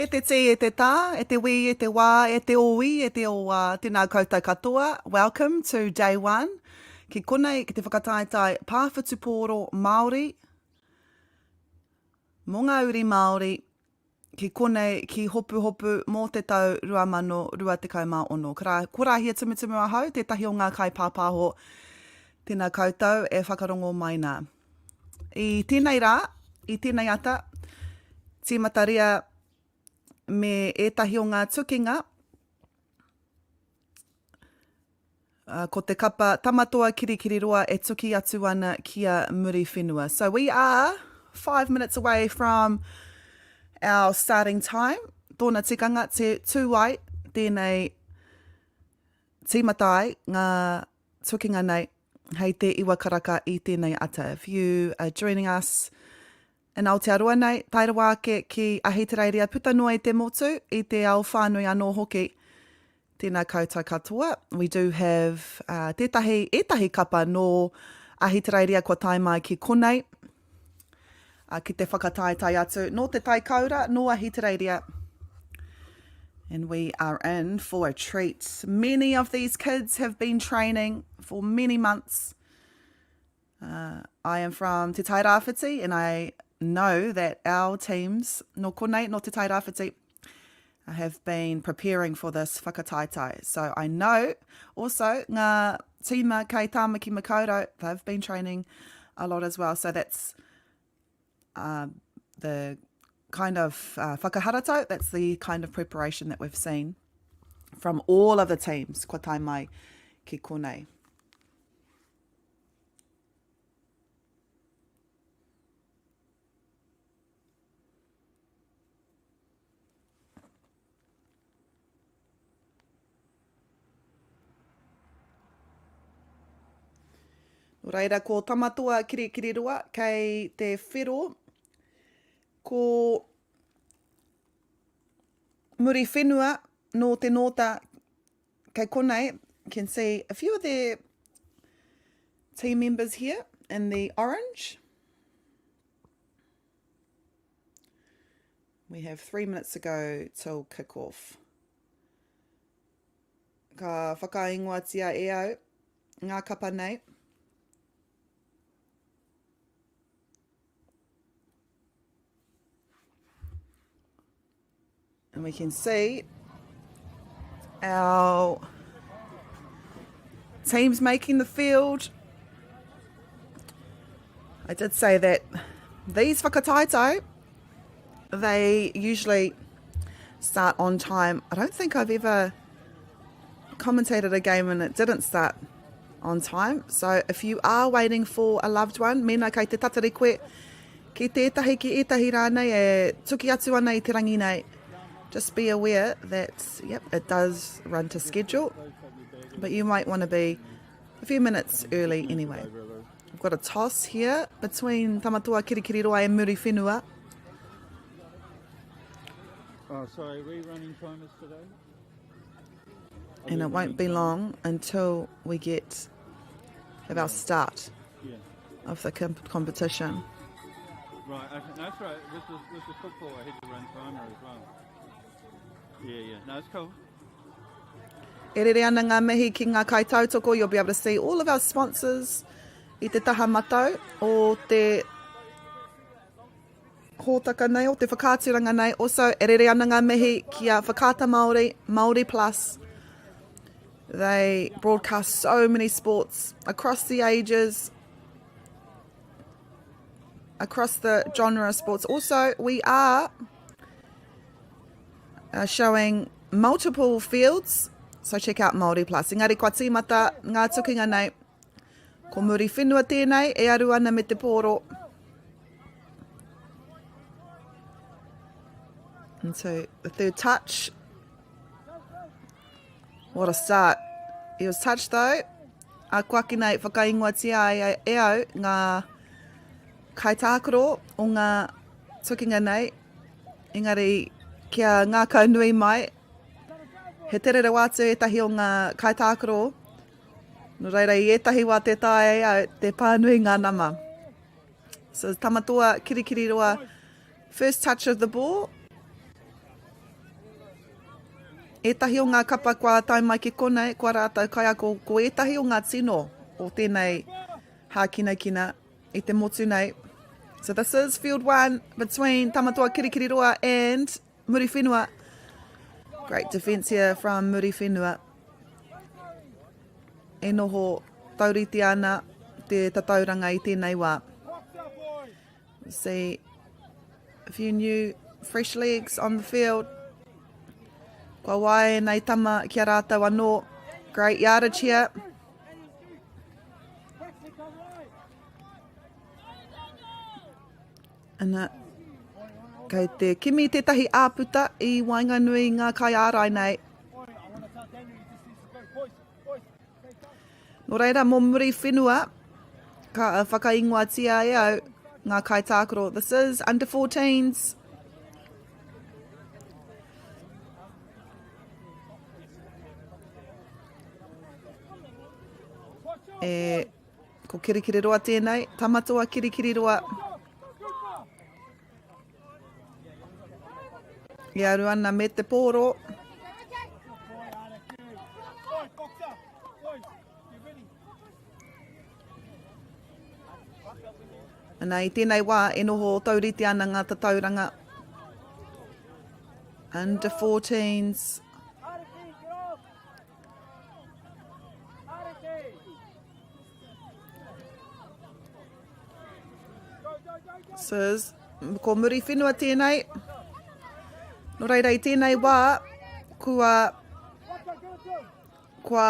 E te tī, e te tā, e te wī, e te wā, e te ōī, e te ōā, tēnā koutou katoa, welcome to day one. Ki konei, ki te whakataetae pā whutupōro Māori, mō ngā uri Māori, ki konei, ki Hopuhopu mō te tau 2026. Ko Rā, ko Rāhia Tumutumu ahau, tētahi o ngā kaipāpāho. Tēnā koutou e whakarongo mai nā. I tēnei rā, i tēnei ata, tīmataria me ētahi o ngā tukinga, ko te kapa Tamatoa Kirikiriroa e tuki atu ana ki a Muriwhenua. So we are five minutes away from our starting time. Tōna tikanga, te tū ai tēnei tīmata ai ngā tukinga nei hei te iwa karaka i tēnei ata. If you are joining us in Aotearoa nei, tae rawa ake ki Ahitereiria puta noa i te motu, i te ao whānui anō hoki. Tēnā koutou katoa. We do have uh, tētahi, ētahi kapa nō Ahitereiria kua tae mai ki konei, uh, ki te whakataetae atu. Nō te Tai Koura, nō Ahitereiria. And we are in for a treat. Many of these kids have been training for many months. Uh, I am from Te Tairāwhiti and I know that our teams, nō konei, nō Te Tairāwhiti, have been preparing for this whakataetae. So I know also ngā tīma kei Tāmaki Makaurau, they've been training a lot as well. So that's uh, the kind of uh, whakaharatau, that's the kind of preparation that we've seen from all of the teams kua tae mai ki konei. Nō reira, ko Tamatoa Kirikiriroa kei te whero, ko Muriwhenua nō te nōta kei konei, you can see a few of their team members here in the orange. We have three minutes to go till kick-off. Ka whakaingoatia e au ngā kapa nei. And we can see our teams making the field. I did say that these whakataetae, they usually start on time. I don't think I've ever commentated a game and it didn't start on time. So if you are waiting for a loved one, mēnā kei te tatari koe ki tētahi, ki ētahi rānei e tuki atu ana i te rangi nei, just be aware that, yep, it does run to schedule, but you might want to be a few minutes early anyway. We've got a toss here between Tamatoa Kirikiriroa and Muriwhenua. Oh, sorry, are we running timers today? And it won't be long until we get have our start yeah. of the comp competition. Right, okay, no, that's right. With the, with the football, I had to run timer as well. Yeah, yeah. No, it's cool. E rere ana ngā mihi ki ngā kaitautoko, you'll be able to see all of our sponsors i te taha matau o te hōtaka nei, o te whakaaturanga nei. Also, e rere ana ngā mihi ki a Whakaata Māori, Māori Plus. They broadcast so many sports across the ages, across the genre of sports. Also, we are uh, showing multiple fields, so check out Māori Plus. Engari kua tīmata ngā tukinga nei. Ko Muriwhenua tēnei e aru ana me te pōro. And so the third touch. What a start. He was touched though. A kua nei whakaingoatia ai e au ngā kaitākaro o ngā tukinga nei. Engari, kia ngākau nui mai, he tere rawa atu ētahi o ngā kaitākaro, nō reira i ētahi wā tē taea e au te pānui ngā nama. So Tamatoa Kirikiriroa, first touch of the ball. Ētahi o ngā kapa kua tae mai ki konei, kua rātou kaiako, ko ētahi o ngā tino o tēnei hākinakina i te motu nei. So this is field one between Tamatoa Kirikiriroa and Muriwhenua. Great defence here from Muriwhenua. E noho taurite ana te tatauranga i tēnei wā. See a few new fresh legs on the field. Kua wae nei tama ki a rātou anō. Great yardage here. Ana, kei te kimi tētahi āputa i waenganui ngā kaiārai nei. Nō reira, mō Muriwhenua, ka whakaingoatia e au ngā kaitākaro. This is under 14s. E, ko Kirikiriroa tēnei, Tamatoa Kirikiriroa. E aru ana me te pōro. Ana i tēnei wā e noho taurite ana ngā tatauranga under 14s. Sirs, ko Muriwhenua tēnei. Nō reira i tēnei wā, kua, kua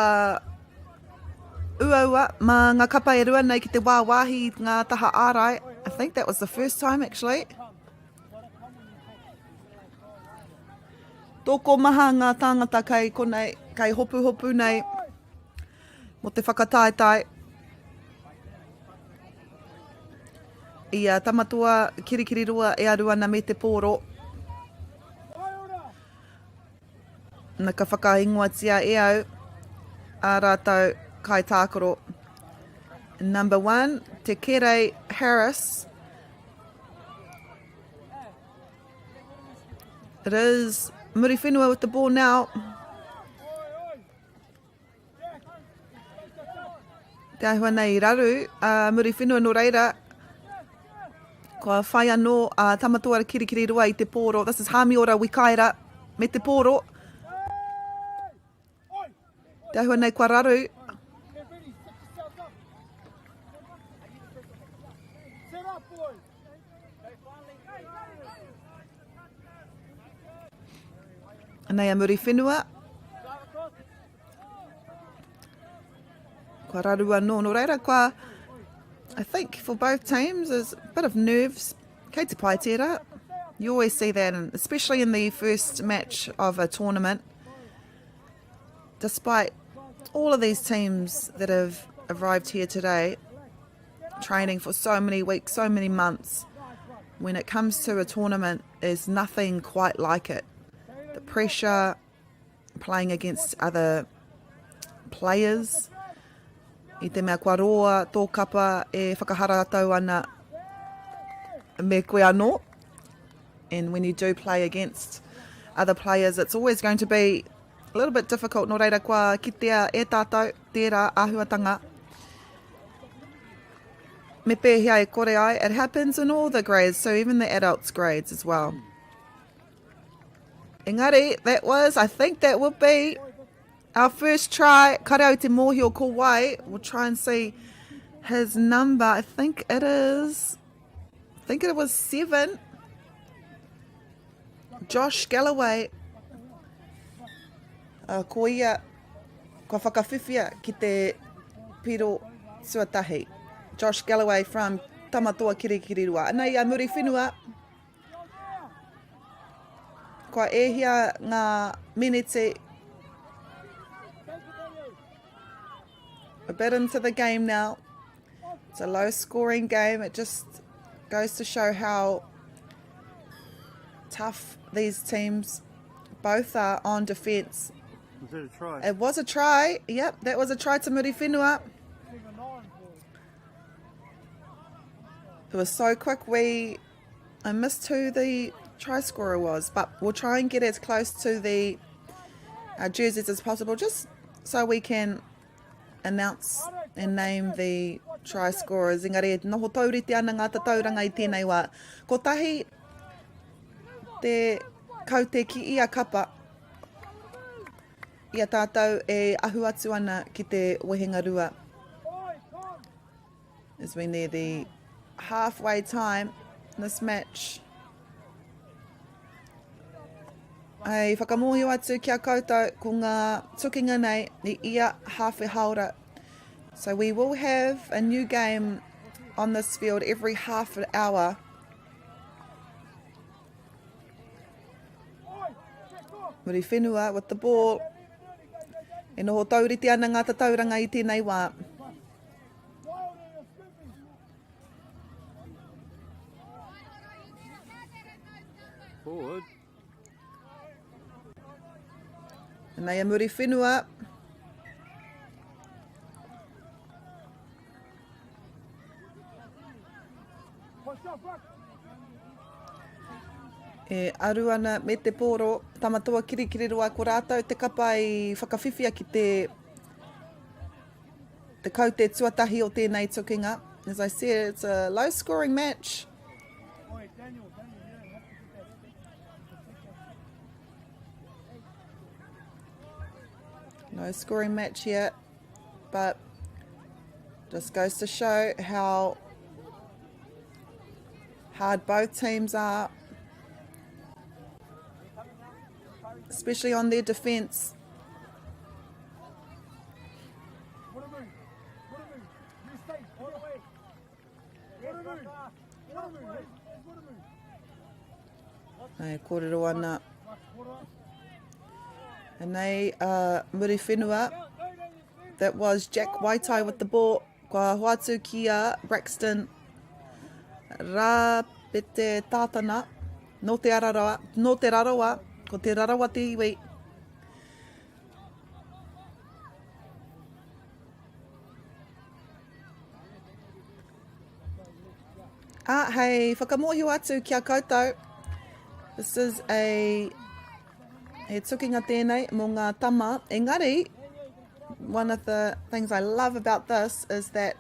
uaua mā ngā kapa e rua nei ki te wāwāhi i ngā taha ārai. I think that was the first time actually. Tokomaha ngā tāngata kei konei, kei hopuhopu nei mō te whakataetae. I a Tamatoa Kirikiriroa e aru ana me te pōro. Na ka whakaingoatia e au ā rātou kaitākaro. Number one, Te Kerei Harris. It is Muriwhenua with the ball now. Te āhua nei i raru a Muriwhenua nō reira, kua whai anō a Tamatoa Kirikiriroa i te pōro. This is Hamiora Wikaira me te pōro. Te āhua nei kua raru. Anei a Muriwhenua. Kua raru anō. Nō reira, kua, I think for both teams, there's a bit of nerves. Kei te pai tērā. You always see that, and especially in the first match of a tournament. Despite all of these teams that have arrived here today, training for so many weeks, so many months, when it comes to a tournament, there's nothing quite like it. The pressure, playing against other players, i te mea kua roa tō kapa e whakaharatau ana me koe anō. And when you do play against other players, it's always going to be a little bit difficult. Nō reira, kua kitea e tātou tērā āhuatanga. Me pēhea e kore ai, it happens in all the grades, so even the adults grades as well. Engari, that was, I think that would be our first try. Kare au te mōhio ko wai. We'll try and see his number. I think it is, I think it was 7. Josh Galloway. Uh, ko ia, kua whakawhiwhia ki te piro tuatahi. Josh Galloway from Tamatoa Kirikiriroa. Anei a Muriwhenua. Kua ehia ngā meneti. A bit into the game now. It's a low scoring game. It just goes to show how tough these teams both are on defence. Was that a try? It was a try. Yep, that was a try to Muriwhenua. It was so quick we I missed who the try scorer was, but we'll try and get as close to the uh, jerseys as possible, just so we can announce and name the try scorers. Engari, e noho taurite ana ngā tatauranga i tēnei wā. Kotahi te kaute ki ia kapa i a tātou e ahu atu ana ki te wehenga rua. As we near the halfway time in this match. Hei whakamōhio atu ki a koutou ko ngā tukinga nei i ia hāwhe hāora. So we will have a new game on this field every half an hour. Muriwhenua with the ball. E noho taurite ana ngā tatauranga i tēnei wā. Forward. Nei a Muriwhenua. E aru ana me te pōro, Tamatoa Kirikiriroa, ko rātou te kapa i whakawhiwhia ki te te kaute tuatahi o tēnei tukinga. As I said, it's a low scoring match. No scoring match here, but just goes to show how hard both teams are, especially on their defence. E kōrero ana. Anei a uh, Muriwhenua. That was Jack Waitai with the ball. Kua hoatu ki a Braxton Rāpete Tātana. Nō te Araroa, nō te Rarawa, ko te Rarawa te iwi. Ah, hei whakamōhio atu ki a koutou. This is a he tukinga tēnei mō ngā tama. Engari, one of the things I love about this is that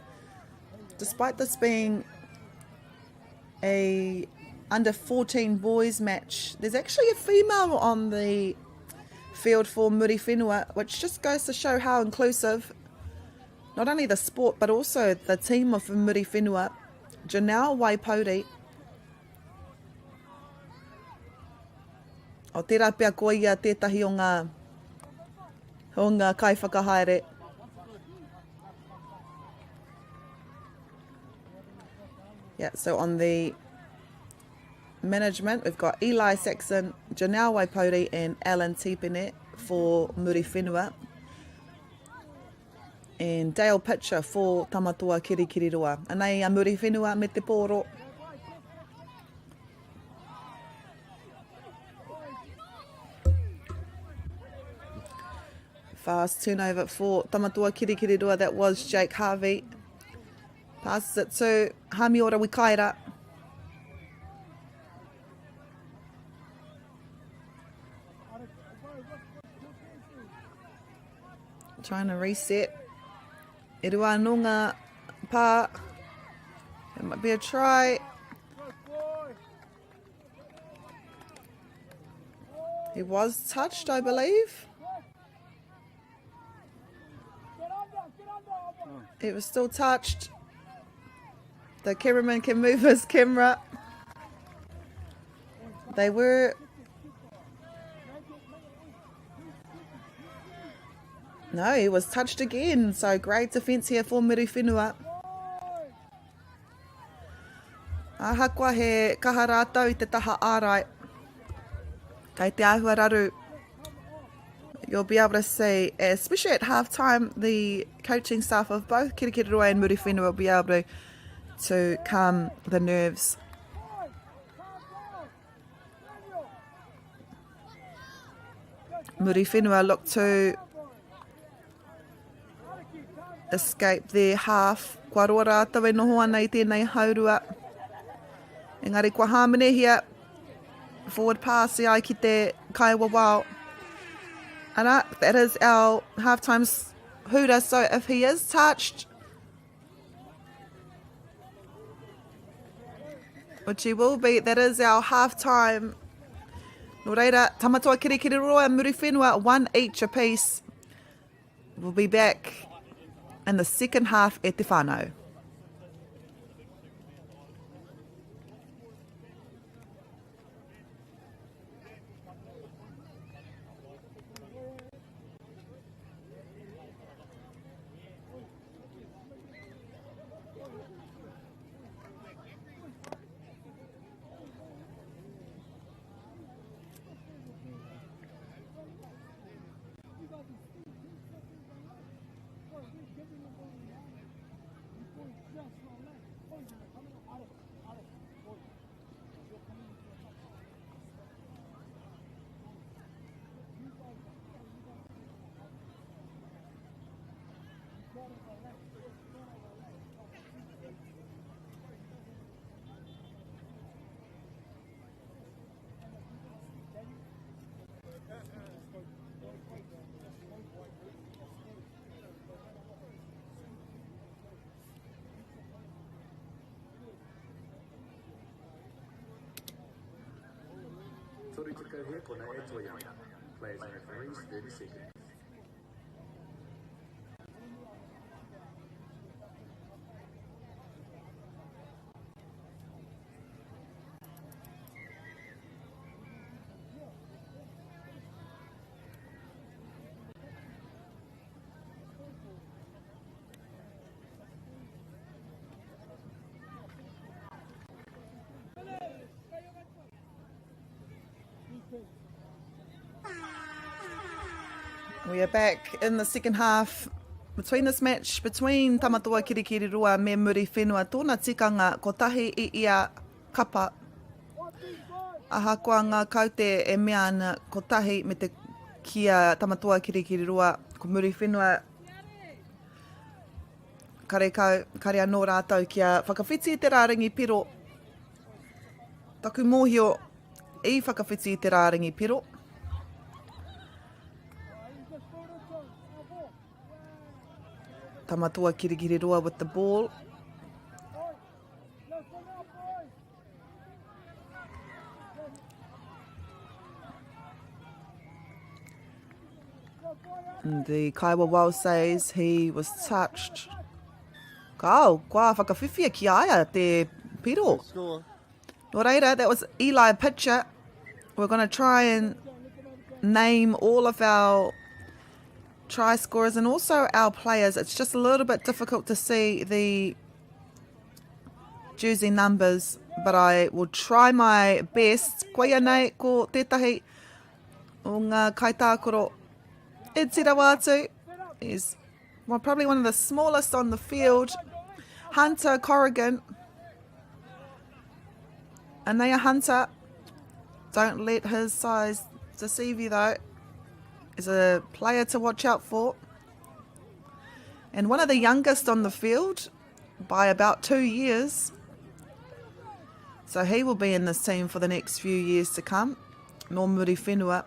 despite this being a under 14 boys match, there's actually a female on the field for Muriwhenua, which just goes to show how inclusive not only the sport but also the team of Muriwhenua, Janelle Waipouri. O tērā pea ko ia tētahi o ngā, o ngā kaiwhakahaere. Yeah, so on the management, we've got Eli Saxon, Janelle Waipouri and Alan Tipene for Muriwhenua. And Dale Pitcher for Tamatoa Kirikiriroa. Anei a Muriwhenua me te pōro. Fast turnover for Tamatoa Kirikiriroa. That was Jake Harvey. Passes it to Hamiora Wikaira. Trying to reset. E rua anō ngā pā. It might be a try. He was touched, I believe. It was still touched. The cameraman can move his camera. They were No, he was touched again. So great defence here for Muriwhenua. Ahakoa he kaha rātou i te taha ārai. Kei te āhua raru. You'll be able to see, especially at half time, the coaching staff of both Kirikiriroa and Muriwhenua will be able to, to calm the nerves. Muriwhenua look to escape their half. Kua roa rātou e noho ana i tēnei haurua. Engari kua hāmenehia. Forward pass e ai ki te kaiwawao. Ara, that is our halftime hooter, so if he is touched, which he will be, that is our halftime. Nō reira, Tamatoa Kirikiriroa and Muriwhenua, one each apiece. We'll be back in the second half e te whānau. Players and referees, 30 seconds. We are back in the second half. Between this match, between Tamatoa Kirikiriroa me Muriwhenua, tōna tikanga kotahi i ia kapa. Ahakoa ngā kaute e mea ana kotahi me te ki a Tamatoa Kirikiriroa, ko Muriwhenua karekau, kare anō rātou kia whakawhiti i te rārangi piro. Taku mōhio, i whakawhiti i te rārangi piro. Tamatoa Kirikiriroa with the ball. And the Kaiwawao says he was touched. Kao, kua whakawhiwhia ki a ia te piro. Nō reira, that was Eli Pitcher. We're going to try and name all of our try scorers and also our players. It's just a little bit difficult to see the jersey numbers, but I will try my best. Koia nei ko tētahi o ngā kaitākaro e tira atu. He's well, probably one of the smallest on the field. Hunter Corrigan. Anaya Hunter. Don't let his size deceive you though. Is a player to watch out for. And one of the youngest on the field by about 2 years. So he will be in this team for the next few years to come. Nō Muriwhenua.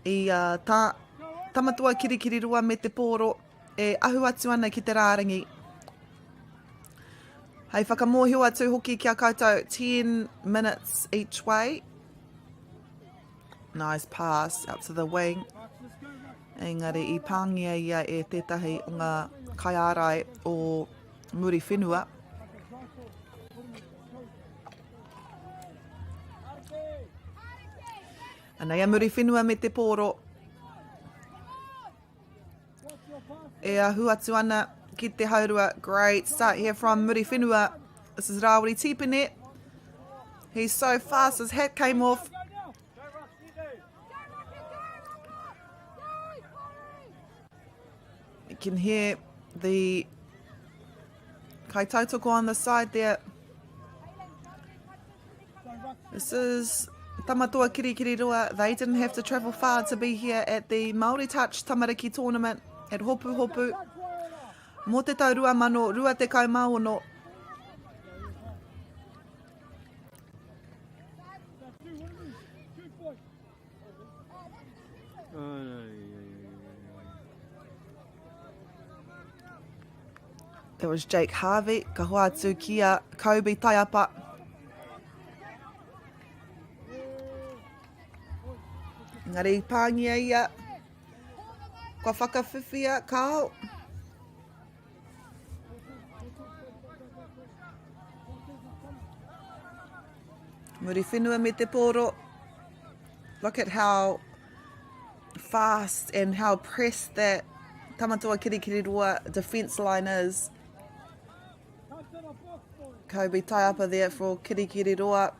I uh, tā Tamatoa Kirikiriroa me te pōro e ahu atu ana ki te rārangi. Hei whakamōhio atu hoki ki a koutou 10 minutes each way. Nice pass out to the wing. Engari i pāngia ia e tētahi o ngā kaiārai o Muriwhenua. Anei a Muriwhenua me te pōro. E ahu atu ana ki te haurua. Great start here from Muriwhenua. This is Rawiri Tipene. He's so fast, his hat came off. You can hear the kaitautoko on the side there. This is Tamatoa Kirikiriroa. They didn't have to travel far to be here at the Māori Touch Tamariki Tournament at Hopu Hopu. Mō te tau 2026. That was Jake Harvey. Ka hoa atu ki a Kobe Taiapa. Engari i pāngia ia. Kua whakawhiwhia, kao. Muriwhenua me te pōro. Look at how fast and how pressed that Tamatoa Kirikiriroa defence line is. Kobe Taiapa there for Kirikiriroa.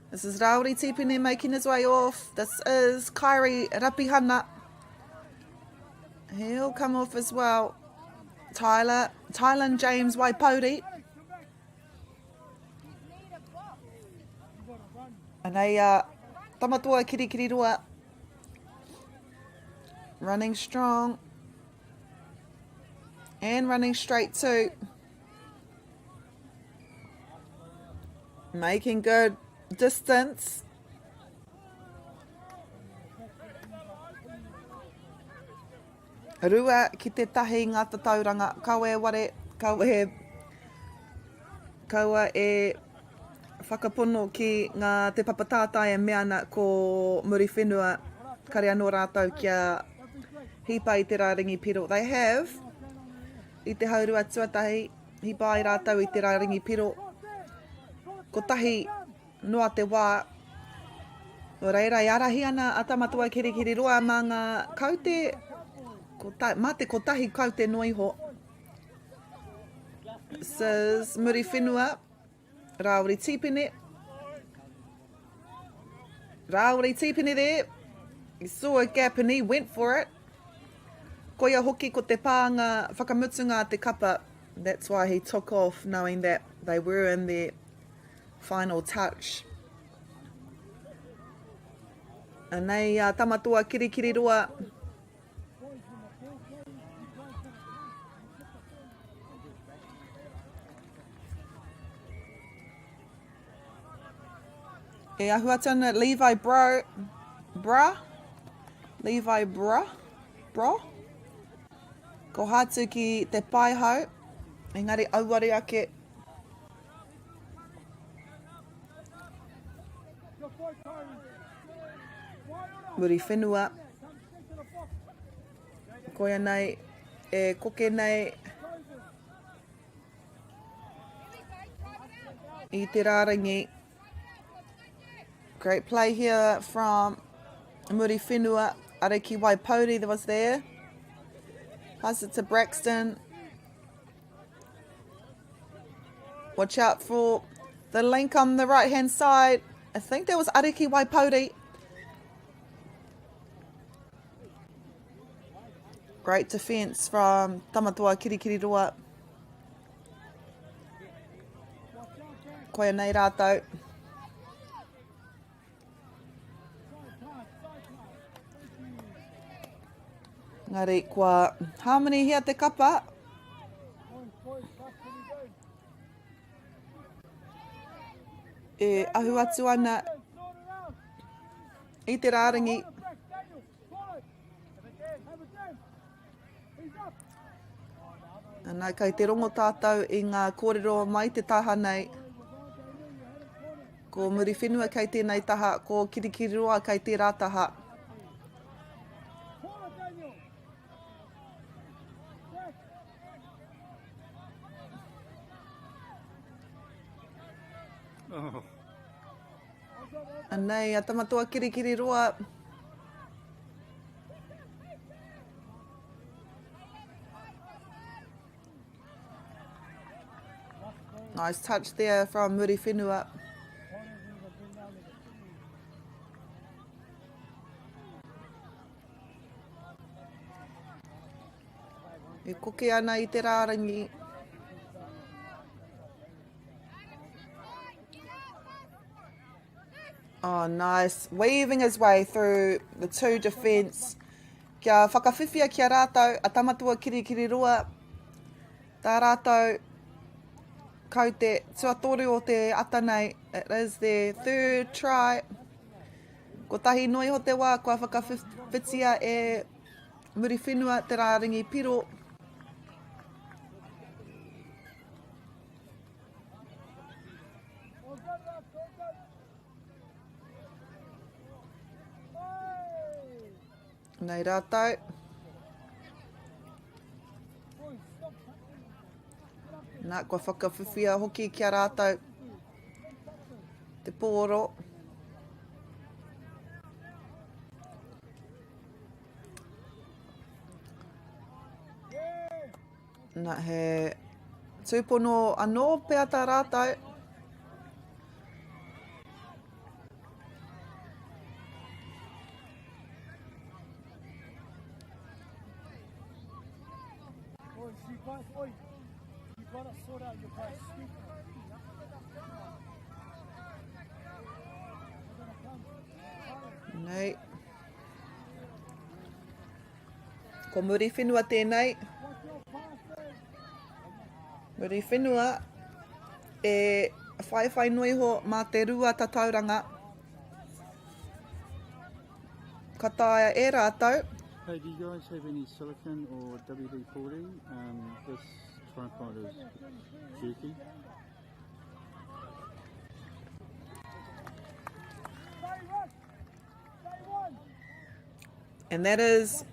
This is Rauri Tipene making his way off. This is Kyrie Rapihana. He'll come off as well. Tyler, Tylan James Waipouri. Anei a Tamatoa Kirikiriroa. Running strong. And running straight too. Making good distance. Rua ki te tahi ngā tatauranga, kaua e ware, kaua e, kaua e whakapono ki ngā te papa tātai e mea ana ko Muriwhenua, kare anō rātou kia hipa i te rārangi piro. They have, i te haurua tuatahi, hipa ai rātou i te rārangi piro. Kotahi Noa te wā. Nō reira, e ārahi ana a Tamatoa Kirikiriroa mā ngā kaute, kota, mā te kotahi kaute noa iho. Says Muriwhenua, Rāwiri Tīpene. Rāwiri Tīpene there. He saw a gap and he went for it. Koia hoki ko te pānga whakamutunga a te kapa. That's why he took off knowing that they were in there. Final touch. Anei a Tamatoa Kirikiriroa. E ahu atu ana Levi Bro, Bra, Levi Bra, Bro. Ko hātu ki te paihau, engari auare ake. Muriwhenua. Koia nei e koke nei i te rārangi. Great play here from Muriwhenua. Ariki Waipouri that was there. Pass it to Braxton. Watch out for the link on the right hand side. I think that was Ariki Waipouri. Great defence from Tamatoa Kirikiriroa. Koia nei rātou. Engari kua hāmenehia te kapa. E ahu atu ana i te rārangi. Ana, kei te rongo tātou i ngā kōrero mai te taha nei. Ko Muriwhenua kei tēnei taha, ko Kirikiriroa kei tērā taha. Oh. Anei, a Tamatoa Kirikiriroa. Nice touch there from Muriwhenua. E koke ana i te rārangi. Oh, nice. Weaving his way through the two defence. Kia whakawhiwhia ki a rātou, a Tamatua Kirikiriroa, tā rātou kaute tuatoru o te ata nei. It is their third try. Kotahi noa iho te wā kua whakawhitia e Muriwhenua te rārangi piro. Nei rātou. Nā, kua whakawhiwhia hoki ki a rātou te pōro. Nā, he tūpono anō pea tā rātou. Nei. Ko Muriwhenua tēnei. Muriwhenua e whaiwhai noa iho mā te rua tatauranga. Ka taea e rātou. Hey, do you guys have any silicon or WD-40? Um, this tripod is jerky. And that is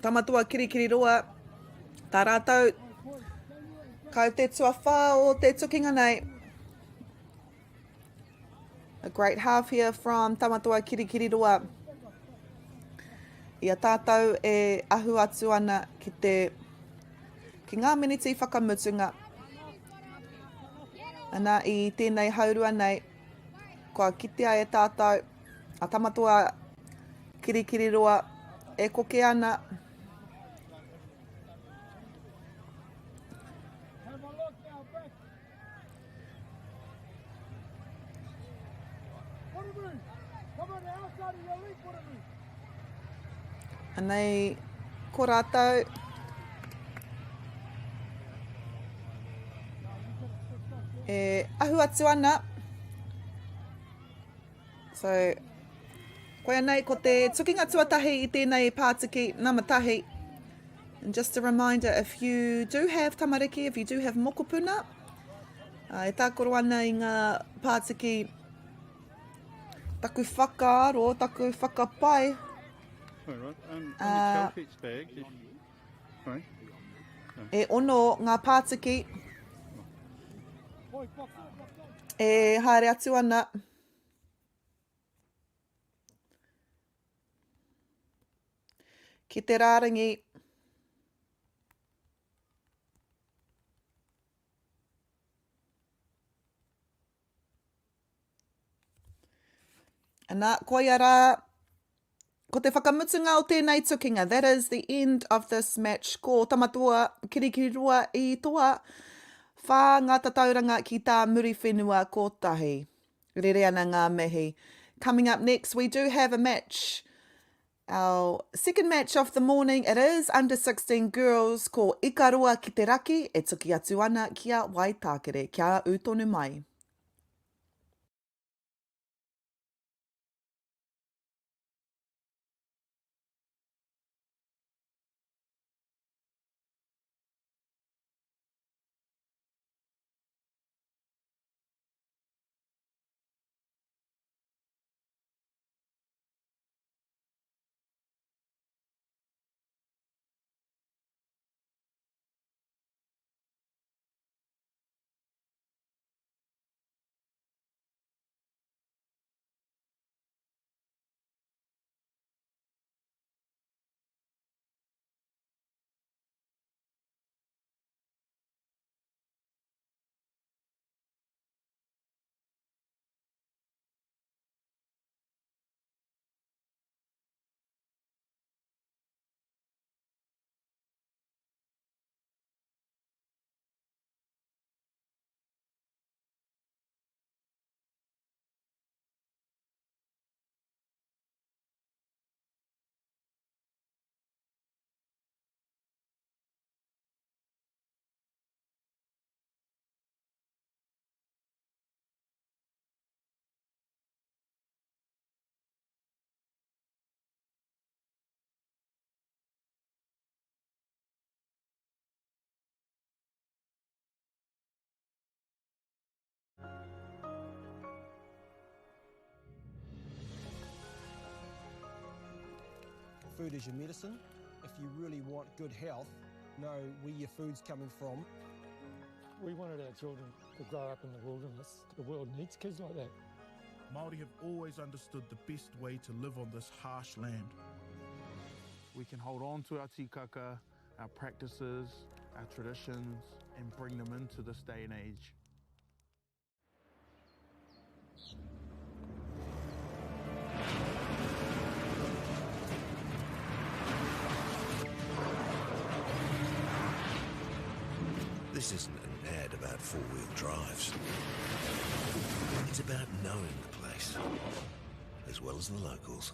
Tamatoa Kirikiriroa, tā rātou kau te tuawhā o te tukinga nei. A great half here from Tamatoa Kirikiriroa. I a tātou e ahu atu ana ki te ki ngā miniti whakamutunga. Ana i tēnei haurua nei, kua kitea e tātou a Tamatoa Kirikiriroa e koke ana. Anei ko rātou. E ahu atu ana. So, koia nei ko te tukinga tuatahi i tēnei pātiki nama tahi. And just a reminder, if you do have tamariki, if you do have mokopuna, uh, e tākaro ana i ngā pātiki taku whakaaro, taku whakapae. All right. Um, in uh, the Caltex bag, if... Sorry. No. E ono ngā pātiki e haere atu ana. Ki te rārangi. Ana, koia rā, ko te whakamutunga o tēnei tukinga, that is the end of this match. Ko Tamatoa Kirikiriroa i toa, whā ngā tatauranga ki tā Muriwhenua kotahi. Rere ana ngā mihi. Coming up next, we do have a match. Our second match of the morning, it is under 16 girls ko Ikaroa ki te raki e tuki atu ana ki a Waitākere. Kia ū tonu mai. Food is your medicine. If you really want good health, know where your food's coming from. We wanted our children to grow up in the wilderness. The world needs kids like that. Māori have always understood the best way to live on this harsh land. We can hold on to our tikaka, our practices, our traditions, and bring them into this day and age. This isn't an ad about four-wheel drives. It's about knowing the place, as well as the locals.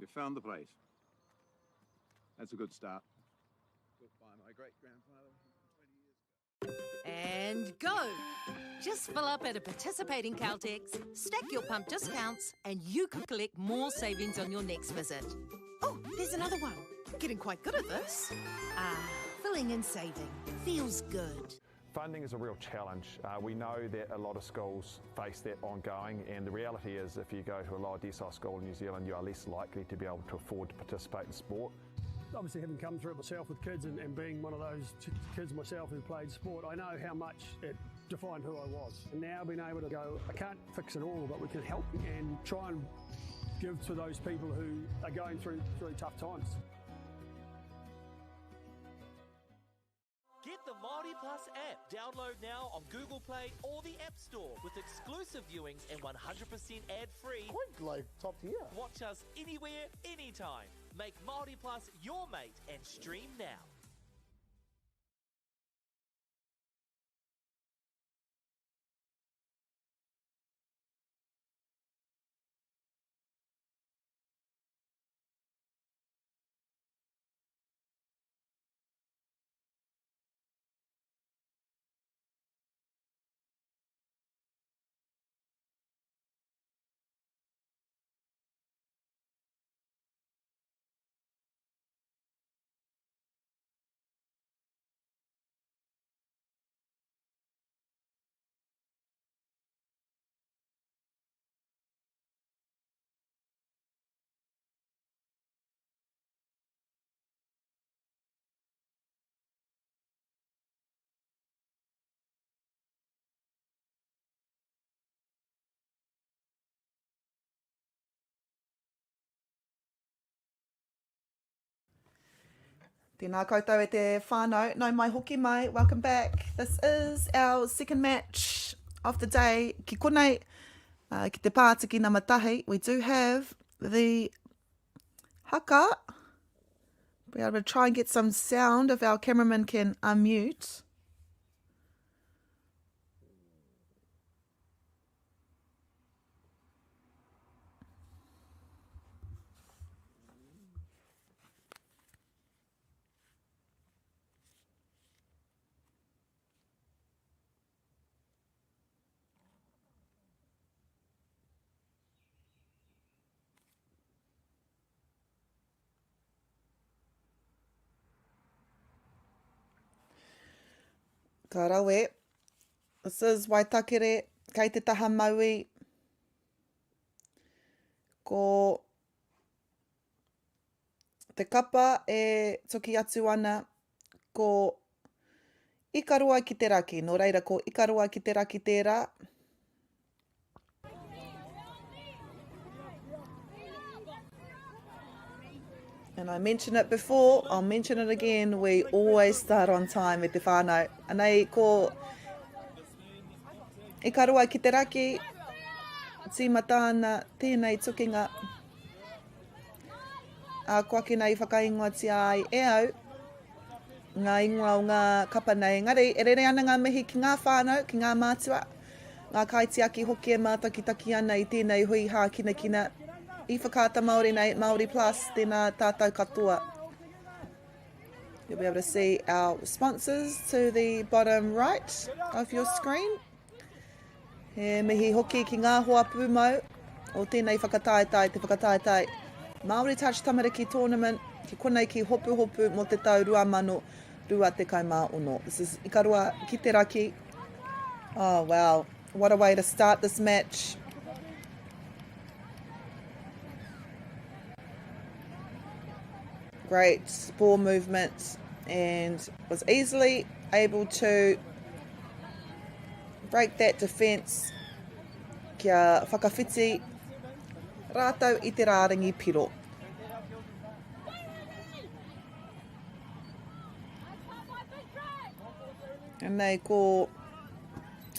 You found the place. That's a good start. Built by my great-grandfather 20 years ago. And go! Just fill up at a participating Caltex, stack your pump discounts, and you could collect more savings on your next visit. Oh, there's another one. I'm getting quite good at this. Ah, filling and saving. Feels good. Funding is a real challenge. Uh, we know that a lot of schools face that ongoing, and the reality is if you go to a lower decile school in New Zealand, you are less likely to be able to afford to participate in sport. Obviously, having come through it myself with kids and, and being one of those kids myself who played sport, I know how much it defined who I was. And now being able to go, I can't fix it all, but we can help and try and give to those people who are going through, through tough times. Get the Māori Plus app. Download now on Google Play or the App Store with exclusive viewings and 100% ad-free. Quite like top tier. Watch us anywhere, anytime. Make Māori Plus your mate and stream now. Tēnā koutou e te whānau, nau mai hoki mai, welcome back. This is our second match of the day. Ki konei, uh, ki te pātiki nama tahi, we do have the haka. Be able to try and get some sound if our cameraman can unmute. Ka rawe. This is Waitakere, kei te taha maui. Ko te kapa e toki atu ana ko Ikaroa ki te raki. Nō reira, ko Ikaroa ki te raki tērā. And I mentioned it before, I'll mention it again, we always start on time me te whānau. Anei ko Ikaroa ki te raki, tīmata ana tēnei tukinga. Ā, ko ake nei i whakaingoatia ai e au ngā ingoa o ngā kapa nei. Engari, e rere ana ngā mihi ki ngā whānau, ki ngā mātua, ngā kaitiaki hoki e mātakitaki ana i tēnei hui hākinakina i Whakaata Māori nei, Māori Plus, tēnā tātou katoa. You'll be able to see our sponsors to the bottom right of your screen. He mihi hoki ki ngā hoa pūmau o tēnei whakataetae, te whakataetae Māori Touch Tamariki Tournament ki konei ki Hopuhopu mō te tau 2026. This is Ikaroa ki te raki. Oh, wow. What a way to start this match. Great ball movement and was easily able to break that defence kia whakawhiti rātou i te rārangi piro. Anei ko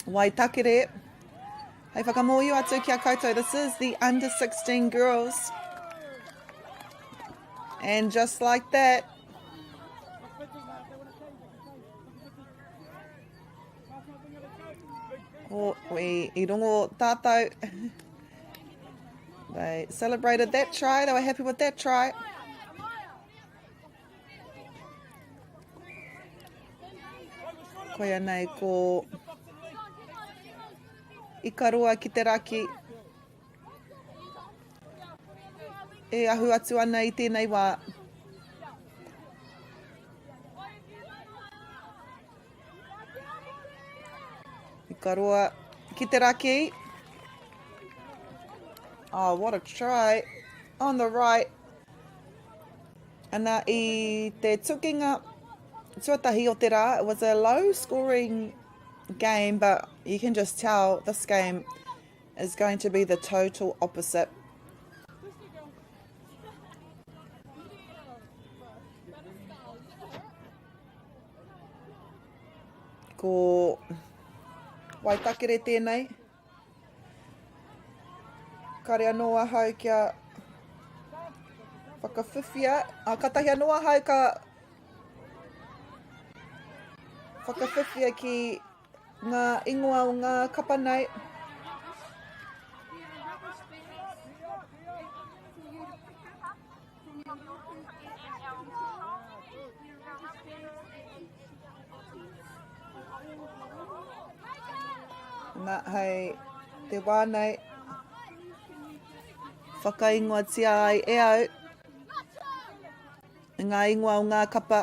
Waitakere. Hei whakamōhio atu ki a koutou, this is the under 16 girls. And just like that, oh, we i rongo tātou. They celebrated that try. They were happy with that try. Koia nei ko Ikaroa ki te raki e ahu atu ana i tēnei wā. Ikaroa ki te raki. Oh, what a try. On the right. Ana i te tukinga tuatahi o te rā, it was a low scoring game, but you can just tell this game is going to be the total opposite. Ko Waitakere tēnei. Kare anō ahau kia whakawhiwhia. A, katahi anō ahau ka whakawhiwhia ki ngā ingoa o ngā kapa nei. Nā, hei te wā nei, whakaingoatia ai e au ngā ingoa o ngā kapa.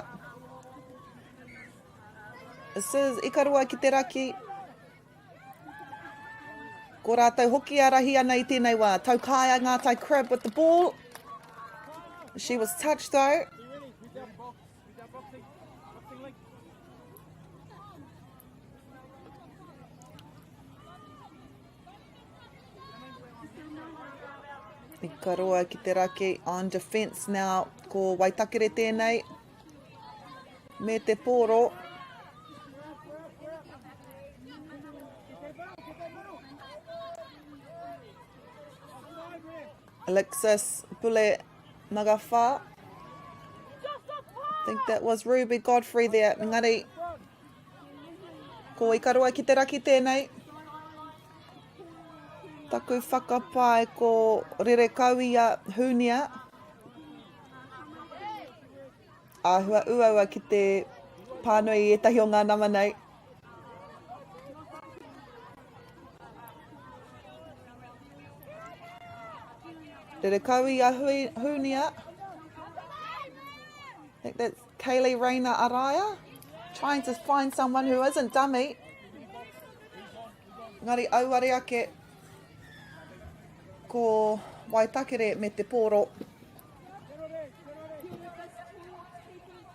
This is Ikaroa ki te raki. Ko rātou hoki arahi ana i tēnei wā. Taukaia ngā tai crib with the ball. She was touched though. Ikaroa ki te raki on defence now. Ko Waitakere tēnei. Me te pōro. Alexis Pule Magafa. I think that was Ruby Godfrey there. Engari, ko Ikaroa ki te raki tēnei. Taku whakapae ko Rerekauia Hunia. Āhua uaua ki te pānui i ētahi o ngā nama nei. Rere kau i a Hunia. I think that's Kaylee Rayner Araya. Trying to find someone who isn't dummy. Ngari auare ake ko Waitakere me te pōro.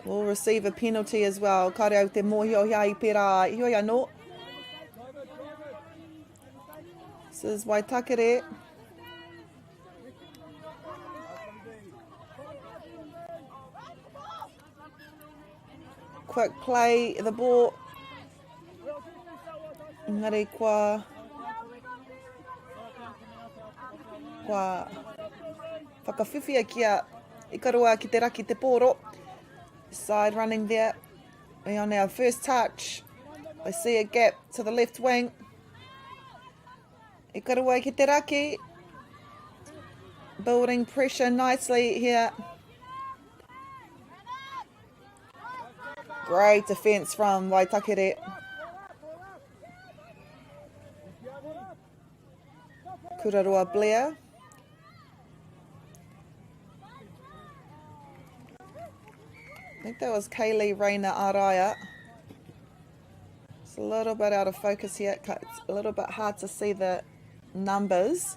Will receive a penalty as well. Kāre au te mōhio hea i pērā ai. Heoi anō. This is Waitakere. Quick play the ball. Engari kua kua whakawhiwhia kia Ikaroa ki te raki te pōro. Side running there. We on our first touch. They see a gap to the left wing. Ikaroa ki te raki. Building pressure nicely here. Great defence from Waitakere. Kuraroa Blair. I think that was Kaylee Rayner Araya. It's a little bit out of focus here. It's a little bit hard to see the numbers.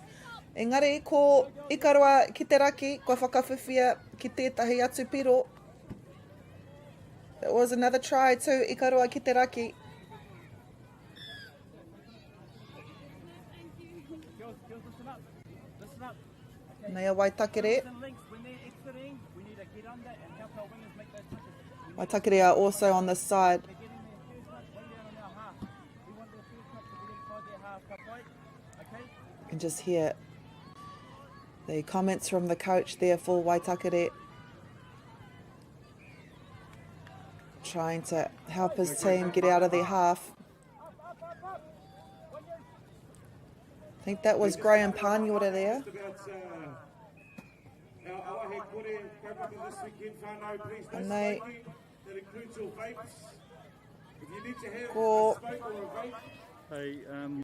Engari ko Ikaroa ki te raki, kua whakawhiwhia ki tētahi atu piro. That was another try to Ikaroa ki te raki. Nei a Waitakere. Waitakere are also on this side. You can just hear the comments from the coach there for Waitakere. Trying to help his team get out of their half. I think that was Graham Paniora there. And they ko Hey, um,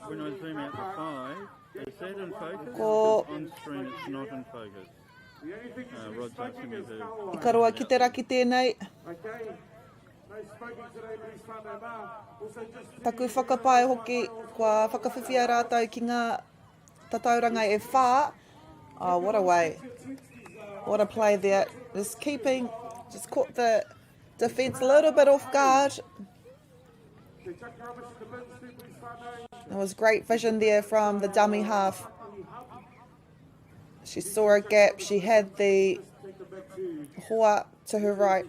when I zoom out to five, is that in focus? Ko- On screen, it's not in focus. Uh, Rod's asking me to. Ikaroa ki te raki tēnei. Taku whakapae hoki, kua whakawhiwhia rātou ki ngā tatauranga e whā. Oh, what a way. What a play there. Just keeping, just caught the defence a little bit off guard. There was great vision there from the dummy half. She saw a gap. She had the hoa to her right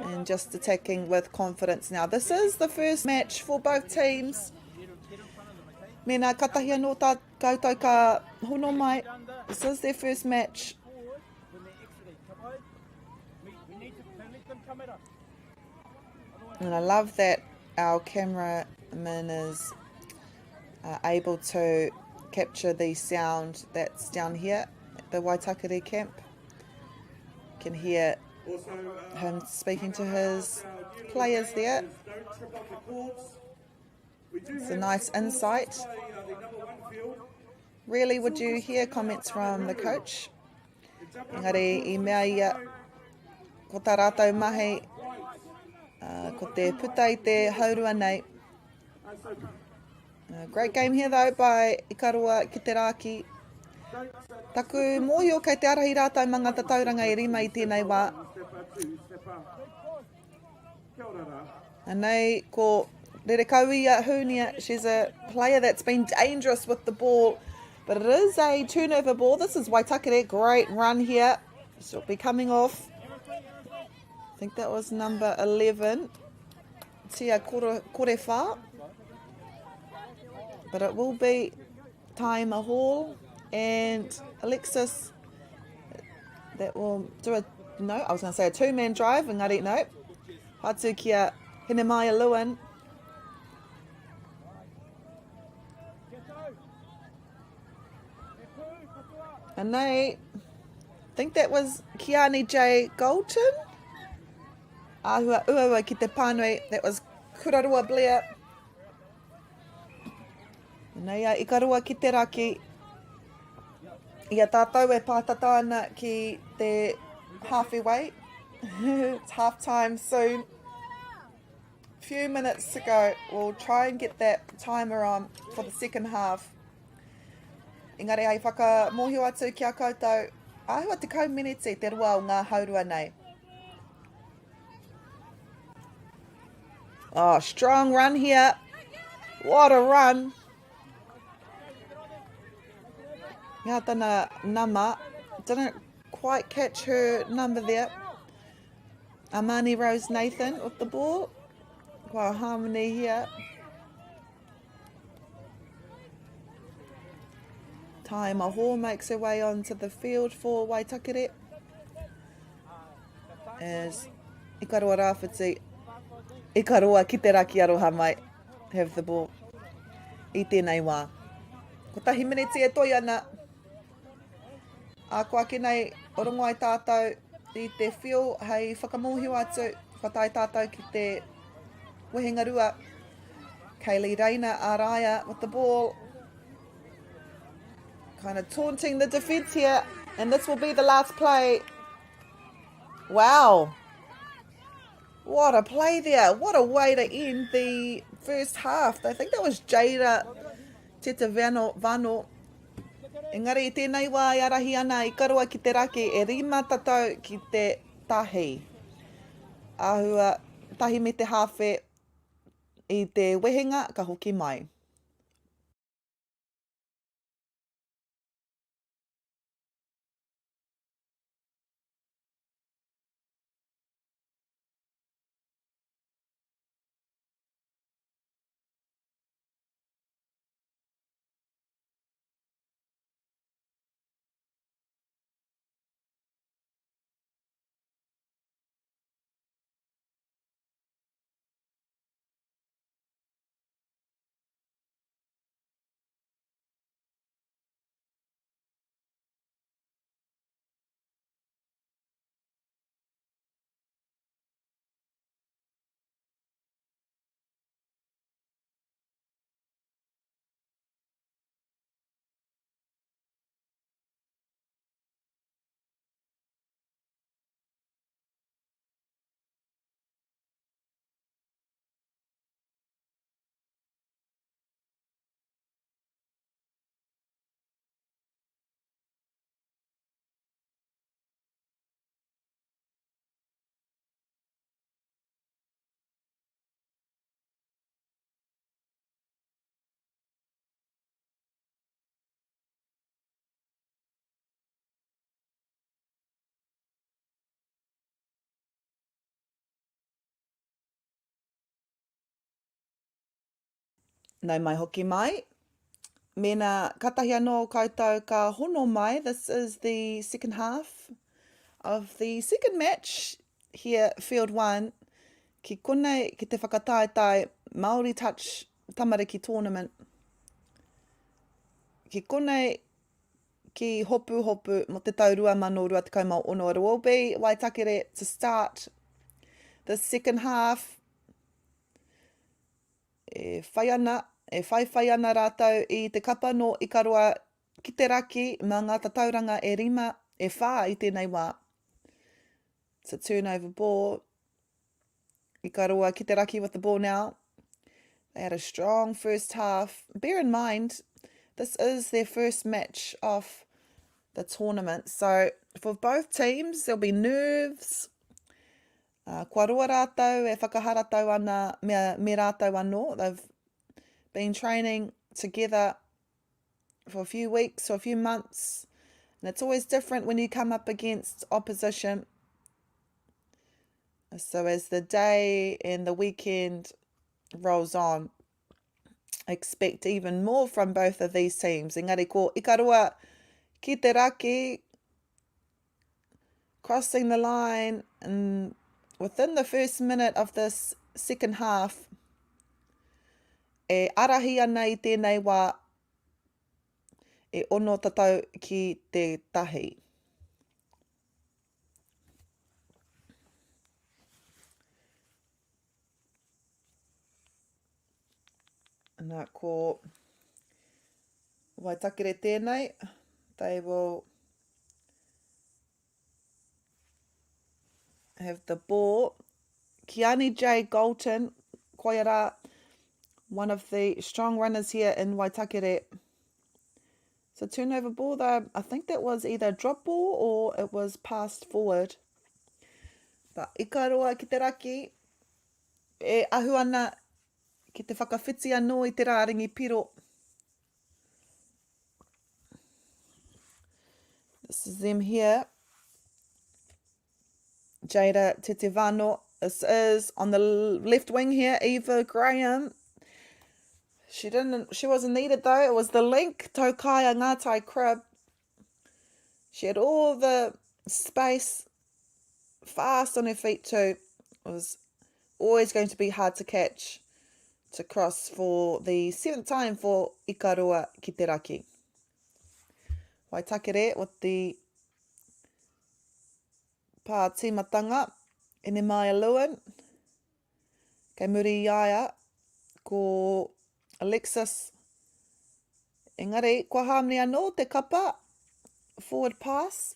and just attacking with confidence now. This is the first match for both teams. Mēnā katahi anō tā koutou ka hono mai. This is their first match. And I love that our cameraman is uh, able to capture the sound that's down here at the Waitakere camp. Can hear him speaking to his players there. It's a nice insight. Rarely would you hear comments from the coach. Engari i mea ia, ko tā rātou mahi, uh, ko te puta i te haurua nei. Uh, great game here though by Ikaroa ki te rāki. Taku mōhio kei te arahi rātou mā ngā tatauranga e rima i tēnei wā. Anei ko Rerekauia Hunia. She's a player that's been dangerous with the ball. But it is a turnover ball. This is Waitakere. Great run here. She'll be coming off. I think that was number 11. Tia Korewha. But it will be Taima Hall and Alexis that will do a, no, I was going to say a two-man drive, engari no. Hatu kia Hinemaia Lewin. And they, I think that was Kiani J. Golton. Āhua uaua ki te pānui, that was Kurarua Blair. Nei a Ikaroa ki te raki. I a tātou e pātata ana ki te halfway. It's half time soon. Few minutes to go. We'll try and get that timer on for the second half. Engari ai whakamōhio atu ki a koutou, āhua 10 meneti te roa o ngā haurua nei. Oh, strong run here. What a run. Ngā tana nama. Didn't quite catch her number there. Amani Rose Nathan with the ball. Quite a harmony here. Taima Hall makes her way onto the field for Waitakere. As Ikaroa Rāwhiti, Ikaroa ki te raki aroha mai, have the ball i tēnei wā. Kotahi miniti e toi ana. A ko ake nei, rongo ai tātou i te whio hei whakamōhio atu, kua tae tātou ki te wehenga rua. Kaylee Reina Araya with the ball. Kind of taunting the defence here. And this will be the last play. Wow. What a play there. What a way to end the first half. I think that was Jada Tetevano Vano. Engari i tēnei wā e arahi ana Ikaroa ki te raki e rima tatau ki te tahi. Āhua tahi me te hāwhe i te wehenga ka hoki mai. Nau mai hoki mai. Mēnā katahi anō koutou ka hono mai, this is the second half of the second match here, field one, ki konei ki te whakataetae Māori Touch Tamariki Tournament. Ki konei ki Hopuhopu mo te tau 2026. It will be Waitakere to start the second half. E whai ana, e whaiwhai ana rātou i te kapa nō Ikaroa ki te raki mā ngā tatauranga e rima, e whā i tēnei wā. It's a turnover ball. Ikaroa ki te raki with the ball now. They had a strong first half. Bear in mind, this is their first match of the tournament. So for both teams, there'll be nerves. Uh, kua roa rātou e whakaharatau ana me, me rātou anō. They've been training together for a few weeks or a few months. And it's always different when you come up against opposition. So as the day and the weekend rolls on, expect even more from both of these teams. Engari ko Ikaroa ki te raki, crossing the line and within the first minute of this second half, e arahi ana i tēnei wā e ono tatau ki te tahi. Nā, ko Waitakere tēnei. They will have the ball. Kiani J. Golton, koia rā, one of the strong runners here in Waitakere. It's a turnover ball though. I think that was either a drop ball or it was passed forward. But Ikaroa ki te raki, e ahu ana ki te whakawhiti anō i te rārangi piro. This is them here. Jada Tetevano. This is on the left wing here, Eva Graham. She didn't she wasn't needed though. It was the link, Tokaya Ngatai Crib. She had all the space fast on her feet too. It was always going to be hard to catch to cross for the seventh time for Ikaroa ki te raki. Waitakere with the pā tīmatanga, Enemaya Lewin. Kei muri i a ia, ko Alexis. Engari, kua hāmene anō te kapa, forward pass,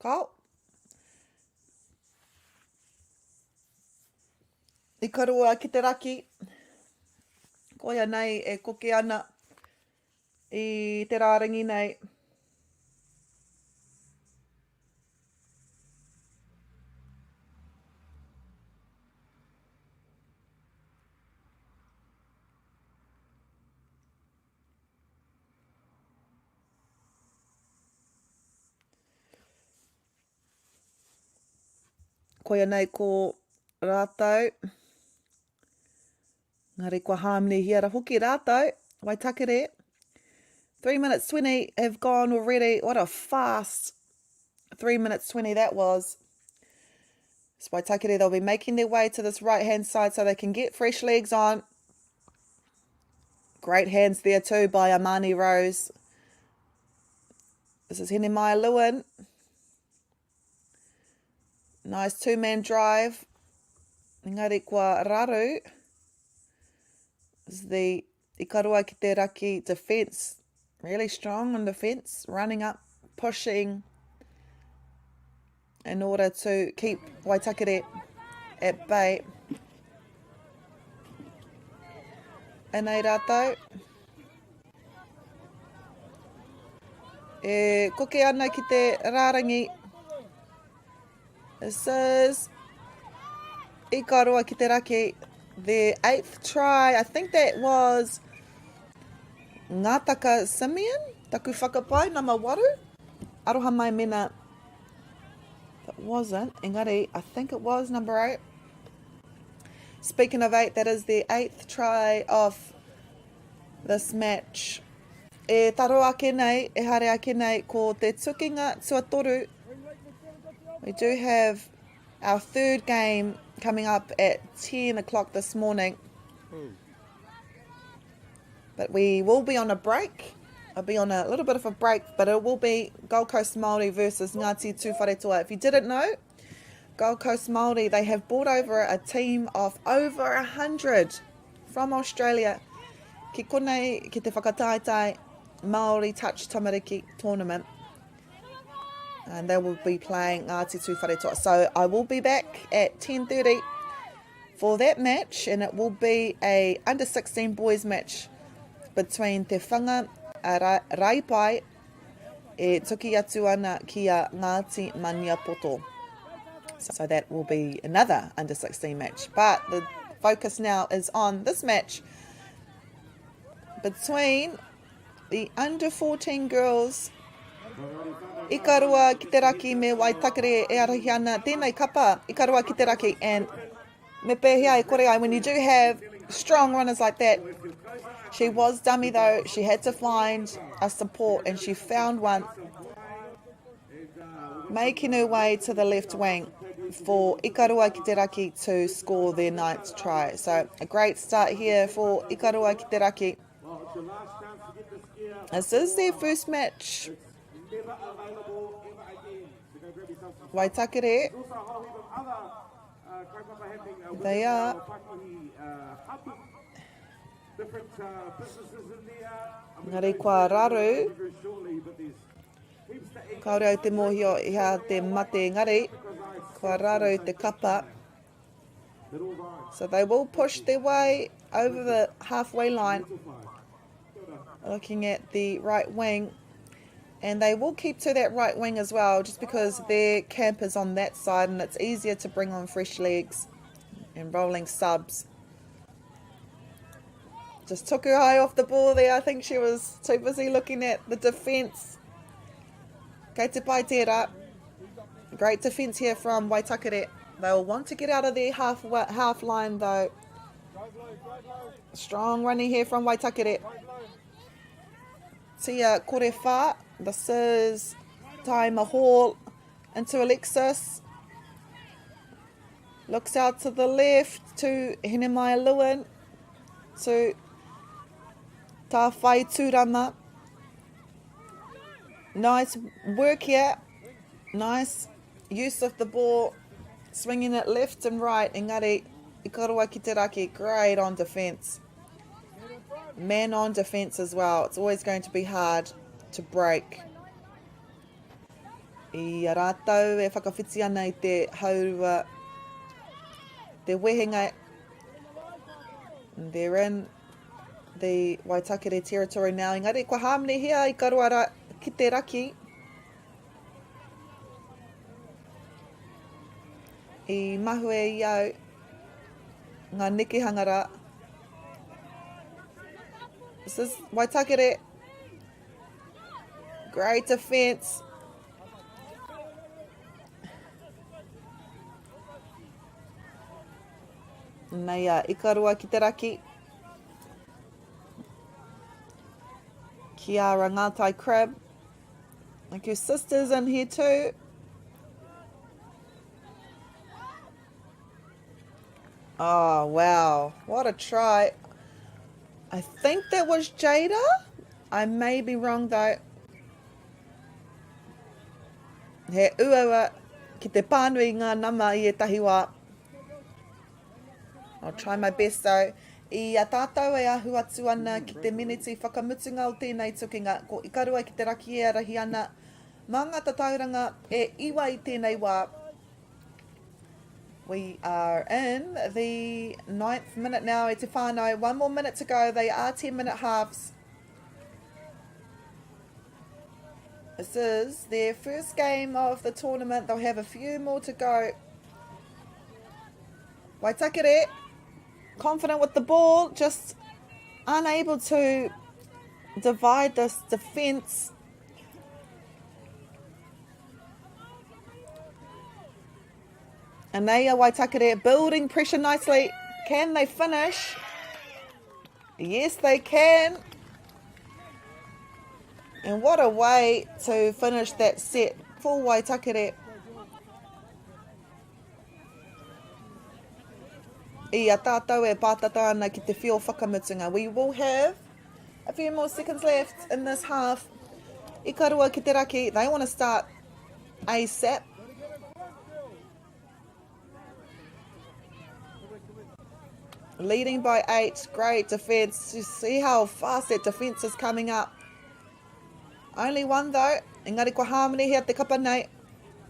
kao. Ikaroa ki te raki, koia nei e koke ana i te rārangi nei. Koia nei ko rātou. Ngari kua hāmenehia ra hoki rātou. Waitakere. 3 minutes 20 have gone already. What a fast 3 minutes 20 that was. So Waitakere, they'll be making their way to this right-hand side so they can get fresh legs on. Great hands there too by Amani Rose. This is Hinemaya Lewin. Nice two-man drive. Engari kua raru. Is the Ikaroa ki te Raki defence. Really strong on defence. Running up, pushing in order to keep Waitakere at bay. Anei rātou. E koke ana ki te rārangi. This is Ikaroa ki te raki. The eighth try, I think that was Ngātaka Simeon, taku whakapae, nama waru. Aroha mai mena. That wasn't, engari, I think it was number eight. Speaking of eight, that is the eighth try of this match. E taro ake nei, e haere ake nei, ko te tukinga tuatoru. We do have our third game coming up at 10 o'clock this morning. But we will be on a break. I'll be on a little bit of a break, but it will be Gold Coast Māori versus Ngāti Tūwharetoa. If you didn't know, Gold Coast Māori, they have brought over a team of over 100 from Australia ki konei ki te whakataetae Māori Touch Tamariki Tournament. And they will be playing Ngāti Tūwharetoa. So I will be back at 10.30 for that match, and it will be a under 16 boys match between Te Whanga a Raipai e tuki atu ana ki a Ngāti Maniapoto. So that will be another under 16 match. But the focus now is on this match between the under 14 girls Ikaroa ki te raki me Waitakere e arahi ana tēnei kapa Ikaroa ki te raki and me pēhea e kore ai when you do have strong runners like that. She was dummy though. She had to find a support and she found one. Making her way to the left wing for Ikaroa ki te raki to score their ninth try. So a great start here for Ikaroa ki te raki. This is their first match. Waitakere. They are. Ngari kua raru. Kaore au te mōhio i hea te mate engari, kua raru te kapa. So they will push their way over the halfway line, looking at the right wing. And they will keep to that right wing as well, just because their camp is on that side and it's easier to bring on fresh legs and rolling subs. Just took her eye off the ball there. I think she was too busy looking at the defence. Kei te pai tērā. Great defence here from Waitakere. They'll want to get out of their half, half line though. Strong running here from Waitakere. Tia Korewha. This is Taima Hall into Alexis. Looks out to the left to Hinemaya Lewin. To Tāwhai Tūrama. Nice work here. Nice use of the ball. Swinging it left and right. Engari, Ikaroa ki te raki. Great on defence. Man on defence as well. It's always going to be hard to break. I a rātou e whakawhiti ana i te haurua, te wehenga, they're in the Waitakere territory now. Engari, kua hāmenehia i karoa ra, ki te raki. I mahue i au ngā nekehanga rā. This is Waitakere. Great defense. Nei a Ikaroa ki te raki. Kiara Ngātai Crab. Like her sister's in here too. Oh, wow. What a try. I think that was Jada. I may be wrong though. He uaua ki te pānui i ngā nama i ētahi wā. I'll try my best though. I a tātou e ahu atu ana ki te miniti whakamutunga o tēnei tukinga, ko Ikaroa ki te raki e arahi ana mā ngā tatauranga e iwa i tēnei wā. We are in the ninth minute now e te whānau. One more minute to go. They are 10 minute halves. This is their first game of the tournament. They'll have a few more to go. Waitakere, confident with the ball, just unable to divide this defence. Anaya Waitakere building pressure nicely. Can they finish? Yes, they can. And what a way to finish that set for Waitakere. I a tātou e pātata ana ki te whio whakamutunga. We will have a few more seconds left in this half. Ikaroa ki te raki, they want to start ASAP. Leading by eight, great defence. You see how fast that defence is coming up. Only one though. Engari kua hāmenehia te kapa nei.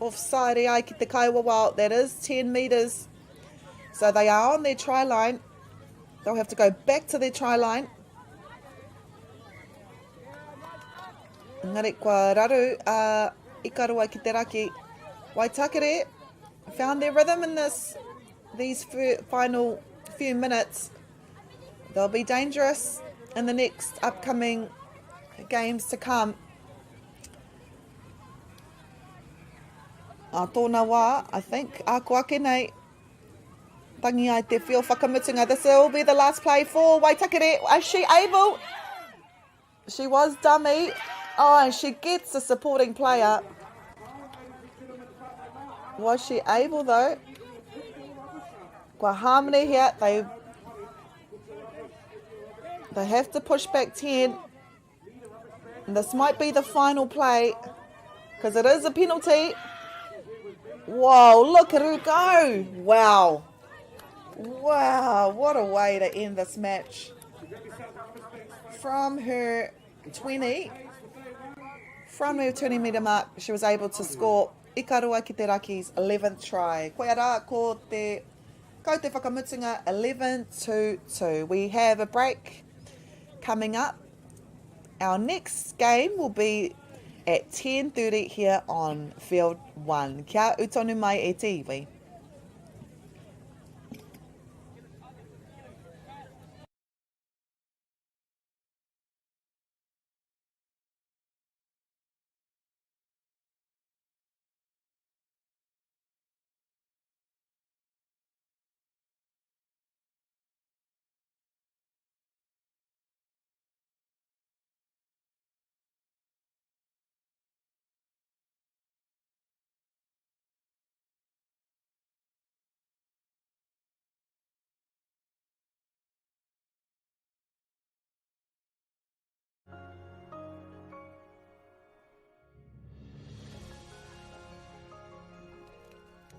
Offside e ai ki te kaiwawao. That is 10 metres. So they are on their try line. They'll have to go back to their try line. Engari kua raru a Ikaroa ki te raki. Waitakere found their rhythm in this these final few minutes. They'll be dangerous in the next upcoming games to come. A tōna wā, I think, a ko ake nei, tangi ai te whio whakamutunga. This will be the last play for Waitakere. Is she able? She was dummy. Oh, and she gets a supporting player. Was she able though? Kua harmony here. They they have to push back 10. And this might be the final play because it is a penalty. Whoa, look at her go. Wow. Wow, what a way to end this match. From her 20, from her 20 metre mark, she was able to score Ikaroa ki te Raki's 11th try. Koia rā ko te kau te whakamutunga 11 to 2. We have a break coming up. Our next game will be at 10.30 here on Field 1. Kia utonu mai e te iwi.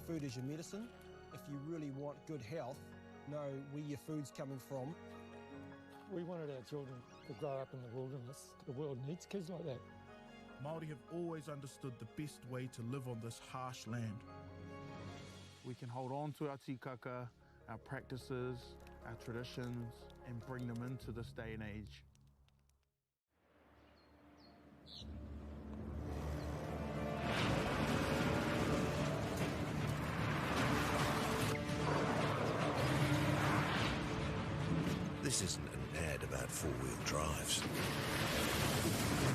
Food is your medicine. If you really want good health, know where your food's coming from. We wanted our children to grow up in the wilderness. The world needs kids like that. Māori have always understood the best way to live on this harsh land. We can hold on to our tikaka, our practices, our traditions, and bring them into this day and age. This isn't an ad about four-wheel drives.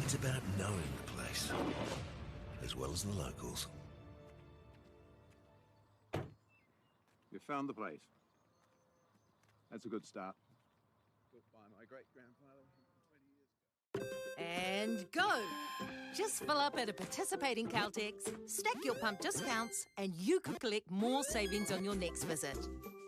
It's about knowing the place, as well as the locals. You found the place. That's a good start. Built by my great grandfather 120 years ago. And go! Just fill up at a participating Caltex, stack your pump discounts, and you could collect more savings on your next visit.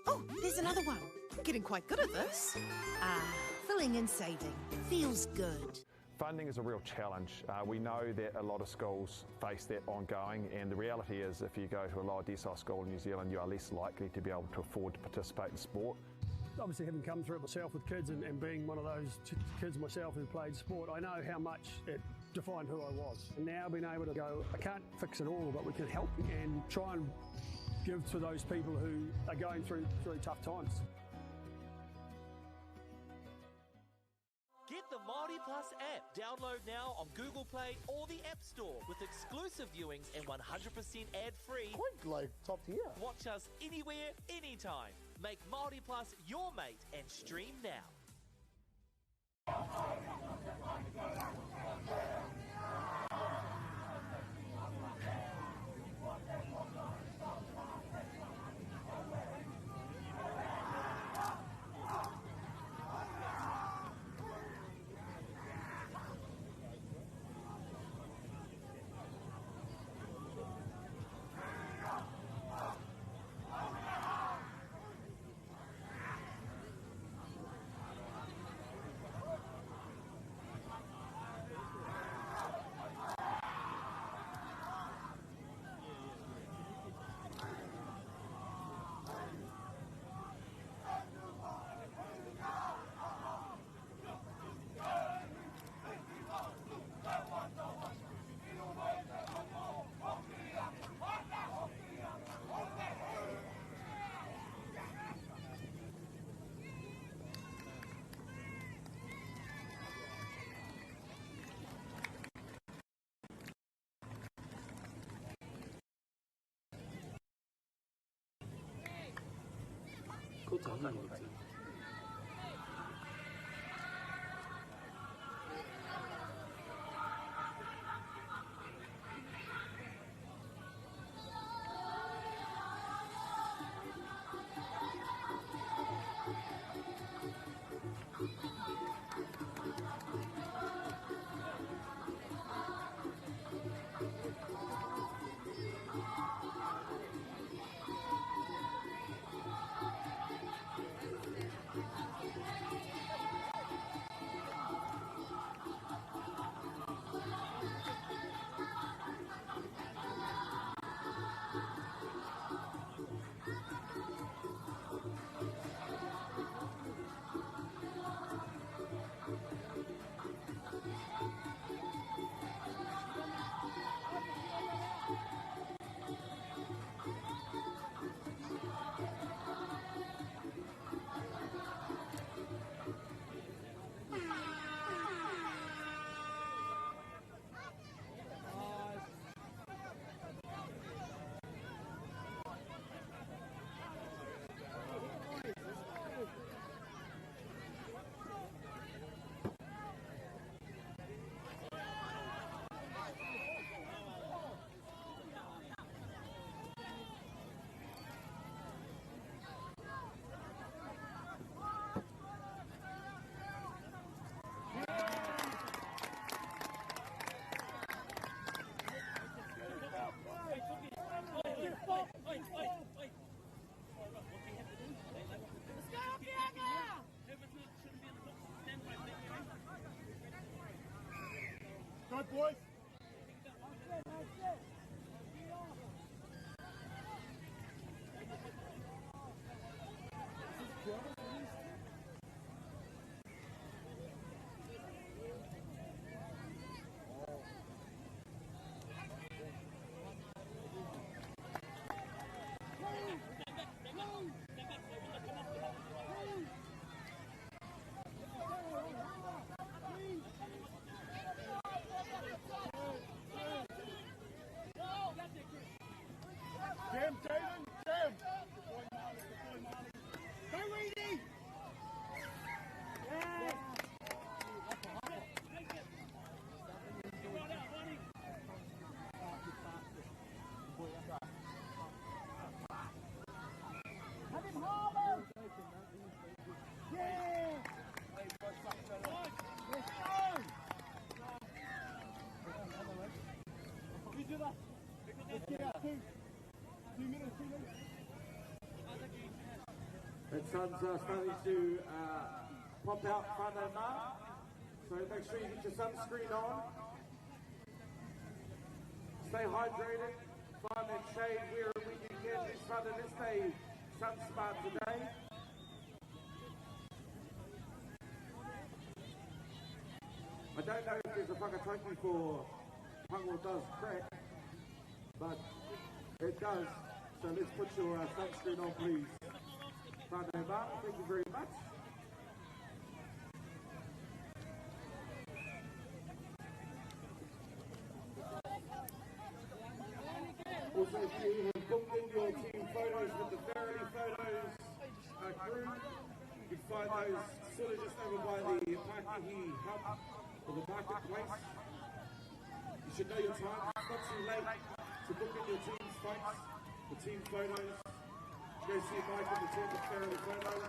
Oh, there's another one. I'm getting quite good at this. Ah, filling and saving. Feels good. Funding is a real challenge. We know that a lot of schools face that ongoing, and the reality is if you go to a lower decile school in New Zealand, you are less likely to be able to afford to participate in sport. Obviously, having come through it myself with kids and being one of those kids myself who played sport, I know how much it defined who I was. And now being able to go, I can't fix it all, but we can help and try and give to those people who are going through tough times. Get the Māori Plus app. Download now on Google Play or the App Store with exclusive viewings and 100% ad-free. Quite like top tier. Watch us anywhere, anytime. Make Māori Plus your mate and stream now. Kotahi oti. Go, boys! That sun's starting to pop out whānau mā. So make sure you get your sunscreen on. Stay hydrated. Find that shade where and when you can. Let's try to let's stay sun smart today. I don't know if there's a whakatauki for pango does crack, but it does. So let's put your sunscreen on, please. Whānau mā, thank you very much. Also, if you have booked in your team photos with the Farrelly Photos crew, you can find those sort of just over by the Pakihi Hub or the marketplace. You should know your time. It's not too late to book in your team's folks, the team photos. Go see Mike and the team at Farrelly Photos.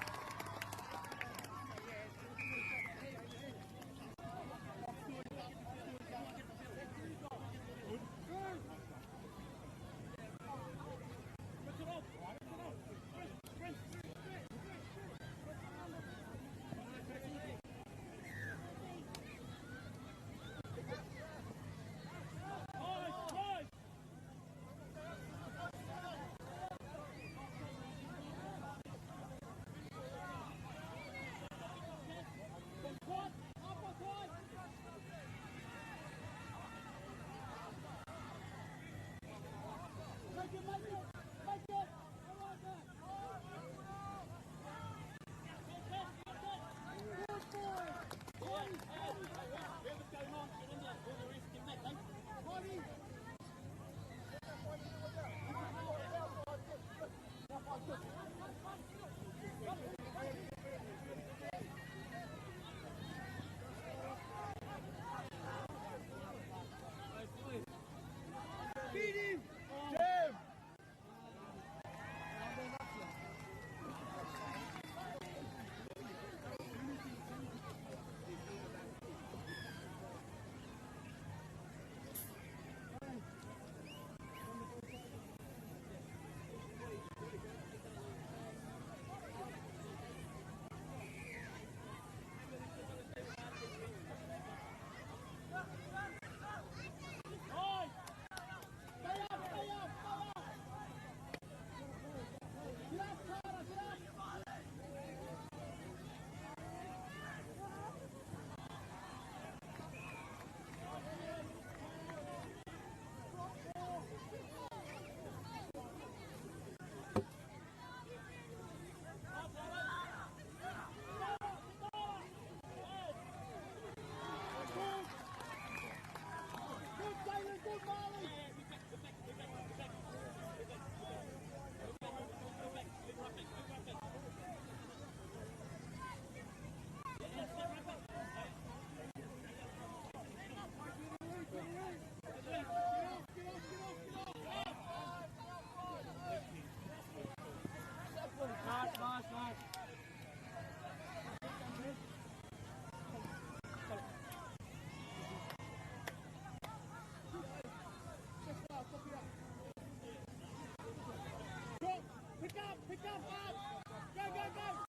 Beat him! Jam! Pick up, up! Go, go, go!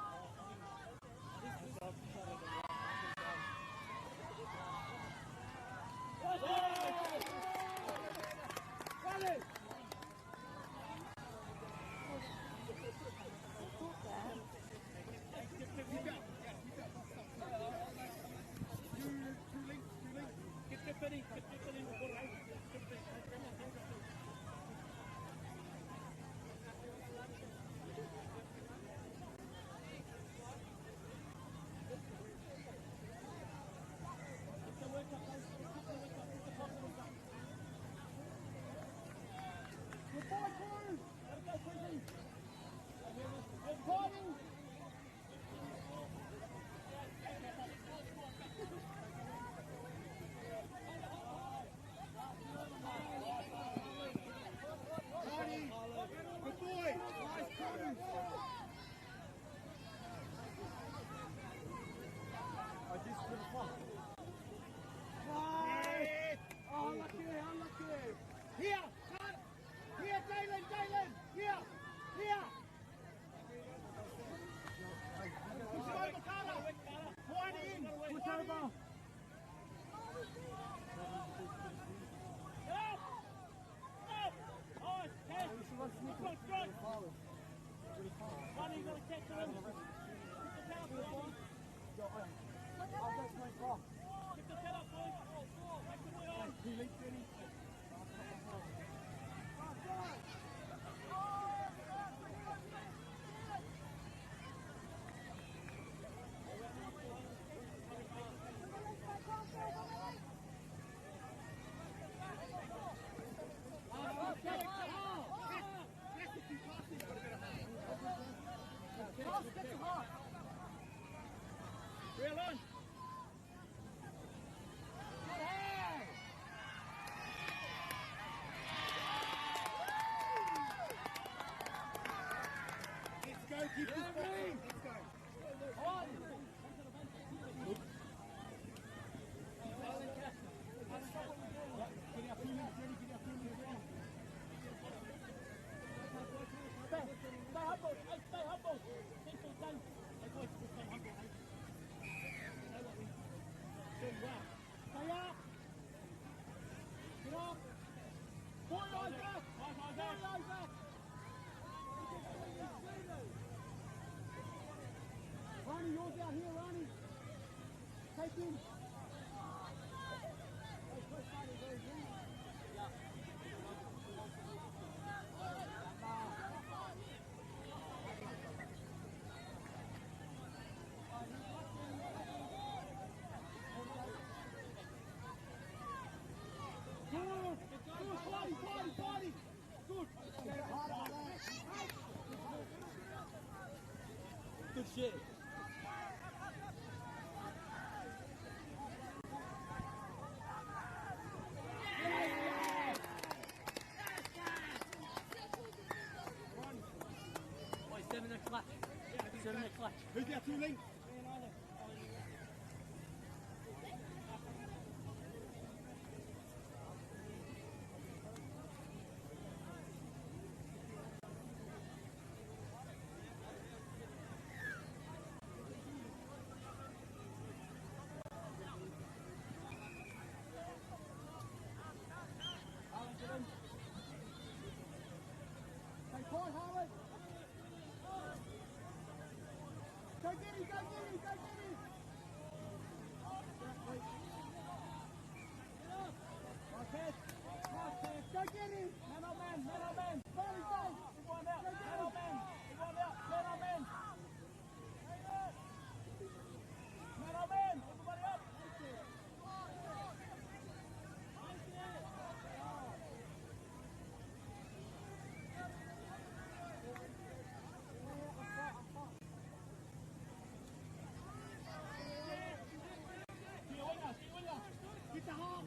Keep this boxing. Let's go. Get our feelings ready, get our feelings ready. Stay humble, hey, stay humble. Simple done. Hey, boys, just stay humble, hey. Know what we do well. Stay up. Get up. Boy over. Boy over. Ronnie, yours out here, Ronnie. Take him. Good. Good. Body, body, body. Good. Good shit. Who's our two links? Hey, Paul Howard. Go get him, go get him, go get him! Go get him! Man on man, man on man! Body, go! One out, man on man! One out, man on man! Man on man! Everybody up! Get the half!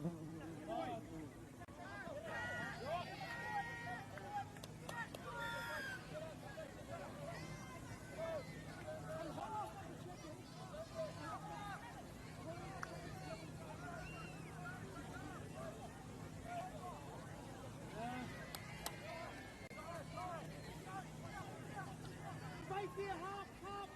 Right there, half, half.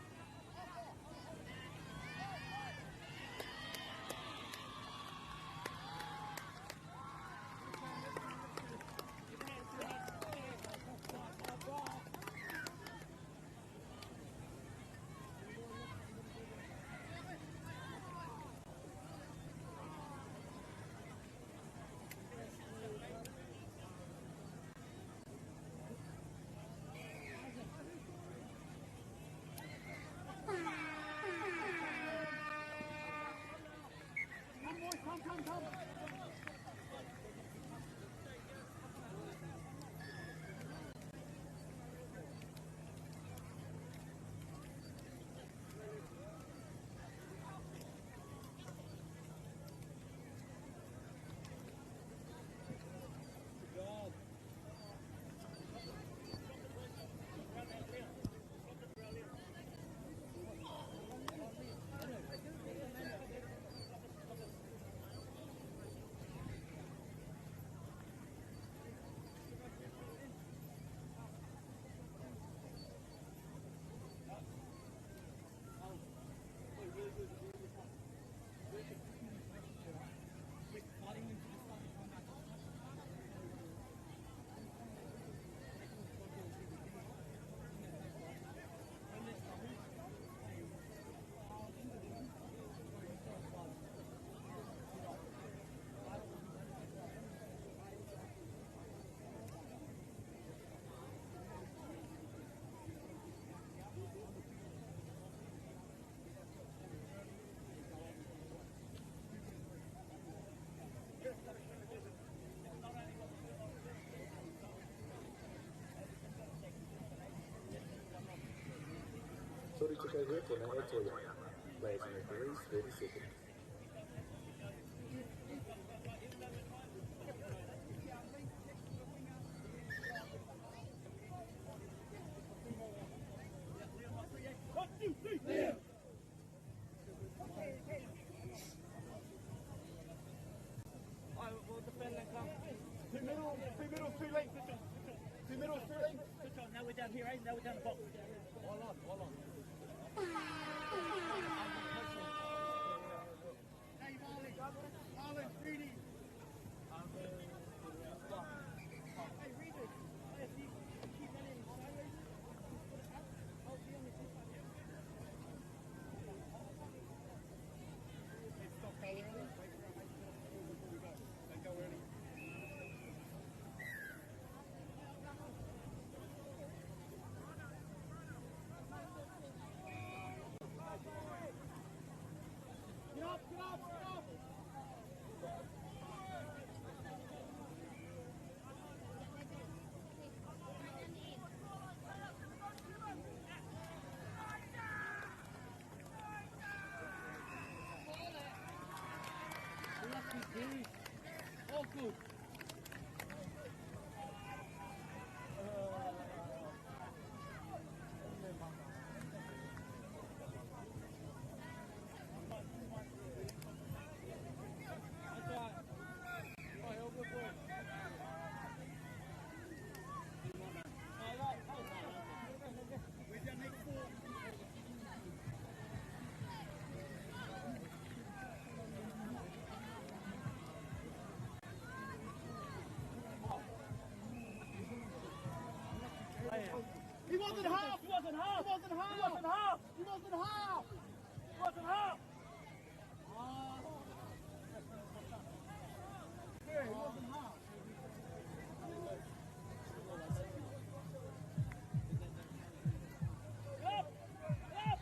Come, boys, come, come, come. Tiko Hepuna e toi ana. Players and referees, 30 seconds. One, two, three, four. Two middle, two lengths. Two middle, two lengths. Now we're down here, eh? Now we're down the box. All on, all on. Hey, Marlon. Marlon, Greedy. Hey, read it. Hey, if you keep that in sideways, put it up. I'll be on the tip. Hey, stop, go early. Wait for wait for before we go. Don't go early. Get up, get up, get up. Lucky dude. All good. Where's our next four? He wasn't half. He wasn't half. He wasn't half. He wasn't half. He wasn't half. He wasn't half. Yeah, he wasn't half. Up. Up.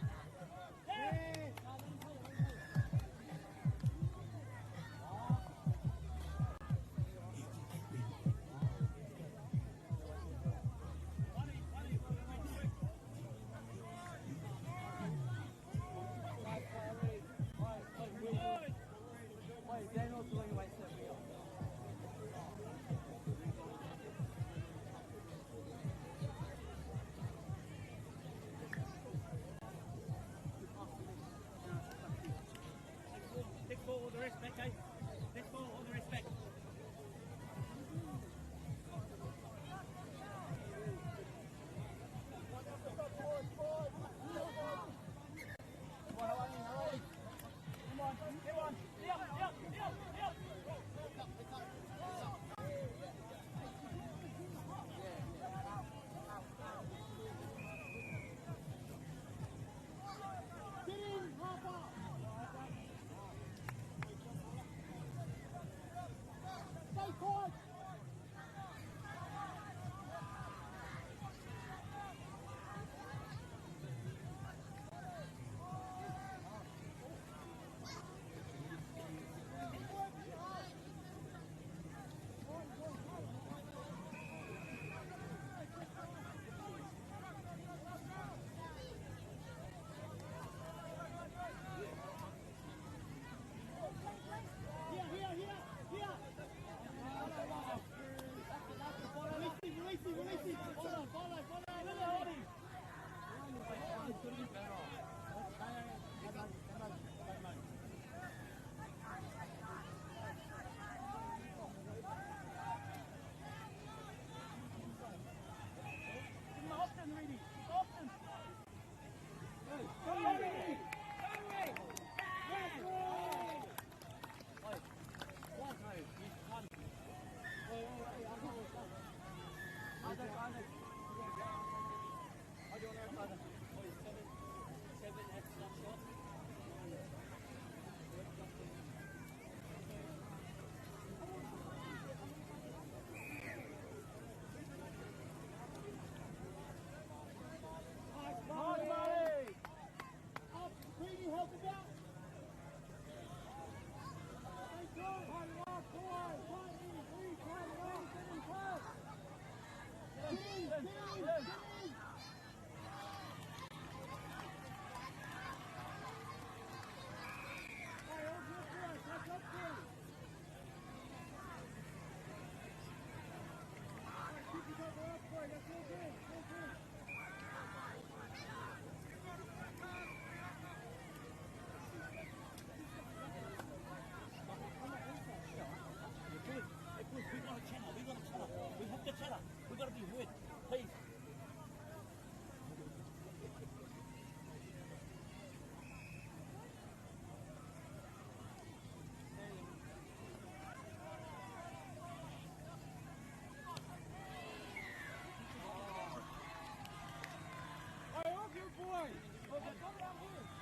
Yeah.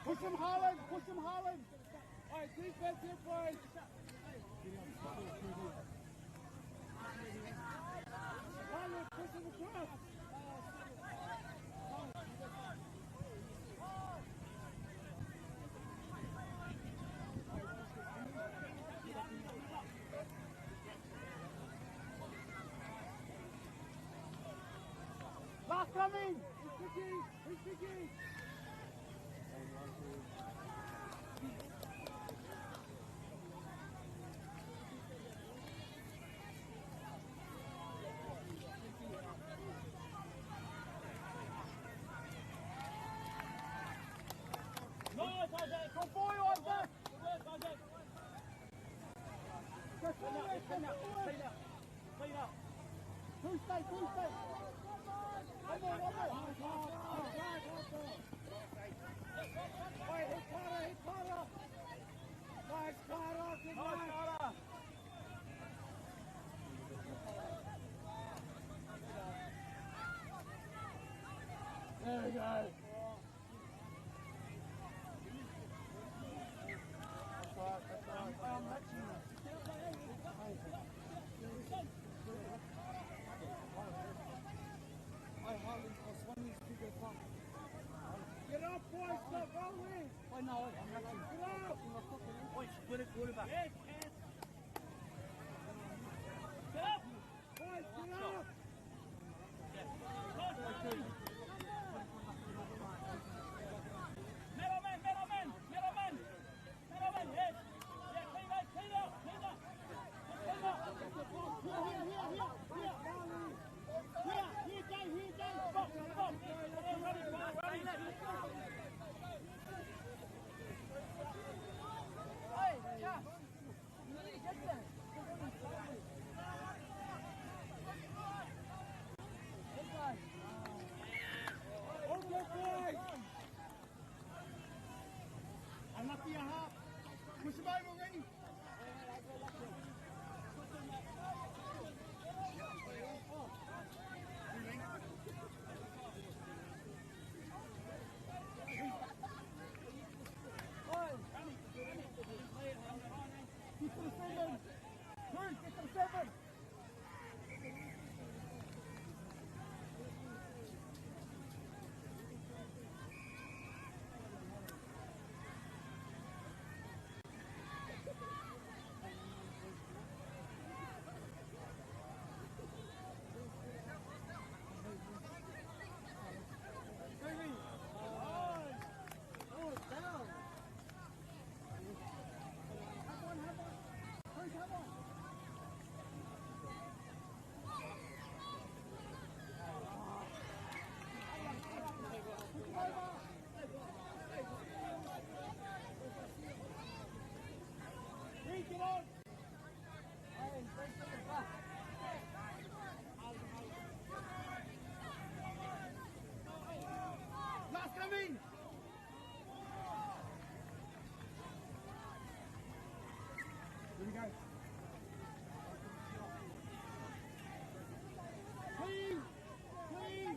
Push him, Harlan. Push him, Harlan. All right, defense here, boys. Harlan, push him across. Last coming. He's kicking. He's kicking. Nice, Isaac. Good boy, Isaac. Good work, Isaac. Go forward, Clean go up, forward. clean up, clean up. Two stay, two stay. One more, one more. Hey, hit Carter, hit Carter. Nice, Carter. Good Nice, work. Carter. There we go. Get up, boys, stop rolling. Get up. Boys, split it, quarterback. Yes, yes. Get up. Boys, get up. Middle man, middle man, middle man. Middle man, yes. Yeah, clean up, clean up, clean up. Clean up. Here, here, here, here. Here, here, Dave, here, Dave. Stop, stop. Run it, run it, run it. Hey, Cass, you need to get there. All good, boys. Unlucky a half. Push him over already. Get to the seven. Bruce, get to the seven. Oh, it's down. Have one, have one. Bruce, have one. Reed, get on. Last coming. Here we go. Clean! Clean!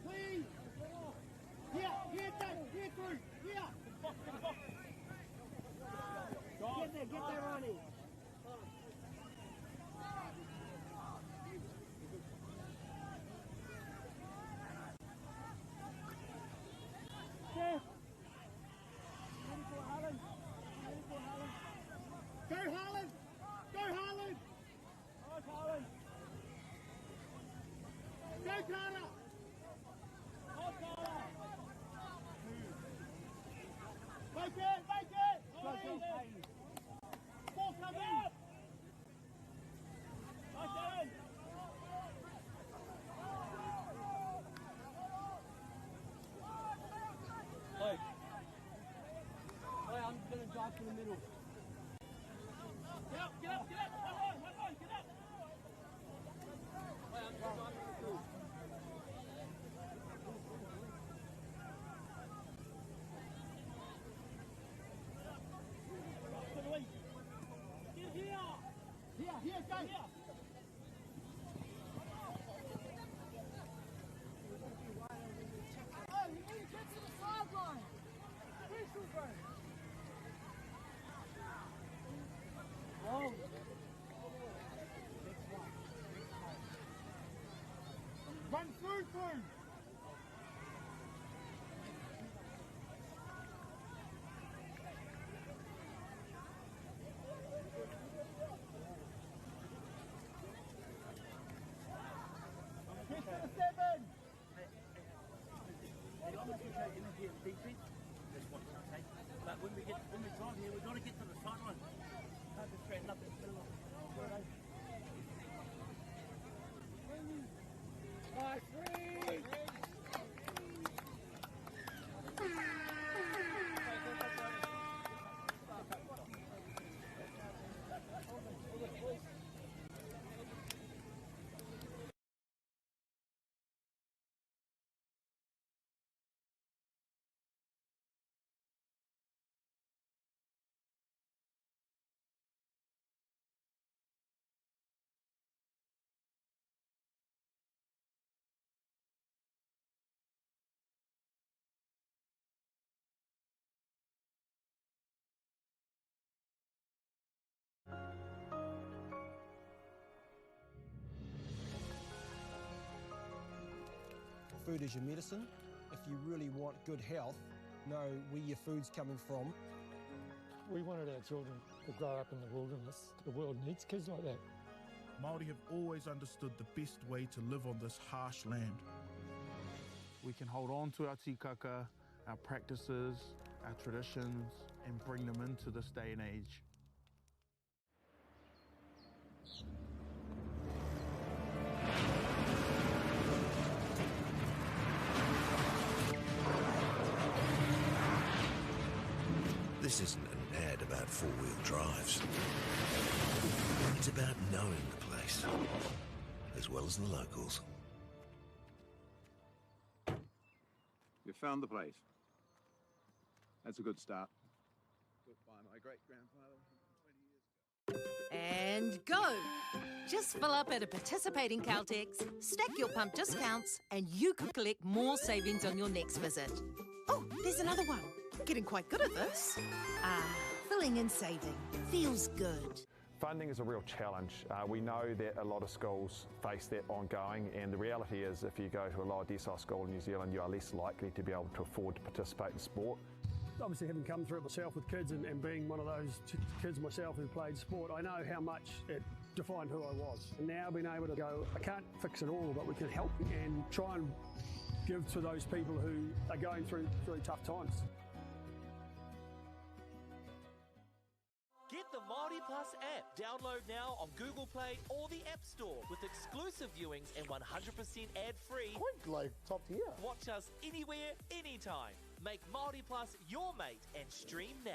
Clean! Here, here, Dave, here through, here! Get there, Ronnie. Jeff! Ready for Harlan. Ready for Harlan. Go Harlan! Go Harlan! Nice, Harlan. Go Carter! Nice, Carter. Make it! Make it! Go, go. Ball coming! Nice, Aaron. Hey. Hey, I'm gonna drive to the middle. Get up, get up, get up. One line, one line, get up. Hey, I'm gonna drive to the middle. To the wing. Get here. Here, here, go! Here. Tutu! Get to the 7! But when we drive here, we've got to get to the sideline. Can't just straighten up in the middle of Nice read! Food is your medicine. If you really want good health, know where your food's coming from. We wanted our children to grow up in the wilderness. The world needs kids like that. Māori have always understood the best way to live on this harsh land. We can hold on to our tikaka, our practices, our traditions, and bring them into this day and age. This isn't an ad about four-wheel drives. It's about knowing the place, as well as the locals. You found the place. That's a good start. Built by my great-grandfather 120 years ago. And go! Just fill up at a participating Caltex, stack your pump discounts, and you could collect more savings on your next visit. Oh, there's another one. Getting quite good at this. Ah, filling and saving. Feels good. Funding is a real challenge. We know that a lot of schools face that ongoing, and the reality is if you go to a lower decile school in New Zealand, you are less likely to be able to afford to participate in sport. Obviously, having come through it myself with kids and being one of those kids myself who played sport, I know how much it defined who I was. And now being able to go, I can't fix it all, but we can help and try and give to those people who are going through really tough times. Get the Māori Plus app. Download now on Google Play or the App Store with exclusive viewings and 100% ad-free. Quite like top tier. Watch us anywhere, anytime. Make Māori Plus your mate and stream now.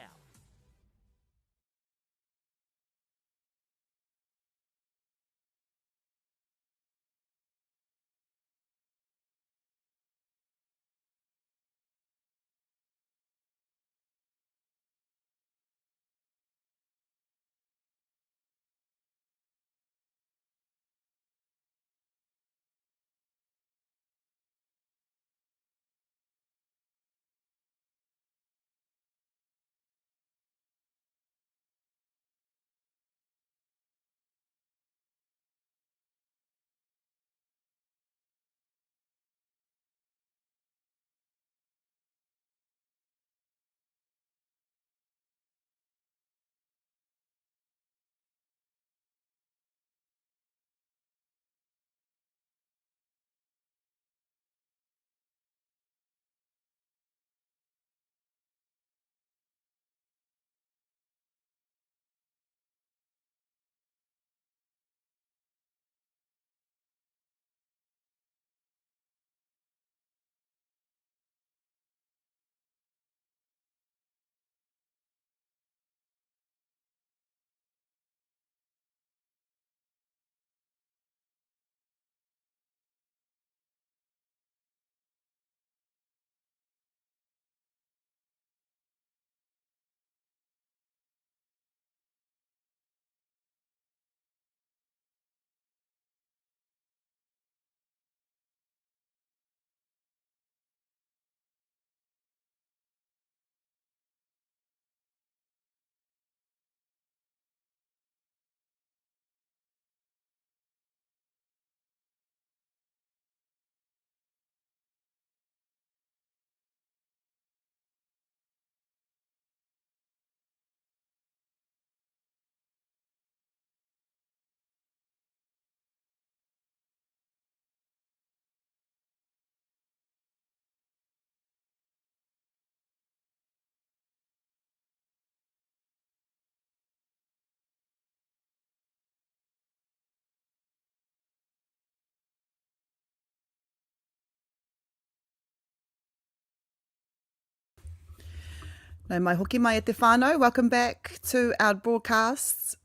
Nau mai hoki mai e te whānau, welcome back to our broadcasts.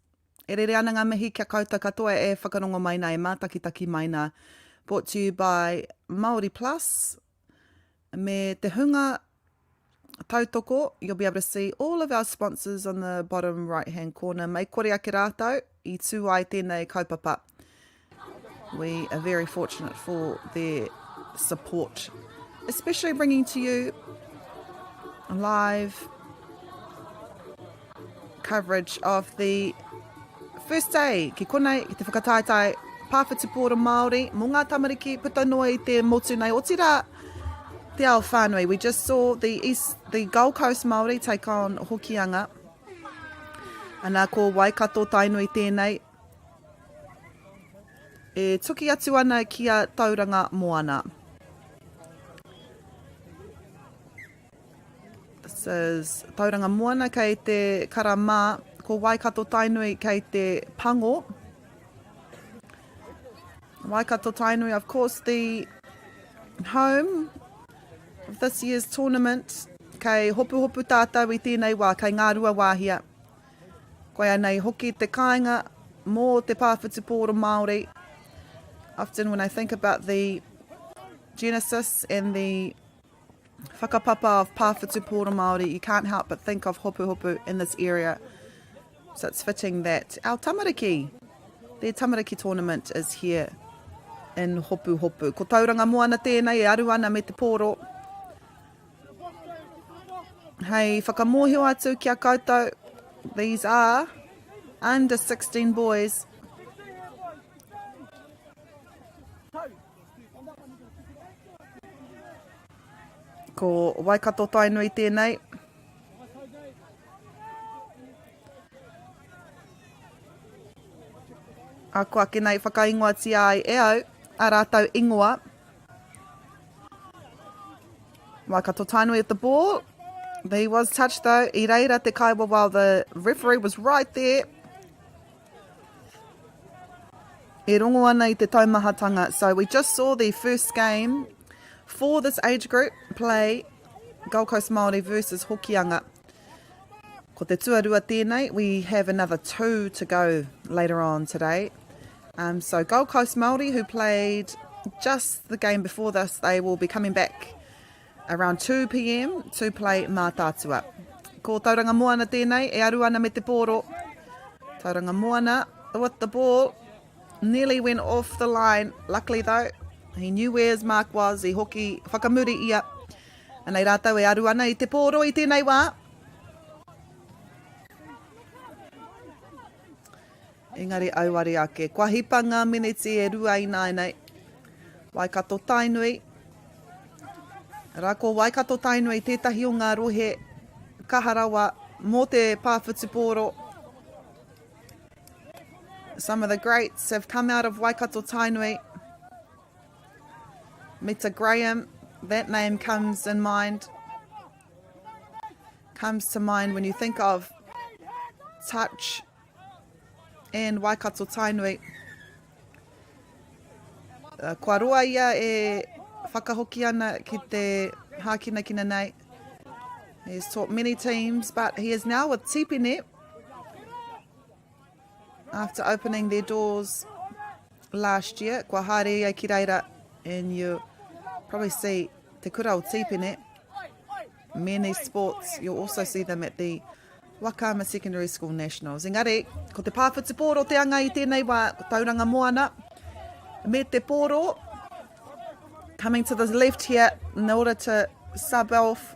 E rere ana ngā mihi kia koutou katoa e whakarongo mai nā, e mātakitaki mai nā. Brought to you by Māori Plus me te hunga tautoko. You'll be able to see all of our sponsors on the bottom right hand corner. Mei kore ake rātou i tū ai tēnei kaupapa. We are very fortunate for their support, especially bringing to you live coverage of the first day ki konei, ki te whakataetae pāwhutupōro Māori mō ngā tamariki puta noa i te motu nei, otirā te ao whānui. We just saw the, East, the Gold Coast Māori take on Hokianga. Ana ko Waikato Tainui tēnei. E tuki atu ana ki a Tauranga Moana. This is Tauranga Moana kei te kara mā, ko Waikato Tainui kei te pango. Waikato Tainui, of course, the home of this year's tournament. Kei hopuhopu tātou i tēnei wā, kei Ngāruawāhia. Koia nei hoki te kāinga mō te pā whutupōro Māori. Often when I think about the genesis and the whakapapa of pā whutupōro Māori, you can't help but think of Hopuhopu in this area. So it's fitting that our tamariki, their tamariki tournament is here in Hopuhopu. Ko Tauranga Moana tēnei e aru ana me te pōro. Hei whakamōhio atu ki a koutou, these are under 16 boys. Ko Waikato Tainui tēnei. Ako ake nei whakaingoatia ai e au a rātou ingoa. Waikato Tainui at the ball. He was touched though. I reira te kaiwa while the referee was right there. E rongo ana i te taumahatanga. So we just saw the first game for this age group play Gold Coast Māori versus Hokianga. Ko te tuarua tēnei, we have another two to go later on today. Um, so Gold Coast Māori, who played just the game before this, they will be coming back around 2 p.m. to play Mātaatua. Ko Tauranga Moana tēnei, e aru ana me te pōro. Tauranga Moana with the ball, nearly went off the line. Luckily though, he knew where his mark was, i hoki whakamuri ia. Anei rātou e aru ana i te pōro i tēnei wā. Engari auare ake. Kua hipa ngā meneti e rua ināianei. Waikato Tainui. Rā ko Waikato Tainui tētahi o ngā rohe kaha rawa mō te pā whutupōro. Some of the greats have come out of Waikato Tainui. Mita Graham, that name comes in mind. Comes to mind when you think of touch and Waikato Tainui. Uh, kua roa ia e whakahoki ana ki te hākinakina nei. He's taught many teams, but he is now with Tipene after opening their doors last year. Kua haere ia ki reira and you probably see te kura o Tipene. Many sports, you'll also see them at the Wakama Secondary School Nationals. Engari, ko te pā whutupōro te anga i tēnei wā, ko Tauranga Moana, me te pōro, coming to the left here in order to sub off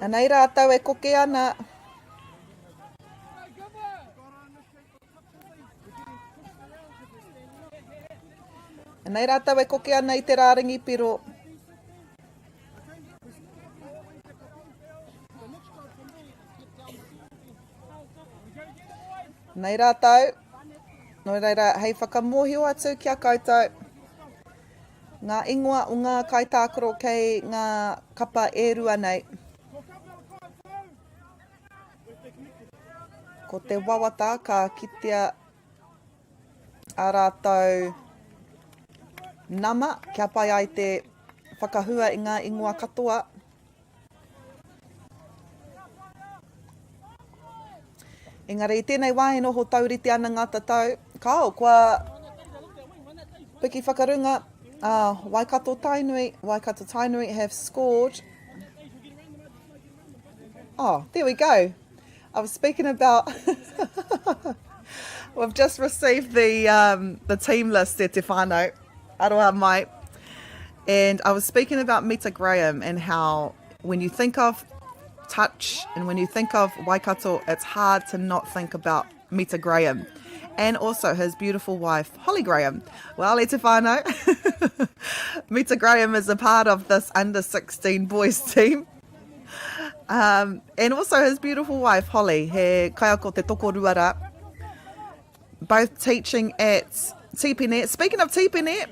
Anei rātou e koke ana. Anei rātou e koke ana i te rārangi piro. Nei rātou, nō reira, hei whakamōhio atu ki a koutou. Ngā ingoa o ngā kaitākaro kei ngā kapa e rua nei. Ko te wawata ka kitea a rātou. nama kia pai ai te whakahua i ngā ingoa katoa. Engari i tēnei wā e noho taurite ana ngā tatau, kāo, kua piki whakarunga a Waikato Tainui, Waikato Tainui have scored. Oh, there we go. I was speaking about We've just received the um, the team list e te whānau. Aroha mai. And I was speaking about Mita Graham and how when you think of touch and when you think of Waikato, it's hard to not think about Mita Graham and also his beautiful wife, Holly Graham. Well, e te whānau, Mita Graham is a part of this under 16 boys team. Um, and also his beautiful wife, Holly, he kaiako te tokorua rā. Both teaching at Tipene. Speaking of Tipene,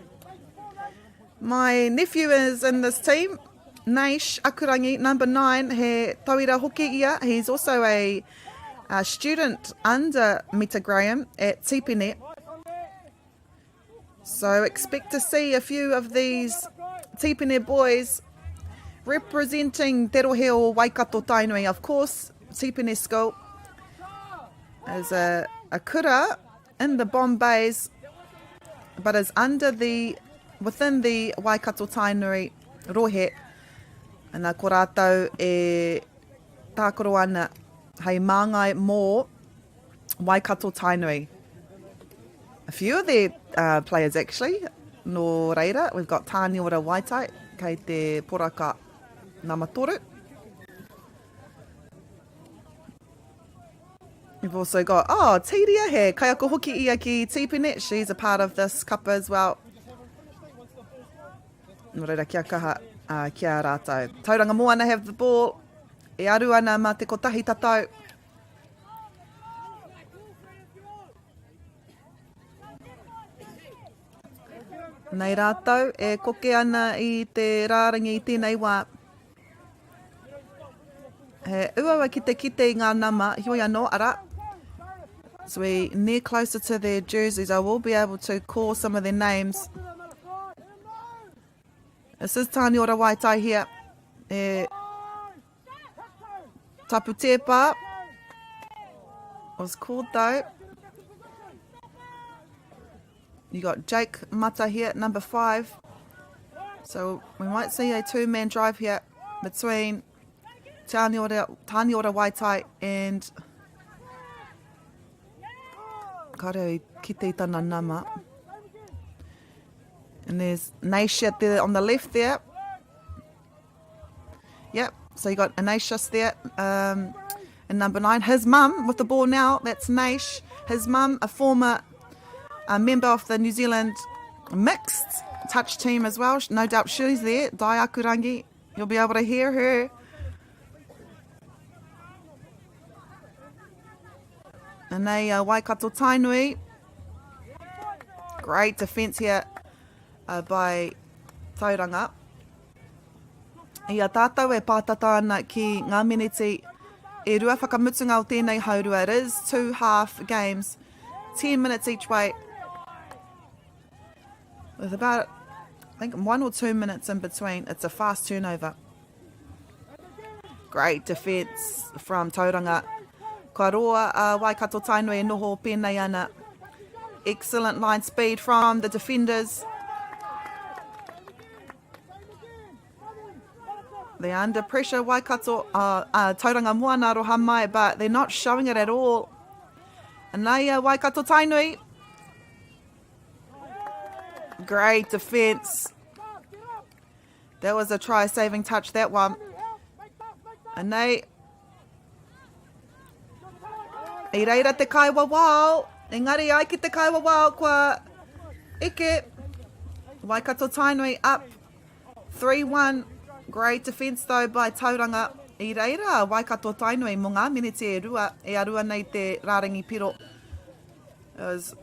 my nephew is in this team. Naish Akurangi, number 9, he tauira hoki ia. He's also a, a student under Mita Graham at Tipene. So expect to see a few of these Tipene boys representing Te Rohe o Waikato Tainui. Of course, Tipene School is a, a kura in the Bombays, but is under the within the Waikato Tainui rohe. Ana ko rātou e tākaro ana hei māngai mō Waikato Tainui. A few of their uh, players actually, nō reira, we've got Tāniora Waitai, kei te poraka nama toru. We've also got, oh, Tiria he, kaiako hoki ia ki Tīpene, she's a part of this kapa as well. Nō reira, kia kaha uh, ki a rātou. Tauranga Moana have the ball. E aru ana mā te kotahi tatau. Nei rātou e koke ana i te rārangi i tēnei wā. He uaua ki te kite i ngā nama, heoi anō, arā, so we near closer to their jerseys, I will be able to call some of their names. This is Tāniora Waitai here. E Tapu Tepa was called though. You got Jake Mata here, number five. So we might see a two-man drive here between Tāniora, Tāniora Waitai and Kare kite tana nama. And there's Naisha there on the left there. Yep, so you got Anatius there um, in number nine. His mum with the ball now, that's Naish. His mum, a former uh, member of the New Zealand mixed touch team as well. No doubt she's there. Dai Akurangi, you'll be able to hear her. And they uh, Waikato Tainui. Great defence here uh, by Tauranga. I a tātou e pātata ana ki ngā meneti e rua whakamutunga o tēnei haurua, it is two half games, 10 minutes each way, with about, I think, one or two minutes in between. It's a fast turnover. Great defence from Tauranga. Kua roa a Waikato Tainui e noho pēnei ana. Excellent line speed from the defenders. They're under pressure, Waikato, uh, uh, Tauranga Moana aroha mai, but they're not showing it at all. Anaya Waikato Tainui. Great defence. That was a try-saving touch, that one. Anei. I reira te kaiwawao. Engari ai ki te kaiwawao kua eke. Waikato Tainui up 3-1. Great defence though by Tauranga. I reira Waikato Tainui mo ngā miniti e rua e aru ana i te rārangi piro. It was,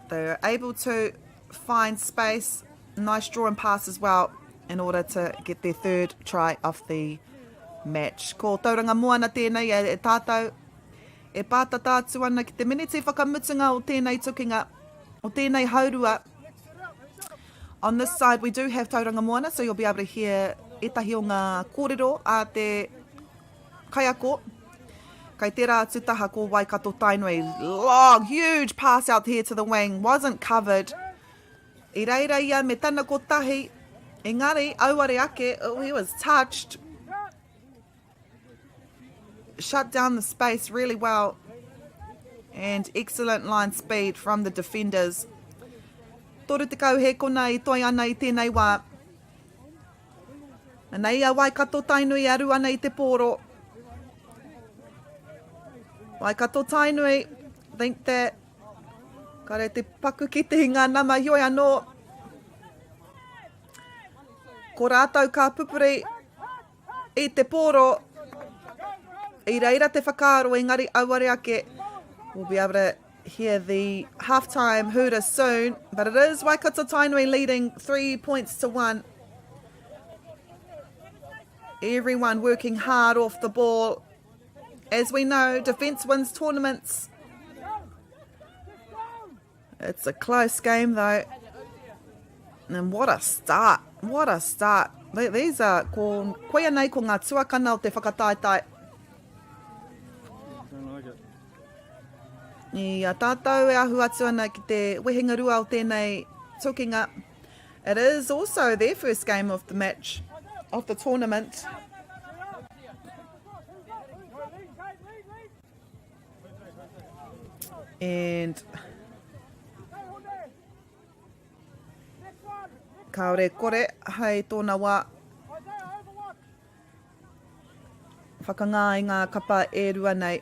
they were able to find space, nice draw and pass as well in order to get their third try of the match. Ko Tauranga Moana tēnei e, e tātou e pātata atu ana ki te miniti whakamutunga o tēnei tukinga, o tēnei haurua. On this side we do have Tauranga Moana, so you'll be able to hear ētahi o ngā kōrero a te kaiako. Kai tērā atu taha ko Waikato Tainui. Long, huge pass out here to the wing. Wasn't covered. I reira ia me tana kotahi. Engari, auare ake, oh, he was touched. Shut down the space really well. And excellent line speed from the defenders. 30 hēkona i toi ana i tēnei wā. Anei a Waikato Tainui e aru ana i te pōro. Waikato Tainui, think that kare te paku kite i ngā nama heoi anō. Ko rātou ka pupuri i te pōro. I reira te whakaaro engari auare ake. We'll be able to hear the halftime hooter soon, but it is Waikato Tainui leading 3 points to 1. Everyone working hard off the ball. As we know, defence wins tournaments. It's a close game though. And what a start. What a start. These are, ko, koia nei ko ngā tuakana o te whakataetae. I a tātou e ahu atu ana ki te wehenga rua o tēnei tukinga. It is also their first game of the match, of the tournament. And kāore kore hei tōna wā whakangā i ngā kapa e rua nei.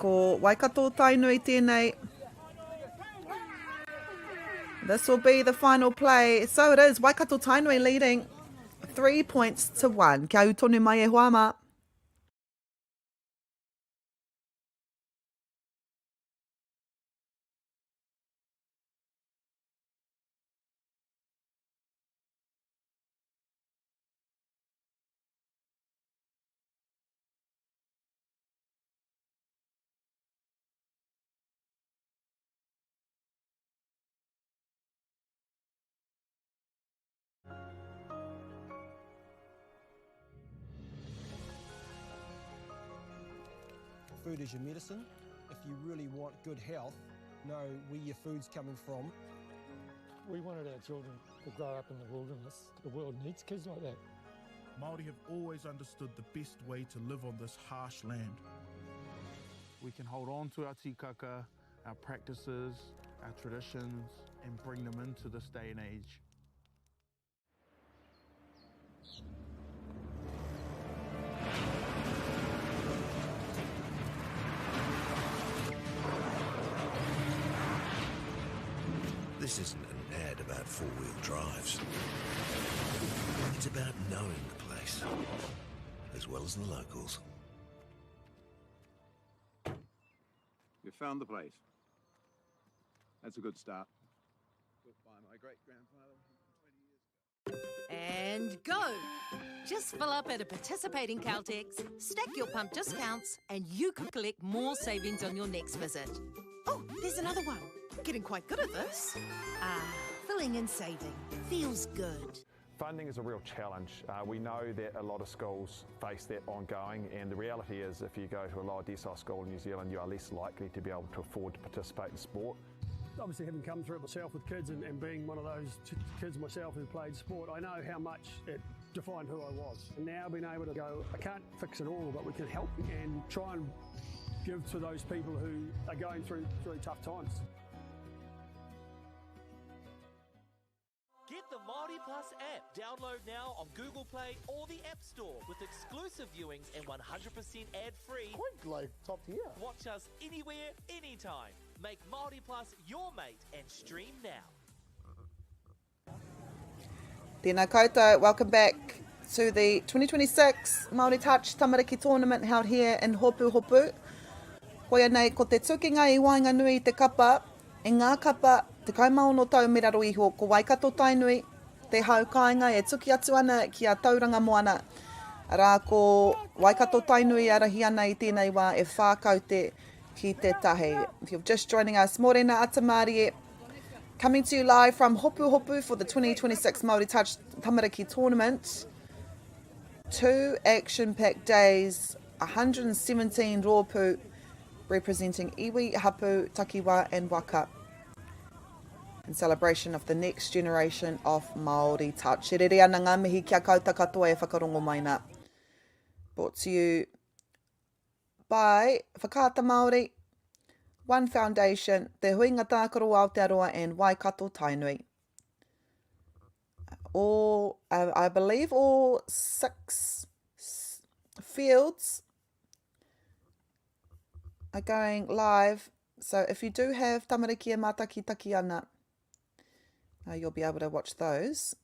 Ko Waikato Tainui tēnei. This will be the final play. So it is, Waikato Tainui leading 3 points to 1. Kia ū tonu mai e hoa mā. Food is your medicine. If you really want good health, know where your food's coming from. We wanted our children to grow up in the wilderness. The world needs kids like that. Māori have always understood the best way to live on this harsh land. We can hold on to our tikaka, our practices, our traditions, and bring them into this day and age. This isn't an ad about four-wheel drives. It's about knowing the place, as well as the locals. You found the place. That's a good start. Built by my great-grandfather 120 years ago. And go! Just fill up at a participating Caltex, stack your pump discounts, and you could collect more savings on your next visit. Oh, there's another one. Getting quite good at this. Ah, filling and saving. Feels good. Funding is a real challenge. Uh, we know that a lot of schools face that ongoing, and the reality is if you go to a lower decile school in New Zealand, you are less likely to be able to afford to participate in sport. Obviously, having come through it myself with kids and, and being one of those kids myself who played sport, I know how much it defined who I was. And now being able to go, I can't fix it all, but we can help and try and give to those people who are going through, through tough times. Get the Māori Plus app. Download now on Google Play or the App Store with exclusive viewings and 100% ad-free. Quite like top tier. Watch us anywhere, anytime. Make Māori Plus your mate and stream now. Tēnā koutou, welcome back to the 2026 Māori Touch Tamariki Tournament held here in Hopu Hopu. Koia nei ko te tukinga i waenganui i te kapa, i ngā kapa 16 tau me raro iho ko Waikato Tainui, te hau kāinga e tuki atu ana ki a Tauranga Moana. Arā ko Waikato Tainui e arahi ana i tēnei wā e whā kaute. ki te tahi. If you're just joining us, Morena Atamārie, coming to you live from Hopuhopu for the 2026 Māori Touch Tamariki Tournament. Two action-packed days, 117 rōpū representing iwi, hapu, takiwa and waka in celebration of the next generation of Māori Touch. E rere ana ngā mihi kia koutou katoa e whakarongo mai nā. Brought to you by Whakaata Māori, One Foundation, Te Huinga Tākaro Aotearoa and Waikato Tainui. All, I believe all six fields are going live. So if you do have tamariki e mātakitaki ana, uh, you'll be able to watch those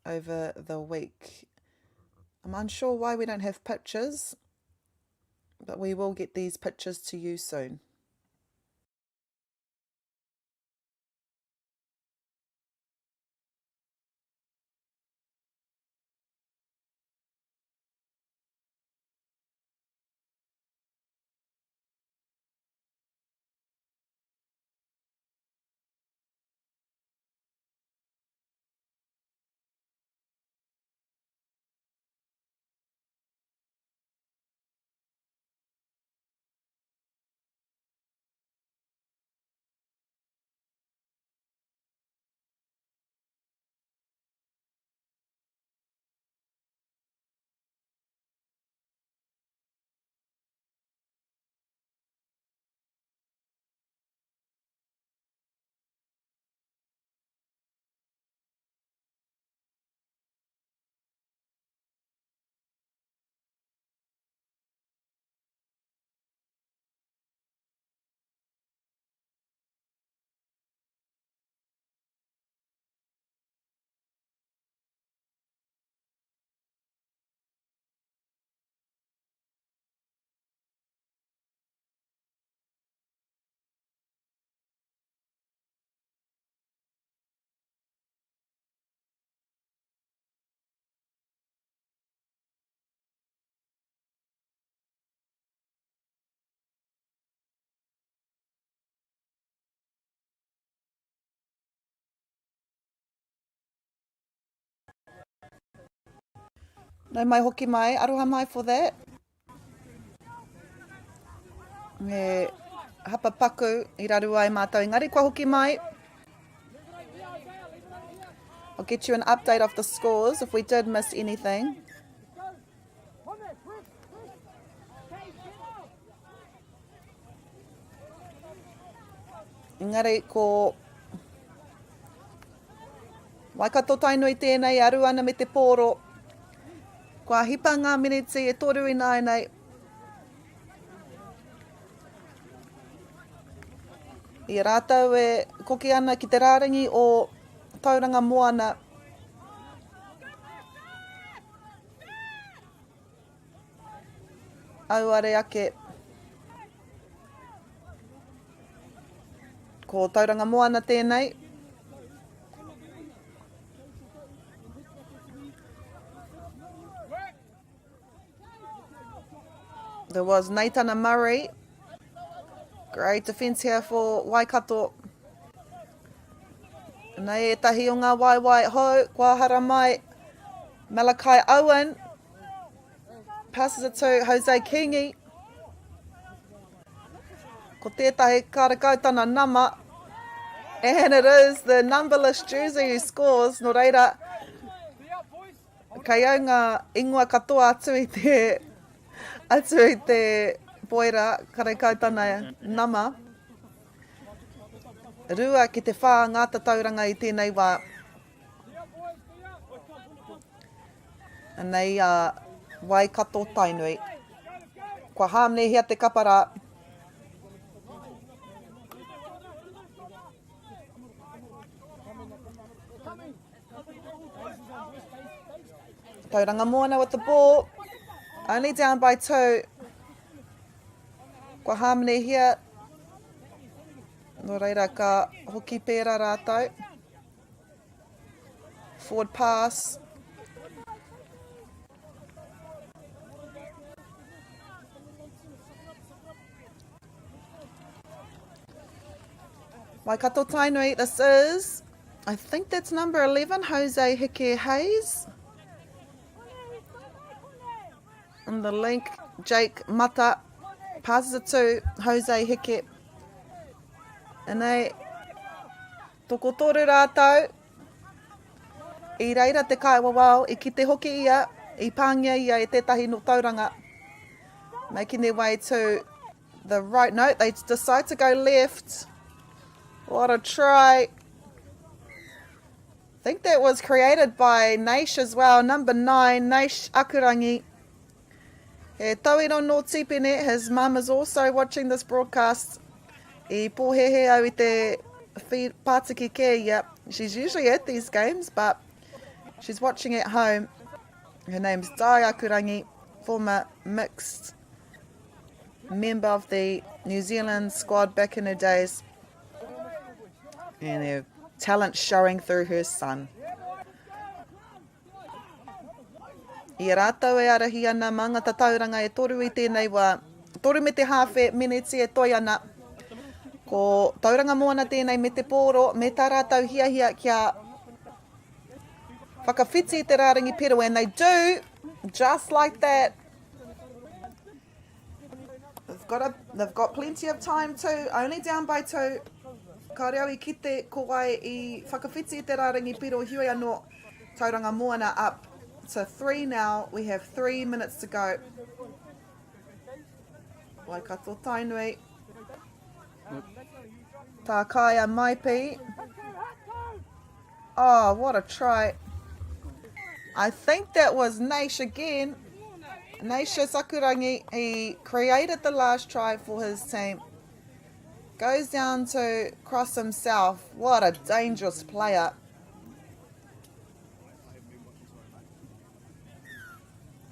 over the week. I'm unsure why we don't have pictures, but we will get these pictures to you soon. Nau mai hoki mai, aroha mai for that. He hapa paku i raru ai mātou engari kua hoki mai. I'll get you an update of the scores if we did miss anything. Engari ko Waikato Tainui tēnei e aru ana me te pōro. Kua hipa ngā miniti e toru ināianei. I a rātou e koke ana ki te rārangi o Tauranga Moana. Auare ake. Ko Tauranga Moana tēnei. There was Naitana Murray. Great defence here for Waikato. Nei ētahi o ngā waewae hou, kua haramai Malachi Owen. Passes it to Jose Kingi. Ko tētahi karekau tana nama. And it is the numberless jersey who scores. Nō reira, kei au ngā ingoa katoa atu i te, atu i te boera, karekau tana nama. 2 ki te 4 ngā tatauranga i tēnei wā. Anei a Waikato Tainui. Kua hāmnehia te kapa rā. Tauranga Moana with the ball. Only down by two. Kua hāmnehia. Nō reira ka hoki pērā rātou. Forward pass. Waikato Tainui, this is, I think that's number 11, Jose Heke Hayes. And the link, Jake Mata passes it to Jose Heke. And they tokotoru rātou. I reira te kaiwawao, i kite hoki ia, i pāngia ia e tētahi no Tauranga. Making their way to the right note. They decide to go left. What a try. I think that was created by Naish as well. Number 9, Naish Akurangi. He tauira nō Tipene, his mum is also watching this broadcast. I pōhehe au i te pātiki kē ia. She's usually at these games, but she's watching at home. Her name's Dai Akurangi, former mixed member of the New Zealand squad back in her days. And her talent showing through her son. I a rātou e ārahi ana mā ngā tatauranga e toru i tēnei wā, toru me te hāwhe meneti e toe ana. Ko Tauranga Moana tēnei me te pōro, me tā rātou hiahia kia whakawhiti i te rārangi pero, and they do, just like that. They've got, a, they've got plenty of time too, only down by two. Kāore au i kite ko wai i whakawhiti i te rārangi piro heoi anō Tauranga Moana up to three now. We have three minutes to go. Waikato Tainui. Tākaia Maipi. Oh, what a try. I think that was Naish again. Naisha Sakurangi, he created the last try for his team. Goes down to cross himself. What a dangerous player.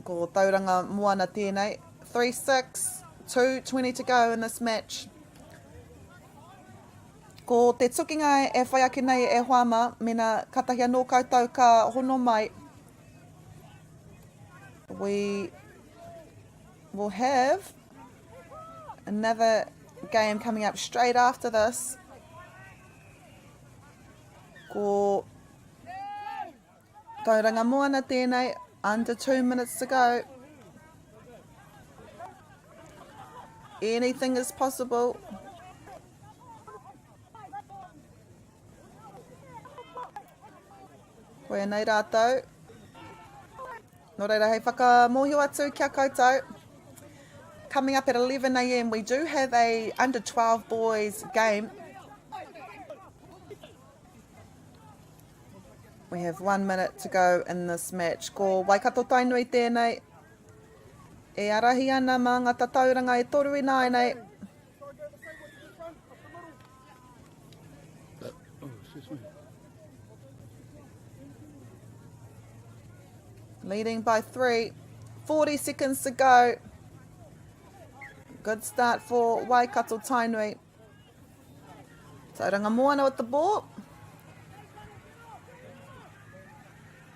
Ko Tauranga Moana tēnei. 3-6, 2.20 to go in this match. Ko te tukinga e whai ake nei e hoa ma, mena katahi anō koutou ka hono mai. We will have another game coming up straight after this. Ko Tauranga Moana tēnei, under 2 minutes to go. Anything is possible. Koia nei rātou. Nō reira, hei whakamōhio atu ki a koutou. Coming up at 11am, we do have a under 12 boys game. We have one minute to go in this match. Ko Waikato Tainui tēnei. E arahi ana mā ngā tatauranga e toru ināianei. Leading by three. 40 seconds to go. Good start for Waikato Tainui. Tauranga Moana with the ball.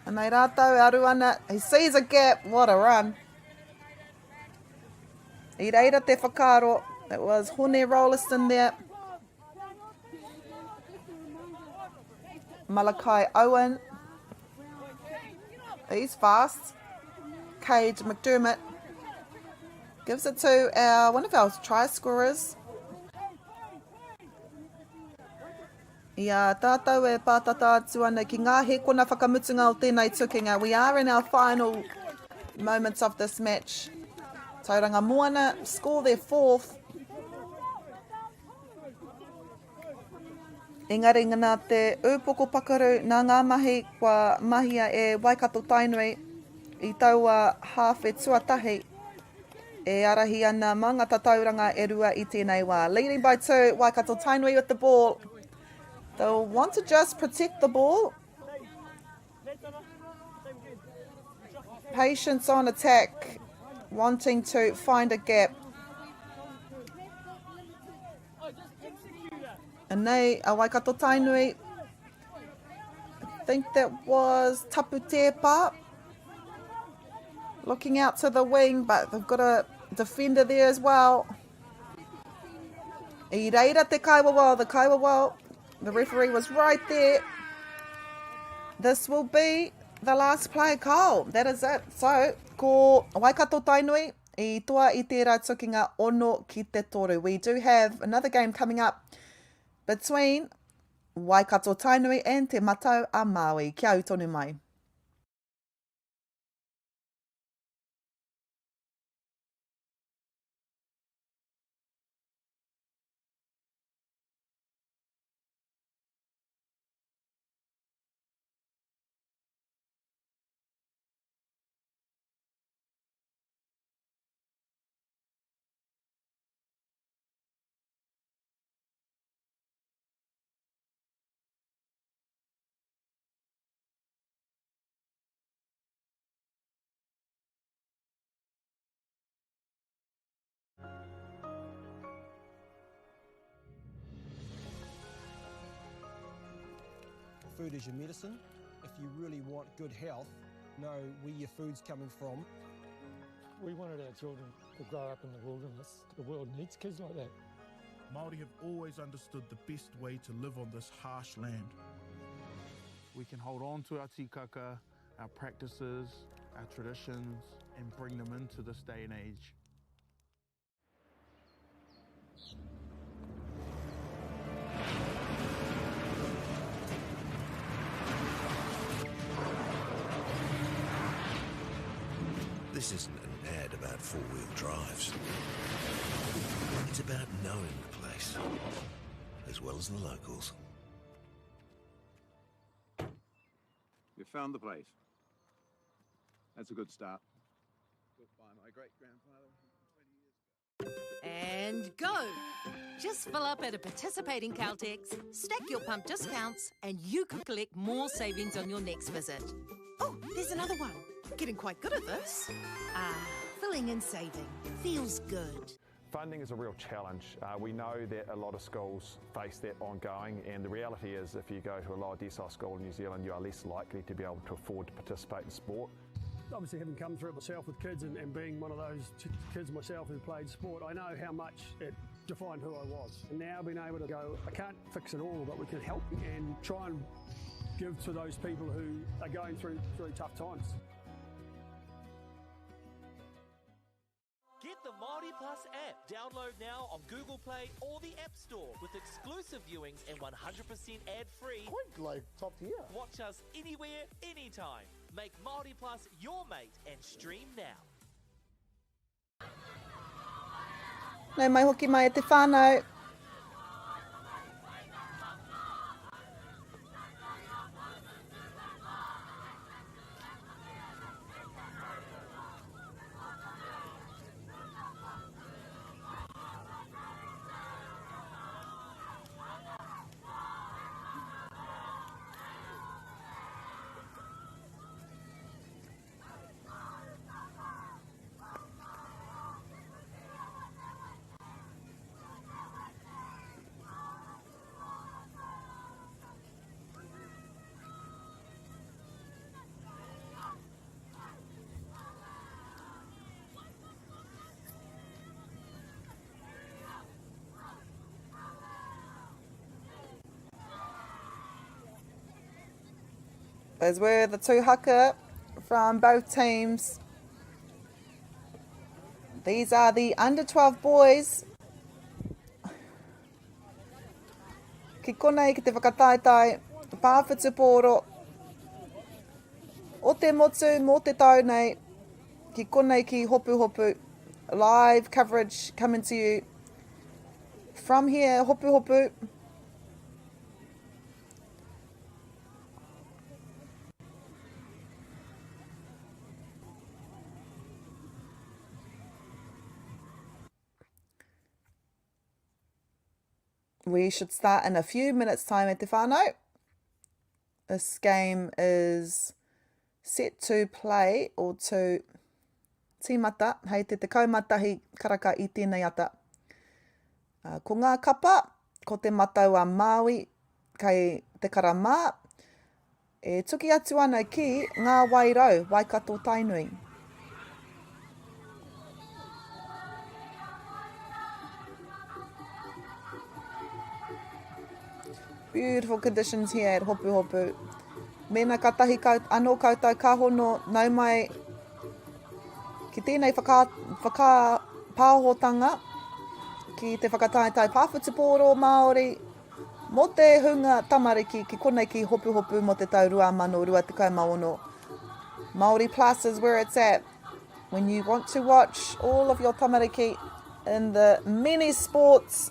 Anei rātou e aru ana. He sees a gap. What a run. I reira te whakaaro. It was Hone Rolliston there. Malachi Owen. He's fast. Cage McDermott gives it to our one of our try scorers. I a tātou e pātata atu ana ki ngā hēkona whakamutunga o tēnei tukinga. We are in our final moments of this match. Tauranga Moana score their fourth. Engari nā te ūpoko pakaru, nā ngā mahi kua mahia e Waikato Tainui i taua hāwhe tuatahi e ārahi ana mā ngā tatauranga e rua i tēnei wā. Leading by two, Waikato Tainui with the ball. They'll want to just protect the ball. Patience on attack, wanting to find a gap. Anei, a Waikato Tainui. I think that was Tapu Tepa. Looking out to the wing, but they've got a defender there as well. I reira te kaiwawao, the kaiwawao. The referee was right there. This will be the last play call. That is it. So, ko Waikato Tainui i toa i tērā tukinga ono ki te toru. We do have another game coming up between Waikato Tainui and Te Matau a Māui. Kia u tonu mai. Food is your medicine. If you really want good health, know where your food's coming from. We wanted our children to grow up in the wilderness. The world needs kids like that. Māori have always understood the best way to live on this harsh land. We can hold on to our tikaka, our practices, our traditions, and bring them into this day and age. This isn't an ad about four-wheel drives. It's about knowing the place, as well as the locals. You found the place. That's a good start. Built by my great-grandfather 120 years ago. And go! Just fill up at a participating Caltex, stack your pump discounts, and you could collect more savings on your next visit. Oh, there's another one. Getting quite good at this. Ah, filling and saving. Feels good. Funding is a real challenge. Uh, we know that a lot of schools face that ongoing, and the reality is if you go to a lower decile school in New Zealand, you are less likely to be able to afford to participate in sport. Obviously, having come through it myself with kids and, and being one of those kids myself who played sport, I know how much it defined who I was. And now being able to go, I can't fix it all, but we can help and try and give to those people who are going through, through tough times. Get the Māori Plus app. Download now on Google Play or the App Store with exclusive viewings and 100% ad-free. Quite like top tier. Watch us anywhere, anytime. Make Māori Plus your mate and stream now. Nau mai hoki mai e te whānau. Those were the two haka from both teams. These are the under 12 boys. Ki konei ki te whakataetae pāwhutupōro o te motu mō te tau nei. Ki konei ki Hopuhopu. Live coverage coming to you from here, Hopuhopu. We should start in a few minutes' time at te whānau. This game is set to play or to tīmata hei te 11 karaka i tēnei ata. Uh, ko ngā kapa, ko te matau a Māui kei te karamā, e tuki atu ana ki ngā wairau, Waikato Tainui. Beautiful conditions here at Hopuhopu. Mēnā katahi kau, anō koutou ka hono nau mai ki tēnei whaka, whakapāhotanga ki te whakataetae pāwhutupōro Māori mō te hunga tamariki ki konei ki Hopuhopu mō te tau 2026. Māori Plus is where it's at. When you want to watch all of your tamariki in the many sports,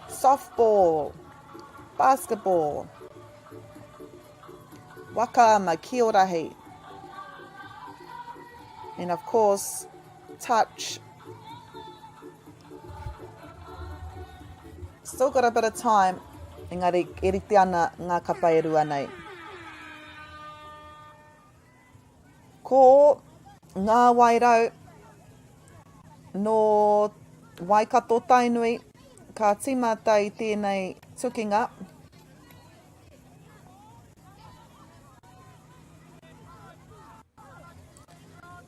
softball, basketball, waka ama, kiorahi, and of course, touch. Still got a bit of time, engari e rite ana ngā kapa e rua nei. Ko Ngā Wairau nō Waikato Tainui ka tīmata i tēnei tukinga.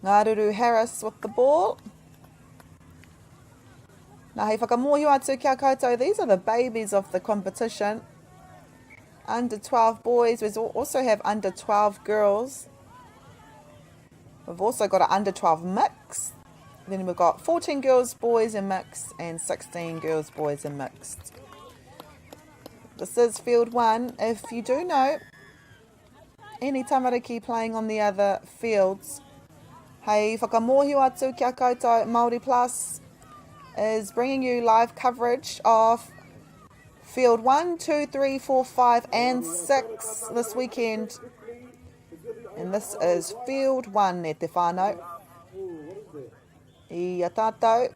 Ngāruru Harris with the ball. Nā, hei whakamōhio atu ki a koutou, these are the babies of the competition. Under 12 boys, we also have under 12 girls. We've also got an under 12 mix. Then we've got 14 girls, boys and mixed, and 16 girls, boys and mixed. This is field one. If you do know any tamariki playing on the other fields, hei whakamōhio atu ki a koutou, Māori Plus is bringing you live coverage of field 1, 2, 3, 4, 5 and 6 this weekend. And this is field 1 e te whānau. I a tātou,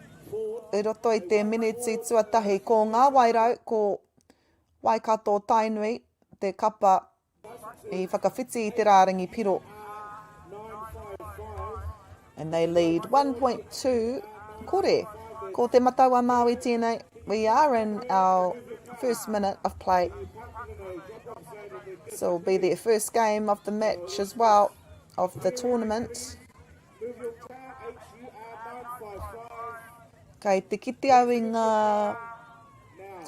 i roto i te miniti tuatahi ko Ngā Wairau, ko Waikato Tainui, te kapa i whakawhiti i te rārangi piro. And they lead 1.2 kore. Ko Te Matau a Māui tēnei. We are in our first minute of play. So it'll be their first game of the match as well, of the tournament. Kei te kite au i ngā,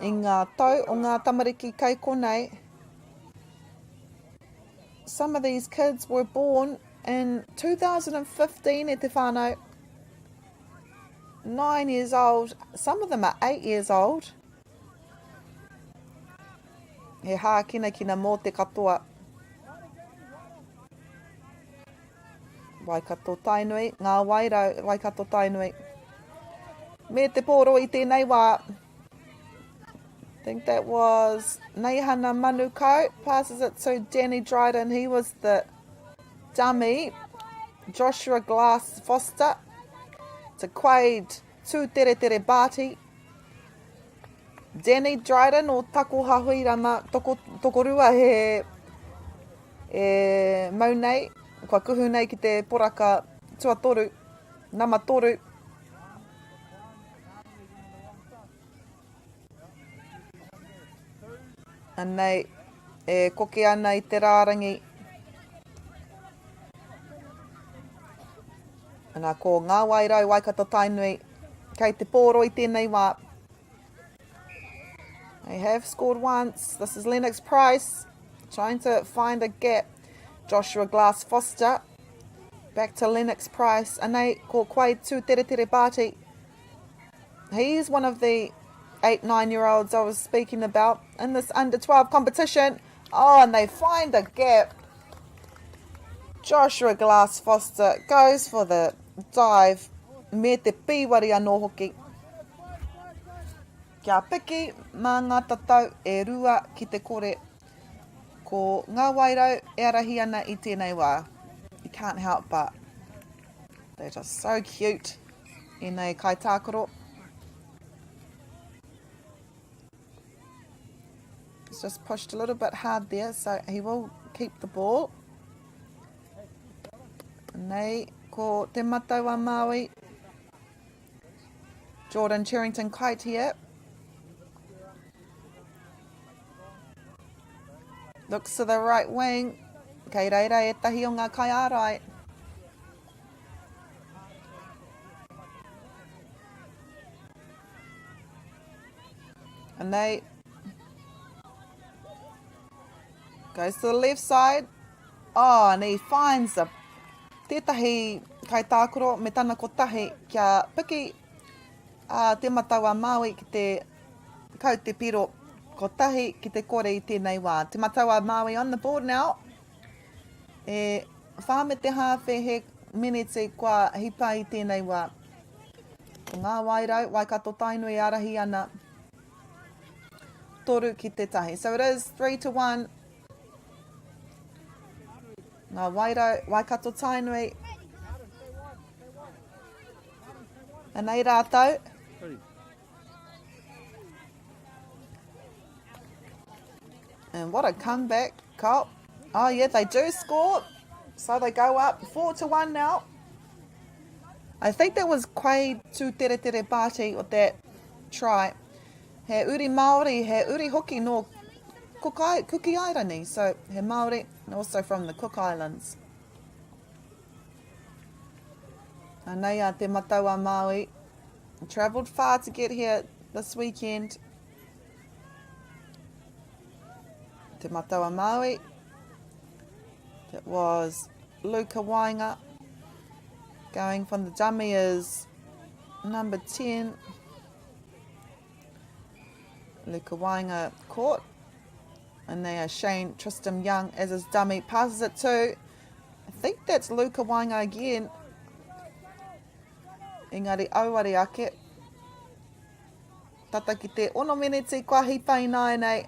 i ngā tau o ngā tamariki kei konei. Some of these kids were born in 2015 e te whānau. 9 years old, some of them are 8 years old. He hākinakina mō te katoa. Waikato Tainui, ngā wairau Waikato Tainui. Me te pōro i tēnei wā. I think that was Neihana Manukau. Passes it to Danny Dryden. He was the dummy. Joshua Glass Foster to Quade Tūteretere Bati. Danny Dryden o Takoha Huirama, toko, tokorua he e mau nei, kua kuhu nei ki te poraka tuatoru, nama toru. Anei, e koke ana i te rārangi. Ana, ko Ngā Wairau Waikato Tainui kei te pōro i tēnei wā. They have scored once. This is Lennox Price trying to find a gap. Joshua Glass Foster back to Lennox Price. Anei, ko Quade Tūteretere Bati. He's one of the 8, 9-year-olds I was speaking about in this under 12 competition. Oh, and they find a gap. Joshua Glass Foster goes for the dive. Me te pīwari anō hoki. Kia piki mā ngā tatau e rua ki te kore. Ko Ngā Wairau e arahi ana i tēnei wā. You can't help but. They're just so cute. Ēnei kaitākaro. He's just pushed a little bit hard there, so he will keep the ball. Nei, ko Te Matau a Māui. Jordan Cherrington Kite here. Looks to the right wing. Kei reira ētahi o ngā kaiārai. Anei. Goes to the left side. Oh, and he finds the tētahi kaitākaro me tana kotahi kia piki a Te Matau a Māui ki te kaute piro kotahi ki te kore i tēnei wā. Te Matau a Māui on the board now. E whā me te hāwhe he meneti kua hipa i tēnei wā. Ko ngā wairau, Waikato Tainui e arahi ana. 3 ki te tahi. So it is 3 to 1. Ngā Wairau, Waikato Tainui. Anei rātou. And what a comeback. Cop. Oh yeah, they do score. So they go up 4 to 1 now. I think that was Quade Tūteretere Bati with that try. He uri Māori, he uri hoki nō Kuki Airani, so he Māori and also from the Cook Islands. Anei a Te Matau a Māui. Travelled far to get here this weekend. Te Matau a Māui. That was Luka Wainga. Going from the dummy is number 10. Luka Wainga caught. And they are Shane Tristan Young as his dummy. Passes it to, I think that's Luka Wainga again. Engari auare ake. Tata ki te ono meneti kua hipa ināianei.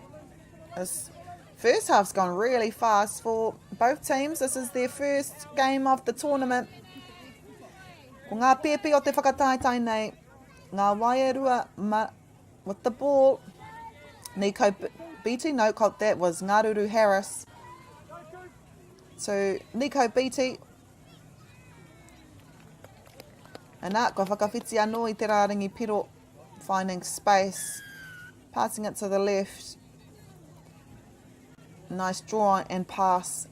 This first half's gone really fast for both teams. This is their first game of the tournament. Ko ngā pēpi o te whakataetae nei, ngā waerua ma, with the ball. Nico Beattie, no, that was Ngaruru Harris. So Nico Beattie. Ana, kua whakawhiti anō i te rārangi piro, finding space, passing it to the left. Nice draw and pass.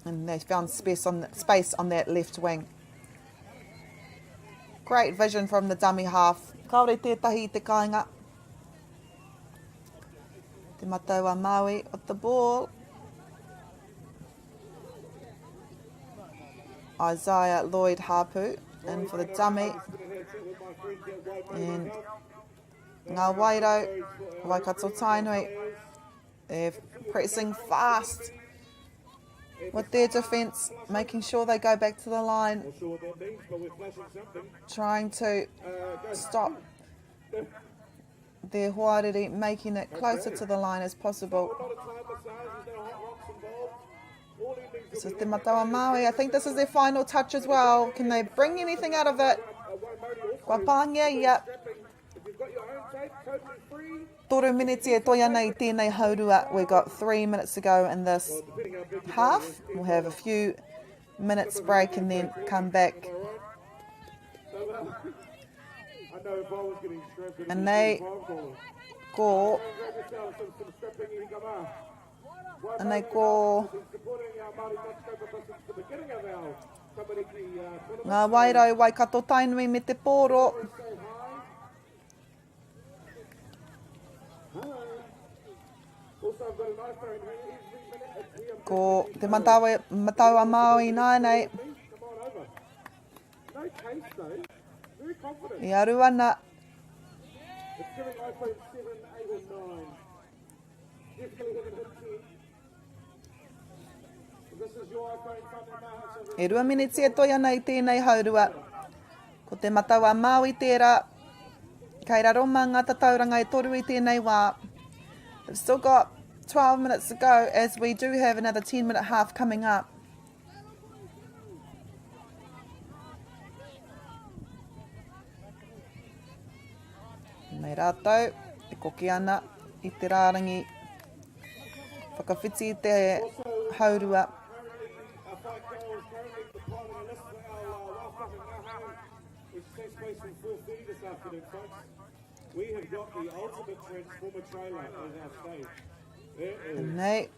And they found space on, the, space on that left wing. Great vision from the dummy half. Kāore tētahi i te kāinga. Te Matau a Māui with the ball. Isaiah Lloyd Harpu in for the dummy. And Ngā Wairau, Waikato Tainui, they're pressing fast with their defence, making sure they go back to the line, trying to stop their hoariri, making it closer to the line as possible. This is Te Matau a Māui. I think this is their final touch as well. Can they bring anything out of it? Kua pāngia ia. Toru miniti e toi ana i tēnei haurua. We've got three minutes to go in this half. We'll have a few minutes break and then come back. And they ko Anei ko Ngā Wairau, Waikato Tainui me te pōro. Ko Te Matau a Māui ināianei. E aru ana. E rua miniti e toi ana i tēnei haurua. Ko Te Matau a Māui tērā. Kei raro mā ngā tatauranga e toru i tēnei wā. We've still got 12 minutes to go as we do have another 10 minute half coming up. Nei rātou e koke ana i te rārangi whakawhiti i te haurua. Nei,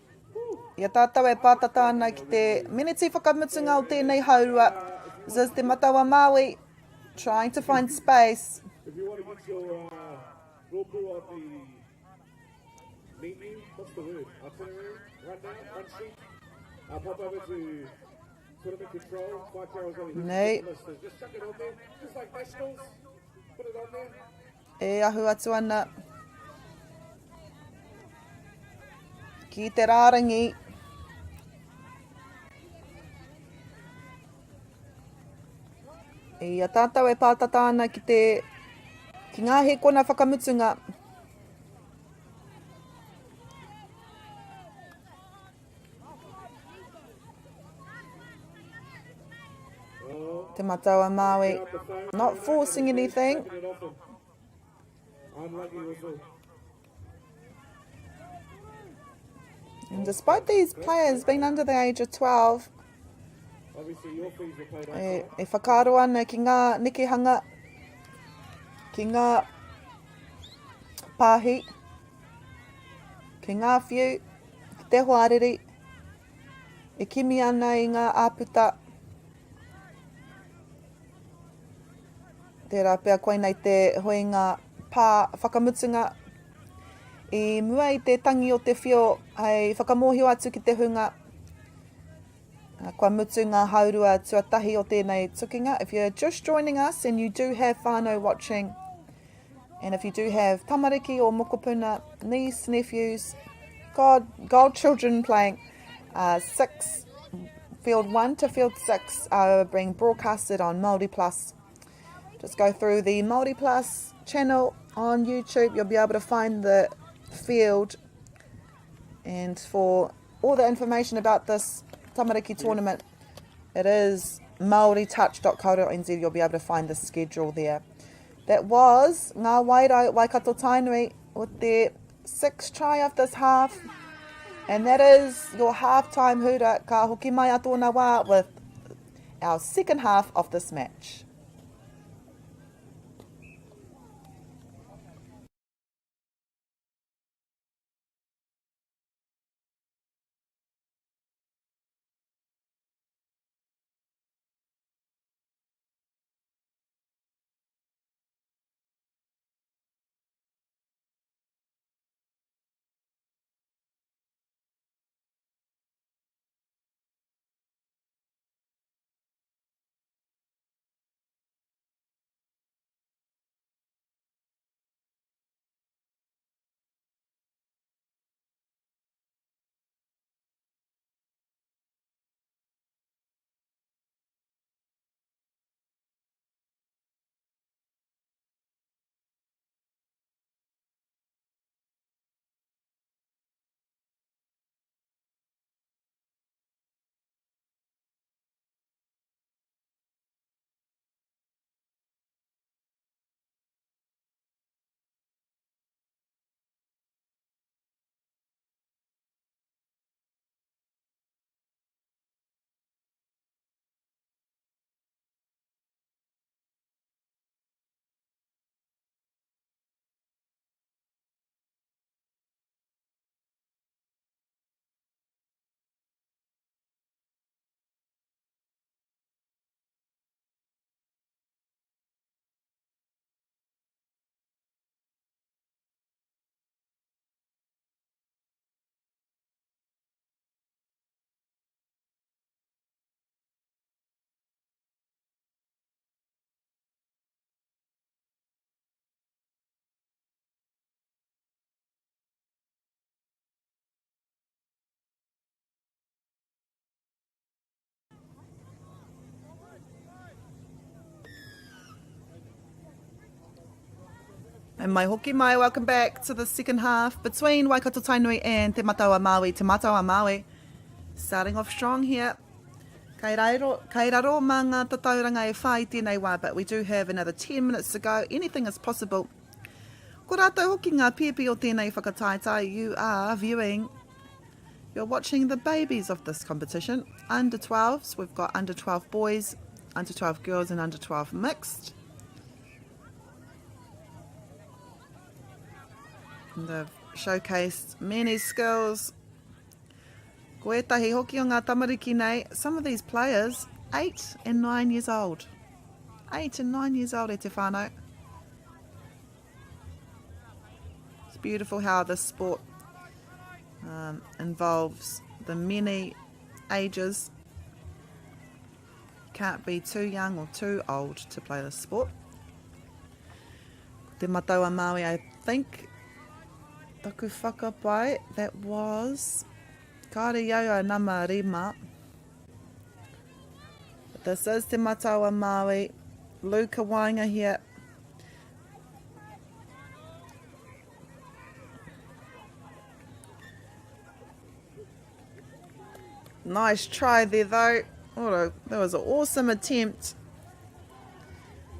i a tātou e pātata ana ki te miniti whakamutunga o tēnei haurua, this is Te Matau a Māui, Trying to find space. If you want to get your uh, on the menu, what's the word? Itinerary, rundown, run sheet. Uh, pop over to tournament control, Five Carroll's over here. Nei. Just chuck it on there, just like nationals, put it on there. E ahu atu ana ki te rārangi. I a tātou e pātata ana ki te ki ngā hēkona whakamutunga. Te Matau a Māui, not forcing anything. And despite these players being under the age of 12, e, e whakaaro ana ki ngā nekehanga, ki ngā pāhi, ki ngā whiu, ki te hoariri, e kimi ana i ngā āputa. Tērā pea koinei te huinga pā whakamutunga i mua i te tangi o te whio hei whakamōhio atu ki te hunga kua mutu ngā haurua tuatahi o tēnei tukinga. If you're just joining us and you do have whānau watching, and if you do have tamariki or mokopuna, niece, nephews, god, godchildren playing, uh, six, field 1 to field 6 are being broadcasted on Māori Plus. Just go through the Māori Plus channel on YouTube. You'll be able to find the field. And for all the information about this Tamariki tournament, it is maoritouch.co.nz. You'll be able to find the schedule there. That was Ngā Wairau Waikato Tainui with their sixth try of this half. And that is your halftime hura. Ka hoki mai a tōna wā with our second half of this match. And mai hoki mai, welcome back to the second half between Waikato Tainui and Te Matau a Māui. Te Matau a Māui starting off strong here. Kei raro, kei raro mā ngā tatauranga e whā i tēnei wā, but we do have another 10 minutes to go. Anything is possible. Ko rātou hoki ngā pēpi o tēnei whakataetae. You are viewing, you're watching the babies of this competition. Under 12s, we've got under 12 boys, under 12 girls and under 12 mixed. And they've showcased many skills. Ko ētahi hoki o ngā tamariki nei, some of these players, 8 and 9 years old. 8 and 9 years old e te whānau. It's beautiful how this sport Um, involves the many ages. Can't be too young or too old to play this sport. Te Matau a Māui, I think, taku whakapae, that was kāre i au a nama rima. But this is Te Matau a Māui, Luka Wainga here. Nice try there though. What a, that was an awesome attempt.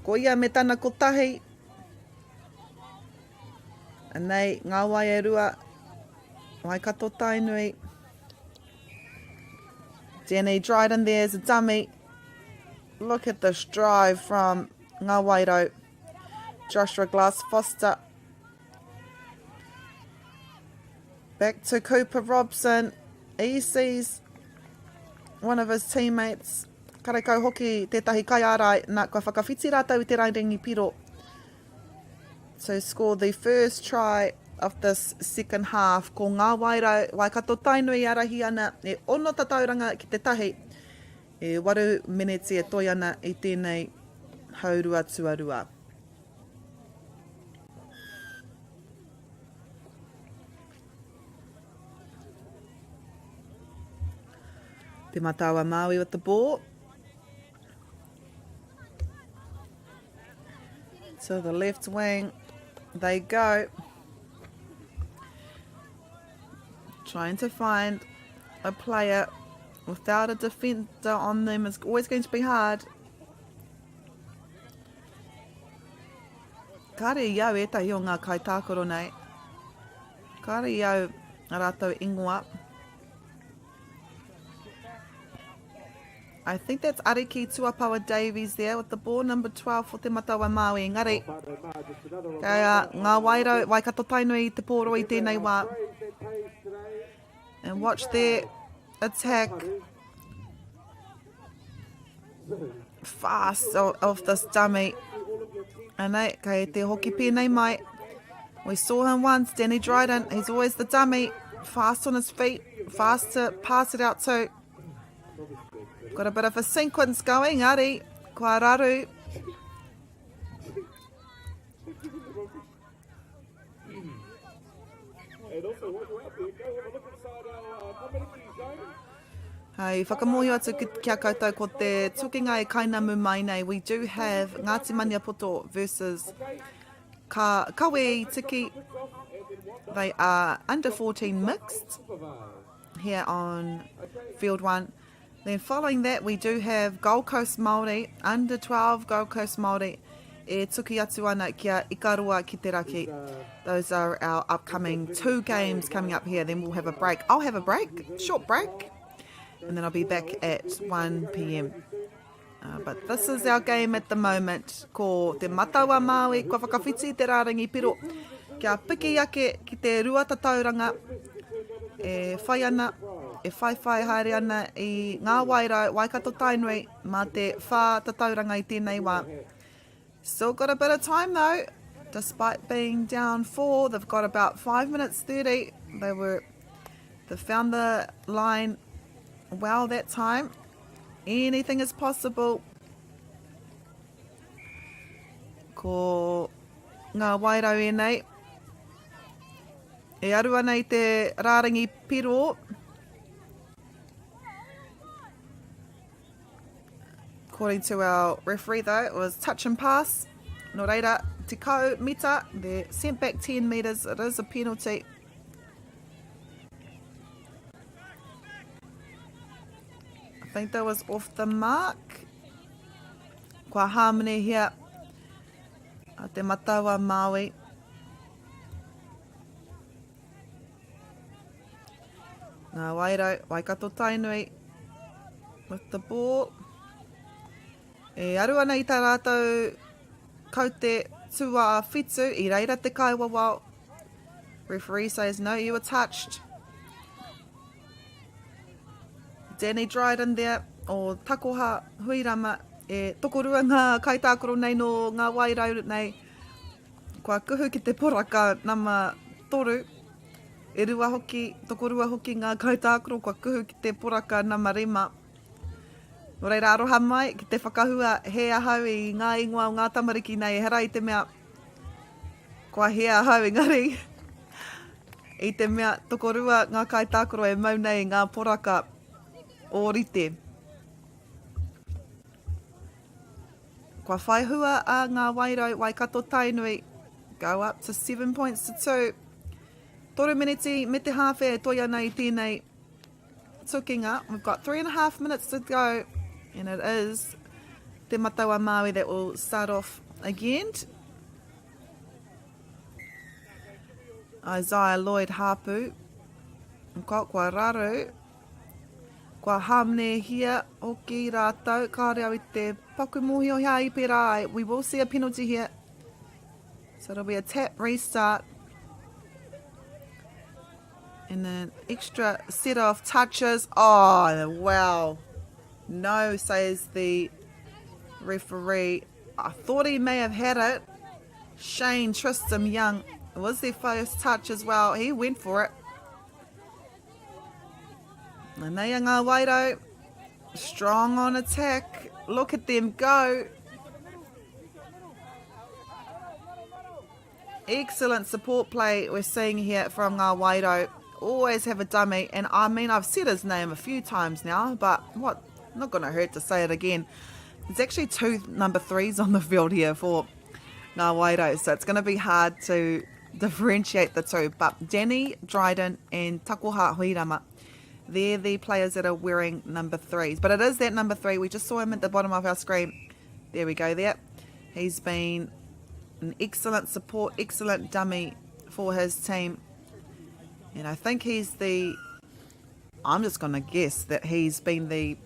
Ko ia me tana kotahi. Anei, ngā wai e rua. Waikato Tainui. Danny Dryden there is a dummy. Look at this drive from Ngā Wairau. Joshua Glass Foster. Back to Cooper Robson. He sees one of his teammates. Karekau hoki tētahi kaiārai, nā, kua whakawhiti rātou i te rārangi piro to score the first try of this second half. Ko Ngā Wairau, Waikato Tainui arahi ana e ono tatauranga ki te tahi. E waru meneti e toi ana i tēnei haurua tuarua. Te Matau a Māui with the ball. To the left wing they go. Trying to find a player without a defender on them is always going to be hard. Kāre i au ētahi o ngā kaitākaro nei. Kāre i au a rātou ingoa. I think that's Ariki Tuapawa Davies there with the ball number 12 for Te Matau a Māui. Engari, kei a Ngā Wairau, Waikato Tainui i te pōro i tēnei wā. And watch their attack fast of, of this dummy. Anei, kei te hoki pēnei mai. We saw him once, Danny Dryden. He's always the dummy. Fast on his feet, fast to pass it out to. Got a bit of a sequence going, Ari. Kua raru. Hei whakamōhio atu ki a koutou ko te tukinga e kainamu mai nei. We do have Ngāti Maniapoto versus Ka Kawe i Tiki. They are under 14 mixed here on field one. Then following that we do have Gold Coast Māori, under 12 Gold Coast Māori e tuki atu ana kia Ikaroa ki te raki. Those are our upcoming two games coming up here. Then we'll have a break. I'll have a break, short break, and then I'll be back at 1 p.m. Uh, but this is our game at the moment. Ko Te Matau a Māui, kua whakawhiti te rārangi piro kia piki ake ki te rua tatauranga e whai ana, e whaiwhai haere ana i ngā wairau Waikato Tainui mā te whā tatauranga i tēnei wā. Still got a bit of time though, despite being down four, they've got about 5 minutes 30. They were, they found the line well that time. Anything is possible. Ko ngā wairau ēnei. E aru ana i te rārangi piro. According to our referee though, it was touch and pass. Nō reira, tekau mita, they're sent back 10 metres. It is a penalty. I think that was off the mark. Kua hāmenehia a Te Matau a Māui. Ngā Wairau, Waikato Tainui with the ball. E aru ana i tā rātou kaute tuawhitu, i reira te kaiwawao. Referee says no, you were touched. Danny Dryden there, o Takoha Huirama, e tokorua ngā kaitākaro nei nō ngā wairau nei. Kua kuhu ki te poraka nama toru. E rua hoki, tokorua hoki ngā kaitākaro kua kuhu ki te poraka nama 5. Nō reira aroha mai ki te whakahua hē ahau i ngā ingoa o ngā tamariki nei, ehara i te mea kua hē ahau engari i te mea tokorua ngā kaitākaro e mau nei i ngā poraka ōrite. Kua whai hua a Ngā Wairau Waikato Tainui. Go up to 7 points to 2. Toru miniti me te hāwhe e toi ana i tēnei tukinga. We've got 3.5 minutes to go and it is Te Matau a Māui that will start off again. Isaiah Lloyd Hāpu. Kua, kua raru. Kua hāmnehia hoki rātou, kāore au i te paku mōhio hea i pērā ai. We will see a penalty here. So it'll be a tap restart. And an extra set of touches. Oh, wow. No, says the referee. I thought he may have had it. Shane Tristam Young. It was their first touch as well. He went for it. Anei a Ngā Wairau. Strong on attack. Look at them go. Excellent support play we're seeing here from Ngā Wairau. Always have a dummy. And I mean, I've said his name a few times now, but what? Not going to hurt to say it again. There's actually 2 number 3s on the field here for Ngā Wairau, so it's going to be hard to differentiate the two. But Danny Dryden and Takoha Huirama, they're the players that are wearing number 3s. But it is that number 3. We just saw him at the bottom of our screen. There we go there. He's been an excellent support, excellent dummy for his team. And I think he's the, I'm just going to guess that he's been the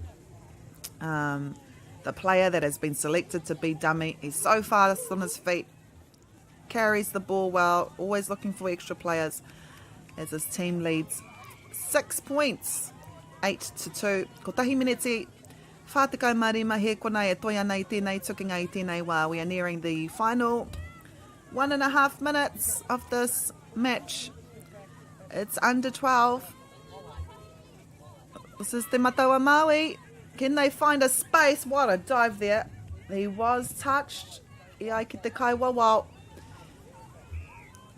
player that has been selected to be dummy. He's so fast on his feet, carries the ball well, always looking for extra players as his team leads 6 points, 8-2. Kotahi mineti, 45 hēkona e toi ana i tēnei tukinga i tēnei wā. We are nearing the final 1.5 minutes of this match. It's under 12. This is Te Matau a Māui. Can they find a space? What a dive there. He was touched. E ai ki te kaiwawao.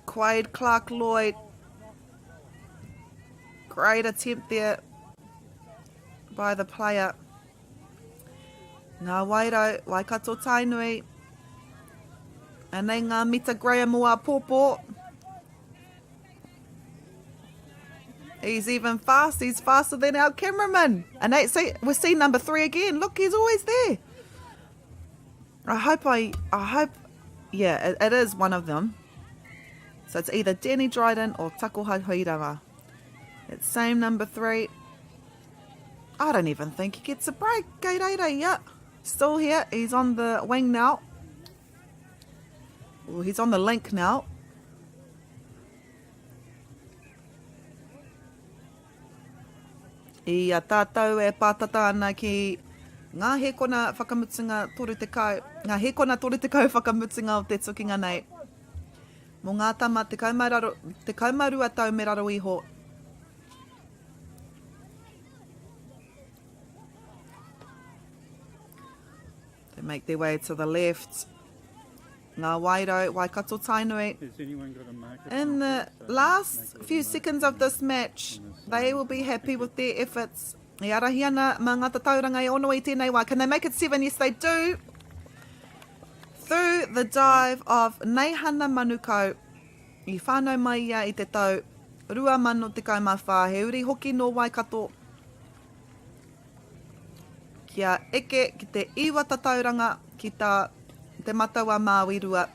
Quaid Clark Lloyd. Great attempt there by the player. Ngā Wairau, Waikato Tainui. Anei ngā Mita Graham o āpōpō. He's even fast. He's faster than our cameraman. And they see, we see number 3 again. Look, he's always there. I hope I hope, yeah, it is one of them. So it's either Danny Dryden or Takoha Huirama. It's same number 3. I don't even think he gets a break. Kei reira, yeah. Still here. He's on the wing now. Well, he's on the link now. I a tātou e pātata ana ki ngā hēkona whakamutunga 30, ngā hēkona 30 whakamutunga o te tukinga nei. Mō ngā tama 12 tau me raro iho. They make their way to the left. Ngā Wairau, Waikato Tainui. Has anyone got a marker? In the last few seconds of this match, they will be happy with their efforts. E arahi ana mā ngā tatauranga e ono i tēnei wā. Can they make it 7? Yes, they do. Through the dive of Neihana Manukau, i whānau mai ia i te tau 2014, he uri hoki nō Waikato. Kia eke ki te iwa tatauranga ki tā Te Matau a Māui rua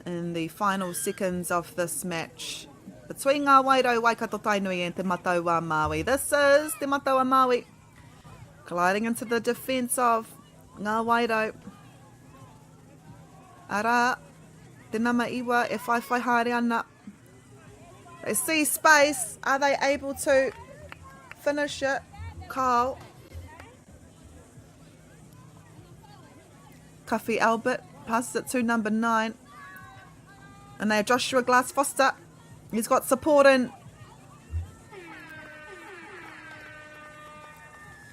in the final seconds of this match between Ngā Wairau Waikato Tainui and Te Matau a Māui. This is Te Matau a Māui colliding into the defence of Ngā Wairau. Arā, te nama iwa e whaiwhai haere ana. They see space. Are they able to finish it? Kyle. Cuffy Albert passes it to number 9. And they are Joshua Glass Foster. He's got support in.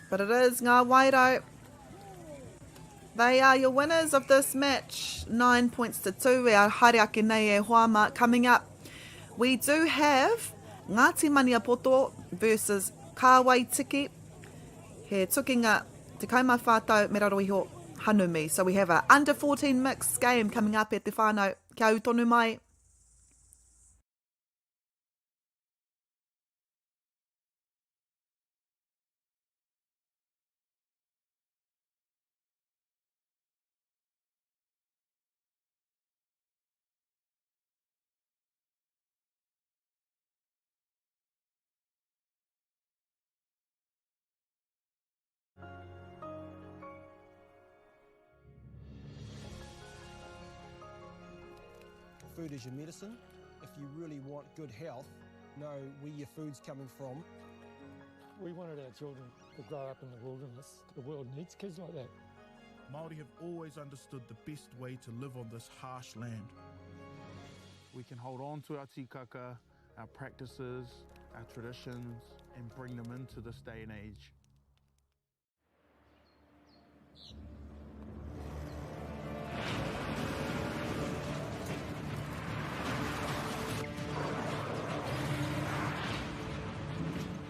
But it is Ngā Wairau. They are your winners of this match. 9 points to 2. E a haere ake nei e hoa ma. Coming up, we do have Ngāti Maniapoto versus Kāwai Tiki. He tukinga 14 tau me raro iho Hanumi. So we have a under 14 mixed game coming up at te whānau. Kia ū tonu mai. Food is your medicine. If you really want good health, know where your food's coming from. We wanted our children to grow up in the wilderness. The world needs kids like that. Māori have always understood the best way to live on this harsh land. We can hold on to our tikaka, our practices, our traditions, and bring them into this day and age.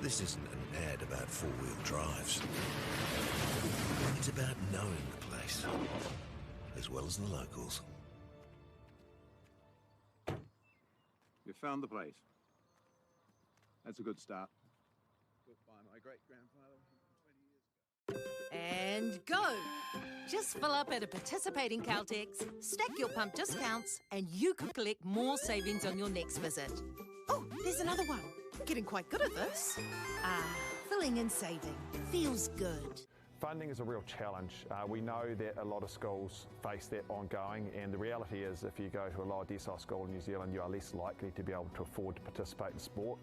This isn't an ad about four-wheel drives. It's about knowing the place, as well as the locals. You found the place. That's a good start. Built by my great-grandfather 120 years ago. And go! Just fill up at a participating Caltex, stack your pump discounts, and you could collect more savings on your next visit. Oh, there's another one. Getting quite good at this. Ah, filling and saving. Feels good. Funding is a real challenge. Uh, we know that a lot of schools face that ongoing, and the reality is if you go to a lower decile school in New Zealand, you are less likely to be able to afford to participate in sport.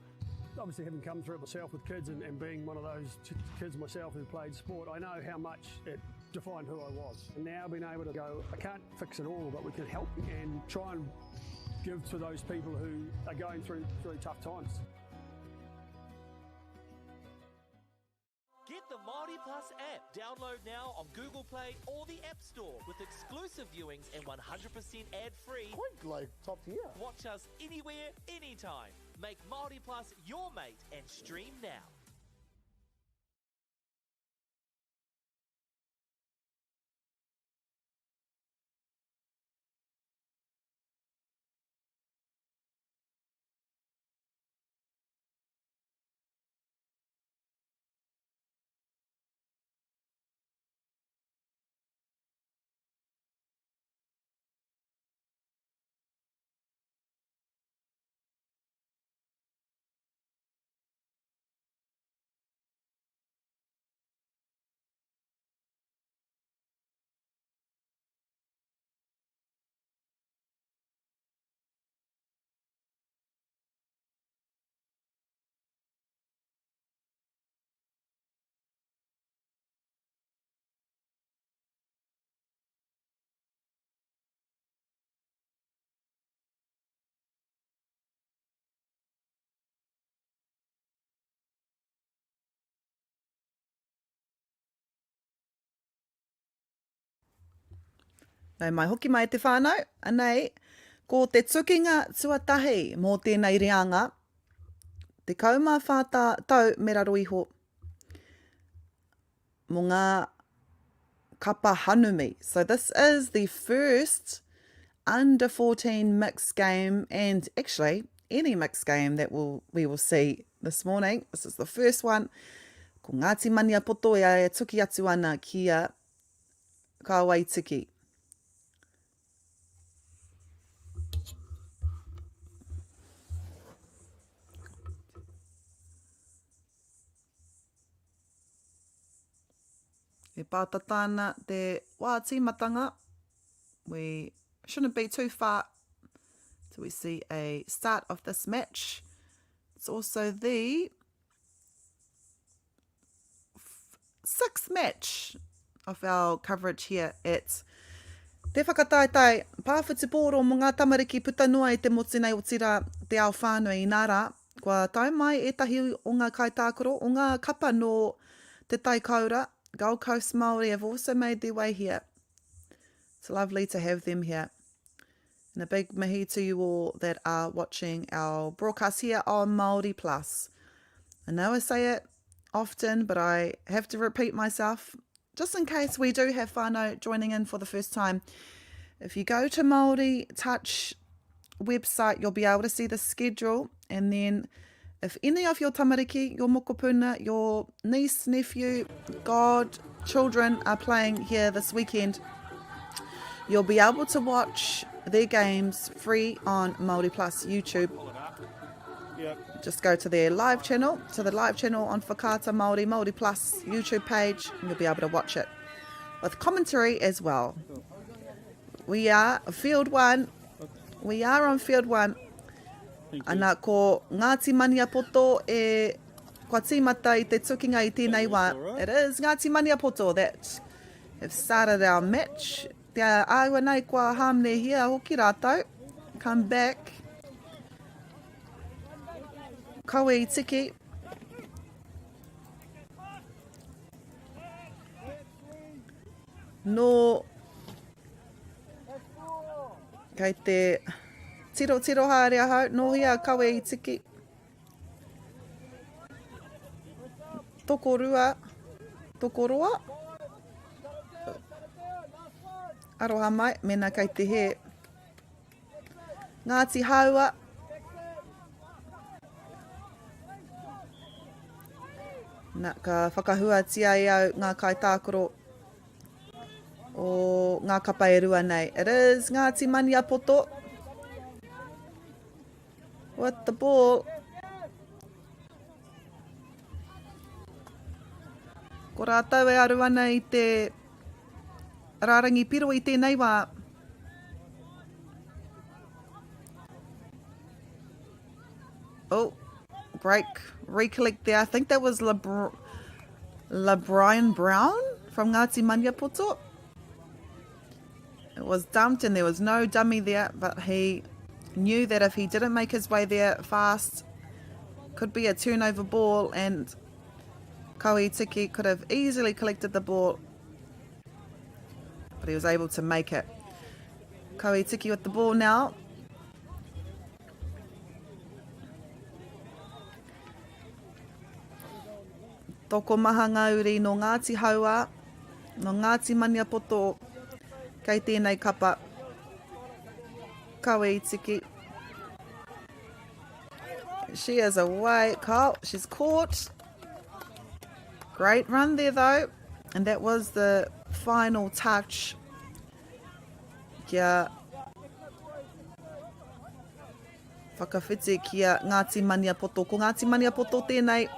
Obviously, having come through it myself with kids and, and being one of those kids myself who played sport, I know how much it defined who I was. And now being able to go, I can't fix it all, but we can help and try and give to those people who are going through, through tough times. Get the Māori Plus app. Download now on Google Play or the App Store with exclusive viewings and 100% ad-free. Quite like top tier. Watch us anywhere, anytime. Make Māori Plus your mate and stream now. Nau mai hoki mai te whānau, anei, ko te tukinga tuatahi mō tēnei reanga, 14 tau me raro iho mō ngā kapa hanumi. So this is the first under 14 mixed game and actually any mixed game that we'll, we will see this morning. This is the first one. Ko Ngāti Maniapoto e tuki atu ana ki a Kāwaitiki. E pātata ana te wā tīmatanga. We shouldn't be too far till we see a start of this match. It's also the sixth match of our coverage here at Te whakataetae pā whutupōro mō ngā tamariki puta noa i te motu nei otirā te ao whānui inā rā, kua tae mai ētahi o ngā kaitākaro o ngā kapa nō Te Tai Koura, Gold Coast Māori have also made their way here. It's lovely to have them here. And a big mihi to you all that are watching our broadcast here on Māori Plus. I know I say it often, but I have to repeat myself just in case we do have whānau joining in for the first time. If you go to Māori Touch website, you'll be able to see the schedule and then if any of your tamariki, your mokopuna, your niece, nephew, god, children are playing here this weekend, you'll be able to watch their games free on Māori Plus YouTube. Just go to their live channel, to the live channel on Whakaata Māori, Māori Plus YouTube page, and you'll be able to watch it with commentary as well. We are field one. We are on field one. Ana ko Ngāti Maniapoto e kua tīmata i te tukinga i tēnei wā. It is Ngāti Maniapoto that have started our match. Te āhua nei kua hāmnehia hoki rātou. Come back. Kawe i tiki. Nō kei te tirotiro haere ahau, nō hea kawe i tiki. Tokorua, tokoroa. Aroha mai, mena kei te hē. Ngāti Hāua. Na, ka whakahuatia e au ngā kaitākaro o ngā kapa e rua nei. It is Ngāti Maniapoto with the ball. Ko rātou e aru ana i te rārangi piro i tēnei wā. Oh, break, recollect there. I think that was LeBr LeBrian Brown from Ngāti Maniapoto. It was dumped and there was no dummy there, but he knew that if he didn't make his way there fast, could be a turnover ball and Kawi Tiki could have easily collected the ball, but he was able to make it. Kawi Tiki with the ball now. Tokomaha ngā uri nō Ngāti Hauā, nō Ngāti Maniapoto kei tēnei kapa. Kawe Tiki. She is away. Carl, she's caught. Great run there though. And that was the final touch. Kia whakawhiti ki a Ngāti Maniapoto. Ko Ngāti Maniapoto tēnei.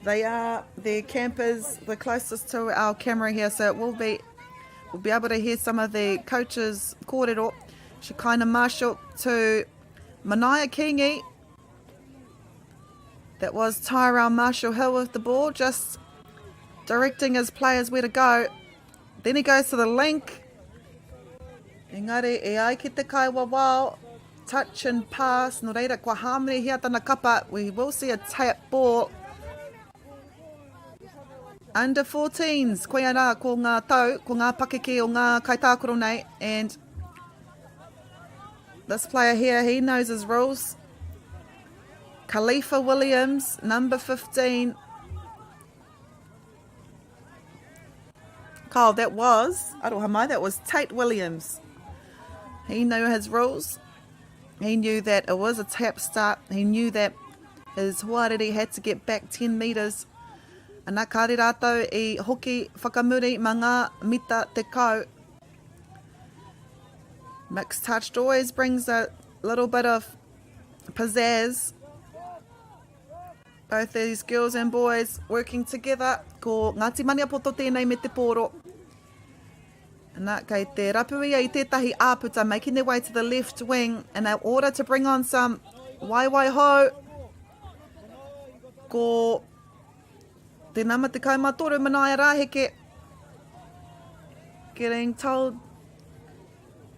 They are the campers the closest to our camera here, so it will be we'll be able to hear some of the coaches' kōrero. Shekinah Marshall to Manaia Kingi. That was Tyrell Marshall Hill with the ball, just directing his players where to go. Then he goes to the link. Engari, e ai ki te kaiwawao, touch and pass, no reira, kua hāmrehia tana kapa. We will see a tap ball. Under 14s, koia rā, ko ngā tau, ko ngā pakeke o ngā kaitākaro nei, and this player here, he knows his rules. Khalifa Williams, number 15. Kyle, that was, aroha mai, that was Tate Williams. He knew his rules. He knew that it was a tap start. He knew that his hoariri had to get back 10 metres. Ana kāre rātou i hoki whakamuri ma ngā mita tekau. Mixed touch always brings a little bit of pizzazz. Both these girls and boys working together. Ko Ngāti Maniapoto tēnei me te pōro. Nā, kei te rapu ia i tētahi āputa, making their way to the left wing in order to bring on some waiwai hou. Ko te nama 13 Manaia Rāheke getting told.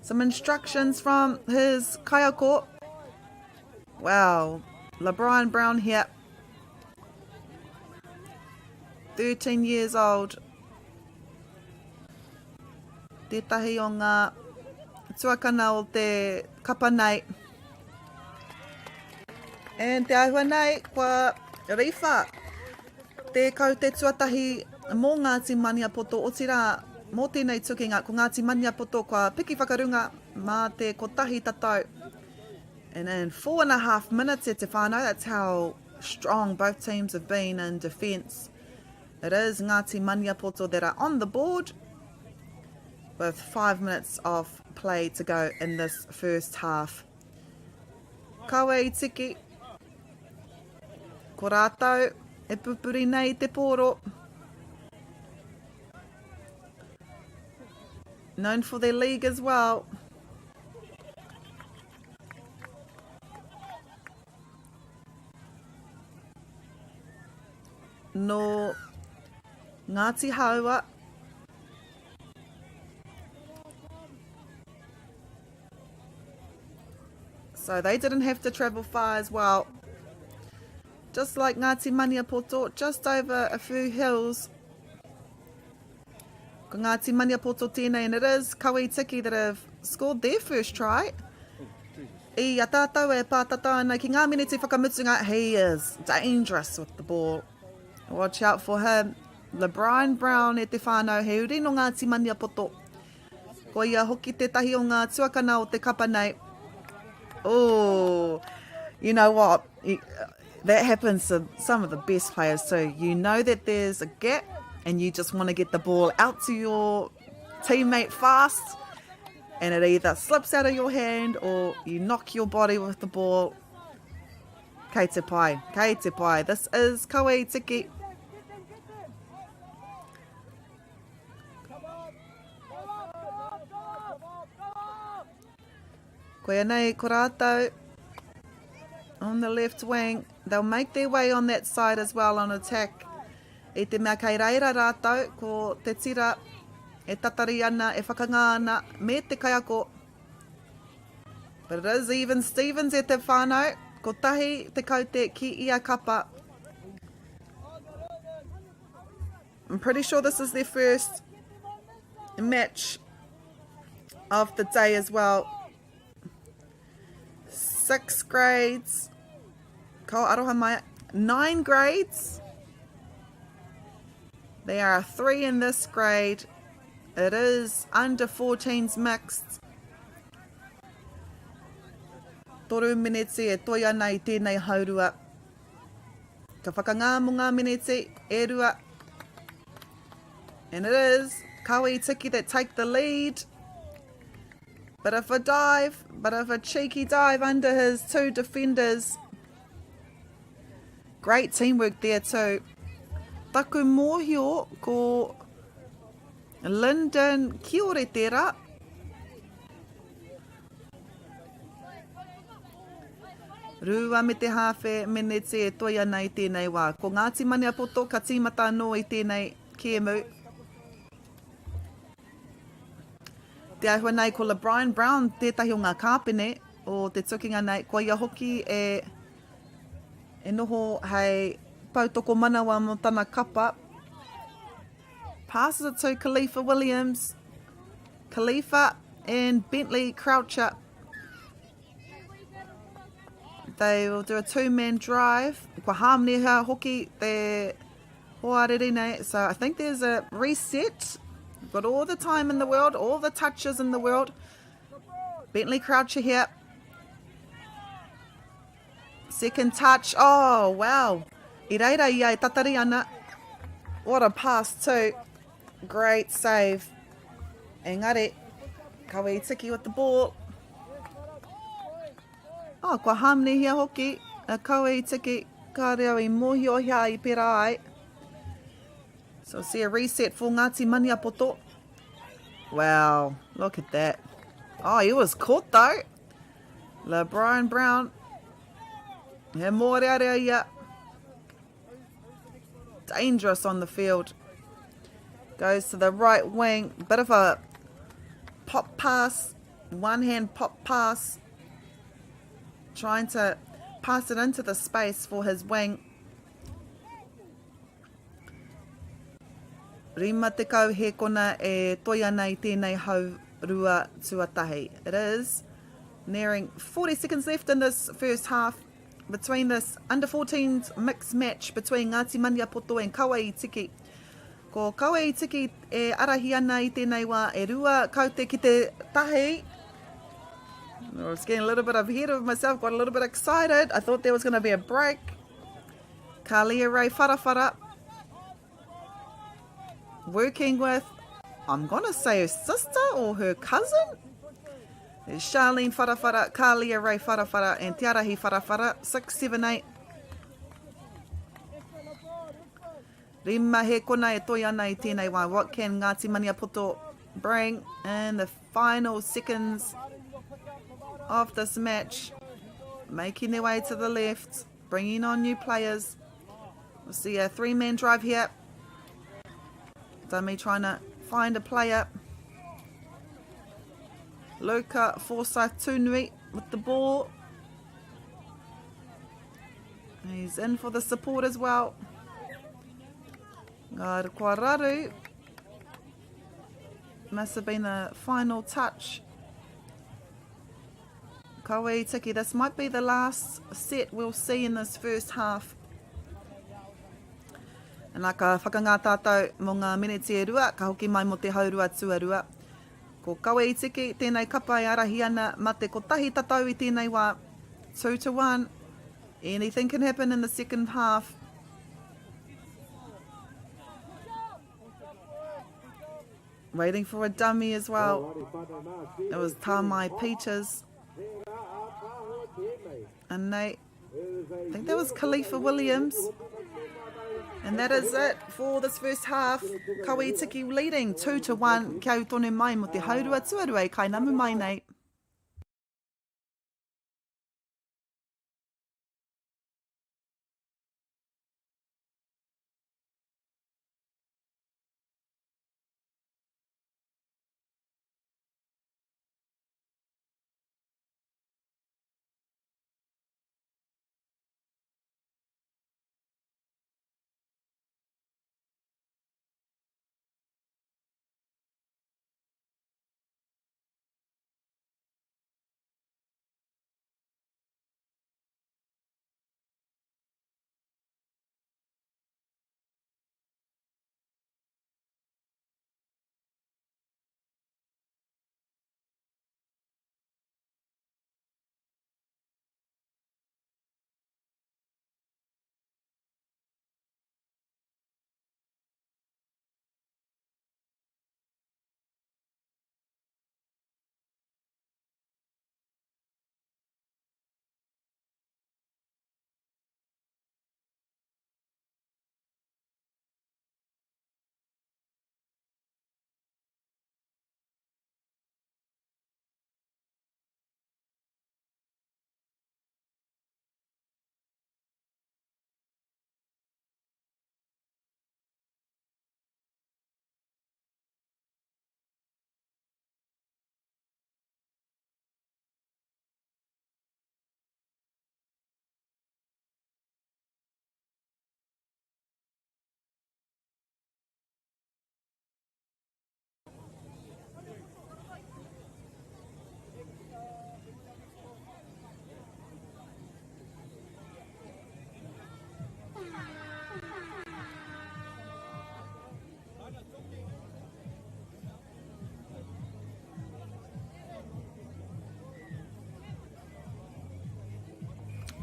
Some instructions from his kaiako. Wow. LeBron Brown here. 13 years old. Tētahi o ngā tuakana o te kapa nei. And te āhua nei, kua riwha te kaute tuatahi mō Ngāti Maniapoto, otirā mō tēnei tukinga, ko Ngāti Maniapoto kua piki whakarunga mā te kotahi tatau. And in 4.5 minutes e te whānau, that's how strong both teams have been in defence. It is Ngāti Maniapoto that are on the board with 5 minutes of play to go in this first half. Kawe i tiki. Ko rātou e pupuri nei te pōro. Known for their league as well. Nō Ngāti Hāua. So they didn't have to travel far as well. Just like Ngāti Maniapoto, just over a few hills. Ko Ngāti Maniapoto tēnei, and it is Kawe Tiki that have scored their first try. I a tātou e pātata ana ki ngā miniti whakamutunga, he is dangerous with the ball. Watch out for him. LeBron Brown e te whānau, he uri no Ngāti Maniapoto. Ko ia hoki tētahi o ngā tuakana o te kapa nei. Oh, you know what? That happens to some of the best players too. You know that there's a gap and you just want to get the ball out to your teammate fast, and it either slips out of your hand or you knock your body with the ball. Kei te pai, kei te pai. This is Kawe Tiki. Koia nei, ko rātou on the left wing. They'll make their way on that side as well on attack. I te mea kei reira rātou, ko te tira e tatari ana, e whakangā ana, me te kaiako. But it is even Stevens e te whānau. Kotahi te kaute ki ia kapa. I'm pretty sure this is their first match of the day as well. 6 grades. Ko aroha mai. 9 grades. There are 3 in this grade. It is under 14s mixed. Toru mineti e toi ana i tēnei haurua. Ka whakangā mō ngā mineti e rua. And it is Kawe Tiki that take the lead. Bit of a dive, bit of a cheeky dive under his 2 defenders. Great teamwork there too. Taku mōhio ko Lyndon Kiore tērā. Rua me te hāwhe meneti e toi ana i tēnei wā. Ko Ngāti Maniapoto ka tīmata anō i tēnei kēmu. Te āhua nei ko LeBrian Brown tētahi o ngā kāpene o te tukinga nei, ko ia hoki e, e noho hei poutokomanawa mō tana kapa. Passes it to Khalifa Williams. Khalifa and Bentley Croucher. They will do a 2-man drive. Kua hāmneha hoki te hoariri nei. So I think there's a reset. Got all the time in the world, all the touches in the world. Bentley Croucher here. Second touch. Oh, wow. I reira ia e tatari ana. What a pass too. Great save. Engari, Kawe Tiki with the ball. Oh, kua hāmnehia hoki a Kawe Tiki. Ka reo i mōhio hea i pērā ai. So see a reset for Ngāti Maniapoto. Wow, look at that. Oh, he was caught though. LeBron Brown. He mōrearea ia. Dangerous on the field. Goes to the right wing. Bit of a pop pass. One hand pop pass. Trying to pass it into the space for his wing. 50 hēkona e toi ana i tēnei hau rua tuatahi. It is nearing 40 seconds left in this first half between this under 14s mixed match between Ngāti Maniapoto and Kauai Tiki. Ko Kauai Tiki e arahi ana i tēnei wā e rua kaute ki te tahi. I was getting a little bit ahead of myself, got a little bit excited. I thought there was going to be a break. Kalia Ray Wharawhara working with, I'm going to say her sister or her cousin. There's Charlene Wharawhara, Kalia Ray Wharawhara and Te Arahi Wharawhara, 6, 7, 8. Rima he kona e toi ana i tēnei wā. What can Ngāti Maniapoto bring in the final seconds of this match? Making their way to the left. Bringing on new players. We'll see a three-man drive here. Dummy trying to find a player. Luca Forsyth Tunui with the ball. He's in for the support as well. Ngā Must have been the final touch. Kawe Tiki, this might be the last set we'll see in this first half. Nā, ka whakangā tātou mō ngā meneti e rua, ka hoki mai mō te haurua tuarua. Ko Kawe Tiki, tēnei kapa e ārahi ana, mā te kotahi tatau i tēnei wā. 2 to 1. Anything can happen in the second half. Waiting for a dummy as well. It was Tamai Peters. And they, I think that was Khalifa Williams. And that is it for this first half. Kawe Tiki leading 2 to 1. Kia u tonu mai mo te haurua tuarua e kainamu mai nei.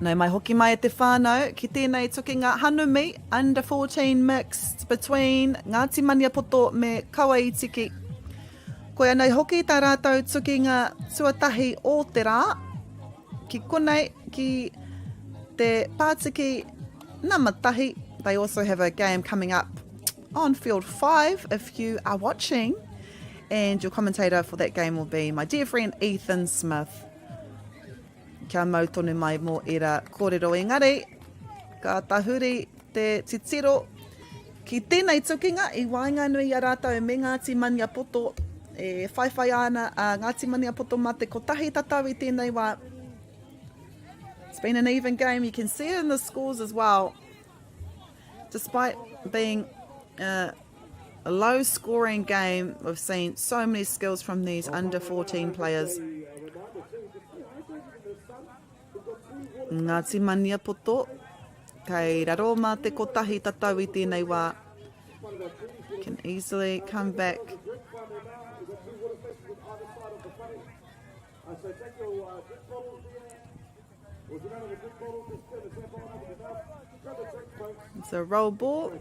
Nau mai hoki mai e te whānau ki tēnei tukinga Hanumi Under 14 Mixed between Ngāti Maniapoto me Kauaitiki. Koia nei hoki tā rātou tukinga tuatahi o te rā ki konei ki te pātiki nama tahi. They also have a game coming up on field 5 if you are watching and your commentator for that game will be my dear friend Ethan Smith. Kia mau tonu mai mō ērā kōrero engari, ka tahuri te titiro ki tēnei tukinga i waenganui i a rātou me Ngāti Maniapoto. E whaiwhai ana a Ngāti Maniapoto mā te kotahi tatau i tēnei wā. It's been an even game. You can see it in the scores as well. Despite being a low scoring game, we've seen so many skills from these under 14 players. Ngāti Maniapoto, kei raro mā te kotahi tatau i tēnei wā. Can easily come back. It's a roll ball.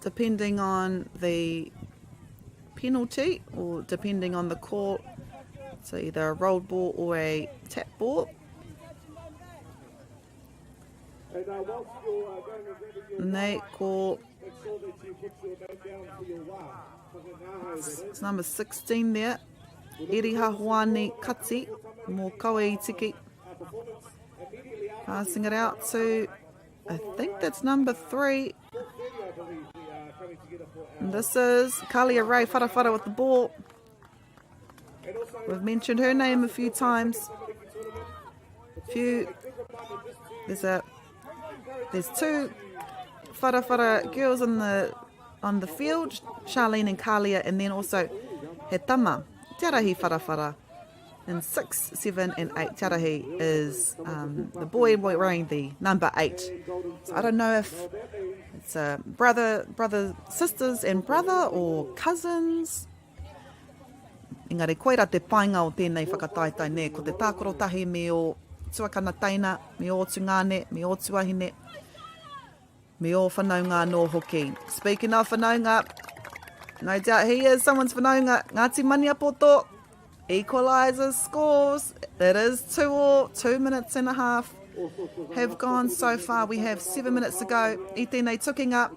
Depending on the penalty or depending on the call, so either a rolled ball or a tap ball. Nei ko It's number 16 there. Eriha Hoani Kati mō Kawe Itiki. Passing it out to, I think that's number 3. And this is Kalia Ray Wharawhara with the ball. We've mentioned her name a few times. Few, there's a, there's two Wharawhara girls on the on the field, Charlene and Kalia, and then also he tama, Te Arahi Wharawhara. In 6, 7 and 8, Te Arahi is the boy wearing the number 8. So I don't know if it's a brother, brother, sisters and brother or cousins. Engari koira te painga o tēnei whakataetae nē, ko te tākaro tahi me ō tuakana teina, me ō tungāne, me ō tuahine, me ō whanaunga anō hoki. Speaking of whanaunga, no doubt he is someone's whanaunga, Ngāti Maniapoto, equalizes scores. It is 2-all, 2 minutes and a half have gone so far. We have 7 minutes to go. I tēnei tukinga,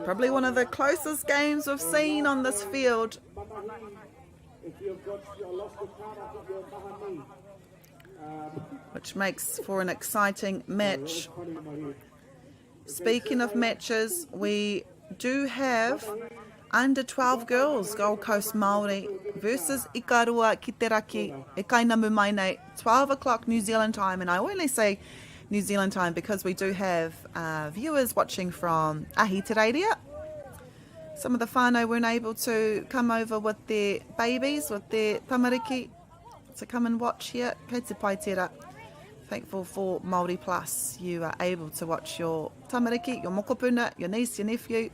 probably one of the closest games we've seen on this field. Which makes for an exciting match. Speaking of matches, we do have under 12 girls, Gold Coast Māori versus Ikaroa ki te raki, e kainamu mai nei, 12 o'clock New Zealand time. And I only say New Zealand time because we do have viewers watching from Ahitereiria. Some of the whānau weren't able to come over with their babies, with their tamariki, to come and watch here. Kei te pai tērā. Thankful for Māori Plus. You are able to watch your tamariki, your mokopuna, your niece, your nephew,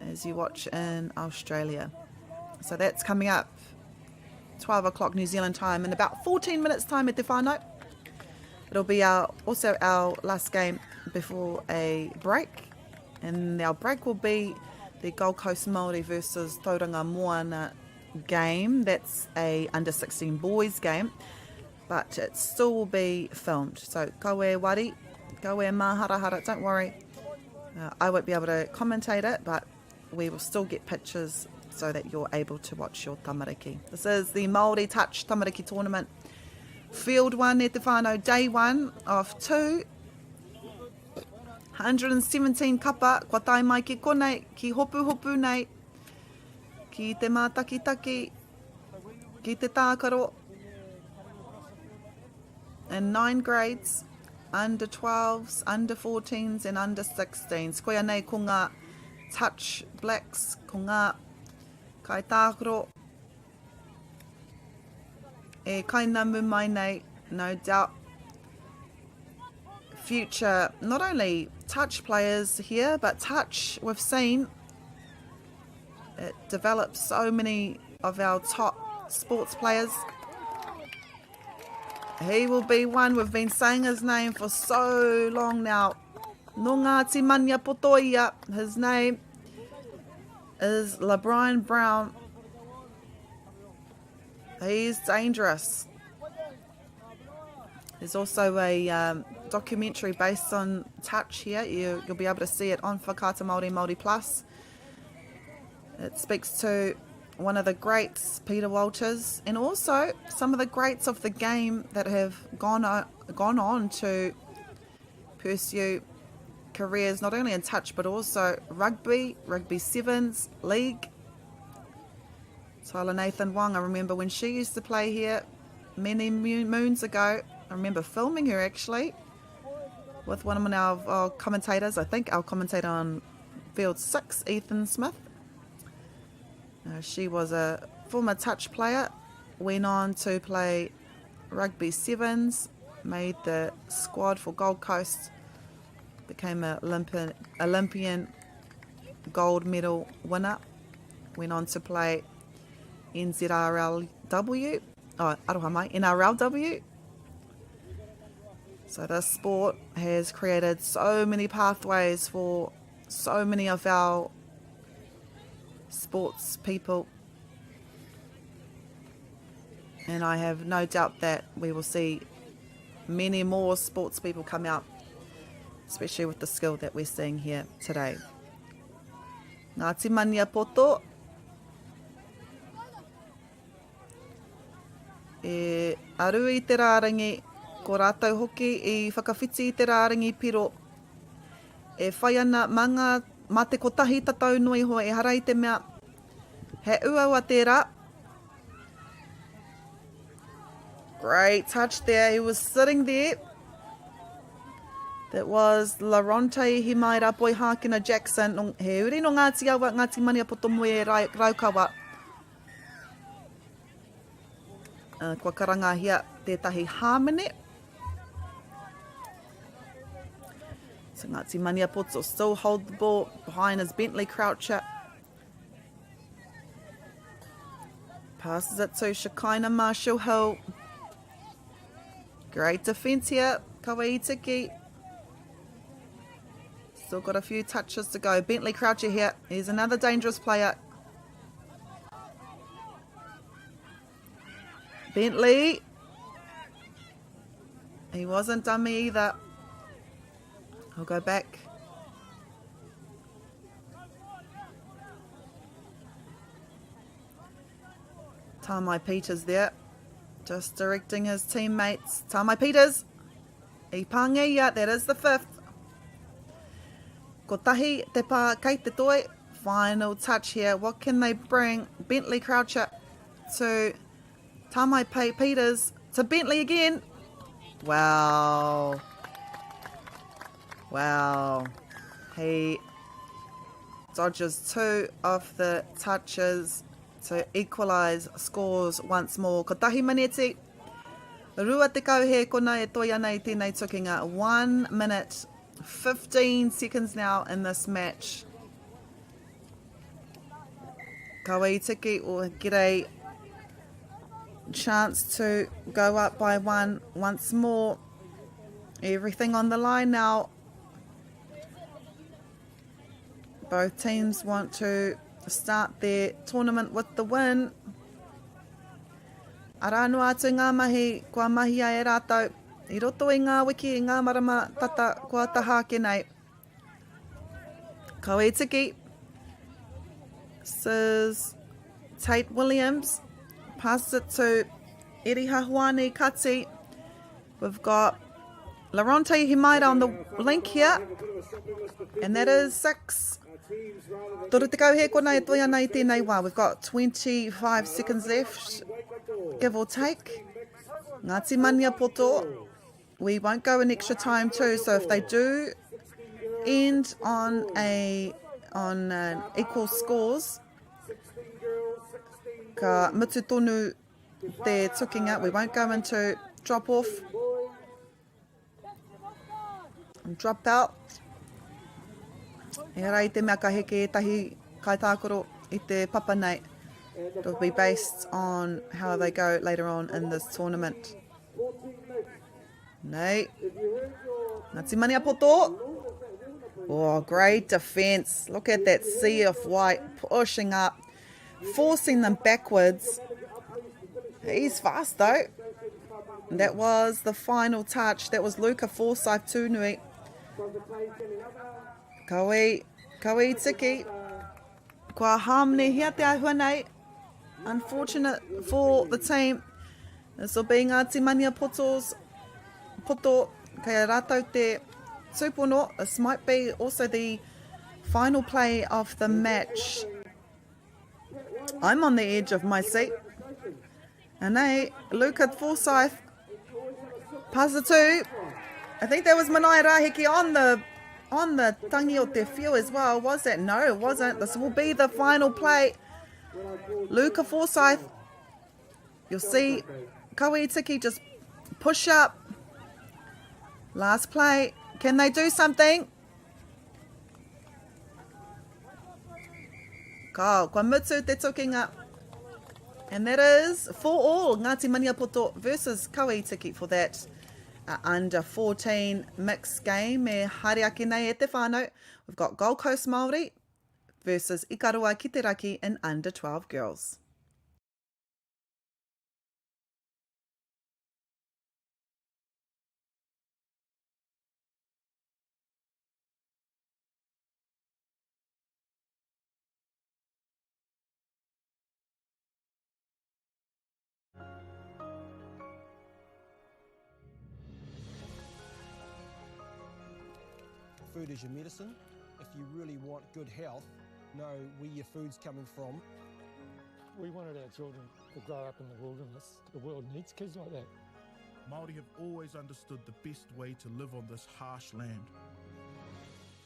as you watch in Australia. So that's coming up 12 o'clock New Zealand time in about 14 minutes time at te whānau. It'll be also our last game before a break. And our break will be the Gold Coast Māori versus Tauranga Moana game. That's a under 16 boys game, but it still will be filmed. So kawe wari, kawe maharahara, don't worry. I won't be able to commentate it, but we will still get pictures so that you're able to watch your tamariki. This is the Māori Touch Tamariki Tournament. Field 1 e te whānau, day 1 of 2. 117 kapa, kua tae mai ki konei, ki hopuhopu nei, ki te mātakitaki, ki te tākaro. In 9 grades, under 12s, under 14s and under 16s. Koia nei ko ngā touch blacks, ko ngā kaitākaro e kainamu mai nei, no doubt. Future, not only touch players here, but touch, we've seen it develops so many of our top sports players. He will be one, we've been saying his name for so long now. Nō Ngāti Maniapoto ia, his name is LeBron Brown. He's dangerous. There's also a documentary based on touch here. You'll be able to see it on Whakaata Māori, Māori Plus. It speaks to one of the greats, Peter Walters, and also some of the greats of the game that have gone on to pursue careers not only in touch but also rugby, rugby sevens, league. Tyla Nathan Wong, I remember when she used to play here many moons ago. I remember filming her actually with one of our, our commentators. I think our commentator on field six, Ethan Smith. Uh, she was a former touch player, went on to play rugby sevens, made the squad for Gold Coast, became an Olympian, Olympian gold medal winner, went on to play NZRLW, oh, aroha mai, NRLW. So this sport has created so many pathways for so many of our sports people. And I have no doubt that we will see many more sports people come out, especially with the skill that we're seeing here today. Ngāti Maniapoto e aru i te rārangi, ko rātou hoki i whakawhiti i te rārangi piro. E whai ana mā ngā, mā te kotahi tatau noa iho ehara i te mea he uaua tērā. Great touch there. He was sitting there. That was Laronte Himaira Poihakena Jackson. He uri no Ngāti Awa, Ngāti Maniapoto Moe Raukawa. Uh, kua karangahia tētahi hāmene. So Ngāti Maniapoto still hold the ball behind his Bentley Croucher. Passes it to Shekinah Marshall Hill. Great defence here, Kawaitiki. Still got a few touches to go. Bentley Croucher here. He's another dangerous player. Bentley. He wasn't dummy either. I'll go back. Tamai Peters there, just directing his teammates. Tamai Peters, i pāngeia, that is the fifth. Kotahi te pā kei te toi. Final touch here. What can they bring? Bentley Croucher to Tamai Peters to Bentley again. Wow. Wow. He dodges two of the touches to equalise scores once more. Kotahi maneti. Rua te kau he kona e toi ana i tēnei tukinga. 1 minute 15 seconds now in this match. Kawaitiki will get a chance to go up by one once more. Everything on the line now. Both teams want to start their tournament with the win. Arā noa atu ngā mahi kua mahia e rātou i roto i ngā wiki, i ngā marama tata kua taha ake nei. Kawaitiki says Tate Williams passes it to Eri Hahuani Kati. We've got Laronte Himaira on the link here. And that is six. Toru tekau he kona e toi ana i tēnei wā. We've got 25 seconds left, give or take. Ngāti Maniapoto. We won't go in extra time too, so if they do end on a on uh, equal scores, ka mutu tonu te tukinga. We won't go into drop off and drop out. Ehara i te mea ka heke ētahi kaitākaro i te papa nei. It will be based on how they go later on in this tournament. Nei. Ngāti Maniapoto. Oh, great defence. Look at that sea of white pushing up, forcing them backwards. He's fast though. That was the final touch. That was Luca Forsyth Tūnui. Kaui, kaui tiki. Kua hāmenehia te āhua nei. Unfortunate for the team. This will be Ngāti Maniapoto's poto. Kei a rātou te Tūpono, this might be also the final play of the match. I'm on the edge of my seat. And they, Luca Forsyth, pass it to, I think that was Manai Rahiki on the tangi o te whio as well. Was that? No, it wasn't. This will be the final play. Luca Forsyth. You'll see Kawaitiki just push up. Last play. Can they do something? Ka, kua mutu te tukinga. And that is 4-all Ngāti Maniapoto versus Kawaitiki for that under 14 mixed game. Me haere ake nei e te whānau. We've got Gold Coast Māori versus Ikaroa ki te Raki in under 12 girls. Food is your medicine. If you really want good health, know where your food's coming from. We wanted our children to grow up in the wilderness. The world needs kids like that. Māori have always understood the best way to live on this harsh land.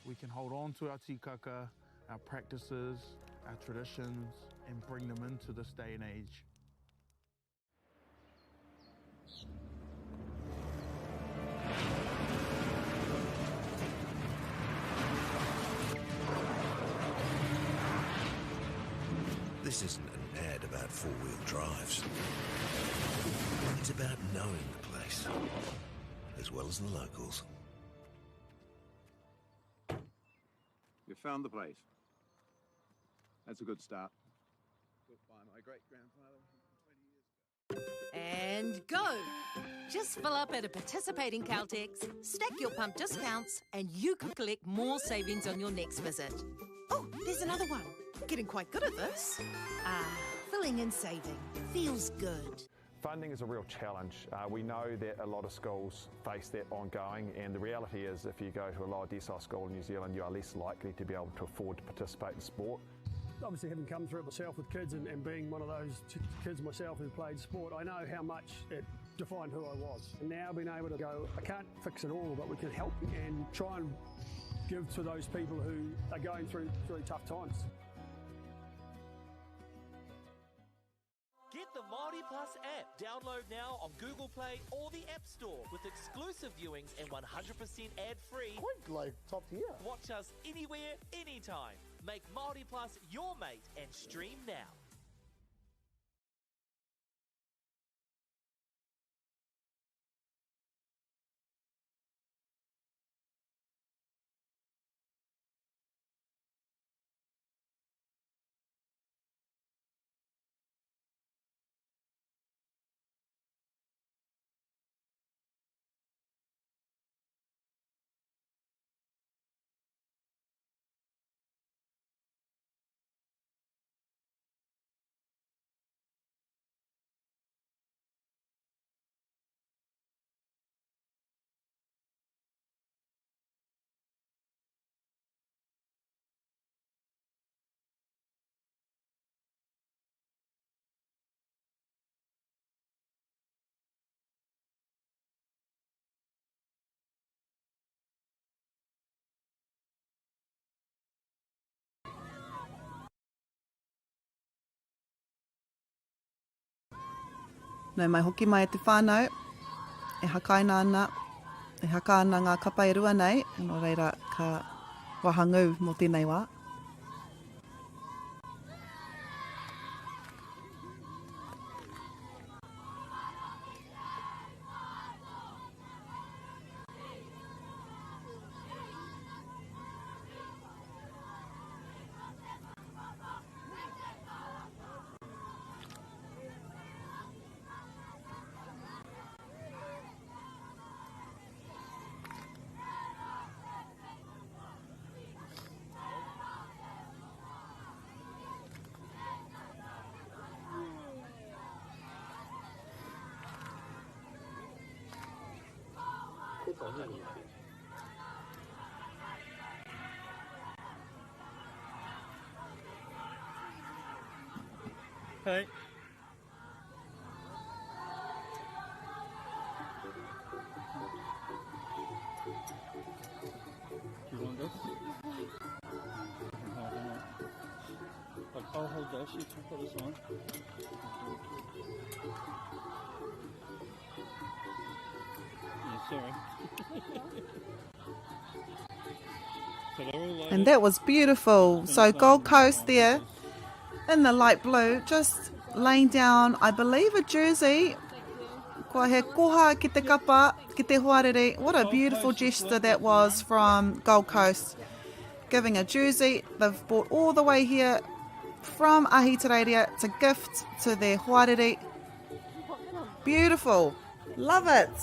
We can hold on to our tikaka, our practices, our traditions, and bring them into this day and age. This isn't an ad about four-wheel drives. It's about knowing the place, as well as the locals. You found the place. That's a good start. Built by my great-grandfather 120 years ago. And go! Just fill up at a participating Caltex, stack your pump discounts, and you could collect more savings on your next visit. Oh, there's another one. Getting quite good at this. Filling and saving. Feels good. Funding is a real challenge. We know that a lot of schools face that ongoing, and the reality is if you go to a lower decile school in New Zealand, you are less likely to be able to afford to participate in sport. Obviously, having come through it myself with kids and being one of those kids myself who played sport, I know how much it defined who I was. And now being able to go, I can't fix it all, but we can help and try and give to those people who are going through tough times. Get the Māori Plus app. Download now on Google Play or the App Store with exclusive viewings and 100% ad-free. Quite like top tier. Watch us anywhere, anytime. Make Māori Plus your mate and stream now. Nau mai hoki mai e te whānau, e hakaina ana, e haka ana ngā kapa e rua nei, nō reira ka wahangū mō tēnei wā. Hey. Do you want this? I'll hold this, you can put this on. Yeah, sorry. so they're all loaded. And that was beautiful. So Gold Coast there in the light blue, just laying down, I believe, a jersey. Kua he koha ki te kapa, ki te hoariri. What a beautiful gesture that was from Gold Coast. Giving a jersey. They've brought all the way here from Ahitereiria to gift to their hoariri. Beautiful. Love it.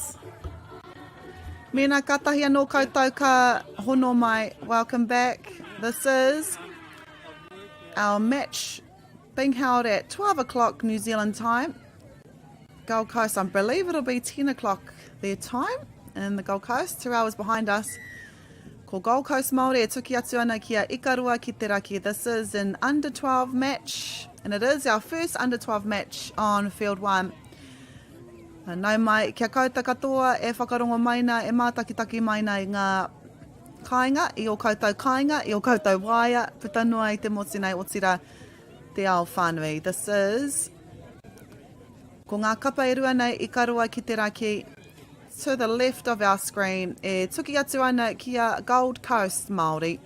Mēnā kātahi anō koutou ka hono mai. Welcome back. This is our match being held at 12 o'clock New Zealand time. Gold Coast, I believe it'll be 10 o'clock their time in the Gold Coast, two hours behind us. Ko Gold Coast Māori e tuki atu ana ki a Ikaroa ki te raki. This is an under 12 match, and it is our first under 12 match on field 1. Nau mai, kia koutou katoa e whakarongo mai na, e mātakitaki mai na i ngā kāinga, i o koutou kāinga, i o koutou waea, puta noa i te motu nei, otirā te ao whānui. This is Ko ngā kapa e rua nei Ikaroa ki te raki, to the left of our screen, e tuki atu ana ki a Gold Coast Māori.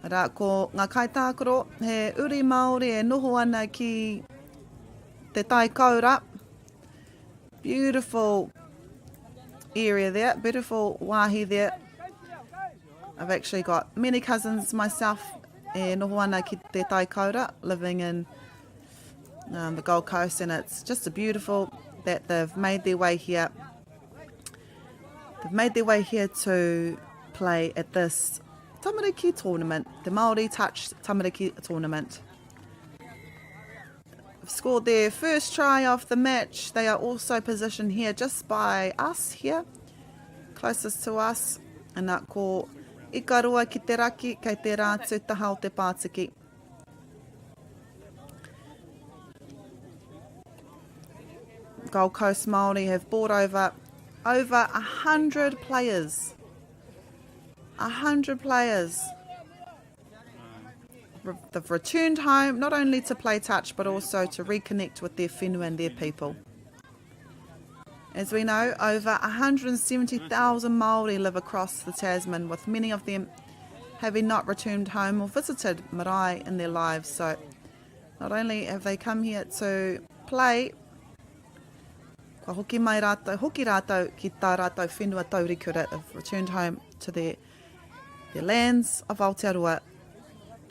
Arā, ko ngā kaitākaro, he uri Māori e noho ana ki te tai koura. Beautiful area there, beautiful wāhi there. I've actually got many cousins myself e noho ana ki te tai koura, living in um, the Gold Coast, and it's just a beautiful that they've made their way here. They've made their way here to play at this Tamariki tournament, the Māori Touch Tamariki tournament. They've scored their first try of the match. They are also positioned here just by us here, closest to us. And that ko Ikaroa ki te raki, kei te rātu taha o te pātiki. Gold Coast Māori have brought over over 100 players. 100 players. They've returned home not only to play touch but also to reconnect with their whenua and their people. As we know, over 170,000 Māori live across the Tasman, with many of them having not returned home or visited marae in their lives. So not only have they come here to play, kua hoki mai rātou, hoki rātou ki tā rātou whenua taurikura, have returned home to their, their lands of Aotearoa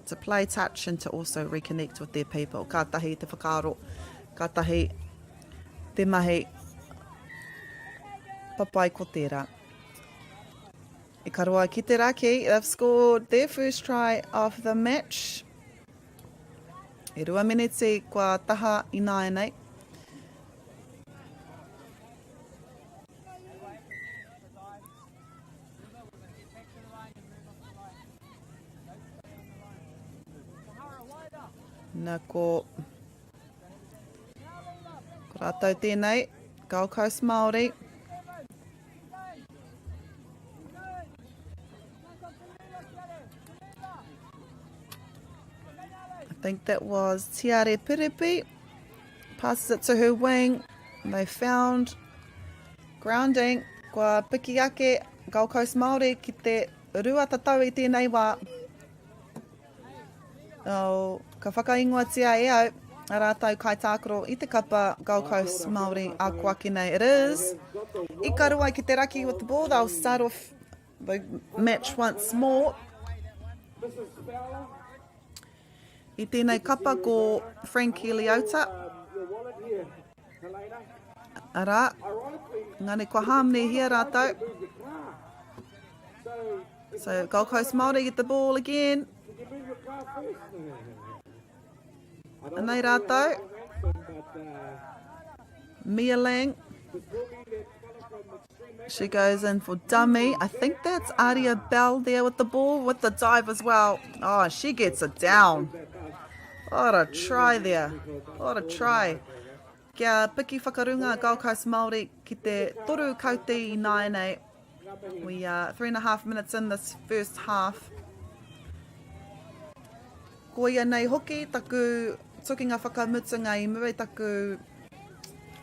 to play touch and to also reconnect with their people. Kātahi te whakaaro, kātahi te mahi papai ko tērā. Ikaroa ki te raki, they've scored their first try of the match. E rua miniti kua taha ināianei. Na ko, ko rātou tēnei, Gold Coast Māori. I think that was Tiare Piripi. Passes it to her wing. They found grounding. Kua piki ake Gold Coast Māori ki te rua tatau i tēnei wā. Oh, ka whakaingoatia e au a rātou kaitākaro i te kapa Gold Coast Māori a koake nei. It is Ikaroa ki te raki with the ball. They'll start off the match once more. I tēnei kapa ko Frankie Leota. Arā, ngane kua hāmnehia rātou. So Gold Coast Māori get the ball again. Anei rātou. Mia Lang. She goes in for dummy. I think that's Aria Bell there with the ball, with the dive as well. Oh, she gets it down. What a try there. What a try. Kia piki whakarunga Gold Coast Māori ki te toru kaute i nāianei. We are 3.5 minutes in this first half. Koia nei hoki taku tukinga whakamutunga i mua i taku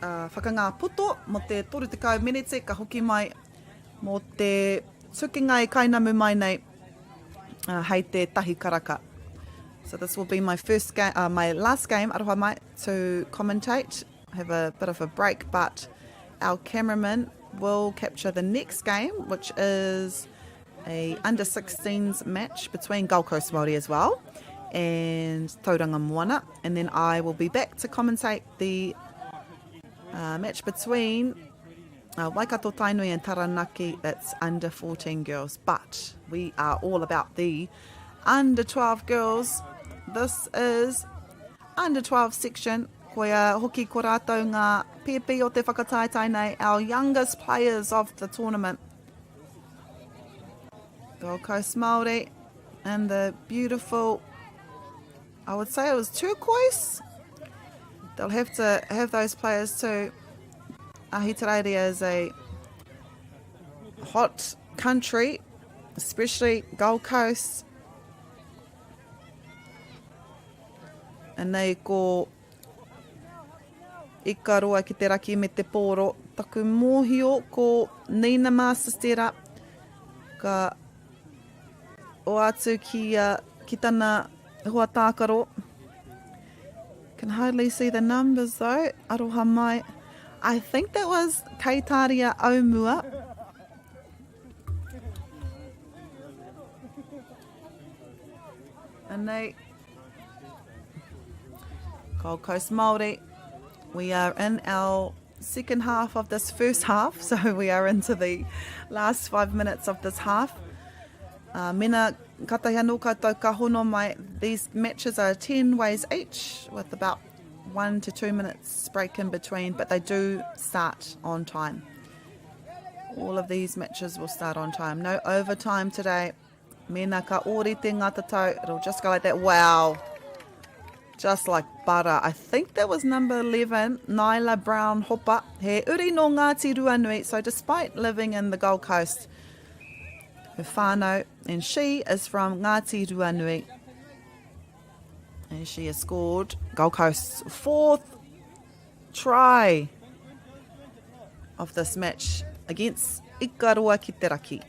uh, whakangā poto mo te 30 meneti ka hoki mai mō te tukinga e kainamu mai nei uh, hei te tahi karaka. So this will be my first game, uh, my last game, aroha mai, to commentate. Have a bit of a break, but our cameraman will capture the next game, which is a under 16s match between Gold Coast Māori as well and Tauranga Moana. And then I will be back to commentate the uh, match between uh, Waikato Tainui and Taranaki. That's under 14 girls. But we are all about the under 12 girls. This is under 12 section. Koia hoki ko rātou ngā pēpi o te whakataetae nei, our youngest players of the tournament. Gold Coast Māori and the beautiful, I would say it was turquoise. They'll have to have those players too. Ahitereiria is a hot country, especially Gold Coast. Anei ko Ikaroa ki te raki me te pōro. Taku mōhio ko Nina Masters tērā. Ka o atu ki, uh, ki tana hoa tākaro. Can hardly see the numbers though. Aroha mai. I think that was Keitaria Aumua. Anei. Gold Coast Māori. We are in our second half of this first half, so we are into the last 5 minutes of this half. Mena katahi anō koutou ka hono mai, these matches are 10 ways each with about 1 to 2 minutes break in between, but they do start on time. All of these matches will start on time. No overtime today. Mena ka ōrite ngā tatau, it'll just go like that. Wow. Just like butter. I think that was number 11, Nyla Brown Hopa. He uri nō Ngāti Ruanui, so despite living in the Gold Coast, her whānau, and she is from Ngāti Ruanui. And she has scored Gold Coast's fourth try of this match against Ikaroa ki te raki.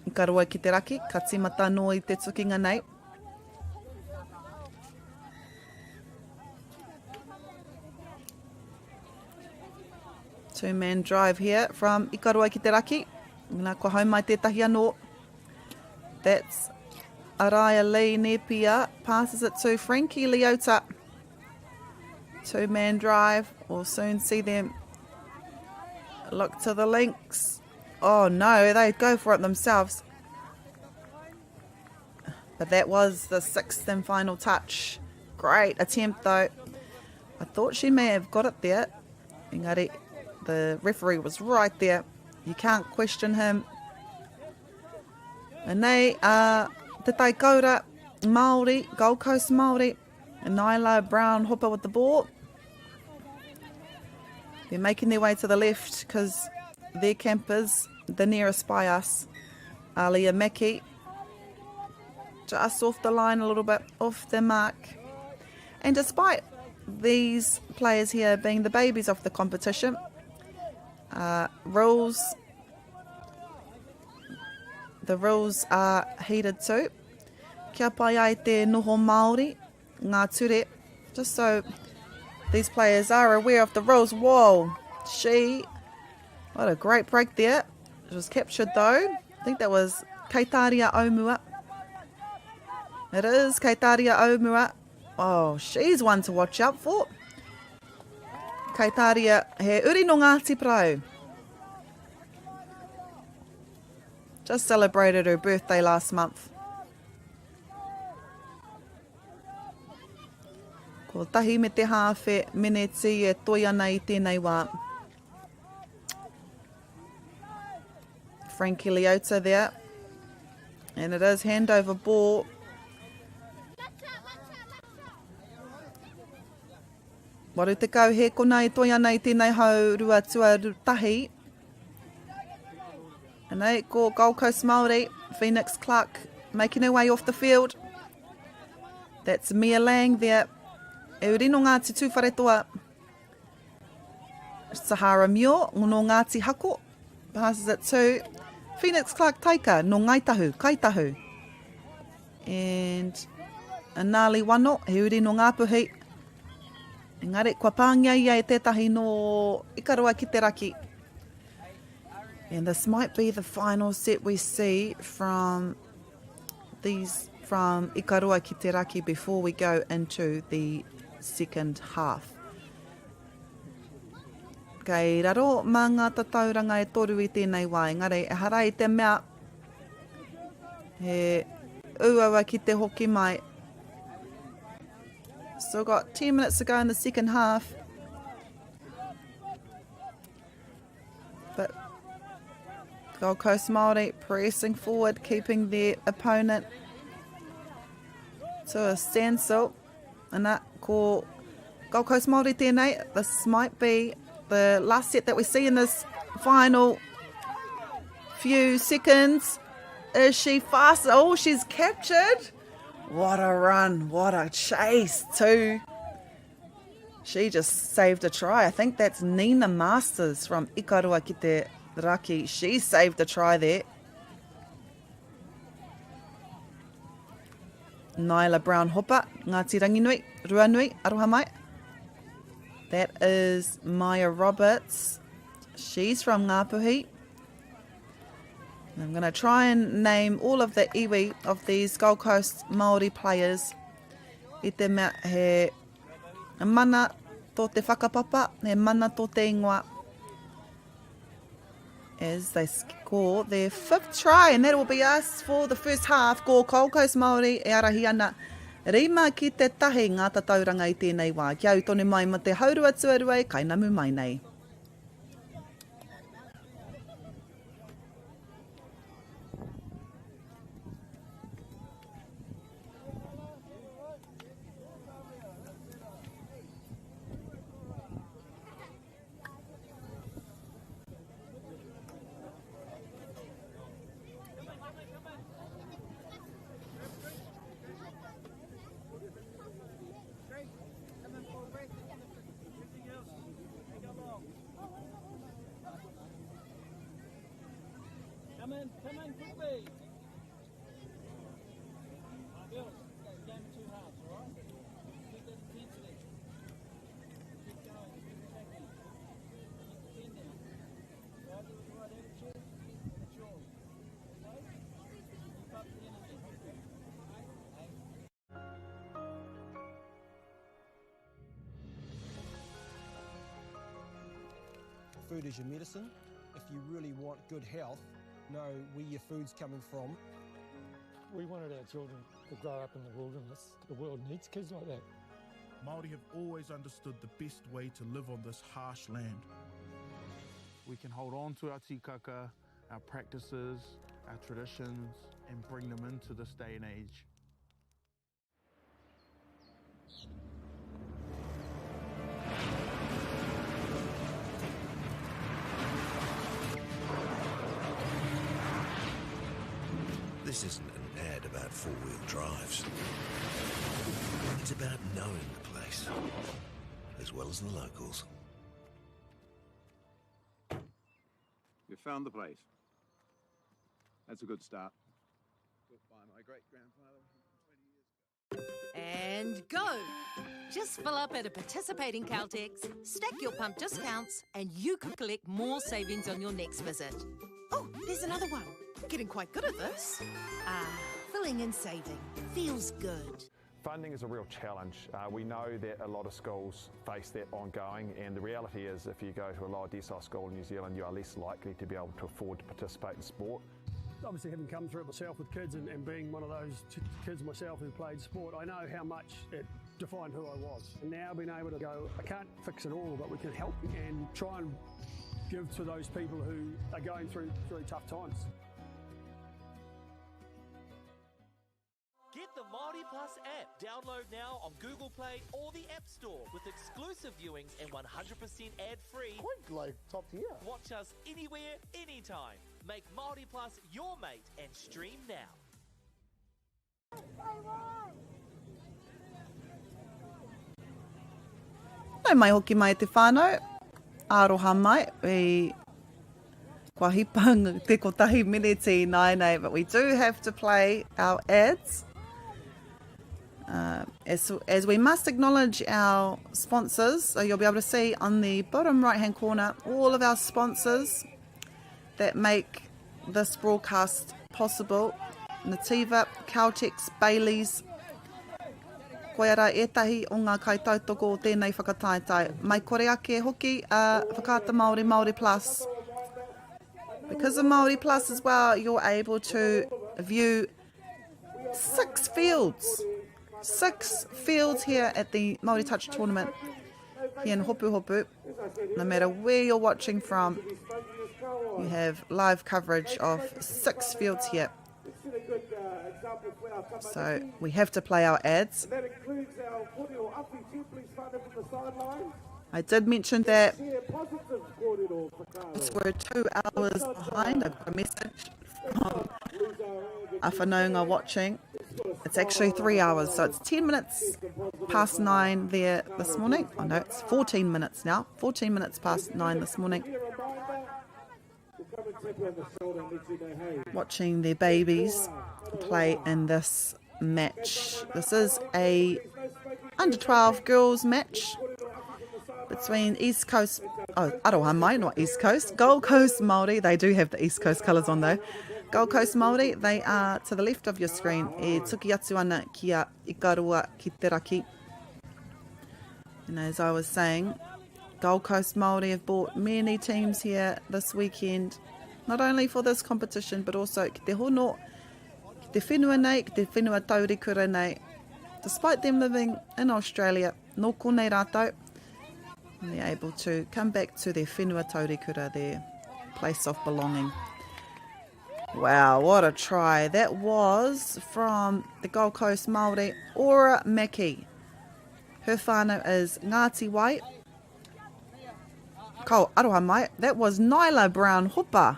Ikaroa ki te raki, ka tīmata anō i te tukinga nei. Two-man drive here from Ikaroa ki te raki. Nā, kua hau mai tētahi anō. That's Araya Lee Nepia. Passes it to Frankie Leota. Two-man drive. We'll soon see them look to the links. Oh no, they go for it themselves. But that was the sixth and final touch. Great attempt though. I thought she may have got it there. Engari, the referee was right there. You can't question him. And they are Te Taikaura Māori, Gold Coast Māori, and Nyla Brown Hooper with the ball. They're making their way to the left because their camp is the nearest by us. Alia Mackey just off the line a little bit, off the mark. And despite these players here being the babies of the competition, the rules are heeded too. Kia pai ai te noho Māori, ngā ture, just so these players are aware of the rules. Whoa, she, what a great break there. It was captured though. I think that was Keitaria Omua. It is Keitaria Omua. Oh, she's one to watch out for. Keitaria, he uri no Ngāti Porou. Just celebrated her birthday last month. Ko tahi me te hāwhe meneti e toi ana i tēnei wā. Frankie Leota there. And it is handover ball. 80 hēkona e toi ana i tēnei haurua tuatahi. Anei, ko Gold Coast Māori, Phoenix Clark making her way off the field. That's Mia Lang there. E uri no Ngāti Tūwharetoa. Sahara Muir, no Ngāti Hako. Passes it to Phoenix Clark Taika, no Ngai Tahu, Kai Tahu. And Anali Wano, he uri no Ngāpuhi. Engari, kua pāngia ia e tētahi no Ikaroa ki te raki. And this might be the final set we see from these from Ikaroa ki te raki before we go into the second half. Kei raro mā ngā tatauranga e toru i tēnei wā, engari ehara i te mea he uaua ki te hoki mai. Still got 10 minutes to go in the second half. But Gold Coast Māori pressing forward, keeping their opponent to a standstill. Ana, ko Gold Coast Māori tēnei. This might be the last set that we see in this final few seconds. Is she fast? Oh, she's captured. What a run. What a chase too. She just saved a try. I think that's Nina Masters from Ikaroa ki te Raki. She saved a try there. Nyla Brown Hopper, Ngāti Ranginui, Ruanui, aroha mai. That is Maya Roberts. She's from Ngāpuhi. I'm going to try and name all of the iwi of these Gold Coast Māori players. I te mea he mana tō te whakapapa, he mana tō te ingoa. As they score their fifth try, and that will be us for the first half. Ko Gold Coast Māori e arahi ana. Rima ki te tahi ngā tatauranga i tēnei wā. Kia au tonu mai ma te haurua tuarua e kainamu mai nei. Come in, come in quickly. Girls, game of two halves, all right? Keep that intensity. Keep going, keep attacking, keep defending. Go out there with the right attitude, and it's yours. Okay? Keep up the energy. Hey. Food is your medicine. If you really want good health, know where your food's coming from. We wanted our children to grow up in the wilderness. The world needs kids like that. Māori have always understood the best way to live on this harsh land. We can hold on to our tikaka, our practices, our traditions, and bring them into this day and age. This isn't an ad about four-wheel drives. It's about knowing the place, as well as the locals. You found the place. That's a good start. Built by my great-grandfather 120 years ago. And go! Just fill up at a participating Caltex, stack your pump discounts, and you could collect more savings on your next visit. Oh, there's another one. I'm getting quite good at this. Filling and saving. Feels good. Funding is a real challenge. We know that a lot of schools face that ongoing, and the reality is if you go to a lower decile school in New Zealand, you are less likely to be able to afford to participate in sport. Obviously, having come through it myself with kids and being one of those kids myself who played sport, I know how much it defined who I was. And now being able to go, I can't fix it all, but we can help and try and give to those people who are going through tough times. Get the Māori Plus app. Download now on Google Play or the App Store with exclusive viewings and 100% ad-free. Quite like top tier. Watch us anywhere, anytime. Make Māori Plus your mate and stream now. Nau mai hoki mai te whānau, aroha mai, we kua hipa te kotahi mineti nāianei, but we do have to play our ads. Uh, as, as we must acknowledge our sponsors, so you'll be able to see on the bottom right hand corner all of our sponsors that make this broadcast possible. Nativa, Caltex, Bayleys, Koia rā ētahi o ngā kaitautoko o tēnei whakataetae. Mai kore ake hoki a Whakaata Māori, Māori Plus. Because of Māori Plus as well, you're able to view six fields. Six fields here at the Māori Touch Tournament here in Hopuhopu. No matter where you're watching from, you have live coverage of six fields here. So we have to play our ads. I did mention that we're two hours behind. I've got a message from a whanaunga watching. It's actually three hours, so it's 10 minutes past nine there this morning. Oh no, it's 14 minutes now. 14 minutes past nine this morning. Watching their babies play in this match. This is a under 12 girls match between East Coast, oh, Aroha mai, not East Coast, Gold Coast Māori. They do have the East Coast colours on though. Gold Coast Māori, they are to the left of your screen. E tuki atu ana ki a Ikaroa ki te raki. And as I was saying, Gold Coast Māori have brought many teams here this weekend, not only for this competition, but also ki te hono, ki te whenua nei, ki te whenua taurikura nei. Despite them living in Australia, nō konei rātou, and they're able to come back to their whenua taurikura, their place of belonging. Wow, what a try. That was from the Gold Coast Māori, Ora Mackie. Her whānau is Ngāti Wai. Ko aroha mai. That was Nyla Brown Hopa.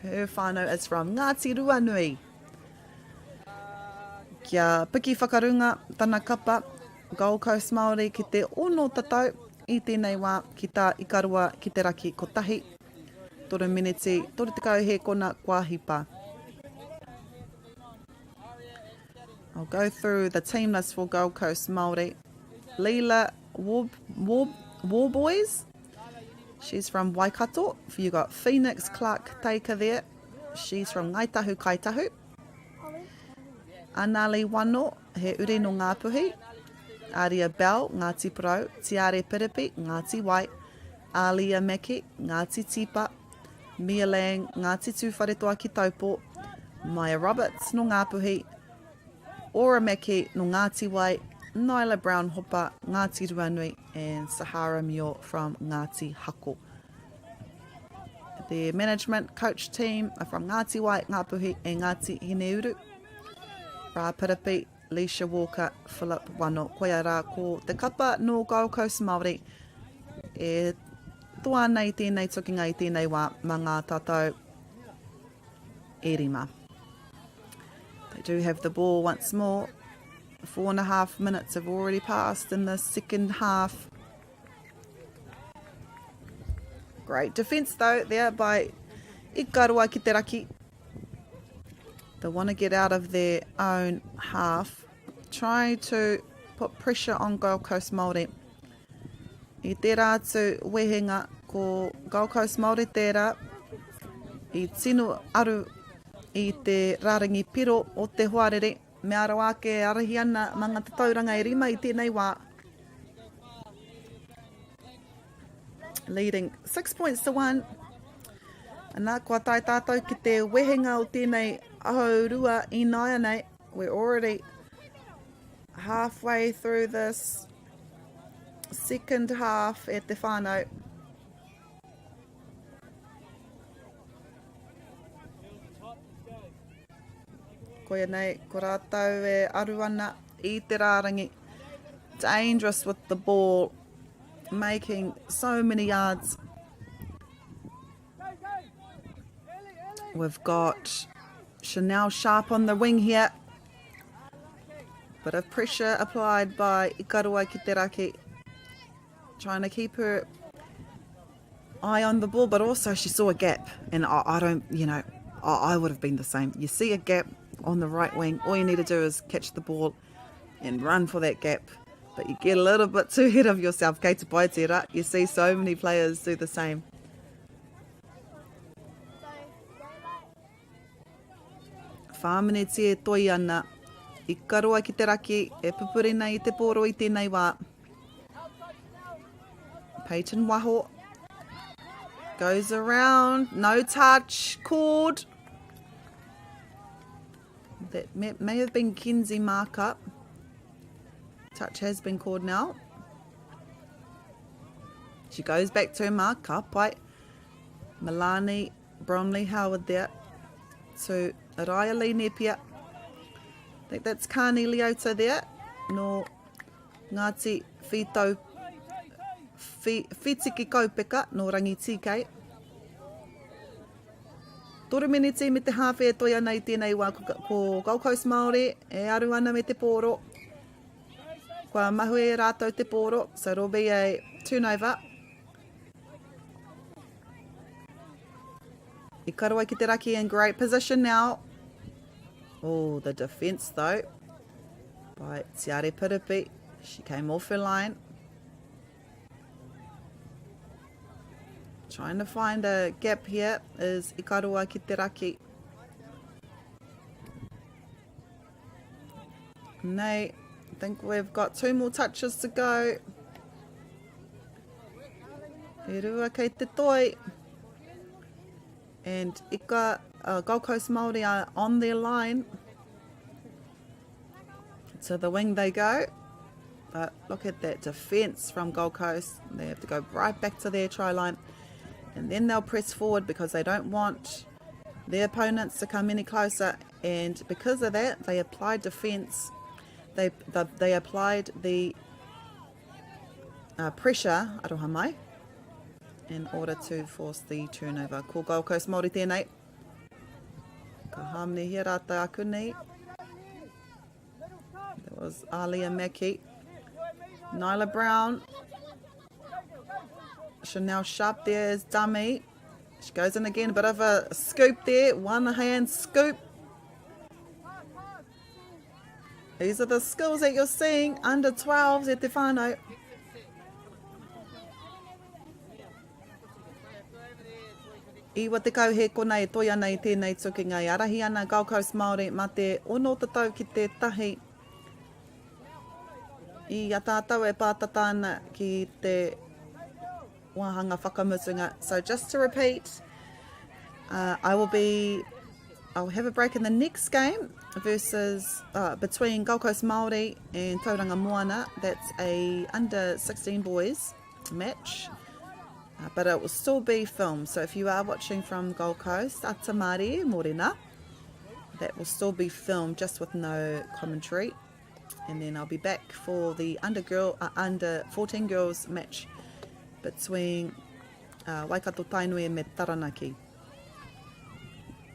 Her whānau is from Ngāti Ruanui. Kia piki whakarunga tana kapa Gold Coast Māori ki te ono tatau i tēnei wā ki tā Ikaroa ki te raki kotahi, toru miniti, 30 hēkona kua hipa. I'll go through the team list for Gold Coast Māori. Leela War, War, Warboys. She's from Waikato. You got Phoenix Clark Taker there. She's from Ngāi Tahu Kai Tahu. Anali Wano, he uri no Ngāpuhi. Aria Bell, Ngāti Porou. Tiare Piripi, Ngāti Wai. Alia Mackie, Ngāti Tipa. Mia Lang, Ngāti Tūwharetoa ki Taupō. Maya Roberts, no Ngāpuhi. Ora Mackie, no Ngāti Wai. Nyla Brown Hopa, Ngāti Ruanui. And Sahara Muir from Ngāti Hako. The management coach team are from Ngāti Wai, Ngāpuhi and Ngāti Hineuru. Rā Piripi, Leisha Walker, Philip Wano. Koia rā ko te kapa no Gold Coast Māori e toa ana i tēnei tukinga i tēnei wā mā ngā tatau e rima. They do have the ball once more. Four and a half minutes have already passed in the second half. Great defence though there by Ikaroa ki te raki. They want to get out of their own half. Try to put pressure on Gold Coast Māori. I tērā atu wehenga ko Gold Coast Māori tērā i tino aru i te rārangi piro o te hoarere. Mea rawa ake e arahi ana mā ngā tatauranga e rima i tēnei wā. Leading 6 points to 1. Ana, kua tae tātou ki te wehenga o tēnei haurua i nāianei. We're already halfway through this second half at te whānau. Koia nei, ko rātou e aru ana i te rārangi. Dangerous with the ball, making so many yards. We've got Chanel Sharp on the wing here. Bit of pressure applied by Ikaroa Kiteraki. Trying to keep her eye on the ball, but also she saw a gap. And I, I don't, you know, I, I would have been the same. You see a gap on the right wing, all you need to do is catch the ball and run for that gap. But you get a little bit too ahead of yourself. Kei te pai tērā. You see so many players do the same. Whāmineti e toi ana. Ikaroa ki te raki, e pupuri nei i te pōro i tēnei wā. Peyton Waho goes around, no touch, called. That may, may have been Kenzie Markup. Touch has been called now. She goes back to her mark, ka pai. Milani Bromley Howard there to Raya Lee Nepia. I think that's Kani Leota there. No Ngāti Whitau Whitiki Kaupeka no Rangitīkei. Toru meneti me te hāwhe e toi ana i tēnei wā ko Gold Coast Māori e aru ana me te pōro. Kua mahue e rātou te pōro, so it'll be a turnover. Ikaroa ki te raki in great position now. Oh, the defence though by Tiare Piripi. She came off her line. Trying to find a gap here is Ikaroa ki te raki. Nei, I think we've got two more touches to go. E rua kei te toi. And Ika, uh, Gold Coast Māori are on their line. To the wing they go. But look at that defence from Gold Coast. They have to go right back to their try line. And then they'll press forward because they don't want their opponents to come any closer. And because of that, they applied defence. They, they, they applied the uh, pressure, aroha mai, in order to force the turnover. Ko Gold Coast Māori tēnei. Ka hāmenehia rātou aku nei. That was Alia Mackie. Nyla Brown. Chanel Sharp there is dummy. She goes in again, a bit of a scoop there. One hand scoop. These are the skills that you're seeing under 12s at te whānau. Iwa tekau he kona e toi ana i tēnei tukinga e arahi ana Gold Coast Māori mā te ono tatau ki te tahi i a tātou e pātata ana ki te wāhanga whakamutunga. So just to repeat, uh, I will be I'll have a break in the next game versus uh, between Gold Coast Māori and Tauranga Moana. That's a under 16 boys match. Uh, but it will still be filmed. So if you are watching from Gold Coast, Atamari Morena, that will still be filmed just with no commentary. And then I'll be back for the under girl, uh, under 14 girls match between uh, Waikato Tainui and Taranaki.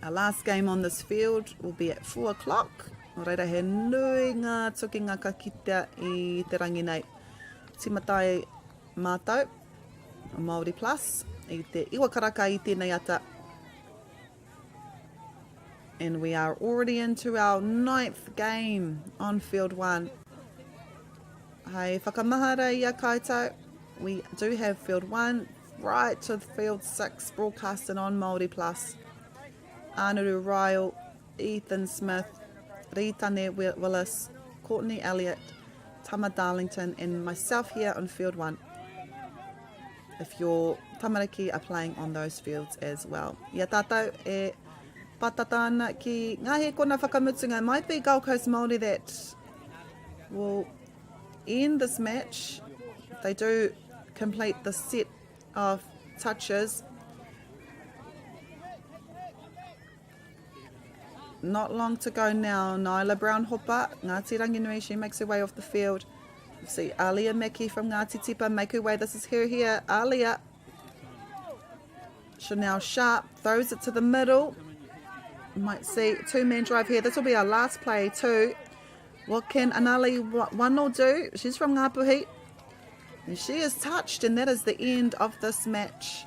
Our last game on this field will be at 4 o'clock. Nō reira he nui ngā tukinga ka kitea i te rangi nei. Timatai mātou, Māori Plus, i te iwa karaka i tēnei ata. And we are already into our ninth game on field one. Hei whakamahara i a koutou, we do have field one right to field six broadcasted on Māori Plus. Anaru Ryle, Ethan Smith, Ritane Willis, Courtney Elliott, Tama Darlington and myself here on field one. If your tamariki are playing on those fields as well. I a tātou e patata ana ki ngā hēkona whakamutunga, it might be Gold Coast Māori that will end this match. If they do complete the set of touches. Not long to go now. Nyla Brown-Hopper, Ngāti Ranginui, she makes her way off the field. You see Alia Meki from Ngāti Tipa make her way. This is her here. Alia. Chanel Sharp throws it to the middle. Might see 2-man drive here. This will be our last play too. What can Anali Wano do? She's from Ngāpuhi. And she is touched, and that is the end of this match.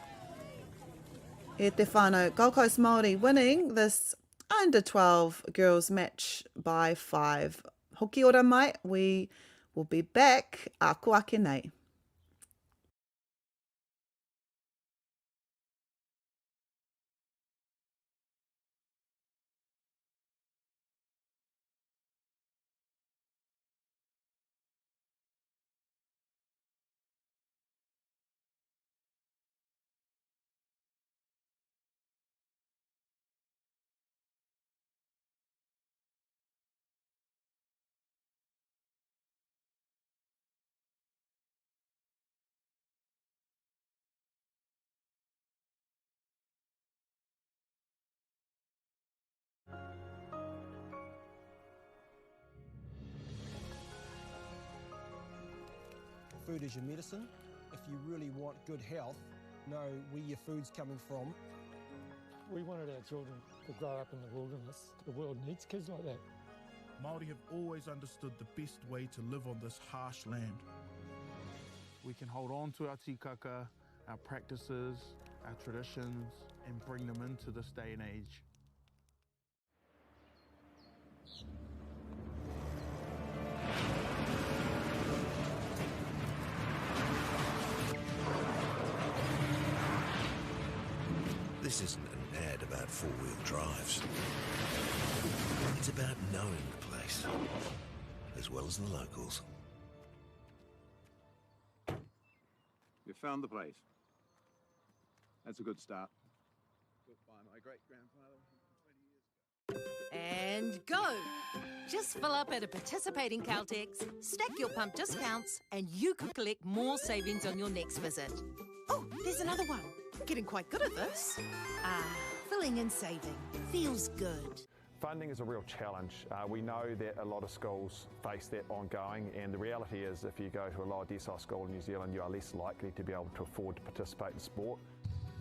E te whānau, Gold Coast Māori winning this under 12 girls match by 5. Hoki ora mai, we will be back ako ake nei. Food is your medicine. If you really want good health, know where your food's coming from. We wanted our children to grow up in the wilderness. The world needs kids like that. Māori have always understood the best way to live on this harsh land. We can hold on to our tikaka, our practices, our traditions, and bring them into this day and age. This isn't an ad about four-wheel drives. It's about knowing the place, as well as the locals. You found the place. That's a good start. Built by my great-grandfather 120 years ago. And go! Just fill up at a participating Caltex, stack your pump discounts, and you could collect more savings on your next visit. Oh, there's another one. I'm getting quite good at this. Filling and saving. Feels good. Funding is a real challenge. We know that a lot of schools face that ongoing, and the reality is if you go to a lower decile school in New Zealand, you are less likely to be able to afford to participate in sport.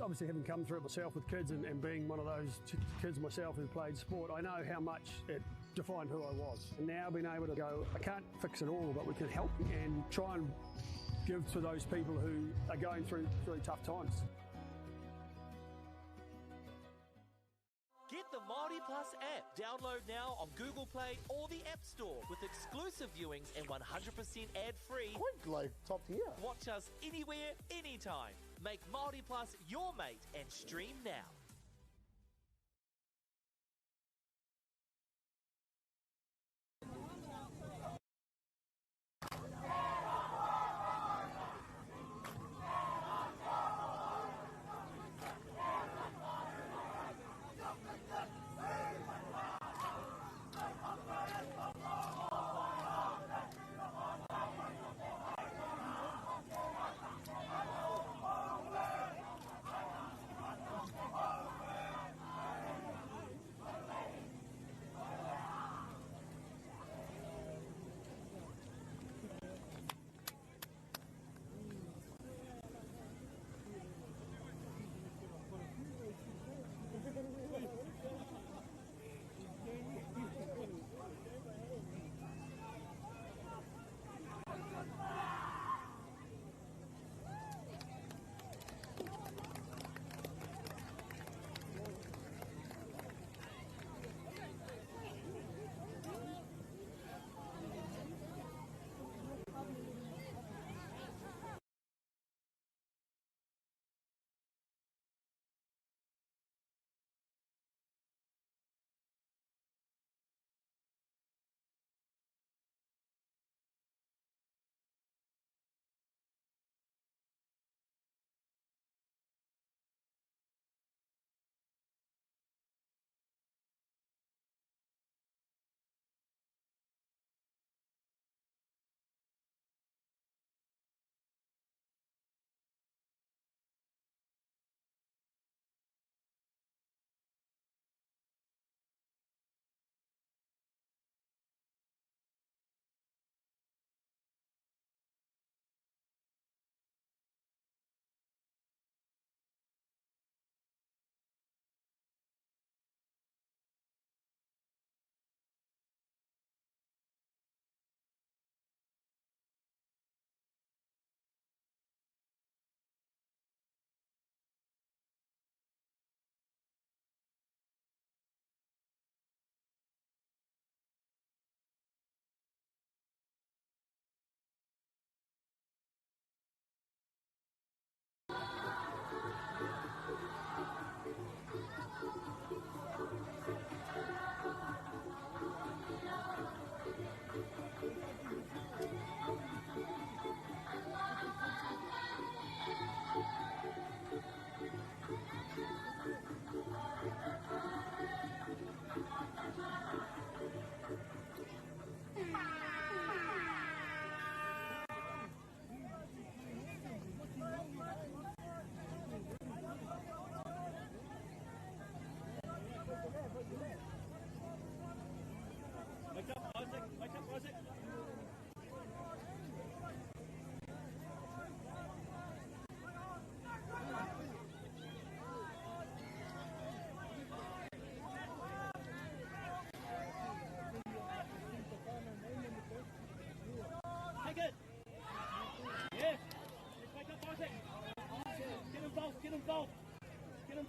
Obviously, having come through it myself with kids and being one of those kids myself who played sport, I know how much it defined who I was. And now being able to go, I can't fix it all, but we can help and try and give to those people who are going through really tough times. Get the Māori Plus app. Download now on Google Play or the App Store with exclusive viewings and 100% ad-free. Quite like top tier. Watch us anywhere, anytime. Make Māori Plus your mate and stream now.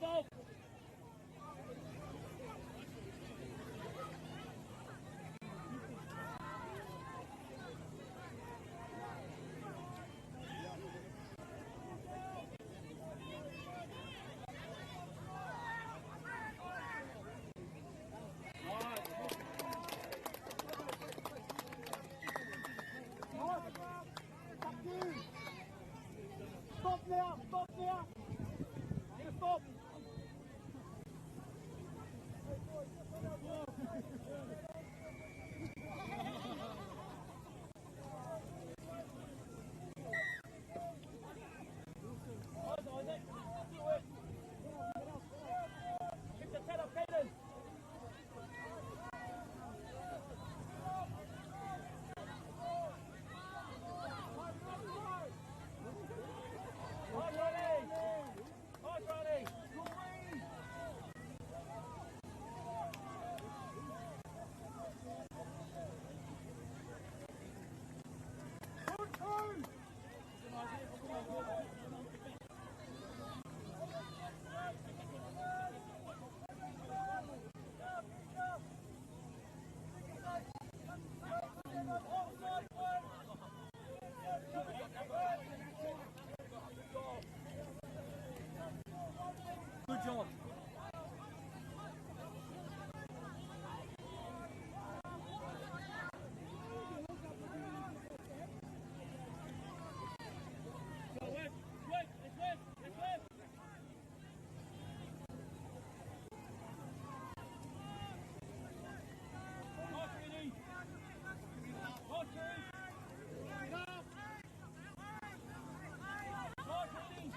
involved. Stop now! Stop now! Get a stop! Keep the head up, Caden! Nice, Ronnie! Nice, Ronnie! Good job. Go left, left, it's left, it's left. Nice, Reedy. Nice, Reedy. Nice, Reedy.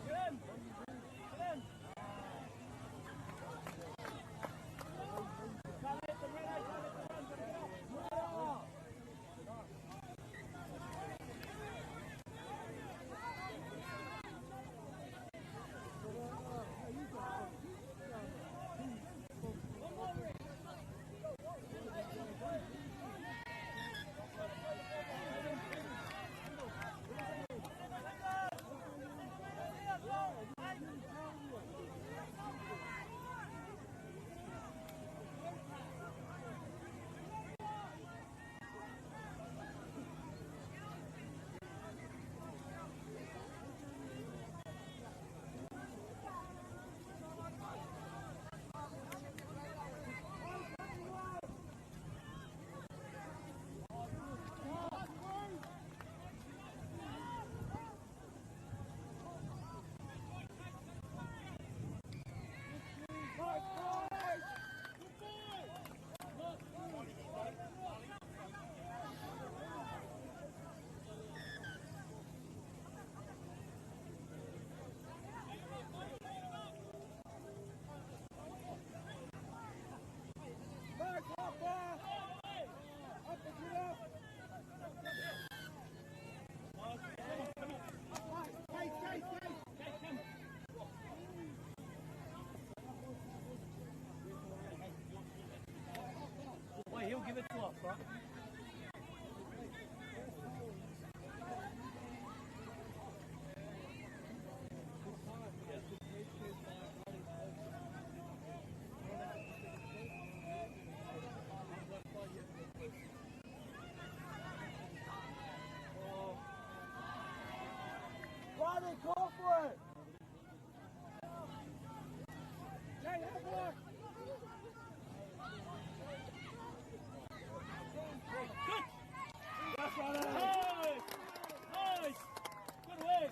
Get in! Get in! Can't let them run, eh? Can't let them run. Gotta get up. Get up. Back up there! Up and get up! Chase, chase, chase! Wait, he'll give it to us, right? Riley, call for it! Jay, have a look! Good! That's right. Nice! Nice! Good work!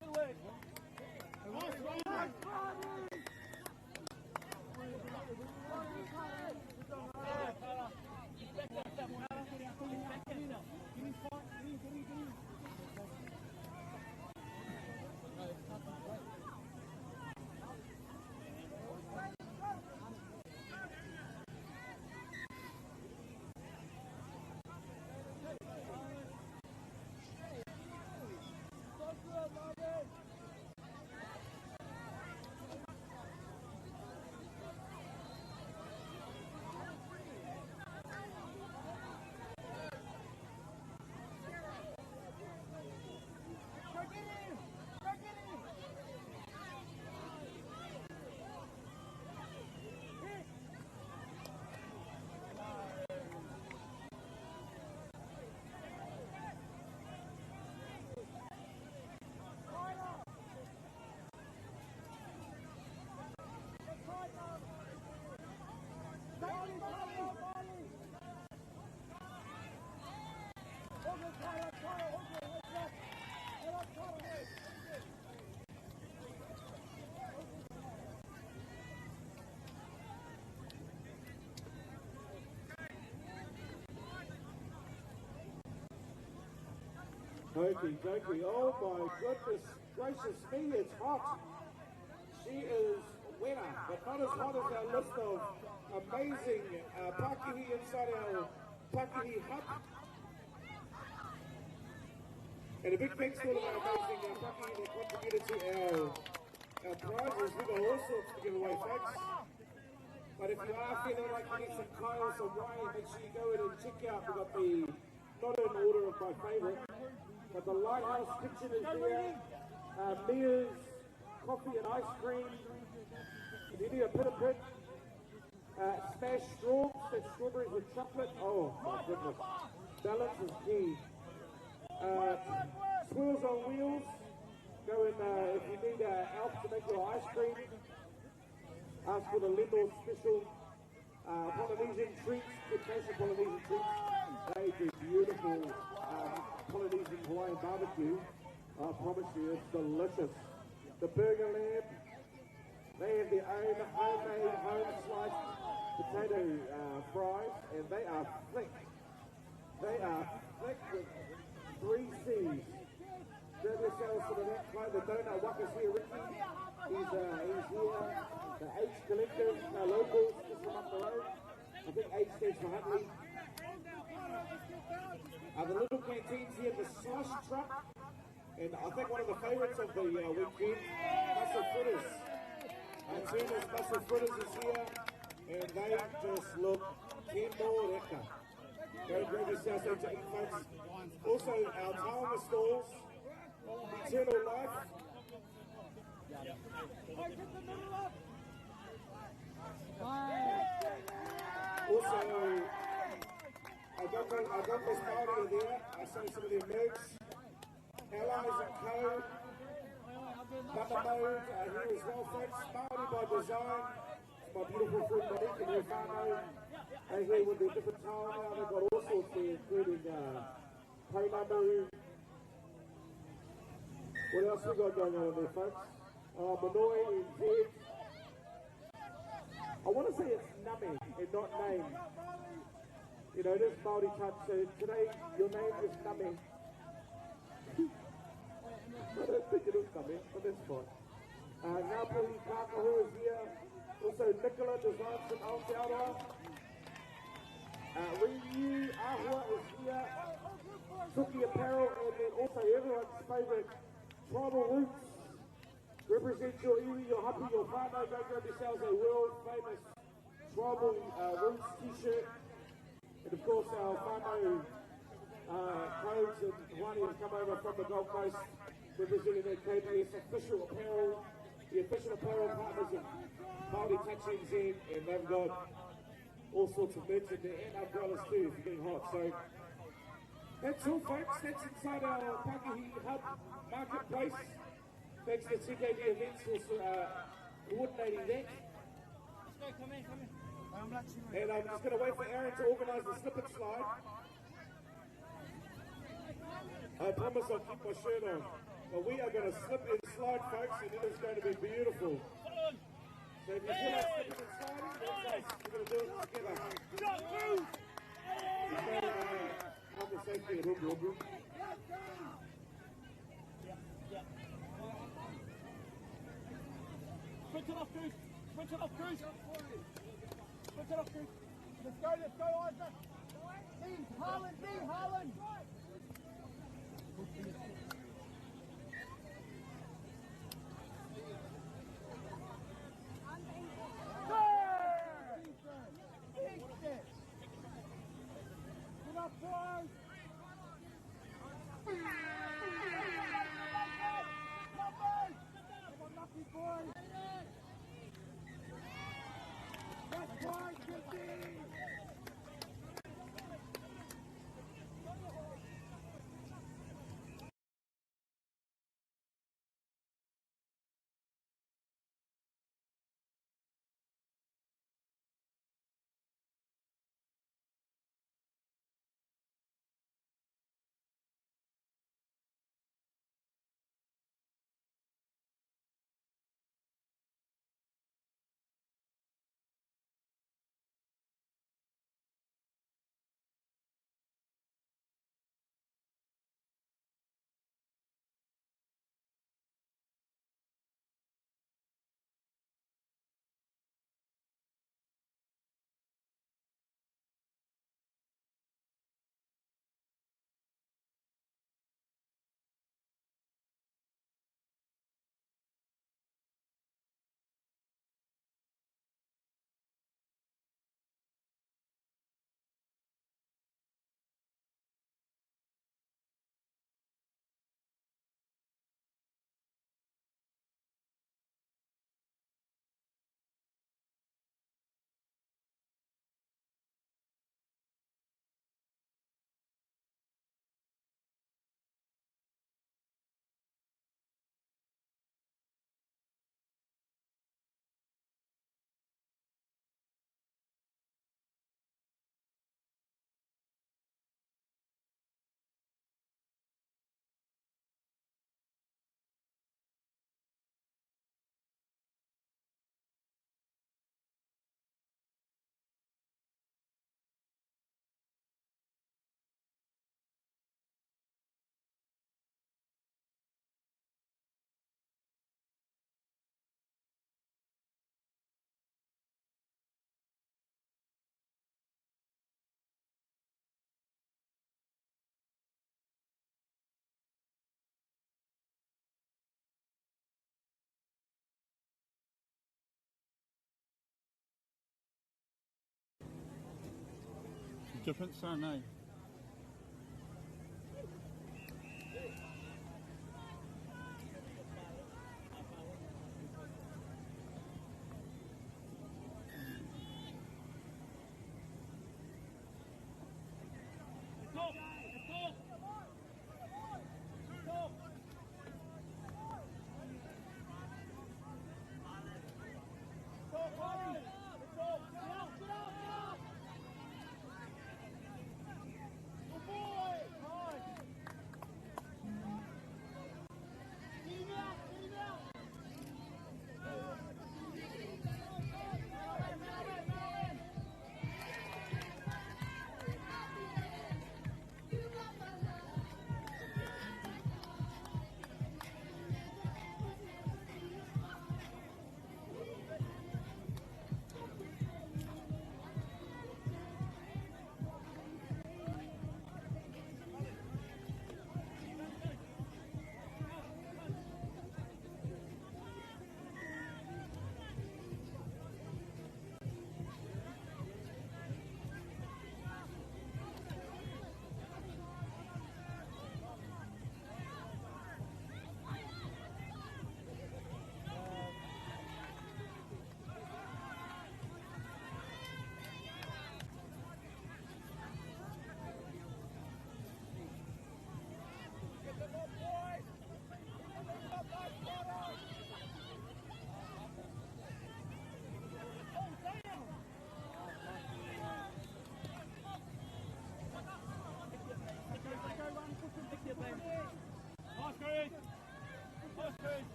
Good work! Nice, Ronnie! Nice, Ronnie! Okie dokie. Oh my goodness gracious me, it's hot. She is winner, but not as hot as our list of amazing pakihi inside our pakihi hub. And a big thanks to all of our amazing pakihi that contributed to our prizes. We've got all sorts to give away, folks. But if you are feeling like you need some kai or some wine, make sure you go in and check out. We've got the, not in order of my favourite, but the Lighthouse Kitchen is there. Mia's Coffee and Ice Cream. If you need a pit of pit, smash straws, that's strawberries with chocolate. Oh my goodness. Balance is key. Swirls on Wheels. Go in if you need elf to make your ice cream. Ask for the Lindor special. Polynesian treats, good taste of Polynesian treats. They do beautiful Polynesian Hawaiian barbecue. I promise you, it's delicious. The Burger Lab, they have their own homemade, home-sliced potato fries, and they are thick. They are thick with 3 C's. Grab yourselves some of that. The Donut Waka's here, Ricky. He's here. The H Collective, our locals, just from up the road. I think H stands for Huntley. The little canteens here, the slush truck, and I think one of the favourites of the weekend, Mussel Fritters. Turner's Mussel Fritters is here, and they just look tino reka. Go grab yourself something to eat, folks. Also, our taonga stalls, Eternal Life. Also, Agogo's Māori are there. I saw some of their merch. Allies and Co. Mama Mode are here as well, folks. Māori by Design. It's my beautiful friend Monique and her whānau. They're here with their different taonga. They've got all sorts there, including Pounamu. What else we got going on there, folks? Manoi and Zed. I want to say it's Nami and not name. You know, it is Māori touch, so today your name is Nami. I don't think it is Nami, but that's fine. Ngāpuhi Kākahu is here. Also, Nicola Designs from Aotearoa. Ryu Ahua is here. Tuki Apparel, and then also everyone's favourite, Tribal Roots. Represent your iwi, your hapu, your whānau. Go grab yourselves a world famous Tribal Roots t-shirt. And of course our whānau codes and Wani have come over from the Gold Coast representing their KBS official apparel, the official apparel partners of Māori Touch NZ, and they've got all sorts of merch in there and umbrellas too if you're getting hot. So that's all, folks. That's inside our Pakihi Hub marketplace. Thanks to TKD Events for coordinating that. Let's go, come in, come in. And I'm just going to wait for Aaron to organise the slip and slide. I promise I'll keep my shirt on. But we are going to slip and slide, folks, and it is going to be beautiful. So if you feel like slipping and sliding, that's us. We're going to do it together. Health and safety at Umbu. Switch it off, Cruz. Switch it off, Cruz. Switch it off, Cruz. Let's go, Isaac. Harlan, D, Harlan. Get up, boys. Come on, lucky boys. That's right, 15. Different sun, eh?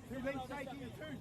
Two legs taking you two.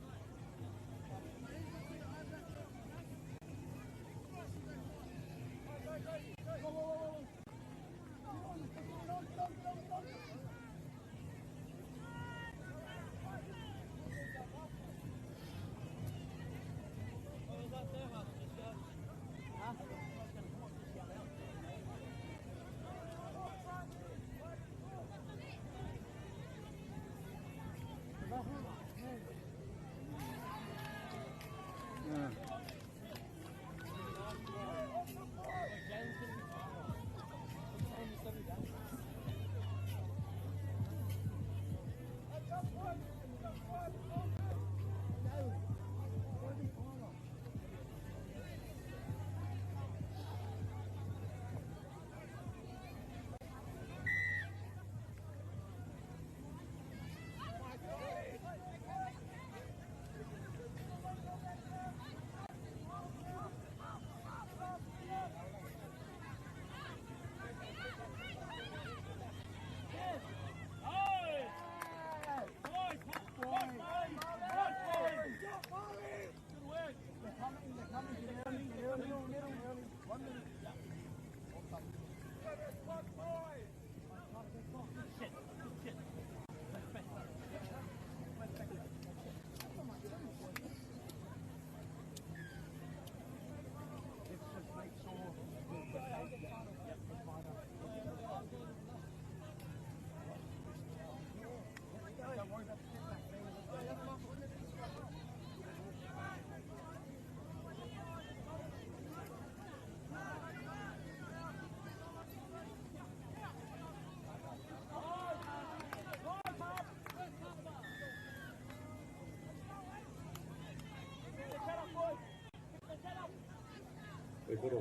E koro.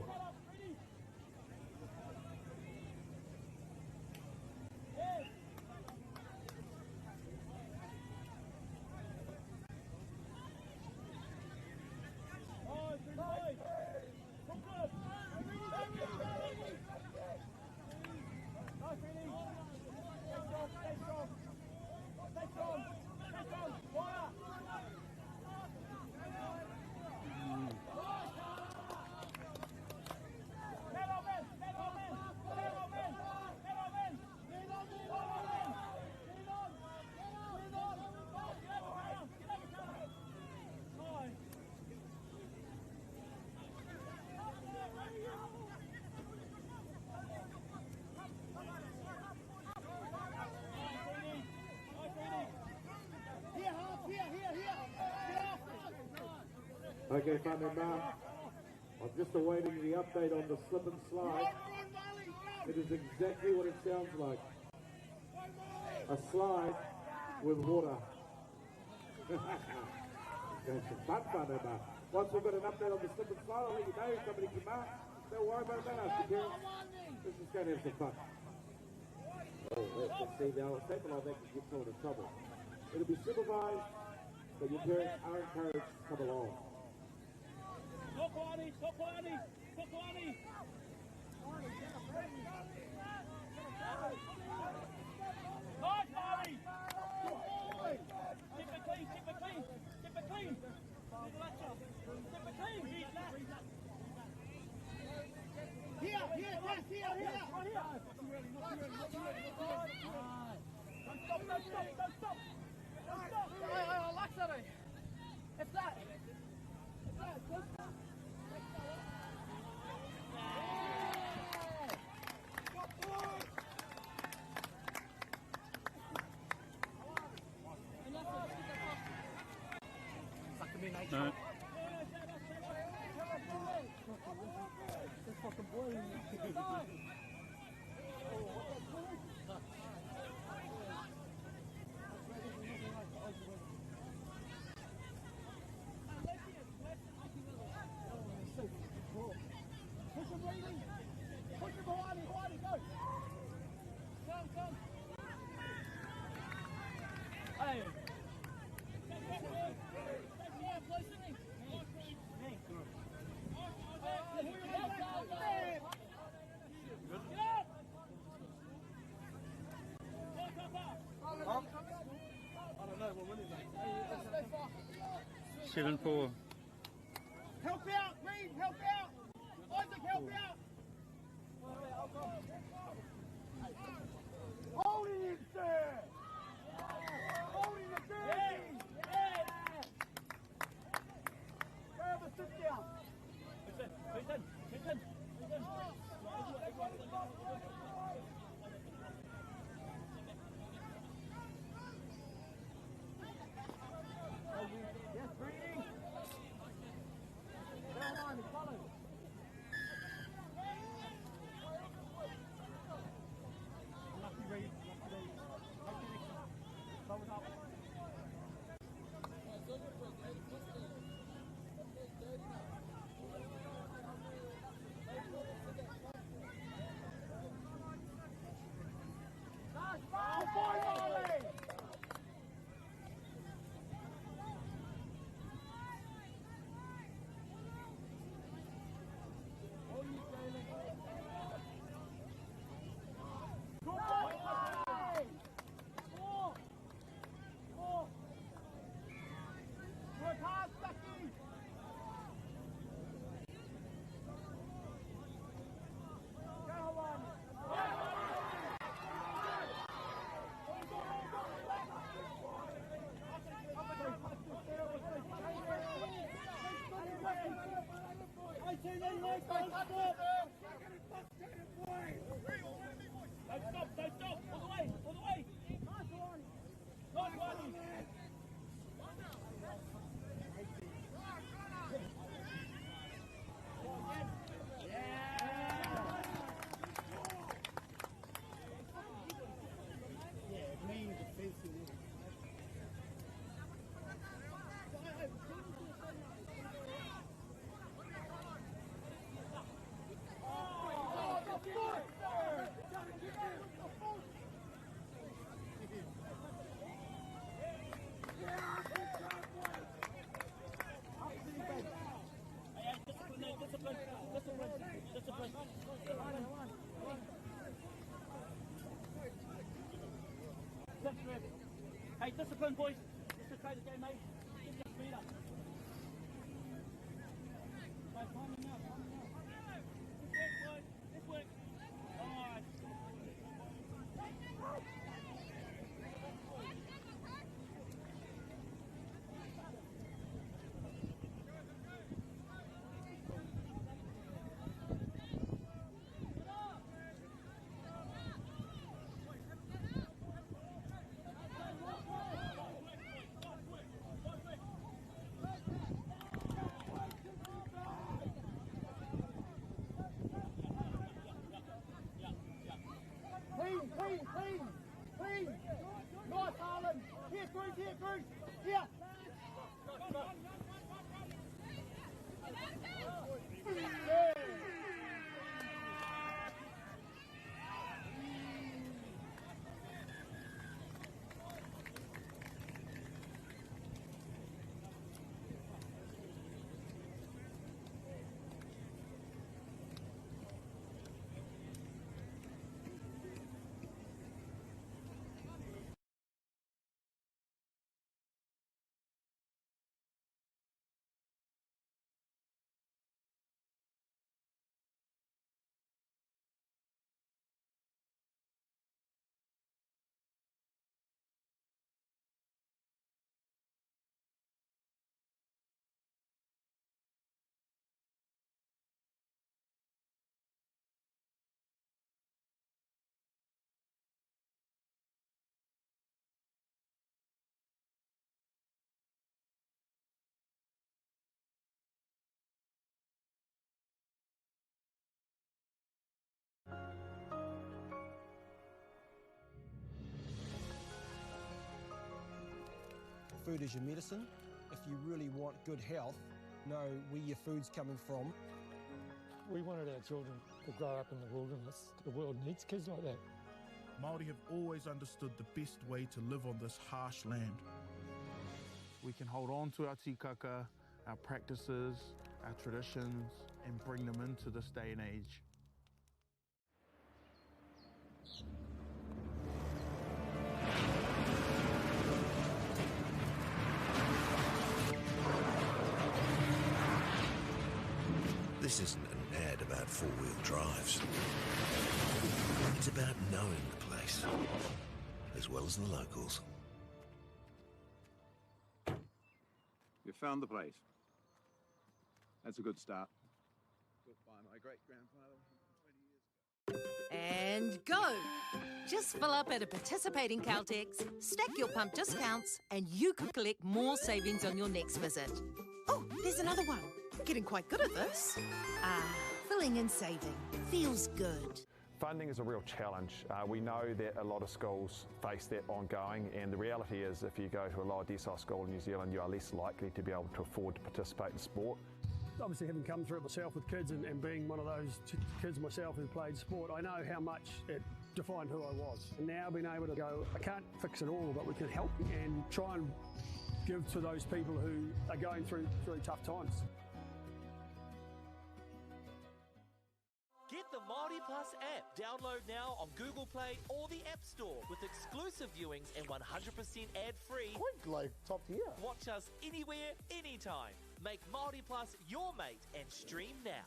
Okay, whānau mā. I'm just awaiting the update on the slip and slide. It is exactly what it sounds like. A slide with water. That's some fun, whānau mā. Once we've got an update on the slip and slide, I'll let you know. Somebody can mark. Don't worry about that. Ask your parents. Let's just go and have some fun. Oh, let's see now. A statement like that can get someone in trouble. It'll be supervised, but your parents are encouraged to come along. Nice, Marty! Keep it clean, keep it clean, keep it clean. Keep it clean. Here, here, yes, here, here. Don't stop, don't stop, don't stop. Don't stop. Hey, hey, I like that, eh? It's that. It's that. Good. No. Push him, Reedy. Push him, Hawaii, Hawaii, go. Come, come. Hey. I don't know, we're winning, mate. 7-4. Help out, Reed, help out. Isaac, help out. Holding him, sir. Holding the jersey. Go have a sit down. Yes, Reedy. Go on, follow. Lucky Reed, lucky Reed. Take the next one. Throw it up. Good boy, Marley! Good boy, Marley! Four! Four! Work hard, Stucky! Go, Hawaii! Don't stop, don't stop. All the way, all the way. Nice one. Nice one. Yeah, mean defensive. Hey, discipline, mate, discipline, discipline, discipline. Six, Rev. Hey, discipline, boys. Let's just play the game, mate. Get your speed up. Right, time him now, time him now. Good work, boys. Good work. Nice. Food is your medicine. If you really want good health, know where your food's coming from. We wanted our children to grow up in the wilderness. The world needs kids like that. Māori have always understood the best way to live on this harsh land. We can hold on to our tikaka, our practices, our traditions, and bring them into this day and age. This isn't an ad about four-wheel drives. It's about knowing the place, as well as the locals. You found the place. That's a good start. Built by my great-grandfather 120 years ago. And go! Just fill up at a participating Caltex, stack your pump discounts, and you could collect more savings on your next visit. Oh, there's another one. I'm getting quite good at this. Ah, filling and saving. Feels good. Funding is a real challenge. Uh, we know that a lot of schools face that ongoing, and the reality is if you go to a lower decile school in New Zealand, you are less likely to be able to afford to participate in sport. Obviously, having come through it myself with kids and, and being one of those kids myself who played sport, I know how much it defined who I was. And now being able to go, I can't fix it all, but we can help and try and give to those people who are going through, through tough times. Get the Māori Plus app. Download now on Google Play or the App Store with exclusive viewings and 100% ad-free. Quite like top tier. Watch us anywhere, anytime. Make Māori Plus your mate and stream now.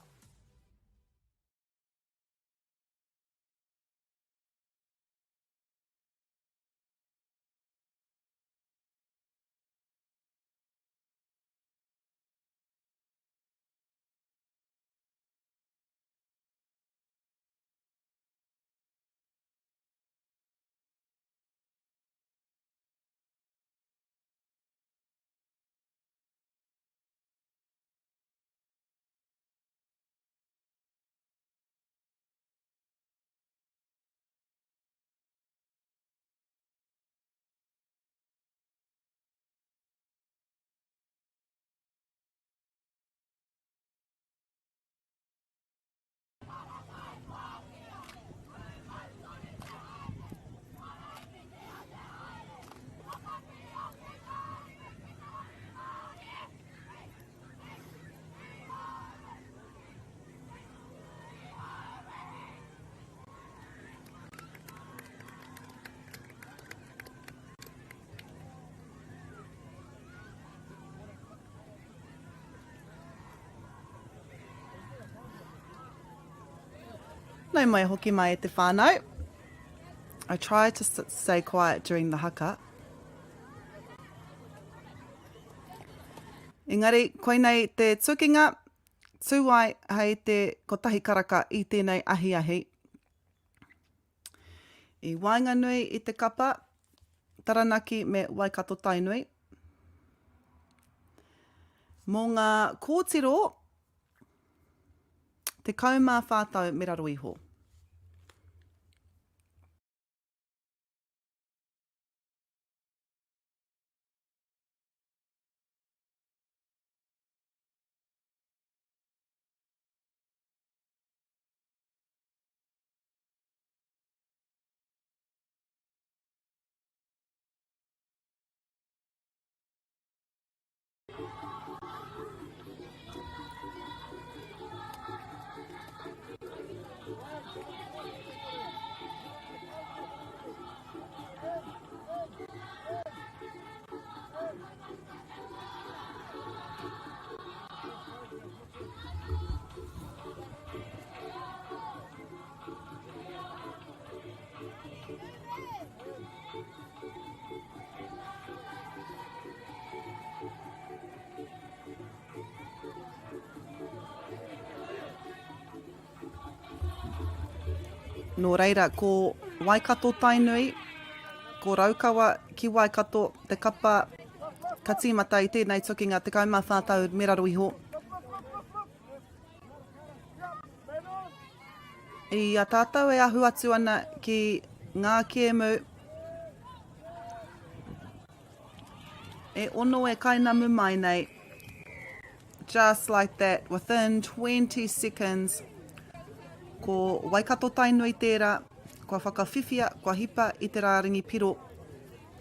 Nau mai hoki mai e te whānau. I try to stay quiet during the haka. Engari, koinei te tukinga, tū ai hei te kotahi karaka i tēnei ahiahi. I waenganui i te kapa, Taranaki me Waikato Tainui. Mō ngā kōtiro, 14 tau me raro iho. Nō reira, ko Waikato Tainui, ko Raukawa ki Waikato te kapa ka tīmata i tēnei tukinga 14 tau me raro iho. I a tātou e ahu atu ana ki ngā kēmu. E ono e kainamu mai nei. Just like that, within 20 seconds, ko Waikato Tainui tērā, kua whakawhiwhia, kua hipa i te rārangi piro.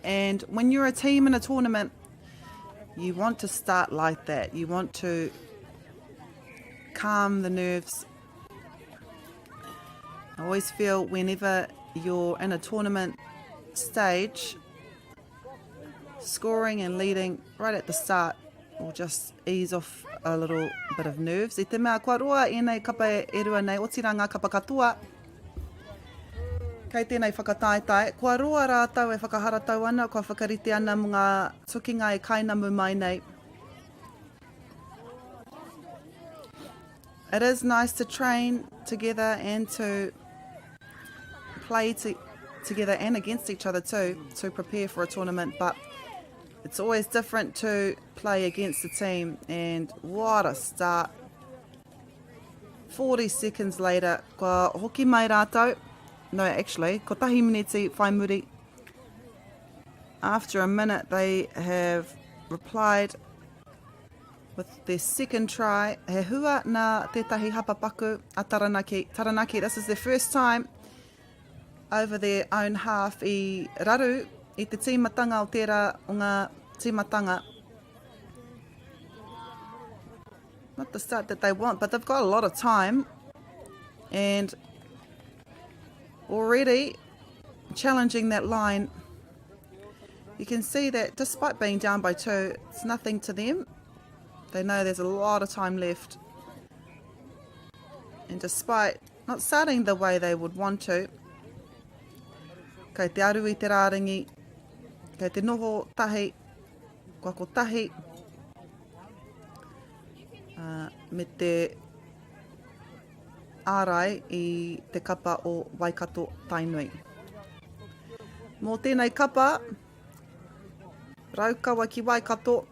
And when you're a team in a tournament, you want to start like that. You want to calm the nerves. I always feel whenever you're in a tournament stage, scoring and leading right at the start will just ease off a little bit of nerves. I te mea kua roa ēnei kapa e rua nei, otirā ngā kapa katoa, kei tēnei whakataetae, kua roa rātou e whakaharatau ana, kua whakarite ana mō ngā tukinga e kainamu mai nei. It is nice to train together and to play to, together and against each other too to prepare for a tournament, but it's always different to play against the team. And what a start. 40 seconds later, kua hoki mai rātou. No, actually, kotahi miniti whai muri. After a minute, they have replied with their second try. He hua nā tētahi hapa paku a Taranaki. Taranaki, this is their first time over their own half i raru i te tīmatanga o tērā o ngā tīmatanga. Not the start that they want, but they've got a lot of time. And already challenging that line. You can see that despite being down by two, it's nothing to them. They know there's a lot of time left. And despite not starting the way they would want to, kei te aru i te rārangi, kei te noho tahi, kua kotahi, uh, me te ārai i te kapa o Waikato Tainui. Mō tēnei kapa, Raukawa ki Waikato,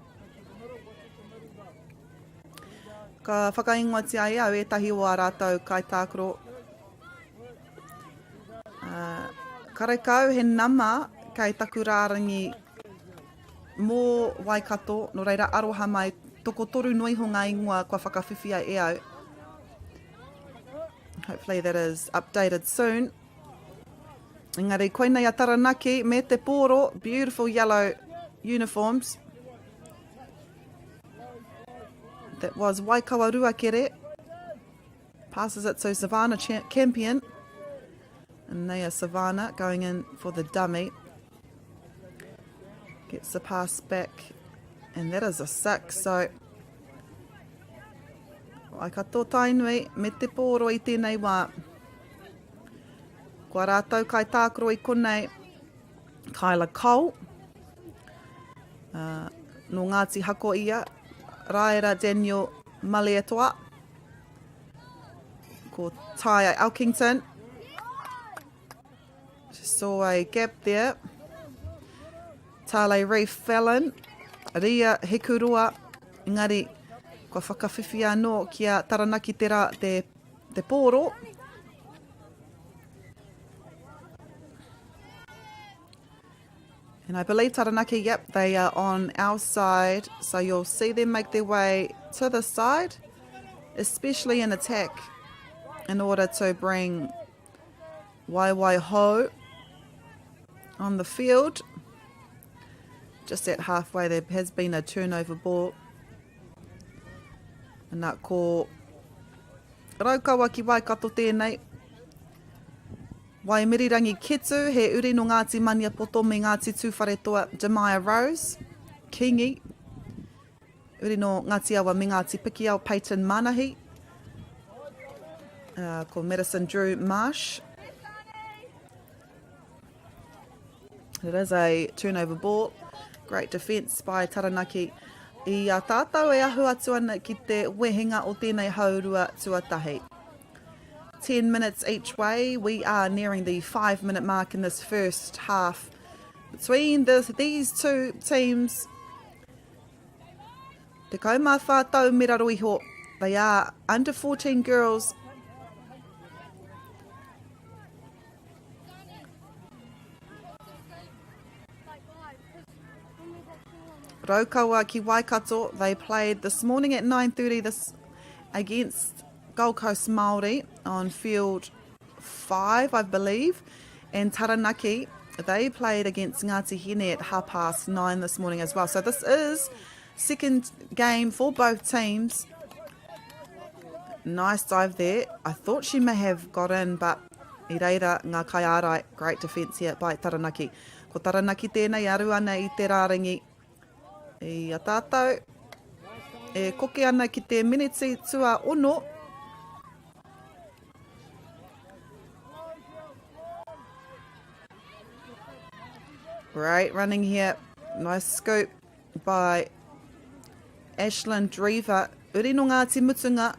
ka whakaingoatia e au ētahi o ā rātou kaitākaro. Uh, karekau he nama kei taku rārangi mō Waikato, nō reira aroha mai, tokotoru noa iho ngā ingoa kua whakawhiwhia e au. Hopefully that is updated soon. Engari, koinei a Taranaki me te pōro, beautiful yellow uniforms. That was Waikawa Ruakere. Passes it to Savannah Campion. And they are Savannah going in for the dummy. Gets the pass back. And that is a six. So Waikato Tainui me te pōro i tēnei wā. Kua rātou kai tākaro i konei, Kyla Cole, uh, nō Ngāti Hako ia, Raera Daniel Malietoa, ko Taia Elkington. Just saw a gap there. Tale Reef Fallon, Ria Hikuroa, engari kua whakawhiwhi anō ki a Taranaki te, rā, te, te pōro. And I believe Taranaki, yep, they are on our side. So you'll see them make their way to the side, especially in attack, in order to bring Waiwai Ho on the field. Just at halfway, there has been a turnover ball. And that ko Raukawa ki Waikato tēnei. Waimirirangi Ketu, he uri no Ngāti Maniapoto me Ngāti Tūwharetoa, Jemiah Rose, Kingi, uri no Ngāti Awa me Ngāti Pikiao, Peyton Manahi, uh, ko Madison Drew Marsh. It is a turnover ball. Great defence by Taranaki. I a tātou e ahu atu ana ki te wehenga o tēnei haurua tuatahi. 10 minutes each way. We are nearing the 5 minute mark in this first half. Between this, these two teams, 14 tau me raro iho. They are under 14 girls. Raukawa ki Waikato, they played this morning at 9.30 this against Gold Coast Māori on field 5, I believe. And Taranaki, they played against Ngāti Hine at 9:30 this morning as well. So this is second game for both teams. Nice dive there. I thought she may have got in, but i reira ngā kaiārai. Great defence here by Taranaki. Ko Taranaki tēnei aru ana i te rārangi i a tātou. E koke ana ki te miniti tua ono. Great running here. Nice scoop by Ashlyn Drever. Uri no Ngāti Mutunga,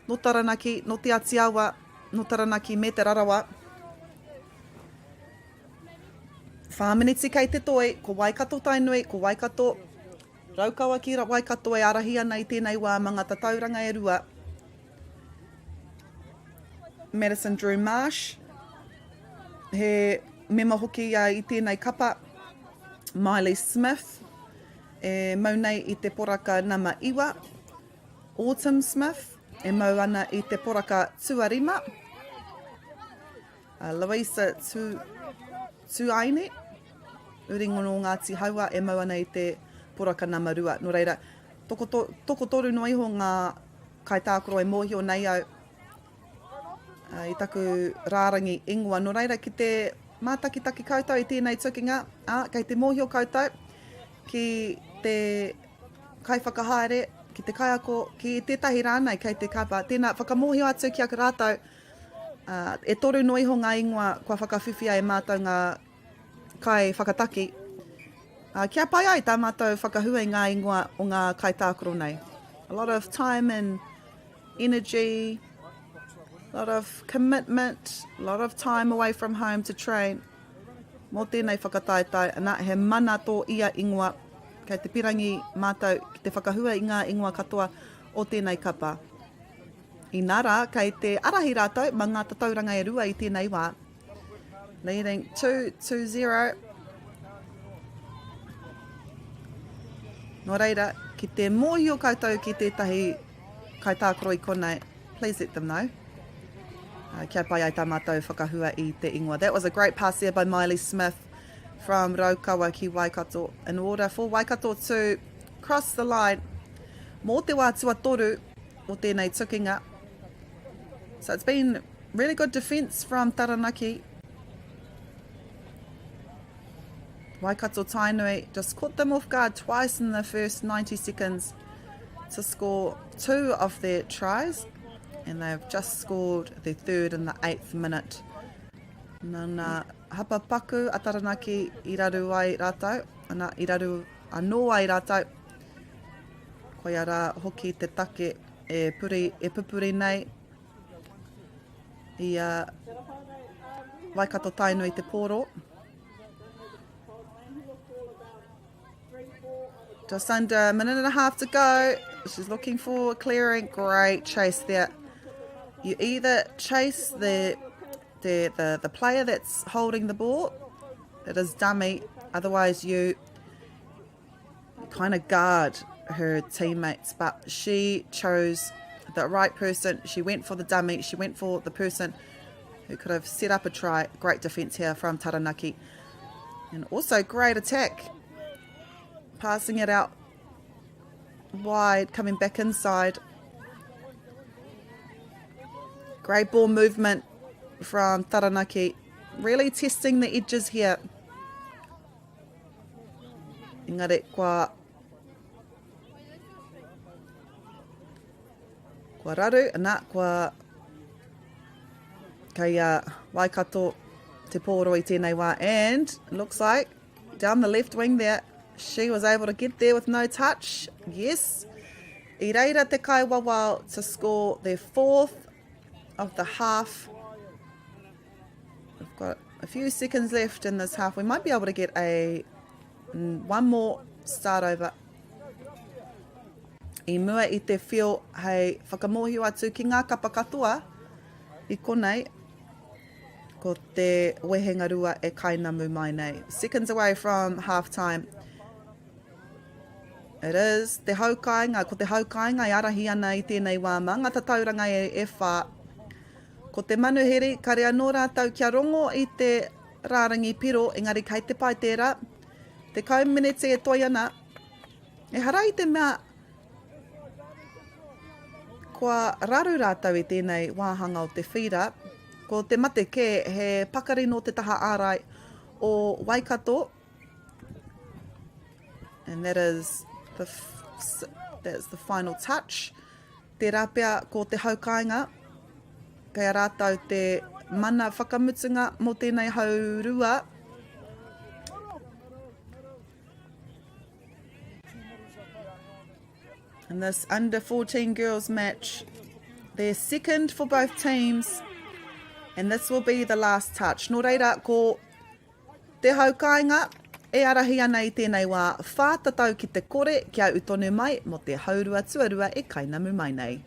no Taranaki, no Te Atiawa, no Taranaki me Te Rarawa. Whā miniti kei te toi, ko Waikato Tainui, ko Waikato Raukawa ki Waikato e arahi ana i tēnei wā ma ngā tatauranga e rua. Madison Drew Marsh, he mema hoki ia i tēnei kapa. Miley Smith, e mau nei i te poraka nama iwa. Autumn Smith, e mau ana i te poraka tuarima. Uh, Louisa Tu, Tuaine, uri nō Ngāti Haua e mau ana i te poraka nama rua. Nō reira, tokoto, tokotoru noa iho ngā kaitākaro e mōhio nei au uh, i taku rārangi ingoa. Nō reira, ki te mātakitaki koutou i tēnei tukinga, ā, kei te mōhio koutou ki te kaiwhakahaere, ki te kaiako, ki tētahi rānei kei te kapa. Tēnā, whakamōhio atu ki a rātou, ā, e toru noa iho ngā ingoa kua whakawhiwhia e mātou ngā kaiwhakataki, ā, kia pai ai tā mātou whakahua i ngā ingoa o ngā kaitākaro nei. A lot of time and energy, a lot of commitment, a lot of time away from home to train. Mō tēnei whakataetae, ana, he mana tō ia ingoa. Kei te pirangi mātou ki te whakahua i ngā ingoa katoa o tēnei kapa. Inā rā, kei te arahi rātou ma ngā tatauranga e rua i tēnei wā. Leading 2-0. Nō reira, ki te mōhio koutou ki tētahi kaitākaro i konei, please let them know. Uh, kia pai ai tā mātou whakahua i te ingoa. That was a great pass there by Miley Smith from Raukawa ki Waikato. In order for Waikato to cross the line, mō te wā tuatoru o tēnei tukinga. So it's been really good defence from Taranaki. Waikato Tainui just caught them off guard twice in the first 90 seconds to score two of their tries. And they've just scored their third in the eighth minute. Nana hapa paku a Taranaki i raru ai rātou. Ana, i raru anō ai rātou. Koia rā hoki te take e, puri, e pupuri nei i a Waikato Tainui te pōro. Just under a minute and a half to go. She's looking for clearing. Great chase there. You either chase the the, the, the player that's holding the ball, that is dummy, otherwise you kind of guard her teammates. But she chose the right person. She went for the dummy. She went for the person who could have set up a try. Great defence here from Taranaki. And also great attack. Passing it out wide, coming back inside. Great ball movement from Taranaki. Really testing the edges here. Engari kua kua raru, ana, kua kei a Waikato te pōro i tēnei wā. And looks like down the left wing there, she was able to get there with no touch. Yes. I reira te kaiwawao to score their fourth of the half. We've got a few seconds left in this half. We might be able to get a one more start over. I mua i te whio hei whakamōhio atu ki ngā kapa katoa i konei, ko te wehenga rua e kainamu mai nei. Seconds away from half time. It is te hau kāinga, ko te hau kāinga e ārahi ana i tēnei wā mā ngā tatauranga e, e whā. Ko te manuhiri, kare anō rātou kia rongo i te rārangi piro, engari kei te pai tērā. 10 meneti e toe ana. Ehara i te mea kua raru rātou i tēnei wāhanga o te whīra. Ko te mate kē, he pakari nō te taha ārai o Waikato. And that is the, that is the final touch. Tērā pea ko te hau kāinga, kei a rātou te mana whakamutunga mō tēnei haurua. And this under 14 girls match, they're second for both teams. And this will be the last touch. Nō reira, ko Te hau kāinga, e ārahi ana i tēnei wā, whātatau ki te kore kia ū tonu mai mō te haurua tuarua e kainamu mai nei.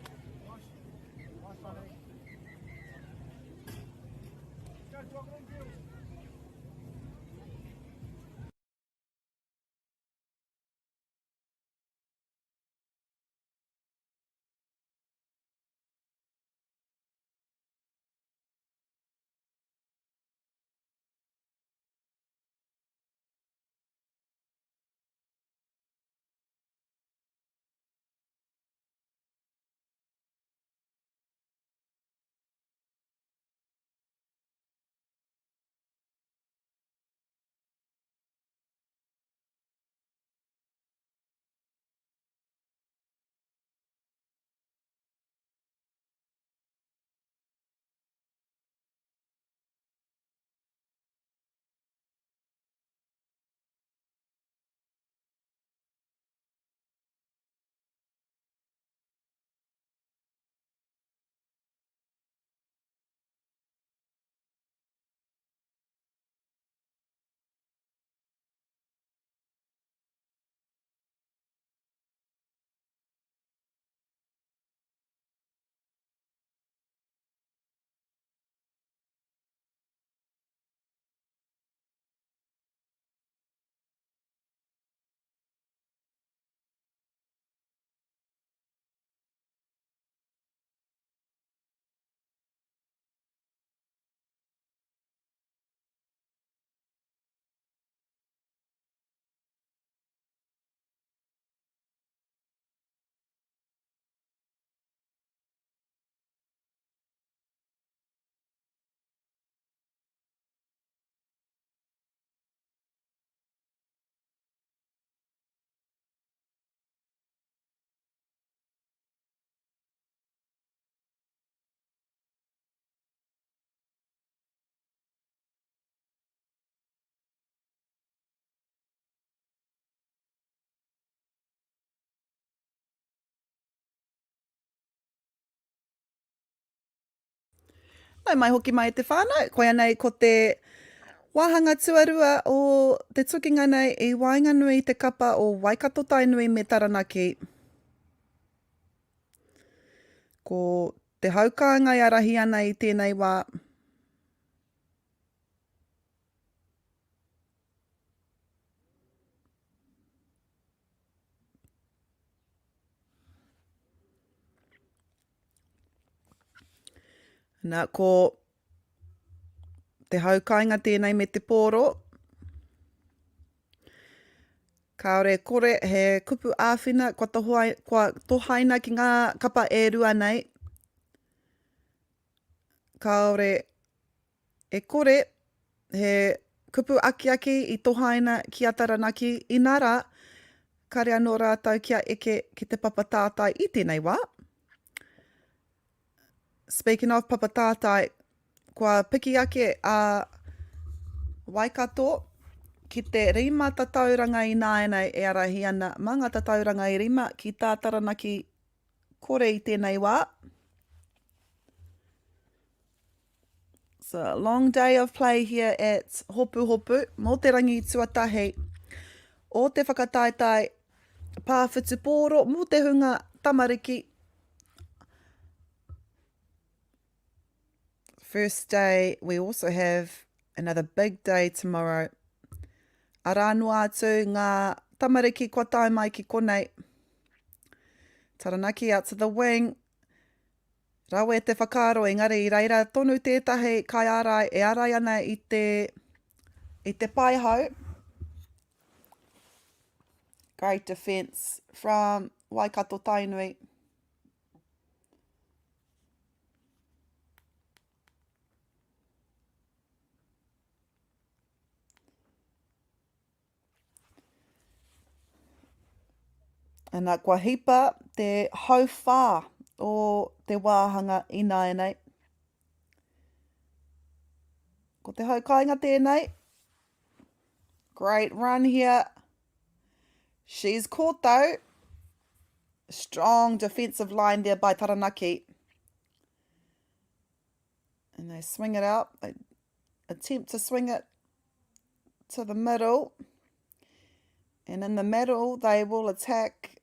Nau mai hoki mai e te whānau, koia nei ko te wāhanga tuarua o te tukinga nei i waenganui i te kapa o Waikato Tainui me Taranaki. Ko te haukāinga e arahi ana i tēnei wā. Nā, ko te hau kāinga tēnei me te pōro. Kāore kore he kupu āwhina kua, tohua, kua tohaina ki ngā kapa e rua nei. Kāore e kore he kupu akiaki i tohaina ki a Taranaki, inā rā, kare anō rātou kia eke ki te papa tātai i tēnei wā. Speaking of papa tātai, kua piki ake a Waikato ki te rima tatauranga ināianei e arahi ana mā ngā tatauranga e rima ki tā Taranaki kore i tēnei wā. It's a long day of play here at Hopuhopu mō te rangi tuatahi o te whakataetae pā whutupōro mō te hunga tamariki. First day, we also have another big day tomorrow. Arā noa atu ngā tamariki kua tae mai ki konei. Taranaki out to the wing. Rawe te whakaaro, engari i reira tonu tētahi kaiārai e ārai ana i te, i te paihau. Great defence from Waikato Tainui. Ana, kua hipa te hauwhā o te wāhanga ināianei. Ko te hau kāinga tēnei. Great run here. She's caught though. Strong defensive line there by Taranaki. And they swing it out. They attempt to swing it to the middle. And in the middle, they will attack,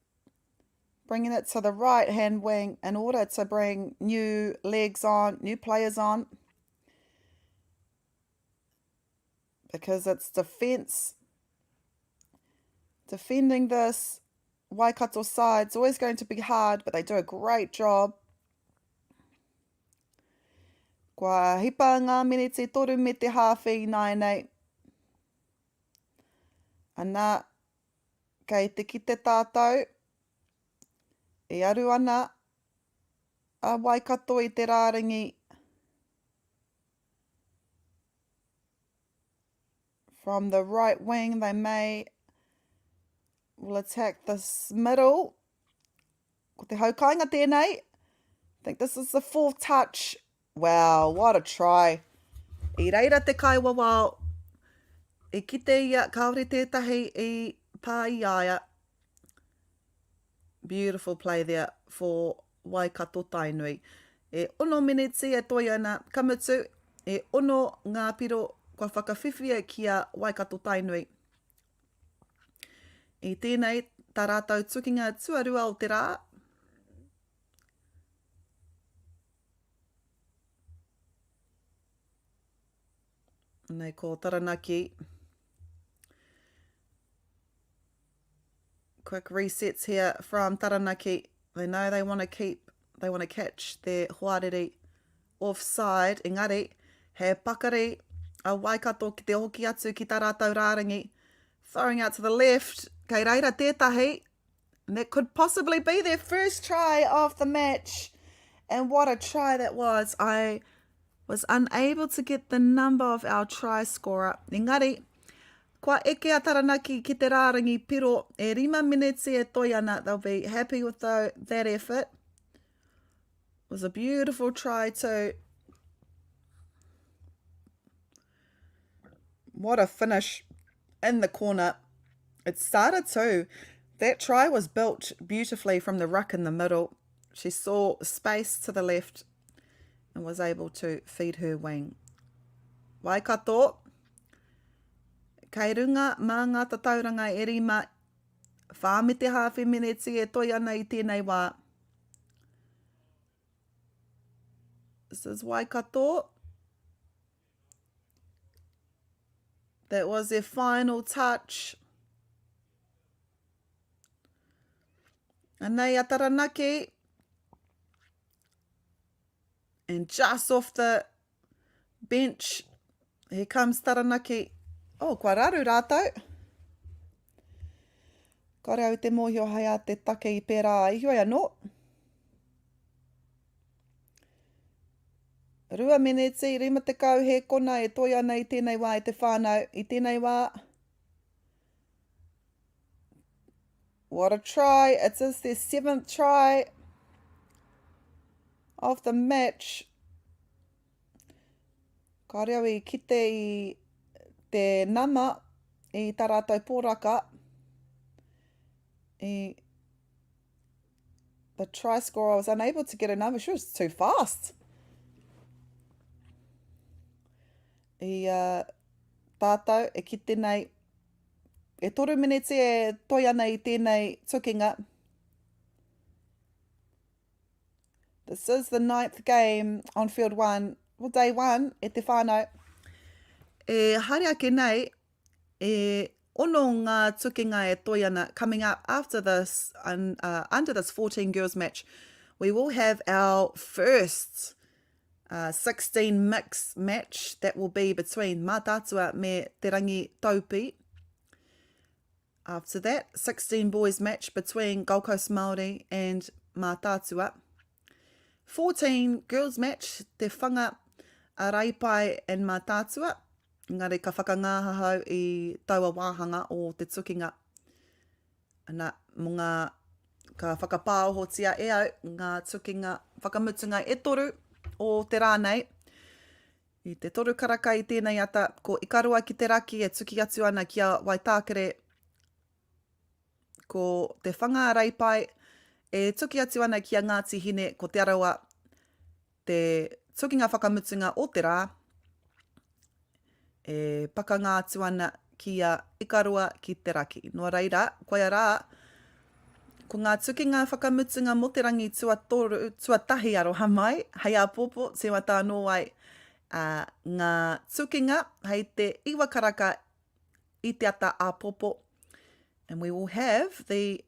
bringing it to the right hand wing in order to bring new legs on, new players on. Because it's defense. Defending this Waikato side is always going to be hard, but they do a great job. Kua hipa ngā meneti toru me te hāwhe ināianei. Ana, kei te kite tātou, e aru ana a Waikato i te rārangi From the right wing, they may will attack this middle. Ko te haukainga tēnei. I think this is the fourth touch. Wow, what a try. I reira te kaiwawao. I kite ia, kāore tētahi i pā i a ia. Beautiful play there for Waikato Tainui. E ono meneti e toi ana, ka mutu, e ono ngā piro kua whakawhiwhia ki a Waikato Tainui. I tēnei tā rātou tukinga tuarua o te rā. Nei ko Taranaki. Quick resets here from Taranaki. They know they want to keep, they want to catch their hoariri offside. Engari, he pakari a Waikato ki te hoki atu ki tā rātou rārangi. Throwing out to the left, kei reira tētahi. And that could possibly be their first try of the match. And what a try that was. I was unable to get the number of our try scorer. Engari, kua eke a Taranaki ki te rārangi piro e rima mineti e toi ana. They'll be happy with the, that effort. It was a beautiful try too. What a finish in the corner. It started too. That try was built beautifully from the ruck in the middle. She saw space to the left and was able to feed her wing. Waikato, kei runga mā ngā tatauranga e rima, whā me te hāwhe meneti e toi ana i tēnei wā. This is Waikato. That was their final touch. Anei a Taranaki. And just off the bench, here comes Taranaki. Oh, kua raru rātou. Kare au te mōhio hei a te take i pērā ai, heoi anō. Rua meneti, 50 hēkona e toi ana i tēnei wā e te whānau. I tēnei wā, What a try. It is their seventh try of the match. Kāre au i kite i te nama i tā rātou pōraka. I the try scorer was unable to get a number. She was too fast. I uh, tātou e kite nei E toru meneti e toi ana i tēnei tukinga. This is the ninth game on field one, well day one, e te whānau. E haere ake nei, e Ono ngā tukinga e toi ana coming up after this, un, uh, under this 14 girls match, we will have our first uh, 16 mix match that will be between Mātaatua me Te Rangi Taupi. After that, 16 boys match between Gold Coast Māori and Mātaatua. 14 girls match, Te Whanga a Raipai and Mātaatua. Engari ka whakangāhahau i taua wāhanga o te tukinga. Ana, mō ngā, ka whakapāohotia e au ngā tukinga whakamutunga e toru o te rā nei. I te toru karaka i tēnei ata, ko Ikaroa ki te raki e tuki atu ana ki a Waitākere, ko Te Whanga a Reipae e tuki atu ana ki a Ngāti Hine, ko Te Arawa te tukinga whakamutunga o te rā, e pakanga atu ana ki a Ikaroa ki te raki. Nō reira, koia rā, ko ngā tukinga whakamutunga mō te rangi tuatoru, tuatahi aroha mai, hei āpōpō, tīmata anō ai ā, ngā tukinga hei te iwa karaka i te ata āpōpō. And we will have the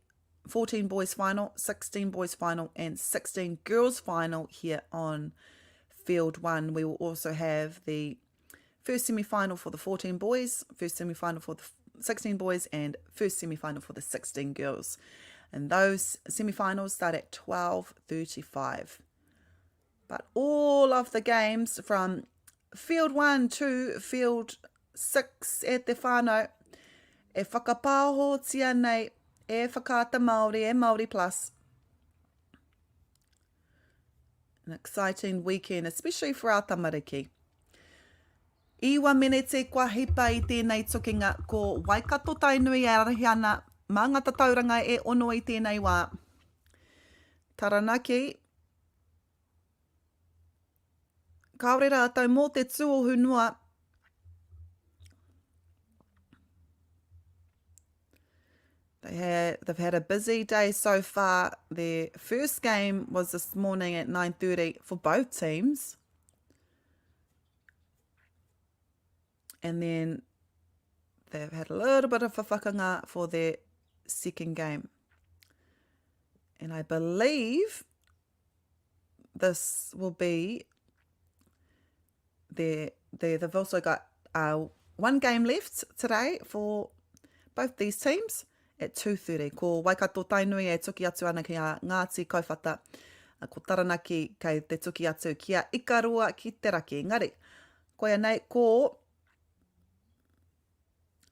14 boys final, 16 boys final, and 16 girls final here on field one. We will also have the first semi final for the 14 boys, first semi final for the 16 boys, and first semi final for the 16 girls. And those semi finals start at 12:35. But all of the games from field 1 to field 6 e te whānau e whakapāohotia nei e Whakaata Māori, e Māori Plus. An exciting weekend, especially for our tamariki. Iwa meneti kua hipa i tēnei tukinga, ko Waikato Tainui e arahi ana mā ngā tatauranga e ono i tēnei wā. Taranaki, Kāore rātou mō te tuohu noa. They had, they've had a busy day so far. Their first game was this morning at 9.30 for both teams. And then they've had a little bit of a whakanga for their second game. And I believe this will be their, their they've also got uh, one game left today for both these teams at 2.30. Ko Waikato Tainui e tuki atu ana ki a Ngāti Kauwhata, ko Taranaki kei te tuki atu ki a Ikaroa ki te raki. Engari, koia nei ko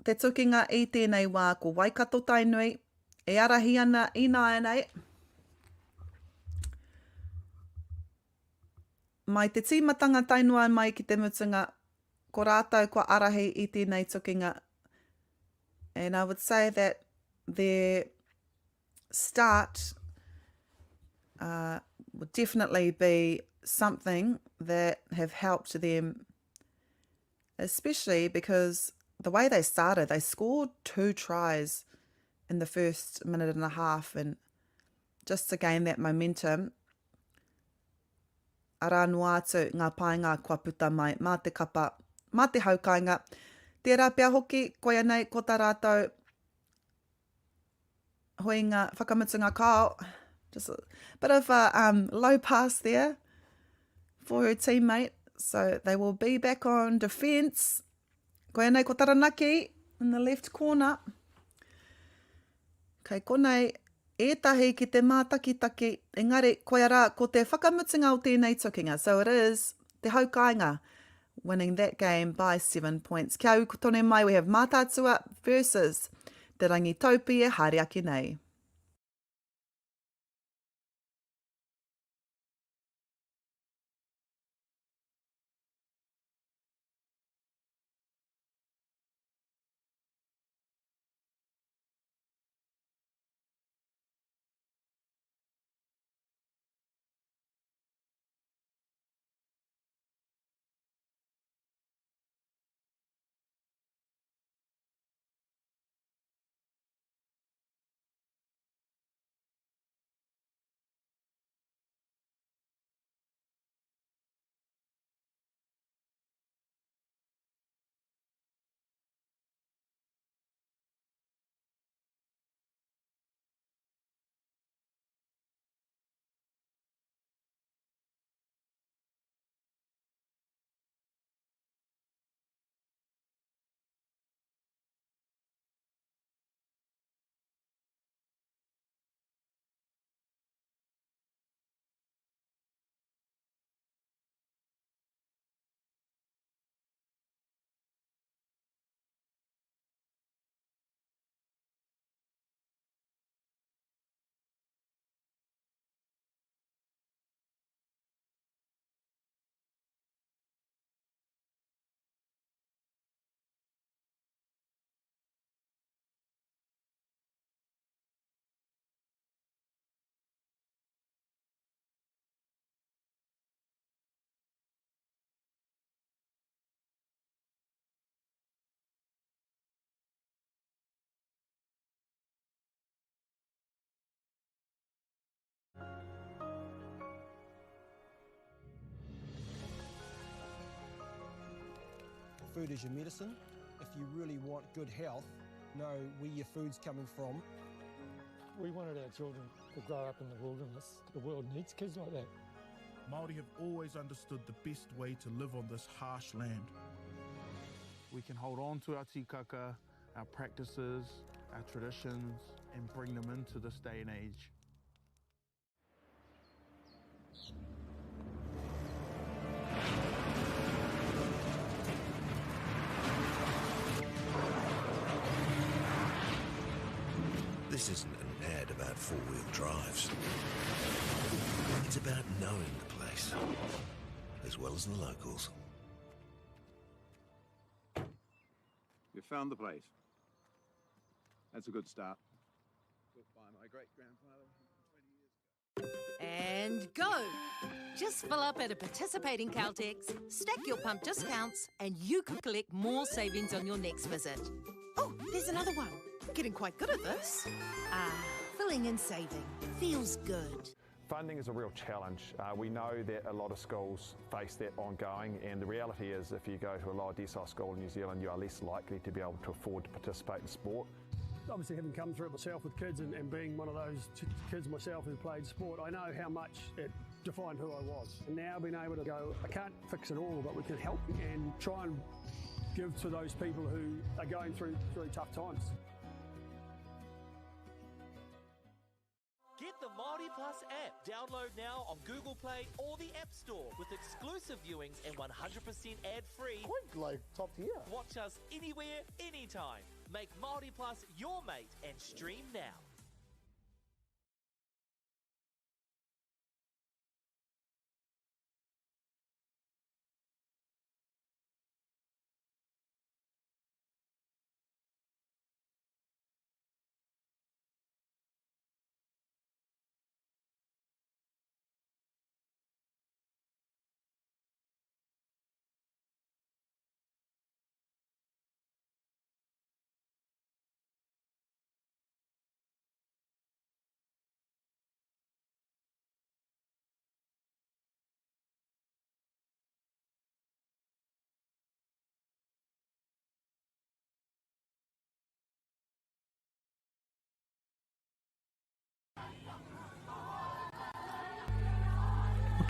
te tukinga i tēnei wā ko Waikato Tainui e arahi ana ināianei. Mai te tīmatanga tae noa mai ki te mutunga, ko rātou kua arahi i tēnei tukinga. And I would say that their start uh, would definitely be something that have helped them, especially because the way they started, they scored two tries in the first minute and a half, and just to gain that momentum, arā noa atu ngā painga kua puta mai mā te kapa, mā te hau kāinga. Tērā pea hoki, koia nei ko tā rātou hoinga whakamutunga kao. Just a bit of a um, low pass there for her teammate. So they will be back on defence. Koia nei ko Taranaki in the left corner. Kei konei ētahi ki te mātakitaki, engari koia rā ko te whakamutunga o tēnei tukinga. So it is te haukāinga winning that game by 7 points. Kia ū tonu mai, we have Mātaatua versus Te Rangi Taupi e haere ake nei. Food is your medicine. If you really want good health, know where your food's coming from. We wanted our children to grow up in the wilderness. The world needs kids like that. Māori have always understood the best way to live on this harsh land. We can hold on to our tikaka, our practices, our traditions, and bring them into this day and age. This isn't an ad about four-wheel drives. It's about knowing the place, as well as the locals. You found the place. That's a good start. Built by my great-grandfather 120 years ago. And go! Just fill up at a participating Caltex, stack your pump discounts, and you could collect more savings on your next visit. Oh, there's another one. Getting quite good at this. Ah, filling and saving. Feels good. Funding is a real challenge. Uh, we know that a lot of schools face that ongoing, and the reality is if you go to a lower decile school in New Zealand, you are less likely to be able to afford to participate in sport. Obviously, having come through it myself with kids and, and being one of those kids myself who played sport, I know how much it defined who I was. And now being able to go, I can't fix it all, but we can help and try and give to those people who are going through, through tough times. Get the Māori Plus app. Download now on Google Play or the App Store with exclusive viewings and 100% ad-free. Quite like top tier. Watch us anywhere, anytime. Make Māori Plus your mate and stream now.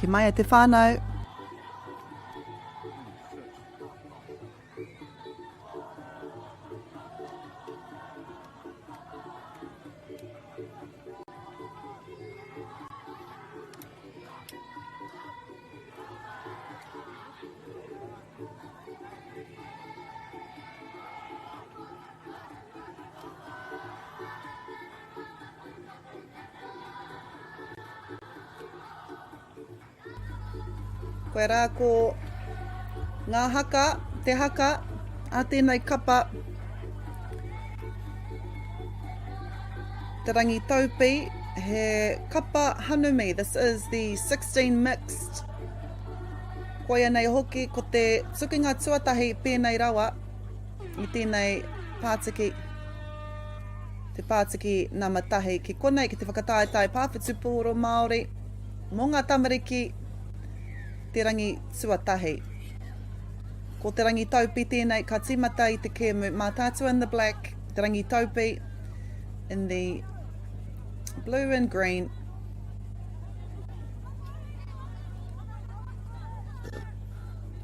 Hoki mai e te whānau. Koe rā ko ngā haka, te haka a tēnei kapa. Te Rangi Taupi, he kapa hanumi. This is the 16 mixed. Koia nei hoki ko te tukinga tuatahi pēnei rawa i tēnei pātiki, te pātiki nama tahi ki konei ki te whakataetae pāwhutupōro Māori mō ngā tamariki te rangi tuatahi. Ko Te Rangi Taupi tēnei ka tīmata i te kēmu Mātaatua in the black, Te Rangi Taupi in the blue and green.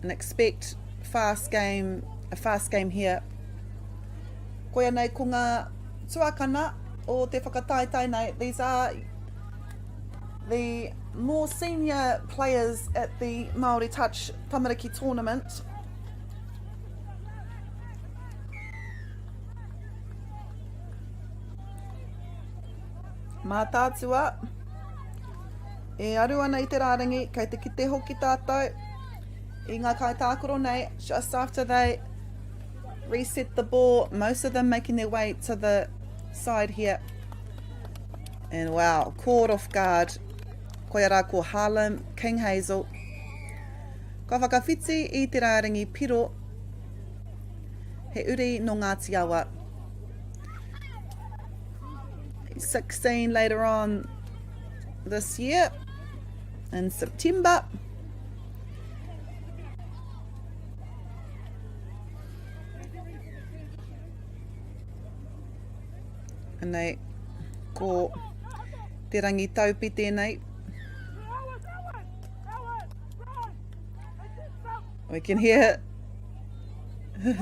And expect fast game, a fast game here. Koia nei ko ngā tuakana o te whakataetae nei. These are the more senior players at the Māori Touch Tamariki Tournament. Mātātua, e aru ana i te rārangi, kei te kite hoki tātou i ngā kaitākaro nei, just after they reset the ball, most of them making their way to the side here. And wow, caught off guard. Koia rā ko Harlem King Hazel. Ka whakawhiti i te rārangi piro, he uri nō Ngāti Awa. 16 later on this year in September. Anei, ko Te Rangi Taupi tēnei. We can hear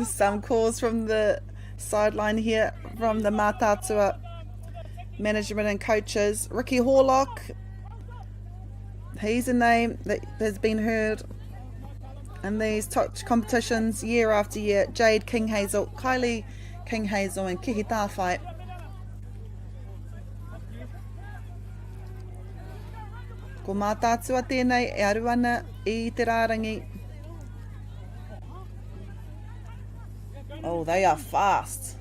some calls from the sideline here from the Mātaatua management and coaches. Ricky Horlock, he's a name that has been heard in these touch competitions year after year. Jade King Hazel, Kylie King Hazel and Kihi Tāwhai. Ko Mātaatua tēnei e aru ana i te rārangi. Oh, they are fast.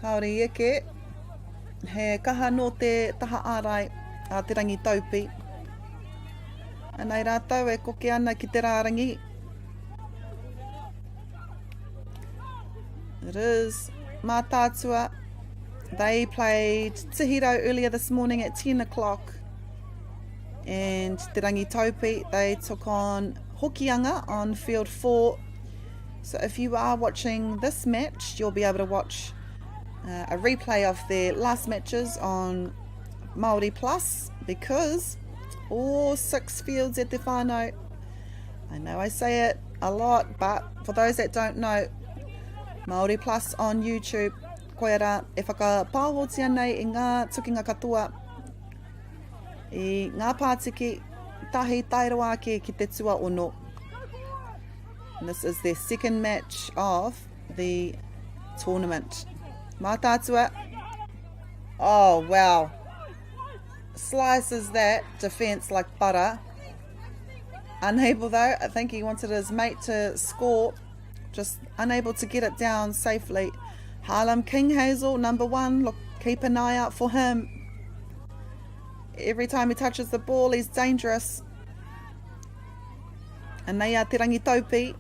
Kāore i eke. He kaha nō te taha ārai a Te Rangi Taupi. Anei rātou e koke ana ki te rārangi. It is Mātaatua. They played Tihirau earlier this morning at 10 o'clock. And Te Rangi Taupi, they took on Hokianga on field 4. So if you are watching this match, you'll be able to watch uh, a replay of their last matches on Māori Plus because all six fields at Te Whānau. I know I say it a lot, but for those that don't know, Māori Plus on YouTube, koia rā e whakapāhotia nei i ngā tukinga katoa i ngā pātiki tahi tae rawa ake ki te tuaono. And this is their second match of the tournament. Mātaatua. Oh, wow. Slices that defence like butter. Unable though, I think he wanted his mate to score. Just unable to get it down safely. Harlem King Hazel, number one. Look, keep an eye out for him. Every time he touches the ball, he's dangerous. Anei a Te Rangitaupi.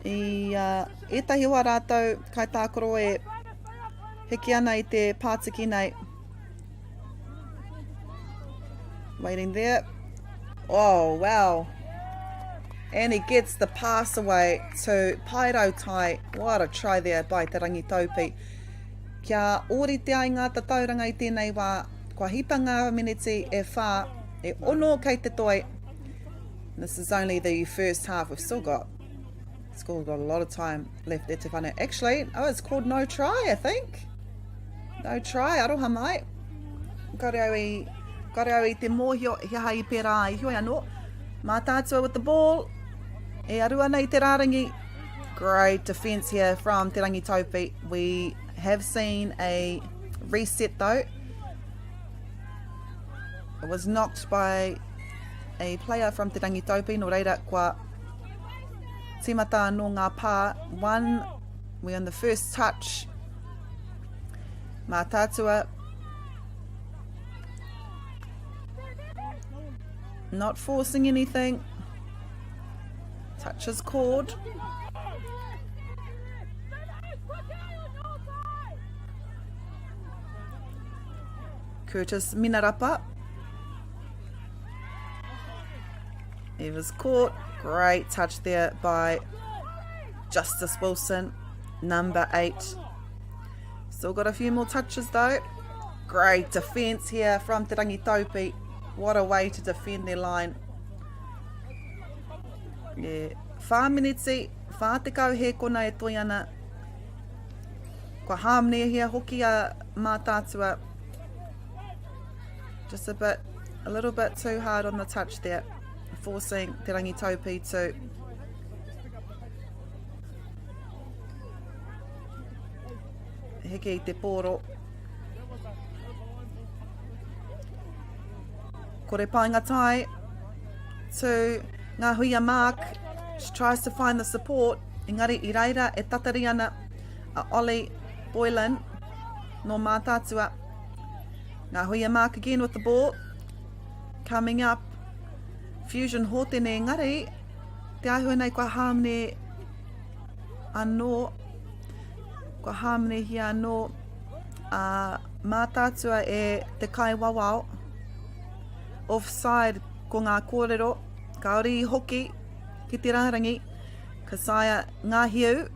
I uh, ētahi o a rātou kaitākaro e hiki ana i te pātiki nei. Waiting there. Oh, wow. And he gets the pass away to Paerau Tai. What a try there by Te Rangitaupi. Kia ōrite ai ngā tatauranga i tēnei wā, kua hipa ngā meneti e whā, e ono kei te toi. This is only the first half. We've still got still got a lot of time left there to find out. Actually, oh, it's called no try, I think. No try, aroha mai. Kare au i, kare au i te mōhio he aha i pērā ai. Heoi anō, Mātaatua with the ball. E aru ana i te rārangi. Great defence here from Te Rangitaupi. We have seen a reset though. It was knocked by a player from Te Rangitaupi, nō reira kua tīmata anō ngā pā. One, we on the first touch. Mātaatua. Not forcing anything. Touches cord. Curtis Minarapa. He was caught. Great touch there by Justice Wilson, number 8. Still got a few more touches though. Great defence here from Te Rangitaupi. What a way to defend their line. Yeah. Whā miniti, 40 hēkona e toi ana. Kua hāmnehia hoki a Mātaatua. Just a bit, a little bit too hard on the touch there. Forcing Te Rangitaupi to heke i te pōro. Kore painga tai to Ngā Huia Mark. She tries to find the support. Engari i reira e tatari ana a Ollie Boylan nō Mātaatua. Ngā Huia Mark again with the ball. Coming up. Fusion Hōtene engari te āhua nei kua hāmene anō kua hāmenehia anō a Mātaatua e te kaiwawao. Offside ko ngā kōrero, kāore i hoki ki te rārangi. Kasaya Ngahiu.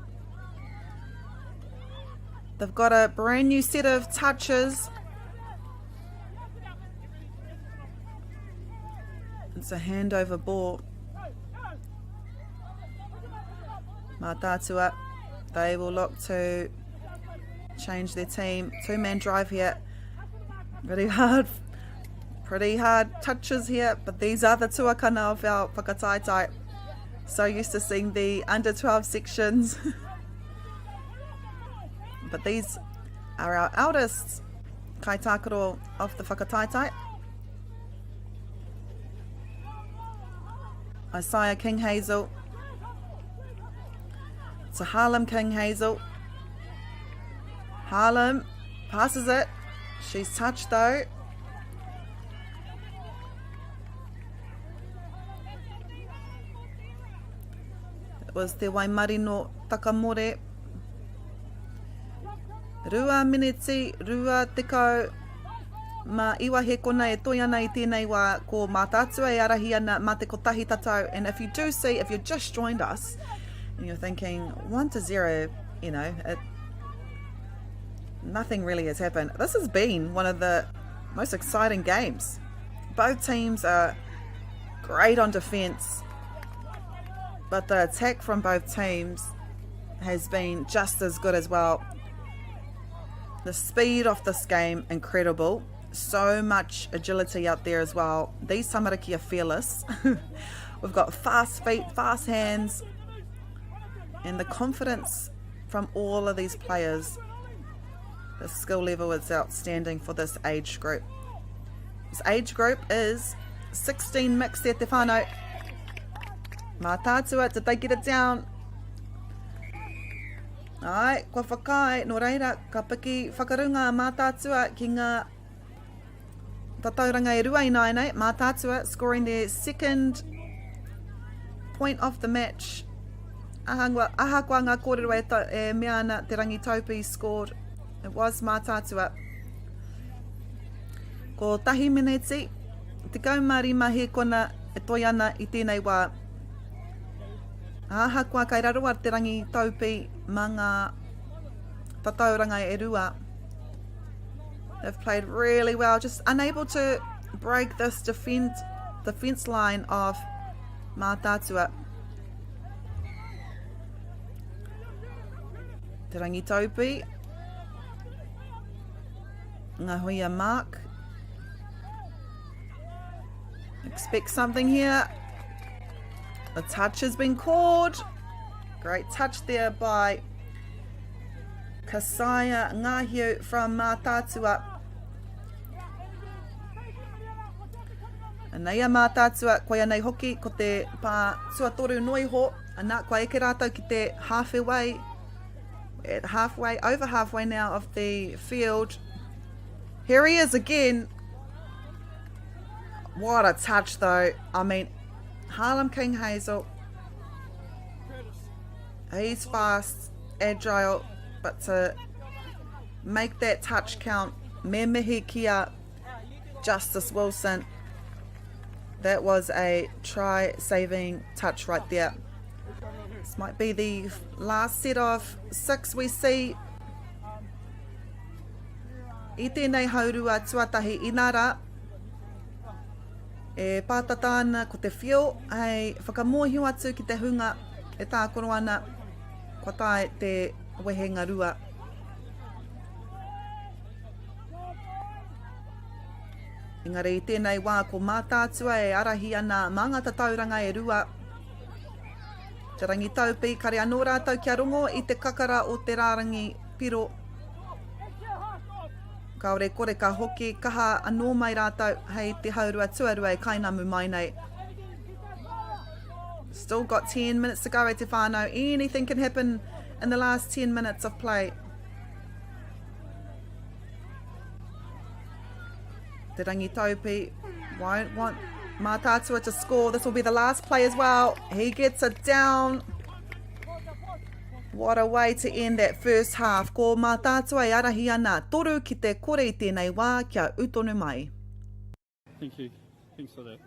They've got a brand new set of touches. It's a handover ball. Mātaatua, they will look to change their team. Two-man drive here. Really hard, pretty hard touches here, but these are the tuakana of our whakataetae. So used to seeing the under 12 sections. but these are our eldest kaitākaro of the whakataetae. Isaiah King Hazel. To Harlem King Hazel. Harlem passes it. She's touched though. It was Te Waimarino Takamore. Rua miniti, 20 ma iwa he kona e toi ana i tēnei wā ko Mātaatua e arahi ana mā te kotahi tatau. And if you do see, if you've just joined us and you're thinking 1-0, you know, it, nothing really has happened. This has been one of the most exciting games. Both teams are great on defense, but the attack from both teams has been just as good as well. The speed of this game, incredible. So much agility out there as well. These tamariki are fearless. We've got fast feet, fast hands, and the confidence from all of these players. The skill level is outstanding for this age group. This age group is 16 mixed there, te whānau. Mātaatua, did they get it down? Ai, kua whakaae, nō reira, ka piki whakarunga a Mātaatua ki ngā tatauranga e rua ināianei. Mātaatua scoring their second point of the match. Ahakoa, ahakoa ngā kōrero e, ta, e mea ana Te Rangi Taupi scored, it was Mātaatua. Ko tahi meneti, 15 hēkona e toi ana i tēnei wā. Ahakoa kai raro a Te Rangi Taupi mā ngā tatauranga e rua. They've played really well, just unable to break this defend, defense line of Mātaatua. Te Rangi Taupi. Ngā huia Mark. Expect something here. The touch has been called. Great touch there by Kasaya Ngahiu from Mātaatua. Anei a Mātaatua, koia nei hoki, ko te pā tuatoru noiho. Ana, kua eke rātou ki te halfway, at halfway, over halfway now of the field. Here he is again. What a touch though. I mean, Harlem King Hazel. He's fast, agile, but to make that touch count, me mihi kia Justice Wilson. That was a try-saving touch right there. This might be the last set of six we see. I tēnei haurua tuatahi inā rā, e pātata ana ko te whio hei whakamōhio atu ki te hunga e tākaro ana kua tae te wehenga rua. Engari i tēnei wā ko Mātaatua e arahi ana mā ngā tatauranga e rua. Te Rangitaupi, kare anō rātou kia rongo i te kakara o te rārangi piro. Kāore kore ka hoki kaha anō mai rātou hei te haurua tuarua e kainamu mai nei. Still got 10 minutes to go e te whānau. Anything can happen in the last 10 minutes of play. Te Rangitaupi won't want Mātaatua to score. This will be the last play as well. He gets it down. What a way to end that first half. Ko Mātaatua e arahi ana. Toru ki te kore i tēnei wā, kia u tonu mai. Thank you. Thanks for that.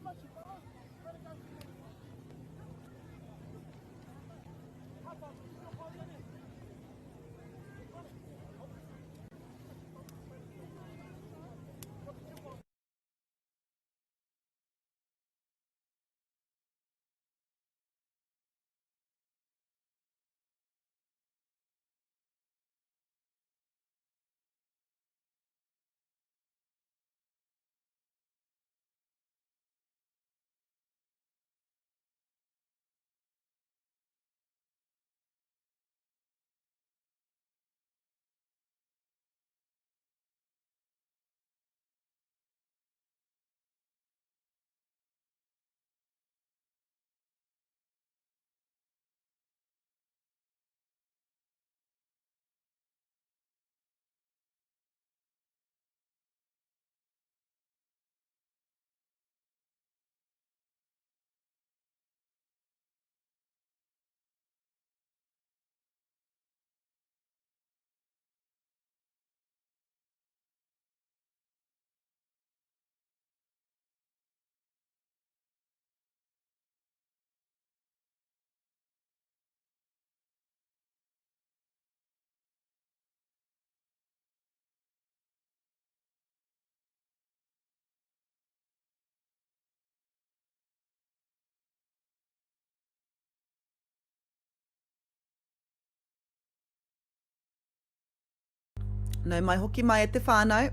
Nau mai hoki mai e te whānau.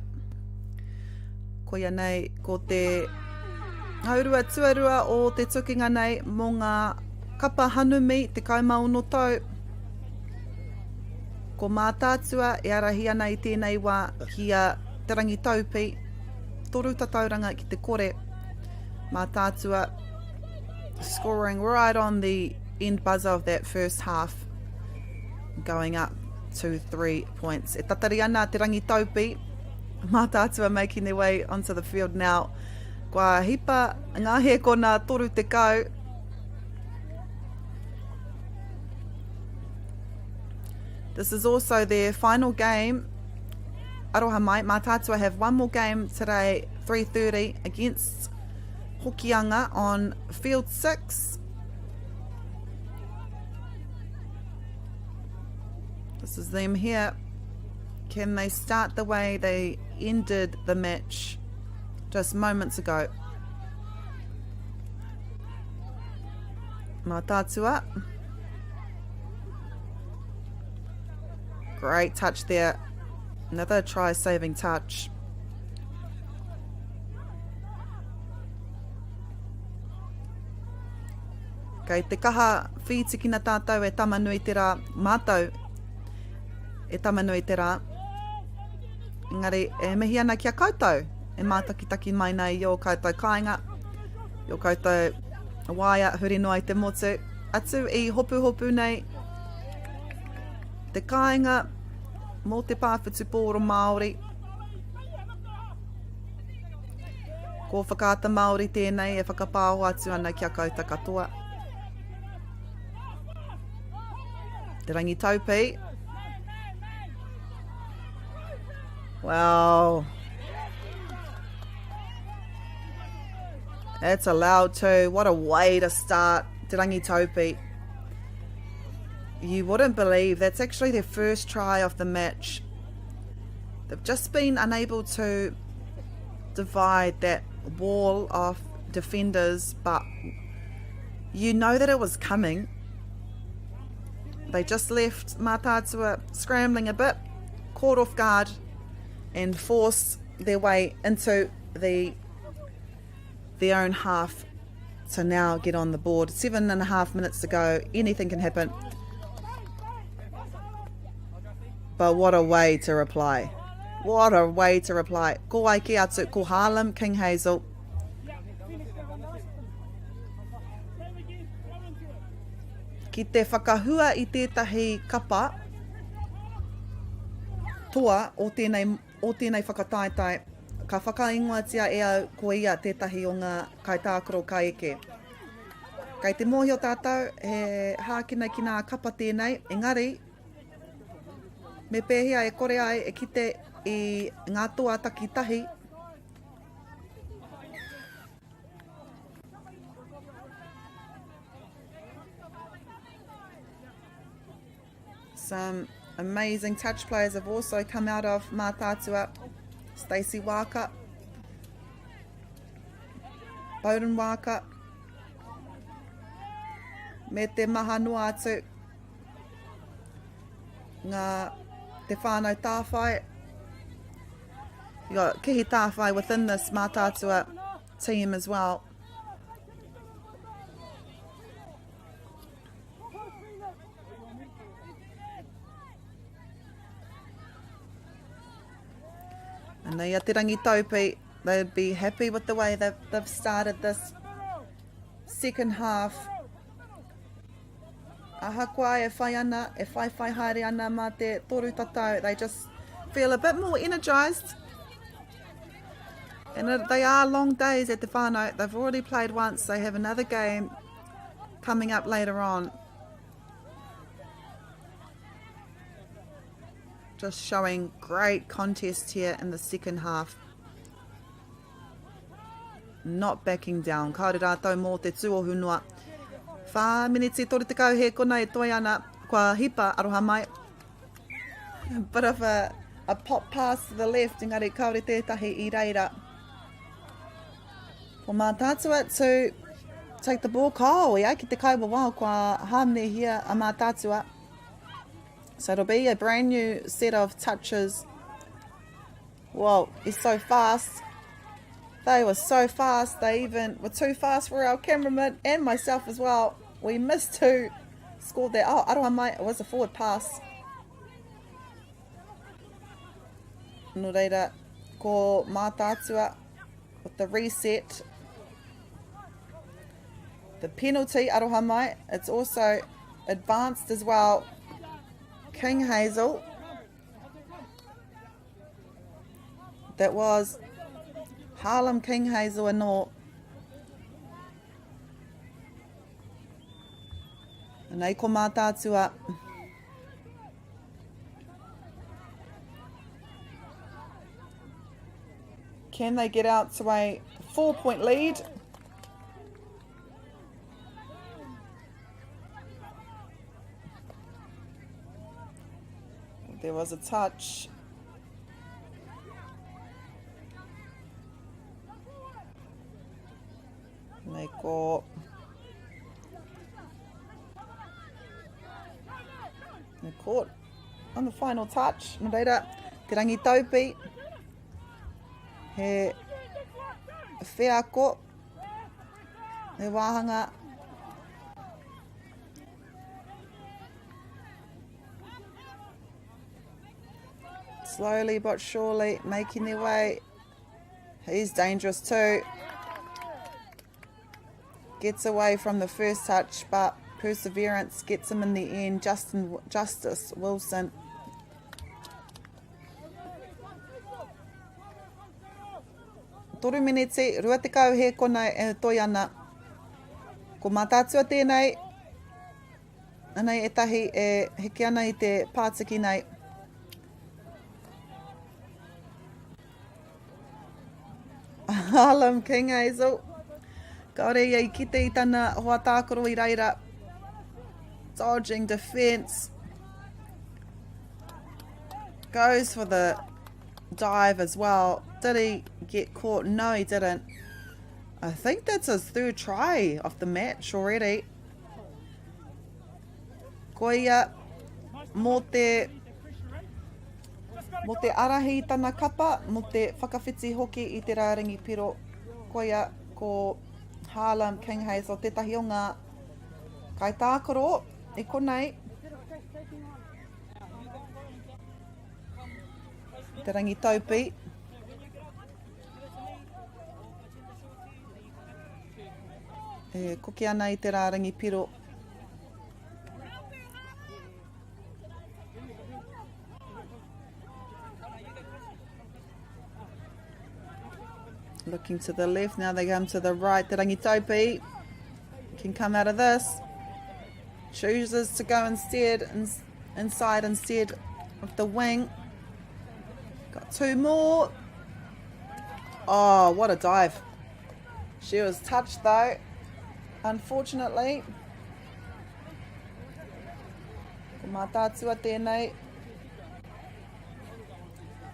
Koia nei ko te haurua tuarua o te tukinga nei mō ngā kapa hanumi 16 tau. Ko Mātaatua e arahi ana i tēnei wā ki a Te Rangitaupi, toru tatauranga ki te kore. Mātaatua scoring right on the end buzzer of that first half, going up to three points. E tatari ana Te Rangitaupi, Mātaatua making their way onto the field now. Kua hipa ngā hēkona 30. This is also their final game. Aroha mai, Mātaatua have one more game today, 3.30 against Hokianga on field 6. This is them here. Can they start the way they ended the match just moments ago? Mātaatua. Great touch there. Another try-saving touch. Kei te kaha whītikina tātou e Tamanui te rā, mātou e Tamanui te rā. Engari, e mihi ana ki a koutou e mātakitaki mai nei i ō koutou kāinga, i ō koutou waea huri noa i te motu. Atu i hopuhopu nei te kāinga mō te pā whutupōro Māori. Ko Whakaata Māori tēnei e whakapāho atu ana ki a koutou katoa. Te Rangi Taupī. Wow. That's allowed too. What a way to start. Te Rangi Taupi. You wouldn't believe that's actually their first try of the match. They've just been unable to divide that wall of defenders, but you know that it was coming. They just left Mātaatua scrambling a bit, caught off guard, and forced their way into the their own half to now get on the board. 7.5 minutes to go. Anything can happen. But what a way to reply. What a way to reply. Ko ai ki atu, ko Harlem King Hazel. Ki te whakahua i tētahi kapa toa o tēnei, o tēnei whakataetae, ka whakaingoatia e au ko ia tētahi o ngā kaitākaro ka eke. Kei te mōhio tātou he hākinakina ā-kapa tēnei, engari me pēhea e kore ai e kite i ngā toa takitahi Some amazing touch players have also come out of Mātaatua. Stacey Waaka, Bowden Waaka, me te maha noa atu ngā te whānau tāwhai. You got Kihi Tāwhai within this Mātaatua team as well. And they are Te Rangi Taupi. They'd be happy with the way that they've started this second half. Ahakoa e whai ana, e whai whai haere ana mā te toru tatau, they just feel a bit more energised. And it, they are long days at the whānau. They've already played once. They have another game coming up later on. Just showing great contest here in the second half. Not backing down. Kāore rātou mō te tūohu noa. Whā miniti 30 he kona e toe ana. Kua hipa, aroha mai. A bit of a, a pop pass to the left, engari kāore tētahi i reira. Ko Mātaatua to take the ball. Kao, ia, ki te kaiwawao kua hāmnehia a Mātaatua. So it'll be a brand new set of touches. Whoa, he's so fast. They were so fast. They even were too fast for our cameraman and myself as well. We missed two. Scored there. Oh, Aroha Mai, it was a forward pass. Nō reira, ko Mātaatua with the reset. The penalty, Aroha Mai, it's also advanced as well. King Hazel. That was Harlem King Hazel anō. Anei ko Mātaatua. Can they get out to a four-point lead? There was a touch. Nei ko The court on the final touch. Nō reira, Te Rangi Taupi, he wheako, he wāhanga Slowly but surely making their way. He's dangerous too. Gets away from the first touch, but perseverance gets him in the end. Justin Justice Wilson. Toru miniti, 20 he kona e toi ana. Ko Mātaatua tēnei, anei ētahi e heke ana i te pātiki nei. Harlem King Hazel. Kaore ia i kite i tana hoa tākaro i reira. Dodging defence. Goes for the dive as well. Did he get caught? No, he didn't. I think that's his third try of the match already. Koia mō te mō te arahi i tana kapa, mō te whakawhiti hoki i te rārangi piro. Koia ko Harlem King Hazel tētahi o ngā kaitākaro i konei. Te Rangi Taupi. E koke ana i te rārangi piro. Looking to the left, now they come to the right. Te Rangitaupi can come out of this. Chooses to go instead, in, inside instead of the wing. Got two more. Oh, what a dive. She was touched though, unfortunately. Ko Mātaatua tēnei.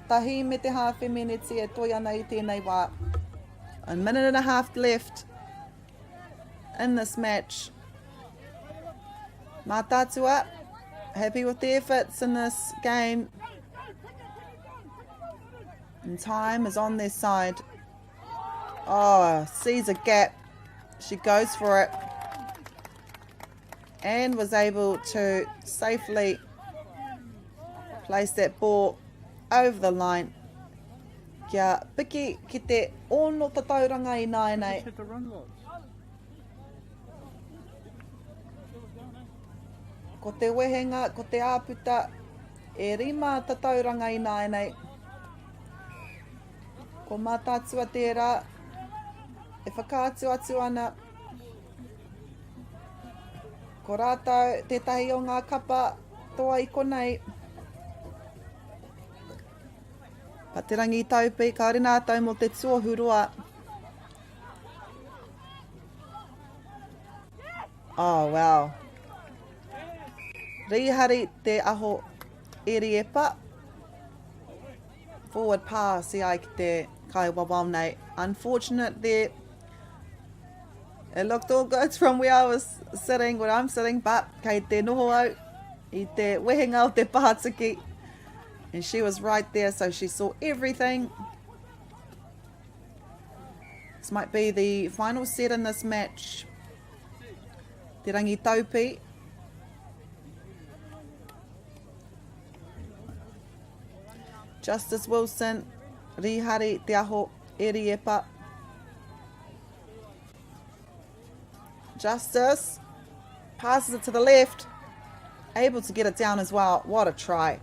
Tahi me te hāwhe meneti e toi ana i tēnei wā. A minute and a half left in this match. Mātaatua, happy with the efforts in this game. And time is on their side. Oh, sees a gap. She goes for it. And was able to safely place that ball over the line. Kia piki ki te ono tatauranga i nāianei. Ko te wehenga, ko te āputa, e rima tatauranga i nāianei. Ko Mātaatua tērā e whakaatu atu ana ko rātou tētahi o ngā kapa toa i konei. Pa te rangi taupi, kāore nātou mō te tuohu roa. Oh, wow. Rīhari te aho Eriepa. Forward pass i ai ki te kaiwawao nei. Unfortunate there. It looked all good from where I was sitting, where I'm sitting, but kei te noho au i te wehenga o te pātiki. And she was right there, so she saw everything. This might be the final set in this match. Te Rangi Taupi. Justice Wilson, Rihari Te Aho, Eriepa. Justice passes it to the left. Able to get it down as well. What a try.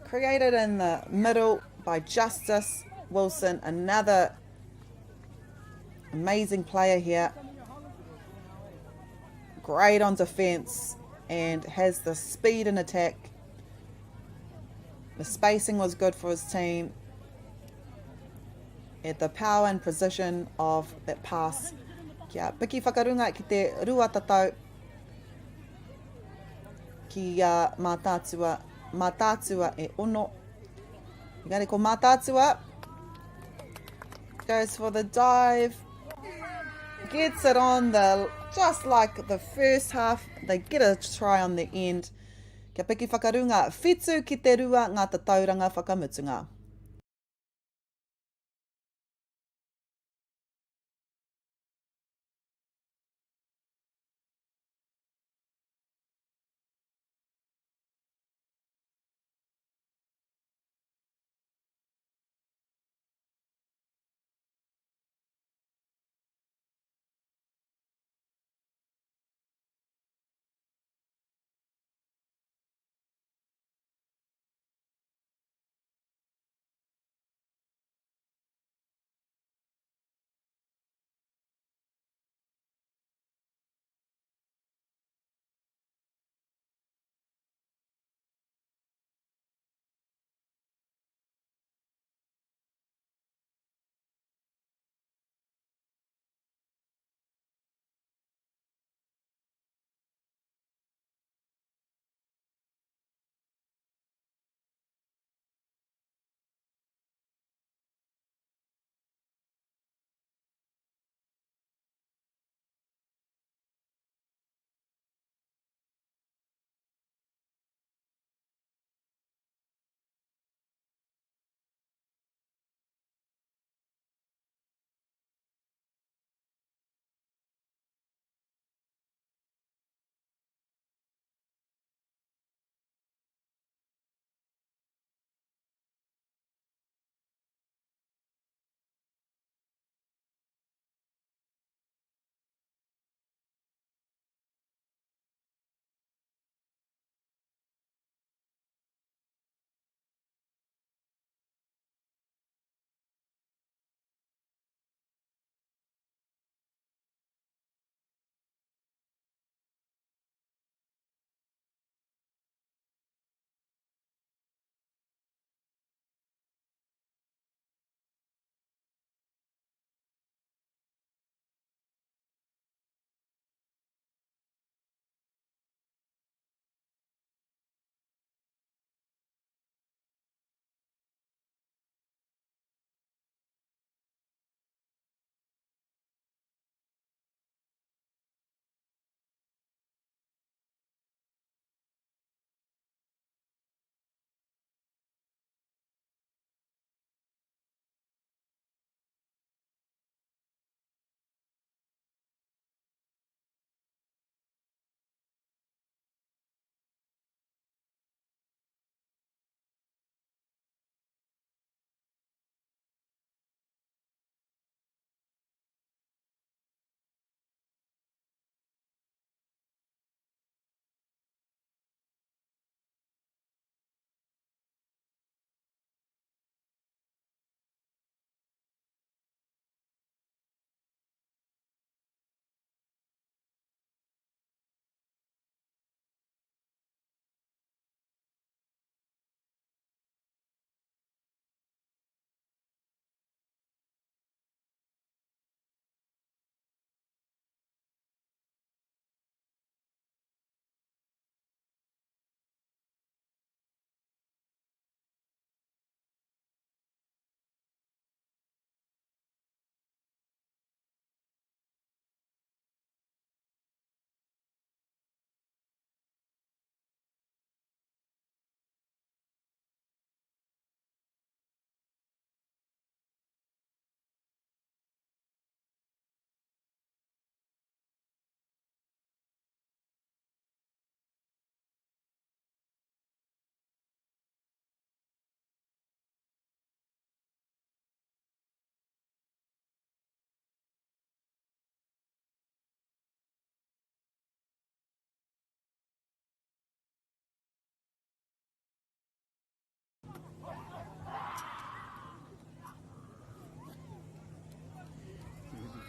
Created in the middle by Justice Wilson. Another amazing player here. Great on defense and has the speed in attack. The spacing was good for his team. At the power and precision of that pass. Kia piki whakarunga ki te rua tatau ki a Mātaatua, Mātaatua e ono. Engari ko Mātaatua goes for the dive. Gets it on the, just like the first half, they get a try on the end. Kia piki whakarunga, whitu ki te rua ngā tatauranga whakamutunga.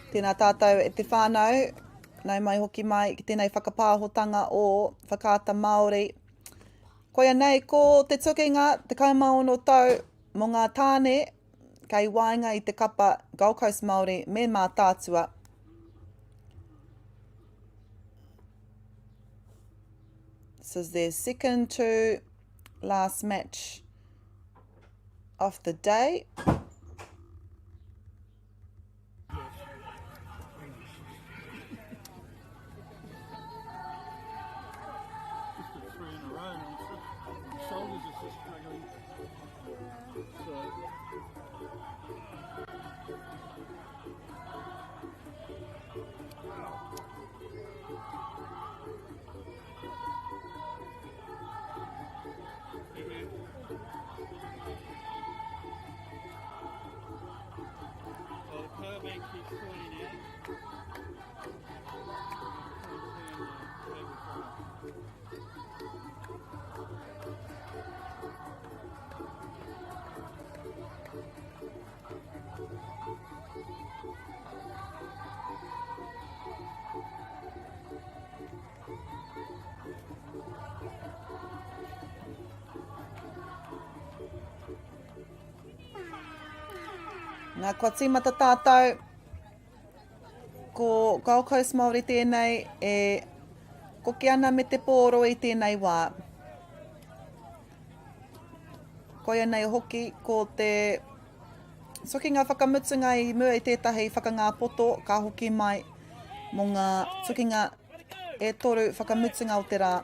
Tēnā tātou e te whānau, nau mai hoki mai ki tēnei whakapāhotanga o Whakaata Māori. Koia nei ko te tukinga 16 tau mō ngā tāne kei waenga i te kapa Gold Coast Māori me Mātaatua. This is their second to last match of the day. Nā, kua tīmata tātou. Ko Gold Coast Māori tēnei e koke ana me te pōro i tēnei wā. Koia nei hoki ko te tukinga whakamutunga i mua i tētahi whakangā poto ka hoki mai mō ngā tukinga e toru whakamutunga o te rā.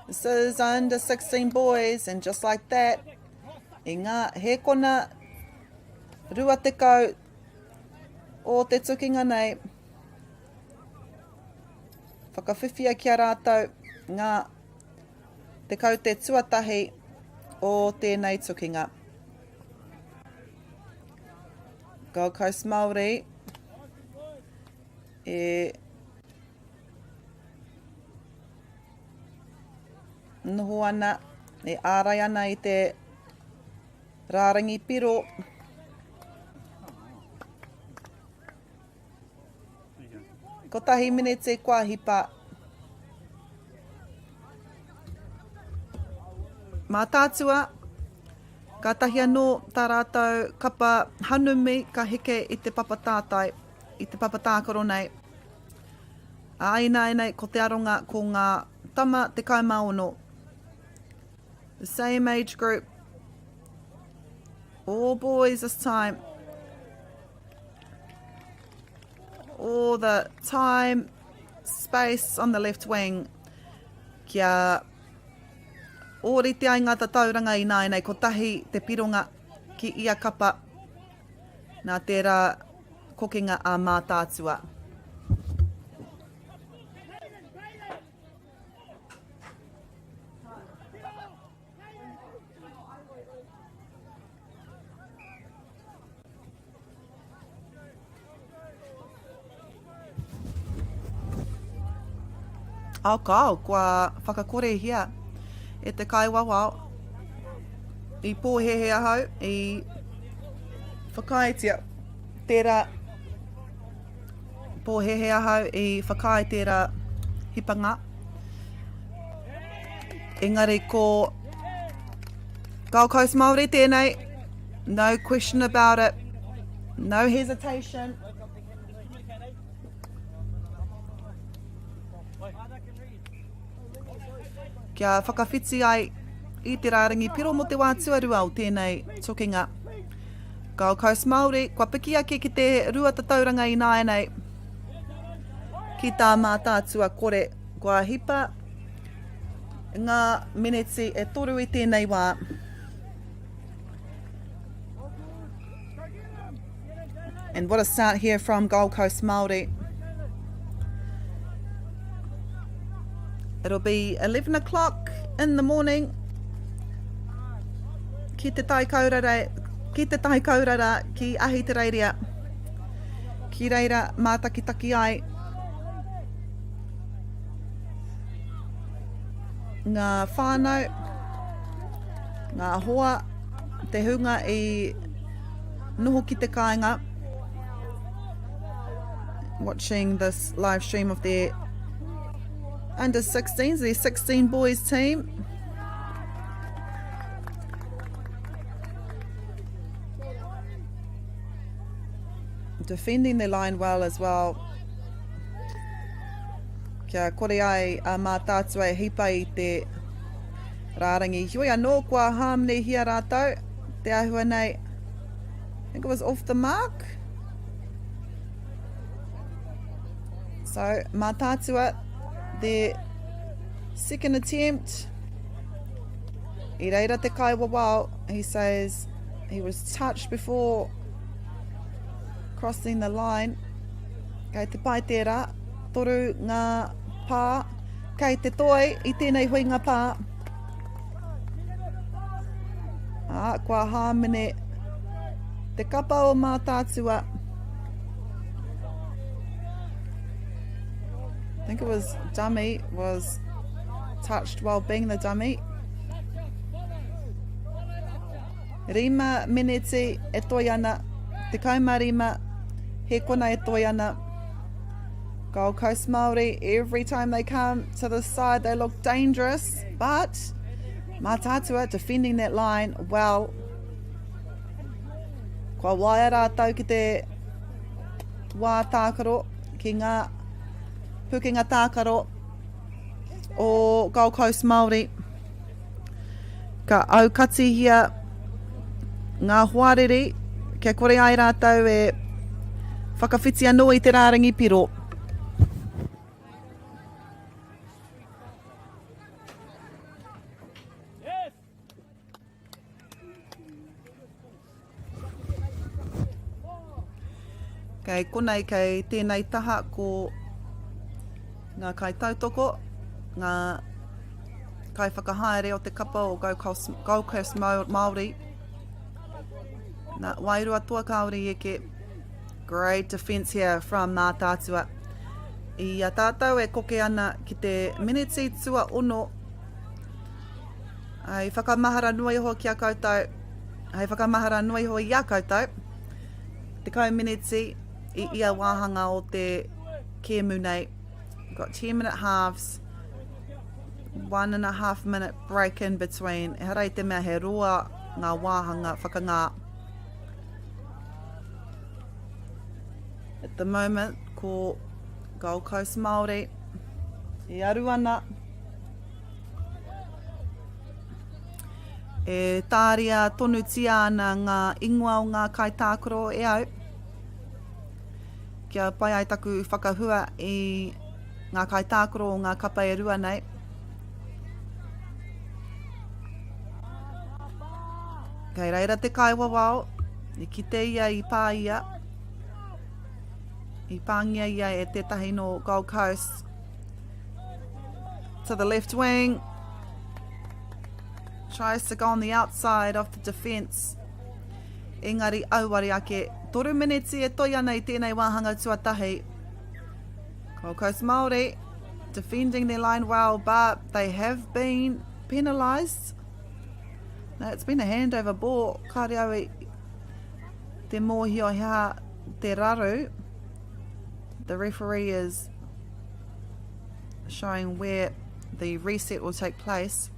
This is under 16 boys and just like that, i ngā hēkona 20 o te tukinga nei, whakawhiwhia ki a rātou ngā te kaute tuatahi o tēnei tukinga. Gold Coast Māori e noho ana, e ārai ana i te rārangi piro. Kotahi minete kua hipa. Mātaatua, kātahi anō tā rātou kapa hanumi ka heke i te papa tātai, i te papa tākaro nei. Ā, ināianei ko te aronga ko ngā tama 16. The same age group. All boys this time. All the time, space on the left wing. Kia ōrite ai ngā tatauranga ināianei kotahi te pironga ki ia kapa. Nā tērā kokenga a Mātaatua. Oh, kao, kua whakakorehia e te kaiwawao. I pōhēhē ahau, i whakaaetia tērā pōhēhē ahau i whakaae tērā hipanga. Engari ko Gold Coast Māori tēnei. No question about it. No hesitation. Kia whakawhiti ai i te rārangi piro mō te wā tuarua o tēnei tukinga. Gold Coast Māori, kua piki ake ki te rua tatauranga ināianei ki tā Mātaatua kore kua hipa ngā meneti e toru i tēnei wā. And what a start here from Gold Coast Māori. It'll be 11 o'clock in the morning. Ki te tai kaurara, ki te tai kaurara, ki Ahitereiria. Ki reira mātakitaki ai ngā whānau, ngā hoa, te hunga i noho ki te kāinga. watching this live stream of their under 16s, their 16 boys team. Defending their line well as well. Kia kore ai a Mātaatua e hipa i te rārangi. Heoi anō, kua hāmenehia rātou te āhua nei. I think it was off the mark. So, Mātaatua, their second attempt. I reira te kaiwawao, he says he was touched before crossing the line. Kei te pai tērā. Toru ngā pā. Kei te toi i tēnei huinga pā. Ā, kua hāmene te kapa o Mātaatua. I think it was dummy was touched while being the dummy. Rima meneti e toi ana, 15 hēkona e toi ana. Gold Coast Māori, every time they come to the side they look dangerous, but Mātaatua defending that line well. Kua waia rātou ki te wā tākaro, ki ngā pukenga tākaro o Gold Coast Māori. Ka aukatihia ngā hoariri kia kore ai rātou e whakawhiti anō i te rārangi piro. Kei konei, kei tēnei taha ko ngā kaitautoko, ngā kaiwhakahaere o te kapa o Gold Coast, Gold Coast Māori. Nā, wairua toa kāore i eke. Great defence here from Mātaatua. I a tātou e koke ana ki te miniti tuaono Hei whakamahara noa iho ki a koutou, hei whakamahara noa iho i a koutou, 10 miniti i ia wāhanga o te kēmu nei. We've got 10 minute halves, one and a half minute break in between. Ehara i te mea he roa ngā wāhanga whakangā. At the moment, ko Gold Coast Māori e aru ana. E tāria tonutia ana ngā ingoa o ngā kaitākaro e au, kia pai ai taku whakahua i ngā kaitākaro o ngā kapa e rua nei. Kei reira te kaiwawao, i kite ia i pā ia, i pāngia ia e tētahi nō Gold Coast. To the left wing. Tries to go on the outside of the defence. Engari auare ake. Toru mineti e toi ana i tēnei wāhanga tuatahi. Gold Coast Māori defending their line well, but they have been penalised. Now, it's been a handover ball. Kāre au i te mōhio he aha te raru. The referee is showing where the reset will take place.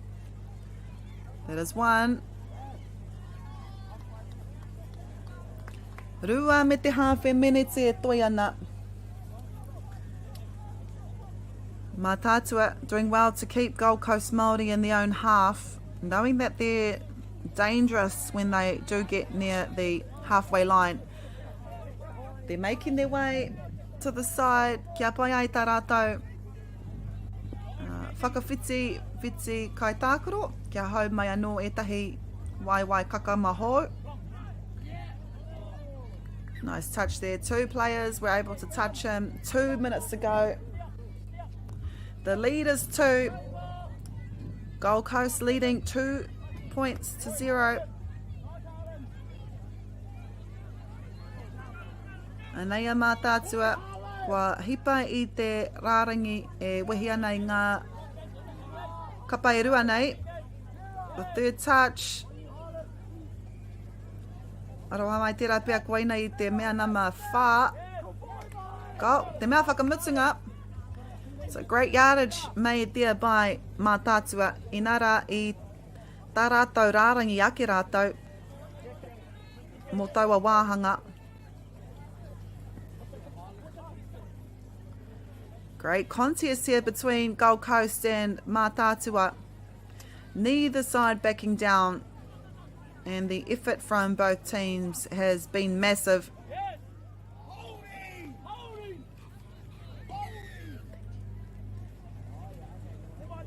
That is one. Rua me te hāwhe meneti e toi ana. Mātaatua doing well to keep Gold Coast Māori in their own half, knowing that they're dangerous when they do get near the halfway line. They're making their way to the side, kia pai ai tā rātou uh, whakawhiti whiti kaitākaro, kia hau mai anō ētahi waewae kakama hou. Nice touch there. Two players were able to touch him. Two minutes to go. The lead is two. Gold Coast leading two points to zero. Anei a Mātaatua, kua hipa i te rārangi e wehi ana i ngā kapa e rua nei. The third touch. Aroha mai tērā pea koina i te mea nama 4. Go, te mea whakamutunga. So great yardage made there by Mātaatua. Inā rā i tā rātou rārangi ake rātou mō taua wāhanga. Great contest here between Gold Coast and Mātaatua. Neither side backing down and the effort from both teams has been massive.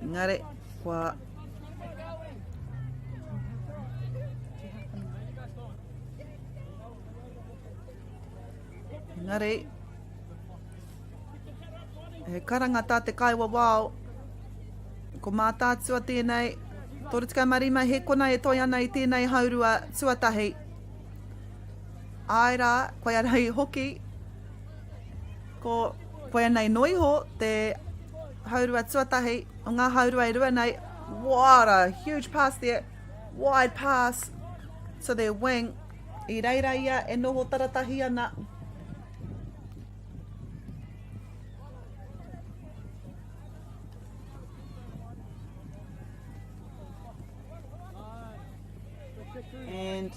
Engari, kua Engari, he karanga tā te kaiwawao. Ko Mātaatua tēnei, 35 he kona e toi ana i tēnei haurua tuatahi. Āe rā, koia nei hoki, ko, koia nei noa iho te haurua tuatahi o ngā haurua e rua nei. What a huge pass there, wide pass to their wing. I reira ia e noho taratahi ana. And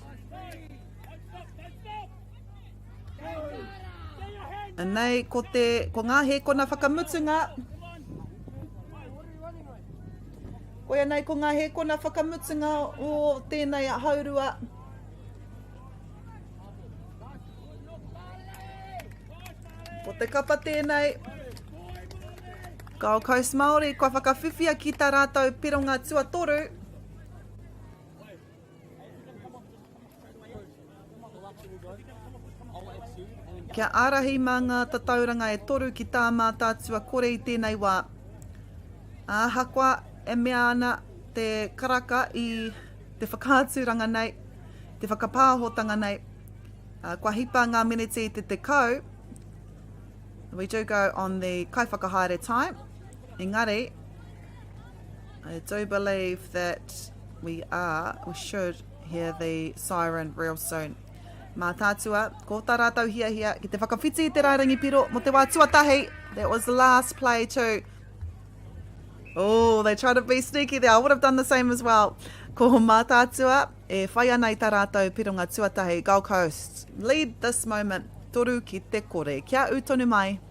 Anei, ko, te, ko ngā hēkona whakamutunga. Koia nei ko ngā hēkona whakamutunga o tēnei haurua. Ko te kapa tēnei. Gold Coast Māori, kua whakawhiwhia ki tā rātou pironga tuatoru. Kia ārahi mā ngā tatauranga e toru ki tā Mātaatua kore i tēnei wā. Ahakoa e mea ana te karaka i te whakaaturanga nei, te whakapāhotanga nei, kua hipa ngā meneti i te 10, we do go on the kaiwhakahaere time, engari, I do believe that we are, we should hear the siren real soon. Mātaatua, ko tā rātou hiahia ki te whakawhiti i te rārangi piro mō te wā tuatahi. That was the last play too. Oh, they tried to be sneaky there. I would have done the same as well. Ko Mātaatua e whai ana i tā rātou pironga tuatahi. Gold Coast lead this moment. Toru ki te kore. Kia ū tonu mai.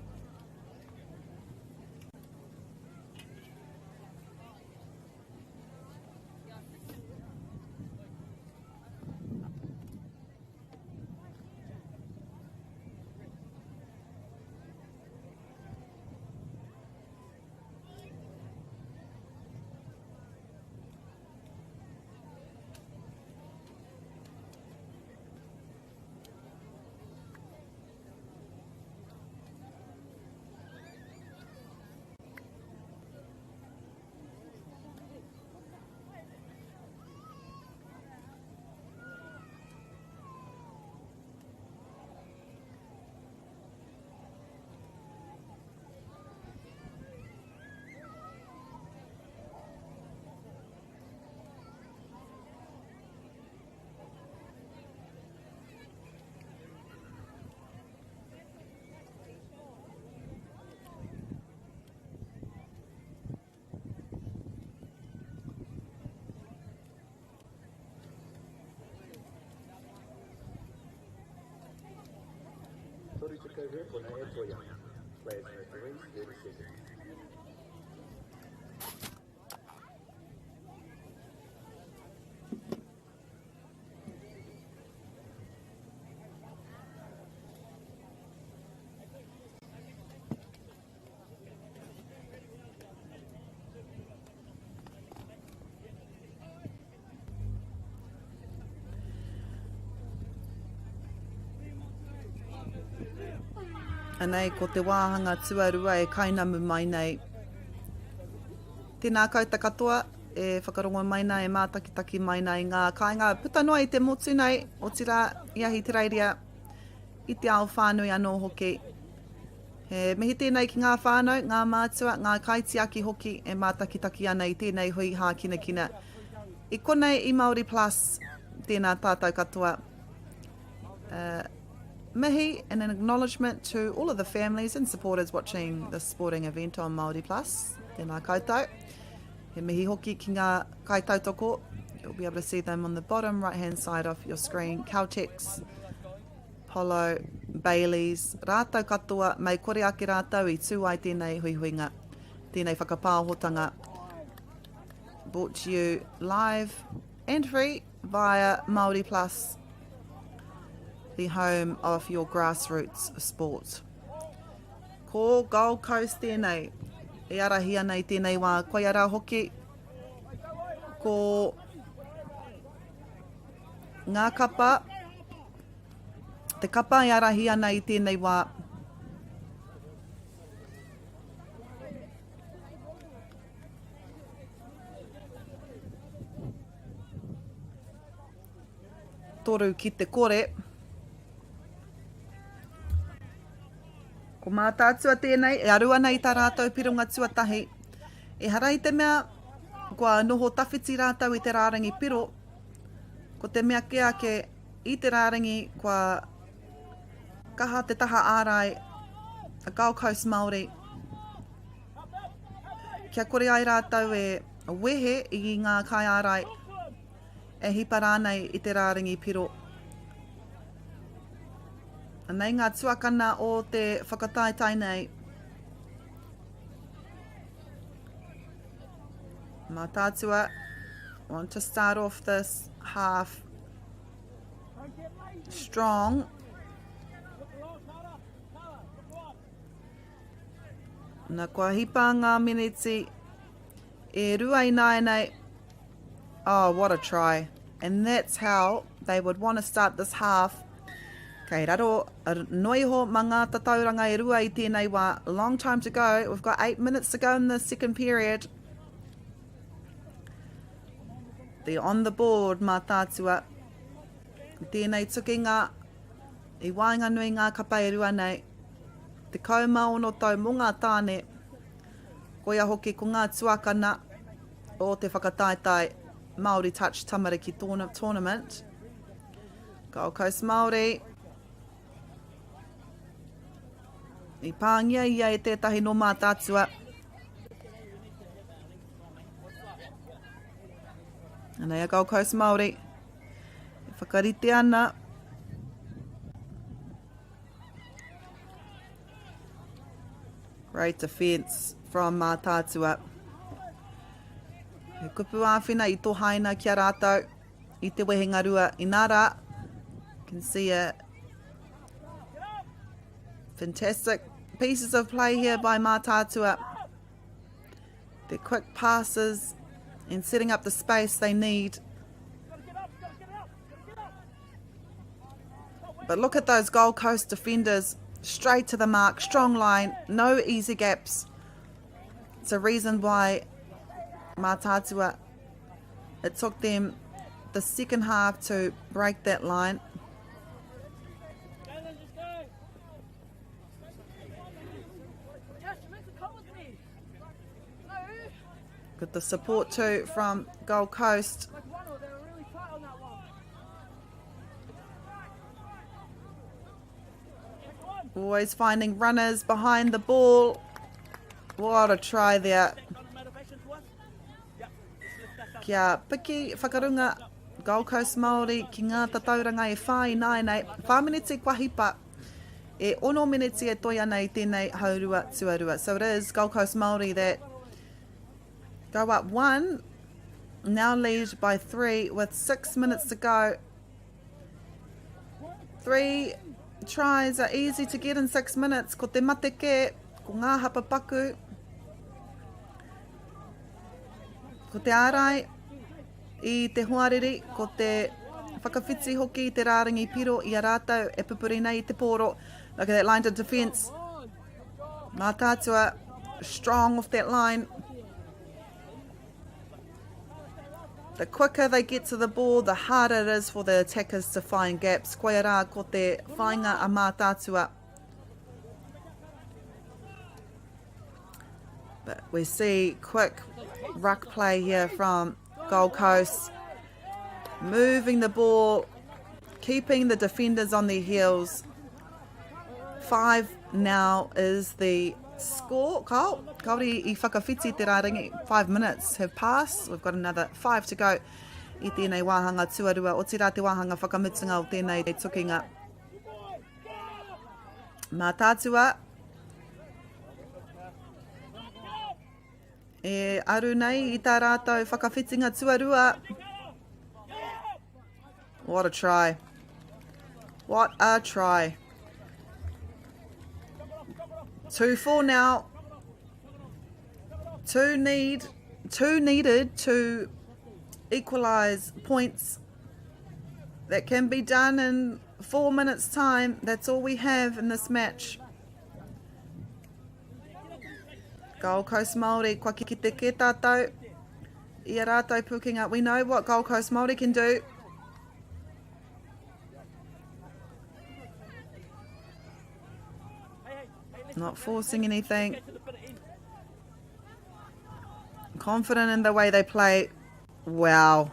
Players and referees, 30 seconds. Anei ko te wāhanga tuarua e kainamu mai nei. Tēnā koutou katoa e whakarongo mai nā, e mātakitaki mai nā i ngā kāinga puta noa i te motu nei, otirā i Ahitereiria, i te ao whānui anō hoki. He mihi tēnei ki ngā whānau, ngā mātua, ngā kaitiaki hoki e mātakitaki ana i tēnei hui hākinakina. I konei i Māori Plus, tēnā tātou katoa. Uh, mihi and an acknowledgement to all of the families and supporters watching this sporting event on Māori Plus. Tēnā koutou. He mihi hoki ki ngā kaitautoko. You'll be able to see them on the bottom right hand side of your screen. Caltex, Polo, Bayleys, rātou katoa, mei kore ake rātou i tū ai tēnei huihuinga, tēnei whakapāhotanga. Brought to you live and free via Māori Plus, the home of your grassroots sport. Ko Gold Coast tēnei, e arahi ana i tēnei wā, koia rā hoki, ko ngā kapa, te kapa e arahi ana i tēnei wā. 3 ki te kore. Ko Mātaatua tēnei e aru ana i tā rātou pironga tuatahi. Ehara i te mea kua noho tawhiti rātou i te rārangi piro, ko te mea kē ake i te rārangi kua kaha te taha ārai a Gold Coast Māori kia kore ai rātou e wehe i ngā kaiārai e hipa rānei i te rārangi piro. Anei ngā tuakana o te whakataetae nei. Mātaatua want to start off this half strong. Na kua hipa ngā miniti e rua ināianei. Oh, what a try. And that's how they would want to start this half. Kei raro noa iho ma ngā tatauranga e rua i tēnei wā. Long time to go. We've got 8 minutes to go in the second period. The on the board Mātaatua. Tēnei tukinga i waenganui ngā kapa e rua nei. 16 tau mō ngā tāne. Koia hoki ko ngā tuakana o te whakataetae Māori Touch Tamariki Tournament. Gold Coast Māori. I pāngia ia e tētahi nō Mātaatua. Anei a Gold Coast Māori. E whakarite ana. Great defence from Mātaatua. He kupu āwhina i tohaina ki a rātou i te wehenga rua. Inā rā, can see a fantastic pieces of play here by Mātaatua. The quick passes and setting up the space they need. But look at those Gold Coast defenders. Straight to the mark, strong line, no easy gaps. It's a reason why Mātaatua, it took them the second half to break that line. Got the support too from Gold Coast. Always finding runners behind the ball. What a try there. Kia piki whakarunga Gold Coast Māori ki ngā tatauranga e whā ināianei. Whā miniti kua hipa. E ono miniti e toi ana i tēnei haurua tuarua. So it is Gold Coast Māori that go up one. Now lead by three with six minutes to go. Three tries are easy to get in six minutes. Ko te mate kē, ko ngā hapa paku. Ko te ārai i te hoariri, ko te whakawhiti hoki i te rārangi piro i a rātou e pupuri nei i te pōro. Look at that line to defence. Mātaatua, strong off that line. The quicker they get to the ball, the harder it is for the attackers to find gaps. Koia rā ko te whāinga a Mātaatua. But we see quick ruck play here from Gold Coast. Moving the ball, keeping the defenders on their heels. Five now is the score. Kao, kaore i whakawhiti te rārangi. Five minutes have passed. We've got another five to go i tēnei wāhanga tuarua. Otirā te wāhanga whakamutunga o tēnei tukinga. Mātaatua e aru nei i tā rātou whakawhitinga tuarua. What a try. What a try. 2-4 now. Two need two needed to equalise points. That can be done in four minutes time. That's all we have in this match. Gold Coast Māori, kua kite kē tātou i a rātou pukenga. We know what Gold Coast Māori can do. Not forcing anything. Confident in the way they play. Wow.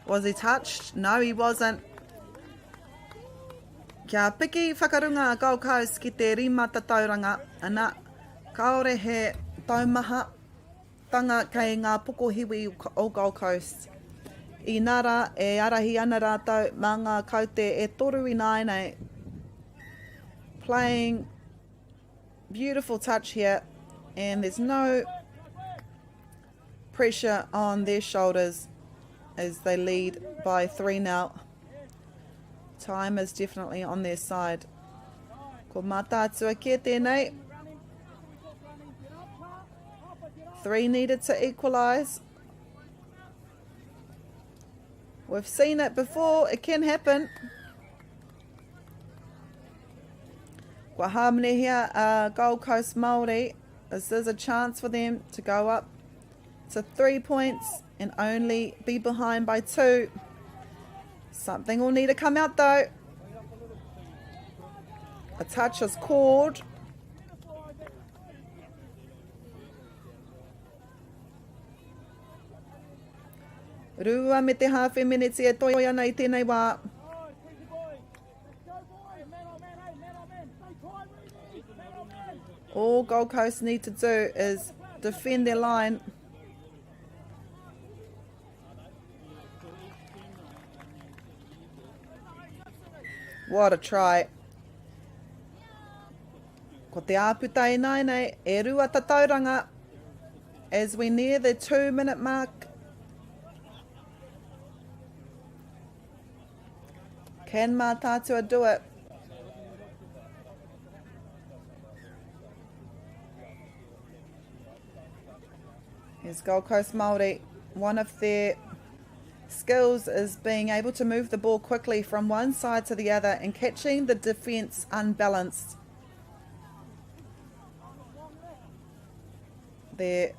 Was he touched? No, he wasn't. Kia piki whakarunga a Gold Coast ki te rima tatauranga, ana, kāore he taumaha tanga kei ngā pokohiwi o Gold Coast. Inā rā, e ārahi ana rātou mā ngā kaute e toru ināianei. Playing beautiful touch here and there's no pressure on their shoulders as they lead by three now. Time is definitely on their side. Ko Mātaatua kē tēnei. Three needed to equalise. We've seen it before. It can happen. Kua hāmenehia a Gold Coast Māori. This is a chance for them to go up to three points and only be behind by two. Something will need to come out though. A touch is called. Rua me te hāwhe meneti e toi ana i tēnei wā. All Gold Coast need to do is defend their line. What a try. Ko te āputa e nei, e rua tatauranga as we near the two minute mark. Can Mātaatua do it? Here's Gold Coast Māori. One of their skills is being able to move the ball quickly from one side to the other and catching the defence unbalanced. They're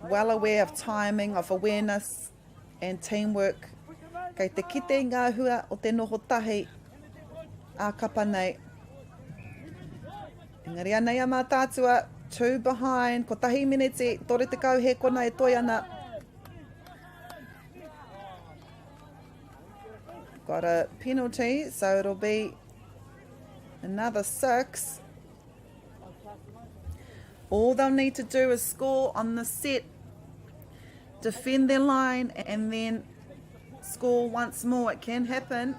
well aware of timing, of awareness and teamwork. Kei te kite ngā hua o te noho tahi ā kapa nei. Engari anei a Mātaatua, two behind, kotahi mineti, 30 hēkona e toe ana. Got a penalty, so it'll be another six. All they'll need to do is score on the set, defend their line, and then score once more. It can happen.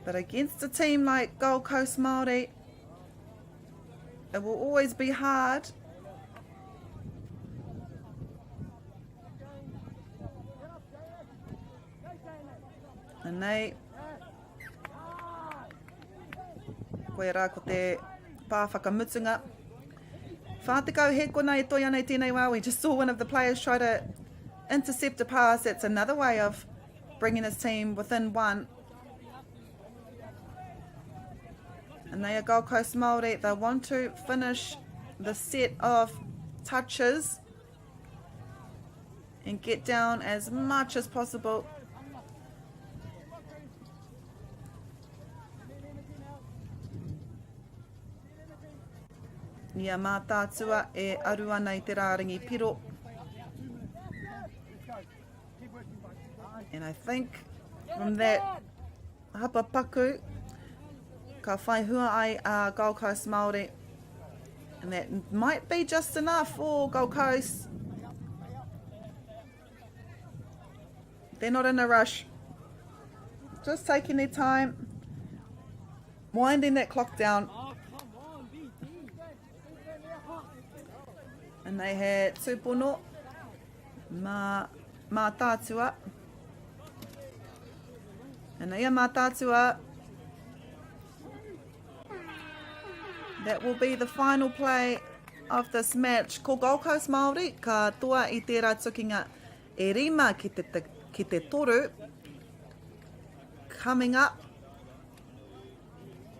But against a team like Gold Coast Māori, it will always be hard. And they Koia rā ko te pā whakamutunga. 40 hēkona e toi ana i tēnei wā. We just saw one of the players try to intercept a pass. That's another way of bringing his team within one. And they are Gold Coast Māori. They want to finish the set of touches and get down as much as possible. I a Mātaatua e aru ana i te rārangi piro. And I think from that hapa paku, Ka whai hua ai a Gold Coast Māori. And that might be just enough for Gold Coast. They're not in a rush. Just taking their time. Winding that clock down. And they had tūpono mā, Mātaatua. And ia Mātaatua, that will be the final play of this match. Ko Gold Coast Māori, ka toa i tērā tukinga e rima ki te, ki te toru. Coming up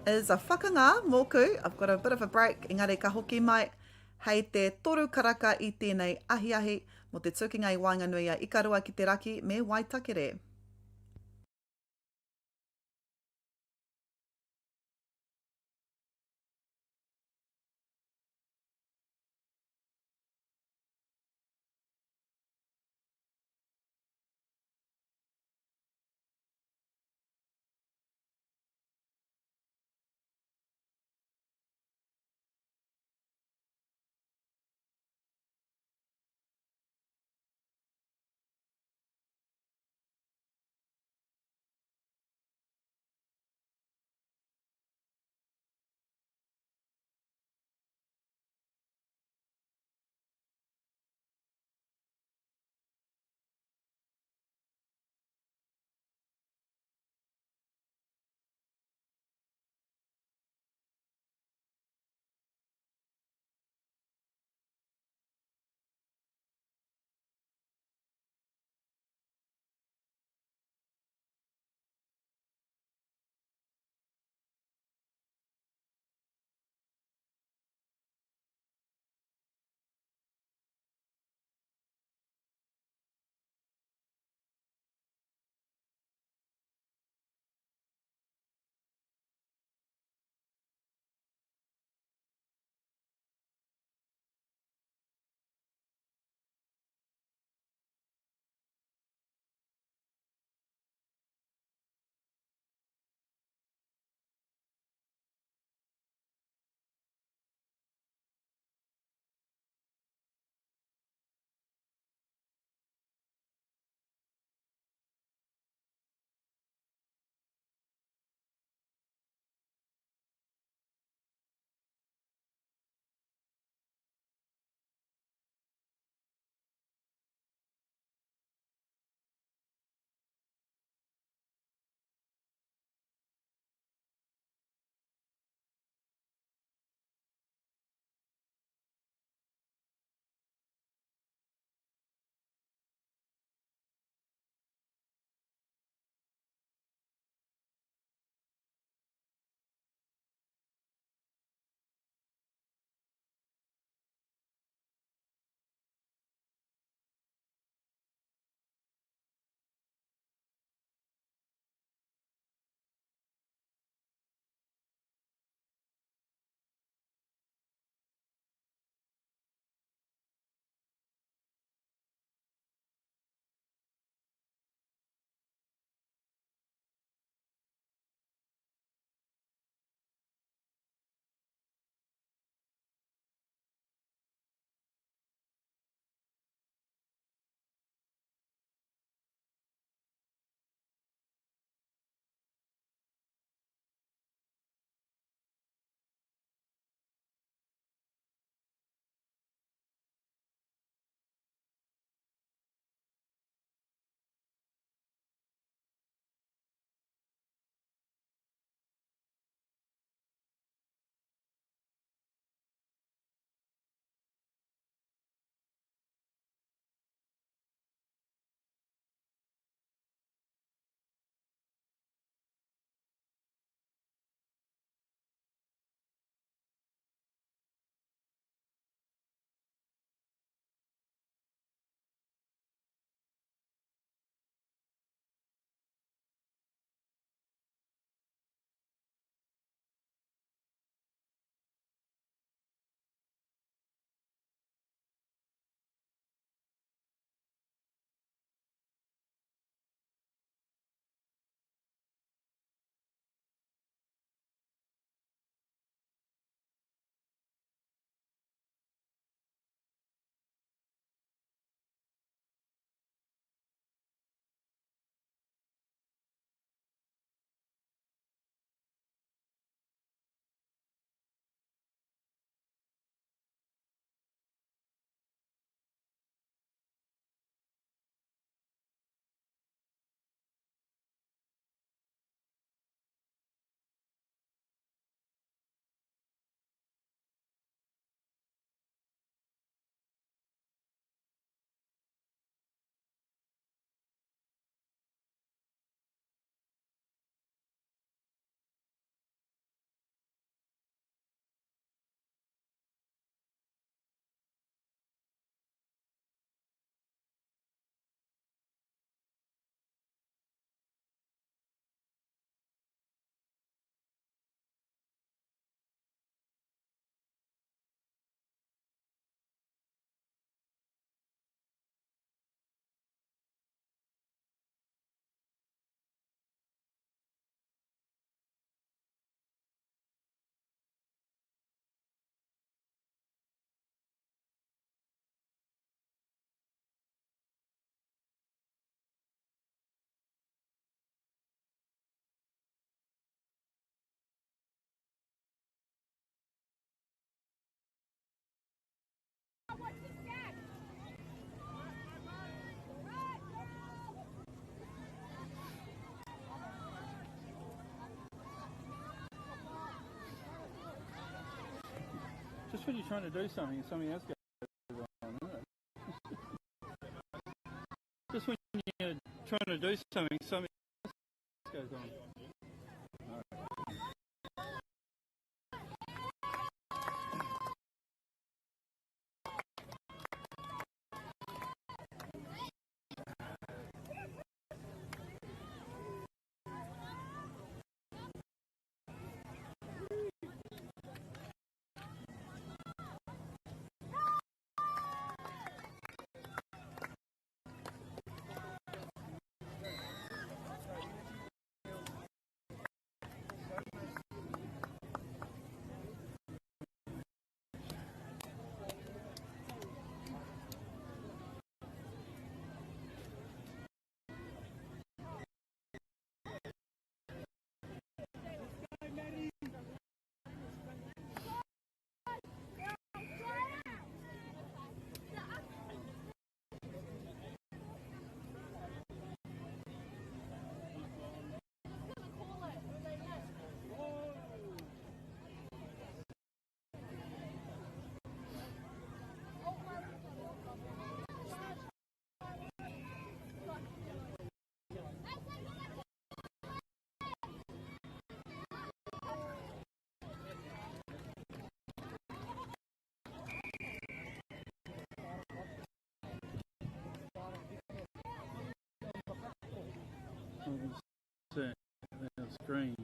is a whakangā mōku. I've got a bit of a break, engari ka hoki mai hei te toru karaka i tēnei ahiahi mō te tukinga i waenganui a Ikaroa ki te raki me Waitakere. Just when you're trying to do something, something else goes on, isn't it? Just when you're trying to do something, something else goes on. I can see it on the screen.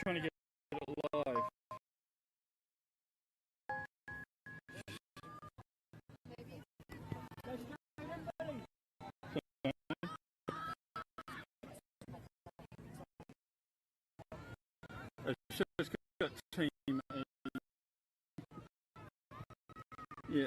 trying to get it live. It's just got team E. Yeah.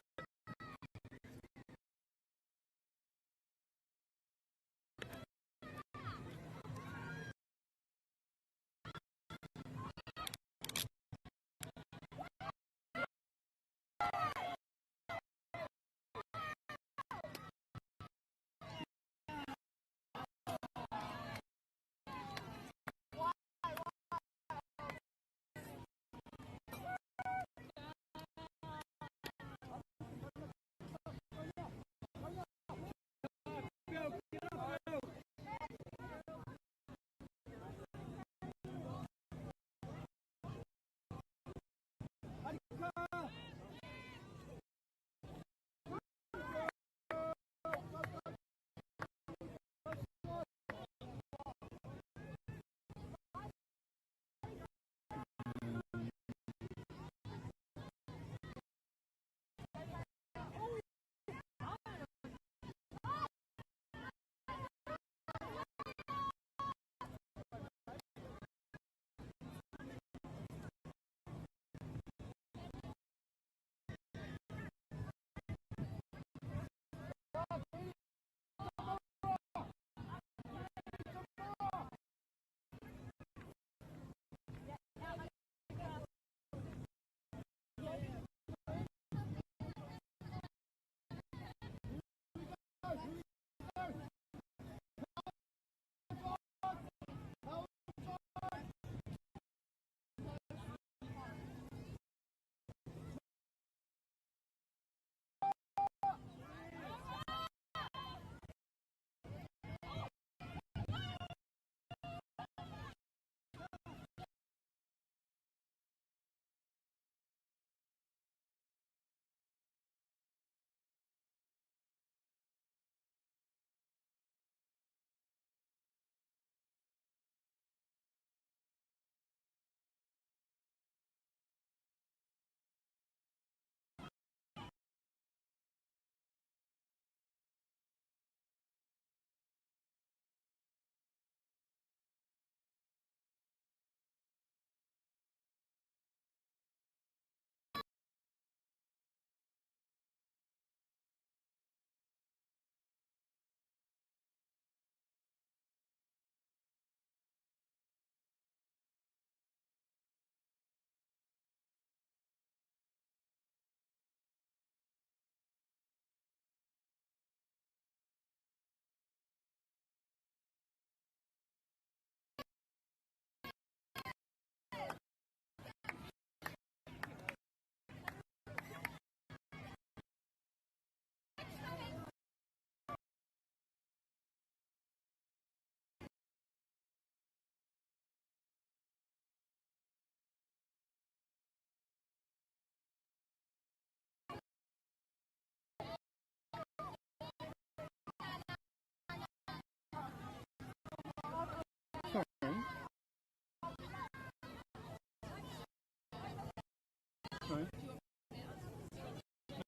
Sorry.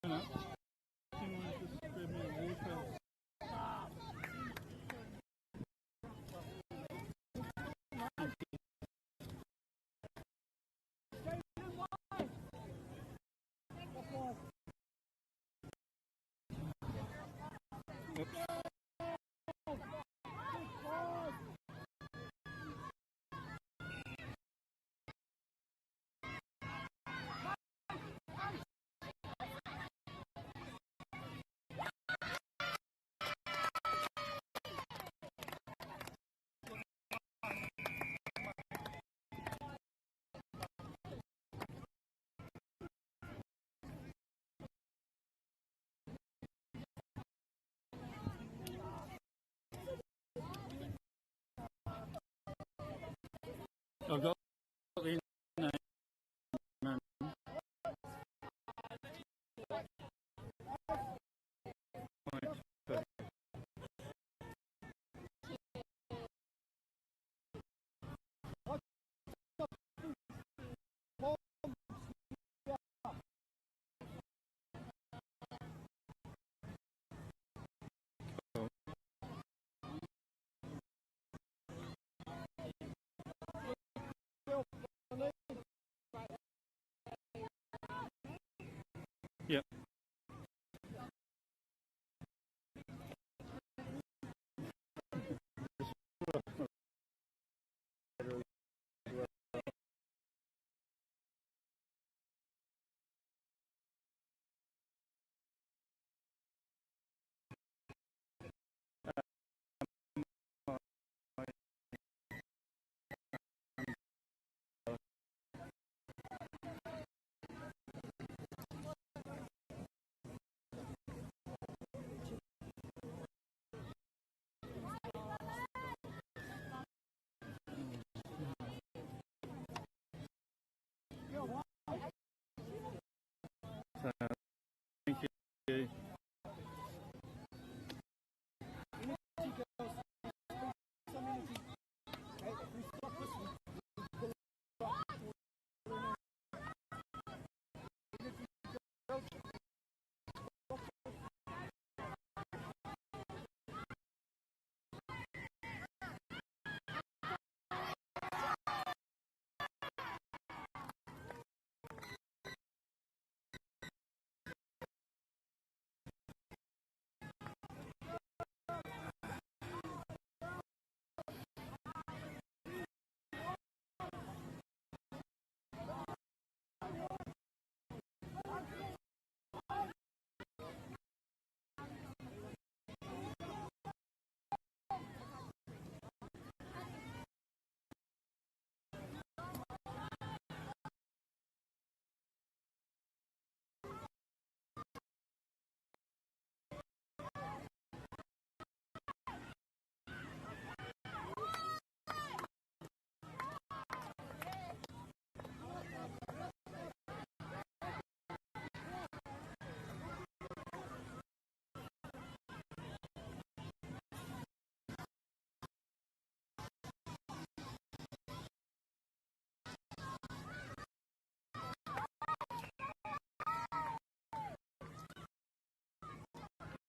No, no. Do you want to just grab me a water? Thank you. Oops. I've got the name. Right. Yep. So, thank you.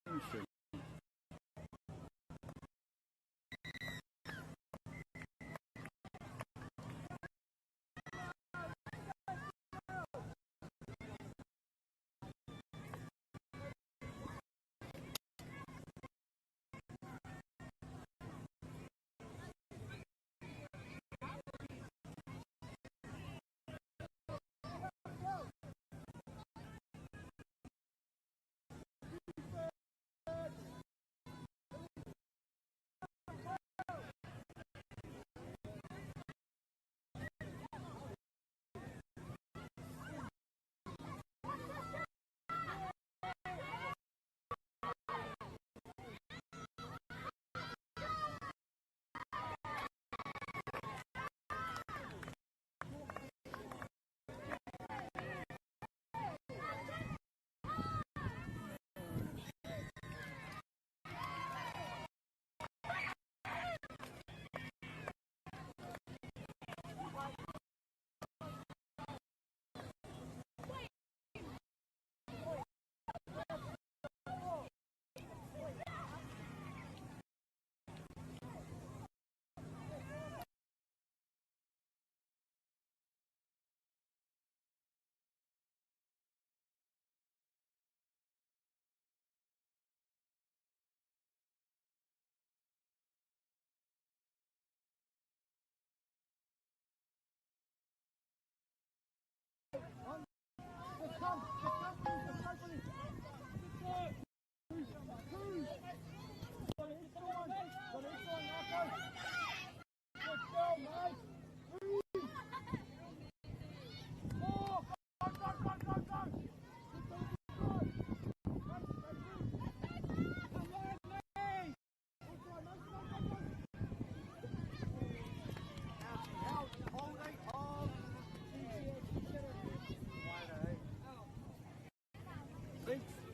Chemistry.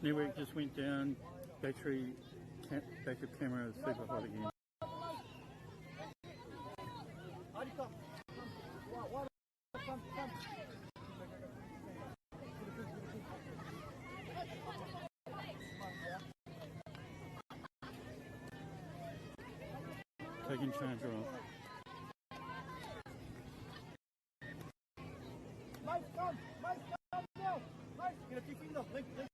Network just went down. Battery, backup camera is super hot again. Taking charger off. Mate, come! Mate, come now! Mate, get a defender! Link, link.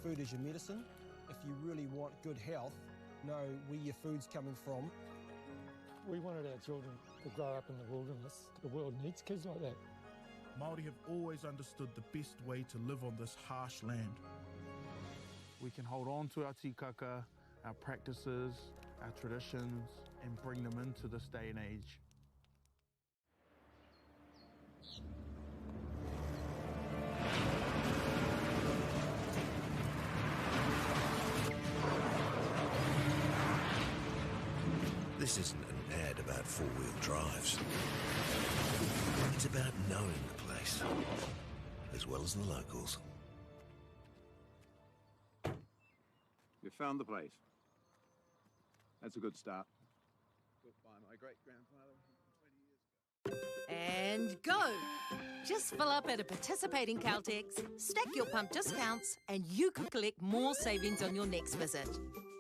Food is your medicine. If you really want good health, know where your food's coming from. We wanted our children to grow up in the wilderness. The world needs kids like that. Māori have always understood the best way to live on this harsh land. We can hold on to our tikaka, our practices, our traditions, and bring them into this day and age. This isn't an ad about four-wheel drives. It's about knowing the place, as well as the locals. You found the place. That's a good start. Built by my great-grandfather 120 years ago. And go! Just fill up at a participating Caltex, stack your pump discounts, and you could collect more savings on your next visit.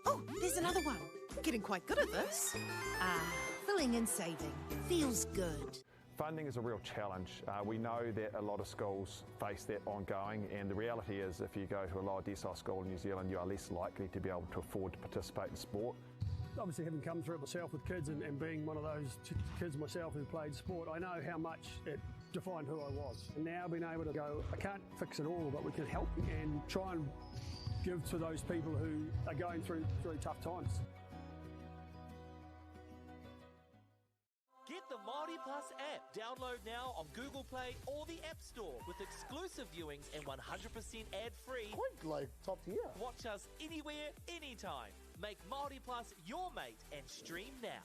Oh, there's another one. Getting quite good at this. Ah, filling and saving. Feels good. Funding is a real challenge. Uh, we know that a lot of schools face that ongoing, and the reality is if you go to a lower decile school in New Zealand, you are less likely to be able to afford to participate in sport. Obviously, having come through it myself with kids and, and being one of those kids myself who played sport, I know how much it defined who I was. And now being able to go, I can't fix it all, but we can help and try and give to those people who are going through, through tough times. Get the Māori Plus app. Download now on Google Play or the App Store with exclusive viewings and 100% ad-free. Quite like top tier. Watch us anywhere, anytime. Make Māori Plus your mate and stream now.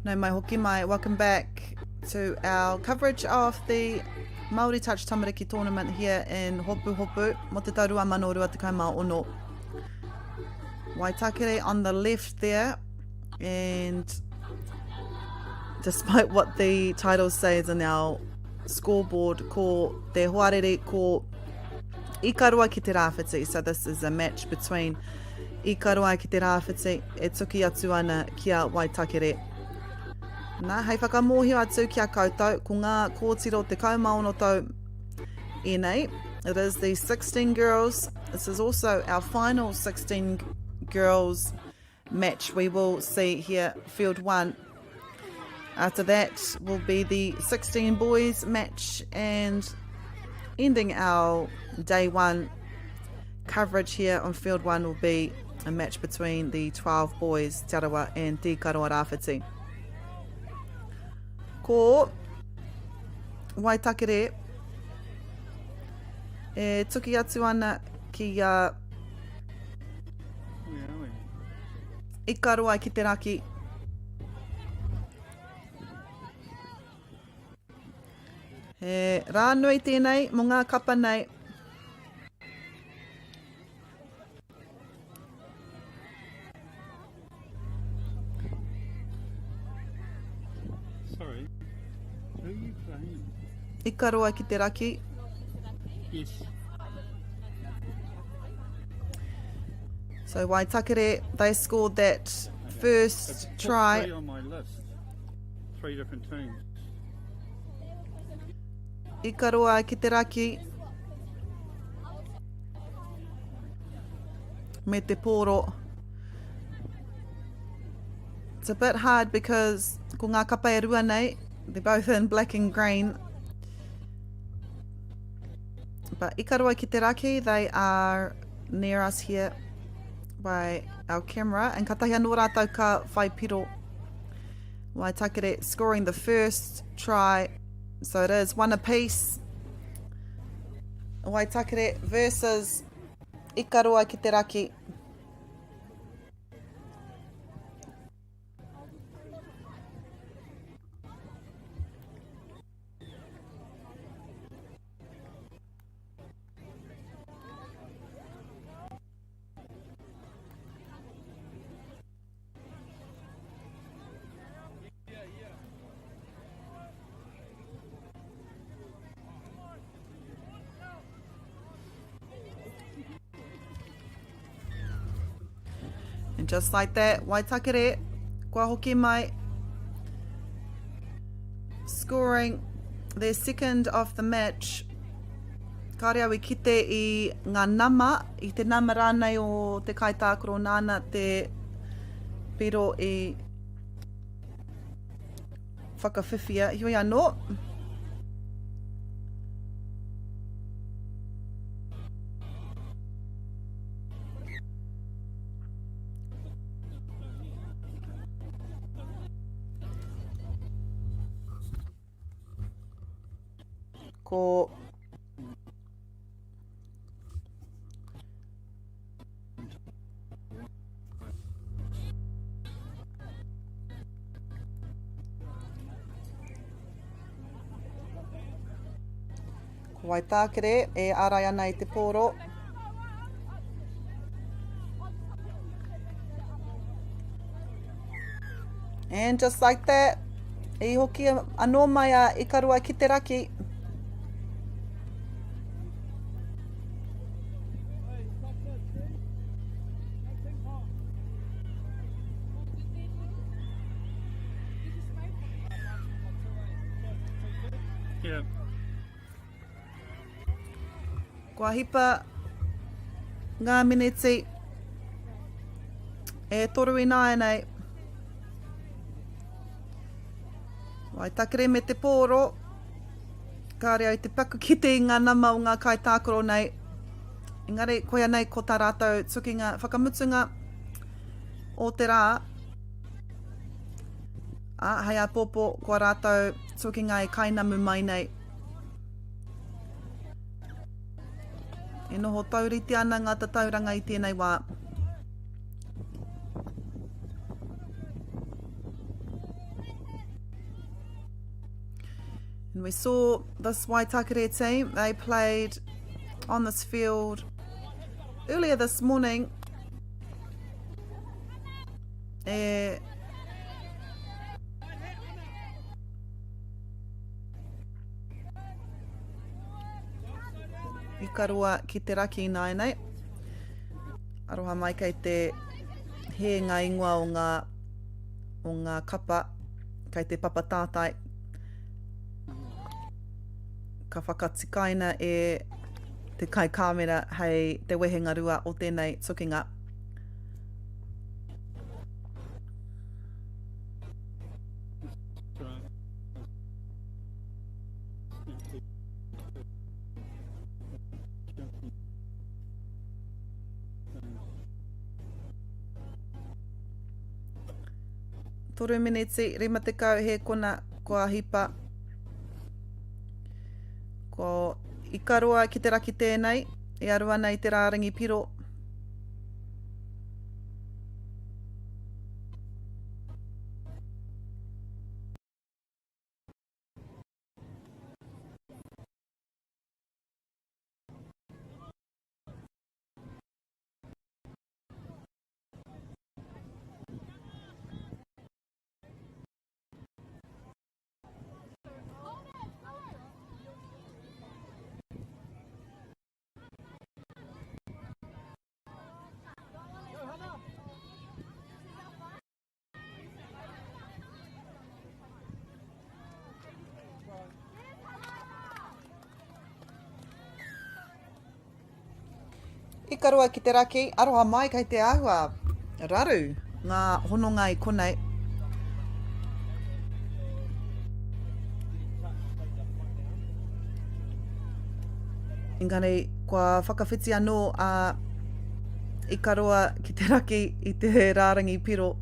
No mai hoki mai. Welcome back to our coverage of the Māori Touch Tamariki Tournament here in Hopu Hopu, mo te tau 2026. Waitakere on the left there, and despite what the title says in our scoreboard, ko te hoariri ko Ikaroa ki te Rāwhiti. So this is a match between Ikaroa ki te Rāwhiti e tuki atu ana ki a Waitakere. Nā, hei whakamōhio atu ki a koutou, ko ngā kōtiro 16 tau ēnei. It is the 16 girls. This is also our final 16 girls match we will see here, field one. After that will be the 16 boys match and ending our day one coverage here on field one will be a match between the 12 boys, Te Arawa and Te Ikaroa Rāwhiti. Ko Waitakere e tuki atu ana ki a Ikaroa ki te raki. He rā nui tēnei mō ngā kapa nei. Sorry, who are you playing? Ikaroa ki te raki. Yes. So Waitakere, they scored that first try. Three on my list. Three different teams. Ikaroa ki te raki. Me te pōro. It's a bit hard because ko ngā kapa e rua nei, they're both in black and green. But Ikaroa ki te raki, they are near us here by our camera. And katahi anō rātou ka whai piro. Waitakere scoring the first try. So it is one apiece. Waitakere versus Ikaroa ki te raki. And just like that, Waitakere, kua hoki mai, scoring their second of the match. Kāre au i kite i ngā nama, i te nama rānei o te kaitākaro nāna te piro i whakawhiwhia. Heoi anō. Ko Ko Waitākere e ārai ana i te pōro. And just like that, i hoki anō mai a Ikaroa ki te raki. Yeah. Kua hipa ngā miniti e toru ināianei. Waitakere me te pōro. Kāre au te paku kite i ngā nama o ngā kaitākaro nei. Engari, koia nei ko tā rātou tukinga whakamutunga o te rā. Ā, hei āpōpō, ko ā rātou tukinga e kainamu mai nei. E noho taurite ana ngā tatauranga i tēnei wā. And we saw this Waitakere team, they played on this field earlier this morning. E Ikaroa ki te raki ināianei. Aroha mai kei te hē ngā ingoa o ngā, o ngā kapa kei te papa tātai. Ka whakatikaina e te kaikāmera hei te wehenga rua o tēnei tukinga. Toru miniti, 50 hēkona, kua hipa. Ko Ikaroa ki te raki tēnei, e aru ana i te rārangi piro. Ikaroa ki te raki, aroha mai kei te āhua raru ngā hononga i konei. Engari, kua whakawhiti anō a Ikaroa ki te raki i te rārangi piro.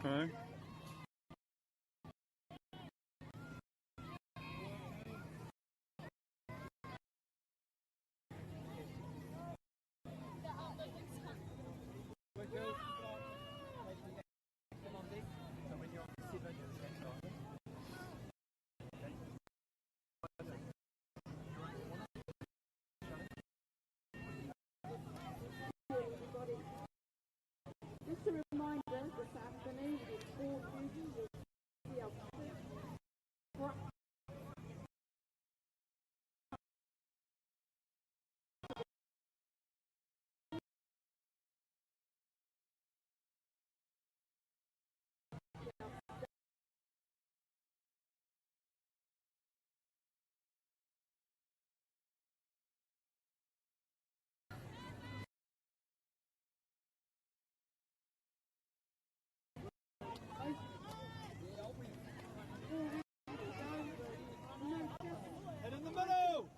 Okay. Just a reminder, this afternoon at 4:30 we'll see our first Head in the middle!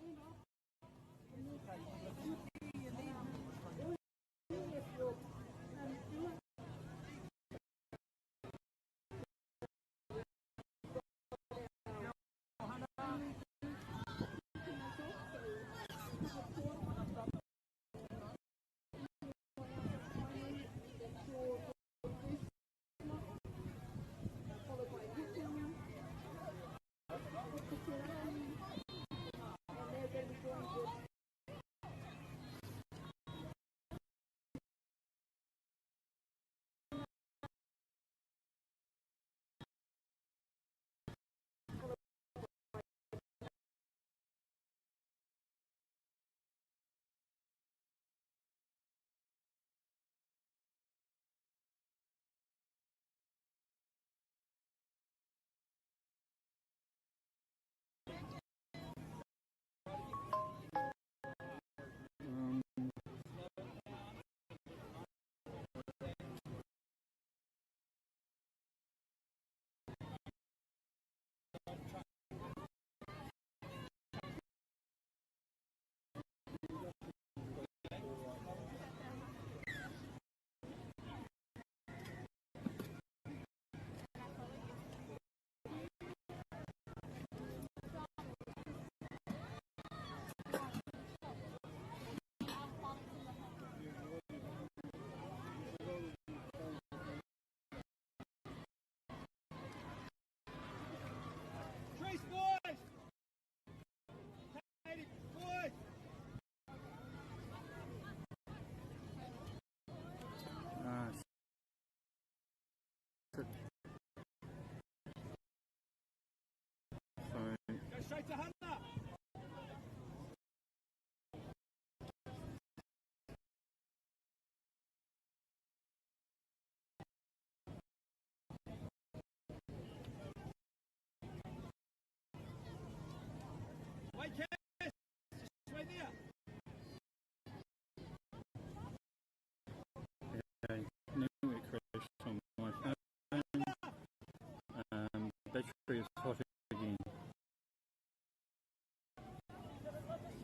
Trace, boys! Katie, boys! Ah, so Go straight to Hannah! Wait, Cass! Just wait there! Okay, network crash on my phone. Battery is hot again. Go, go, go, go,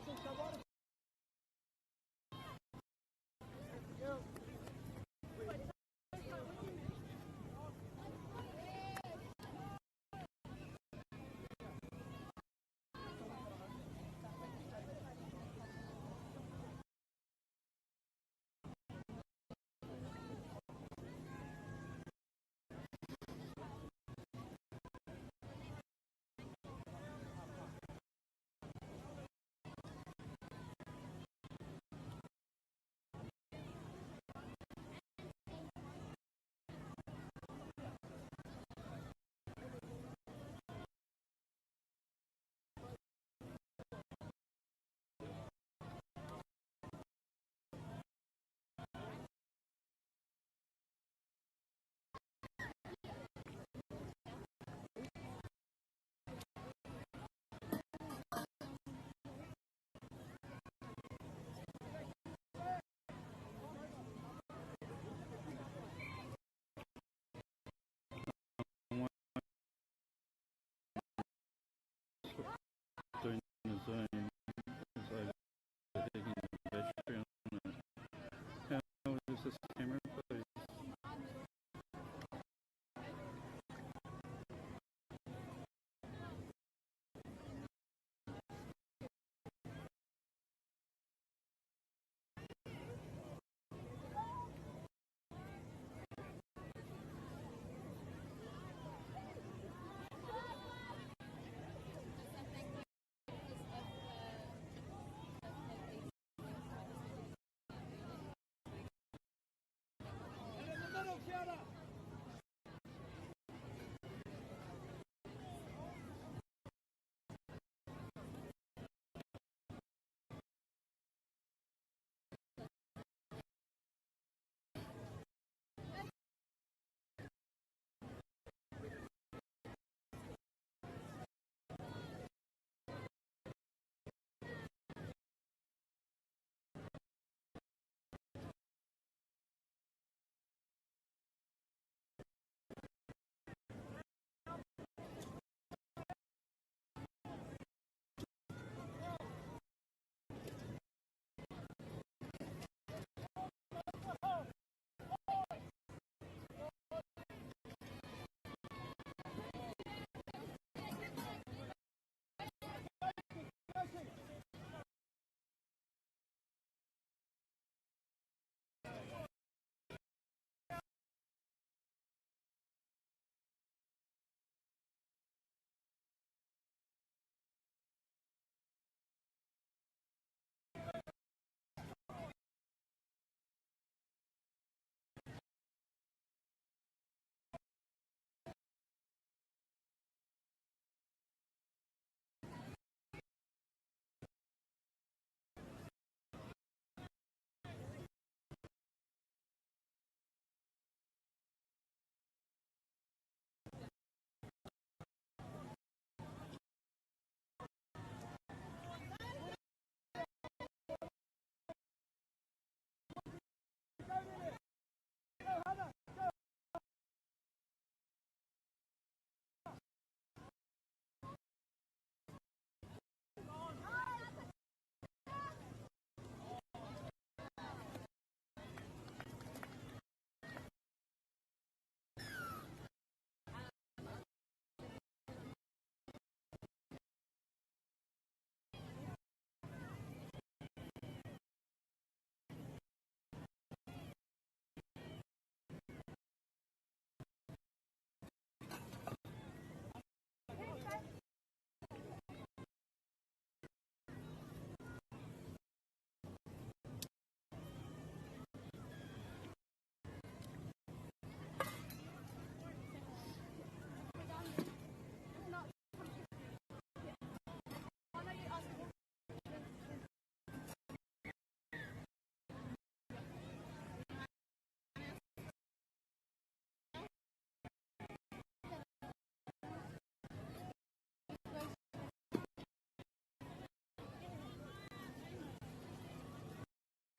go, go!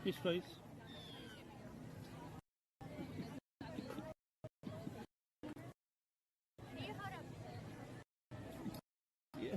Yes, please. Yeah.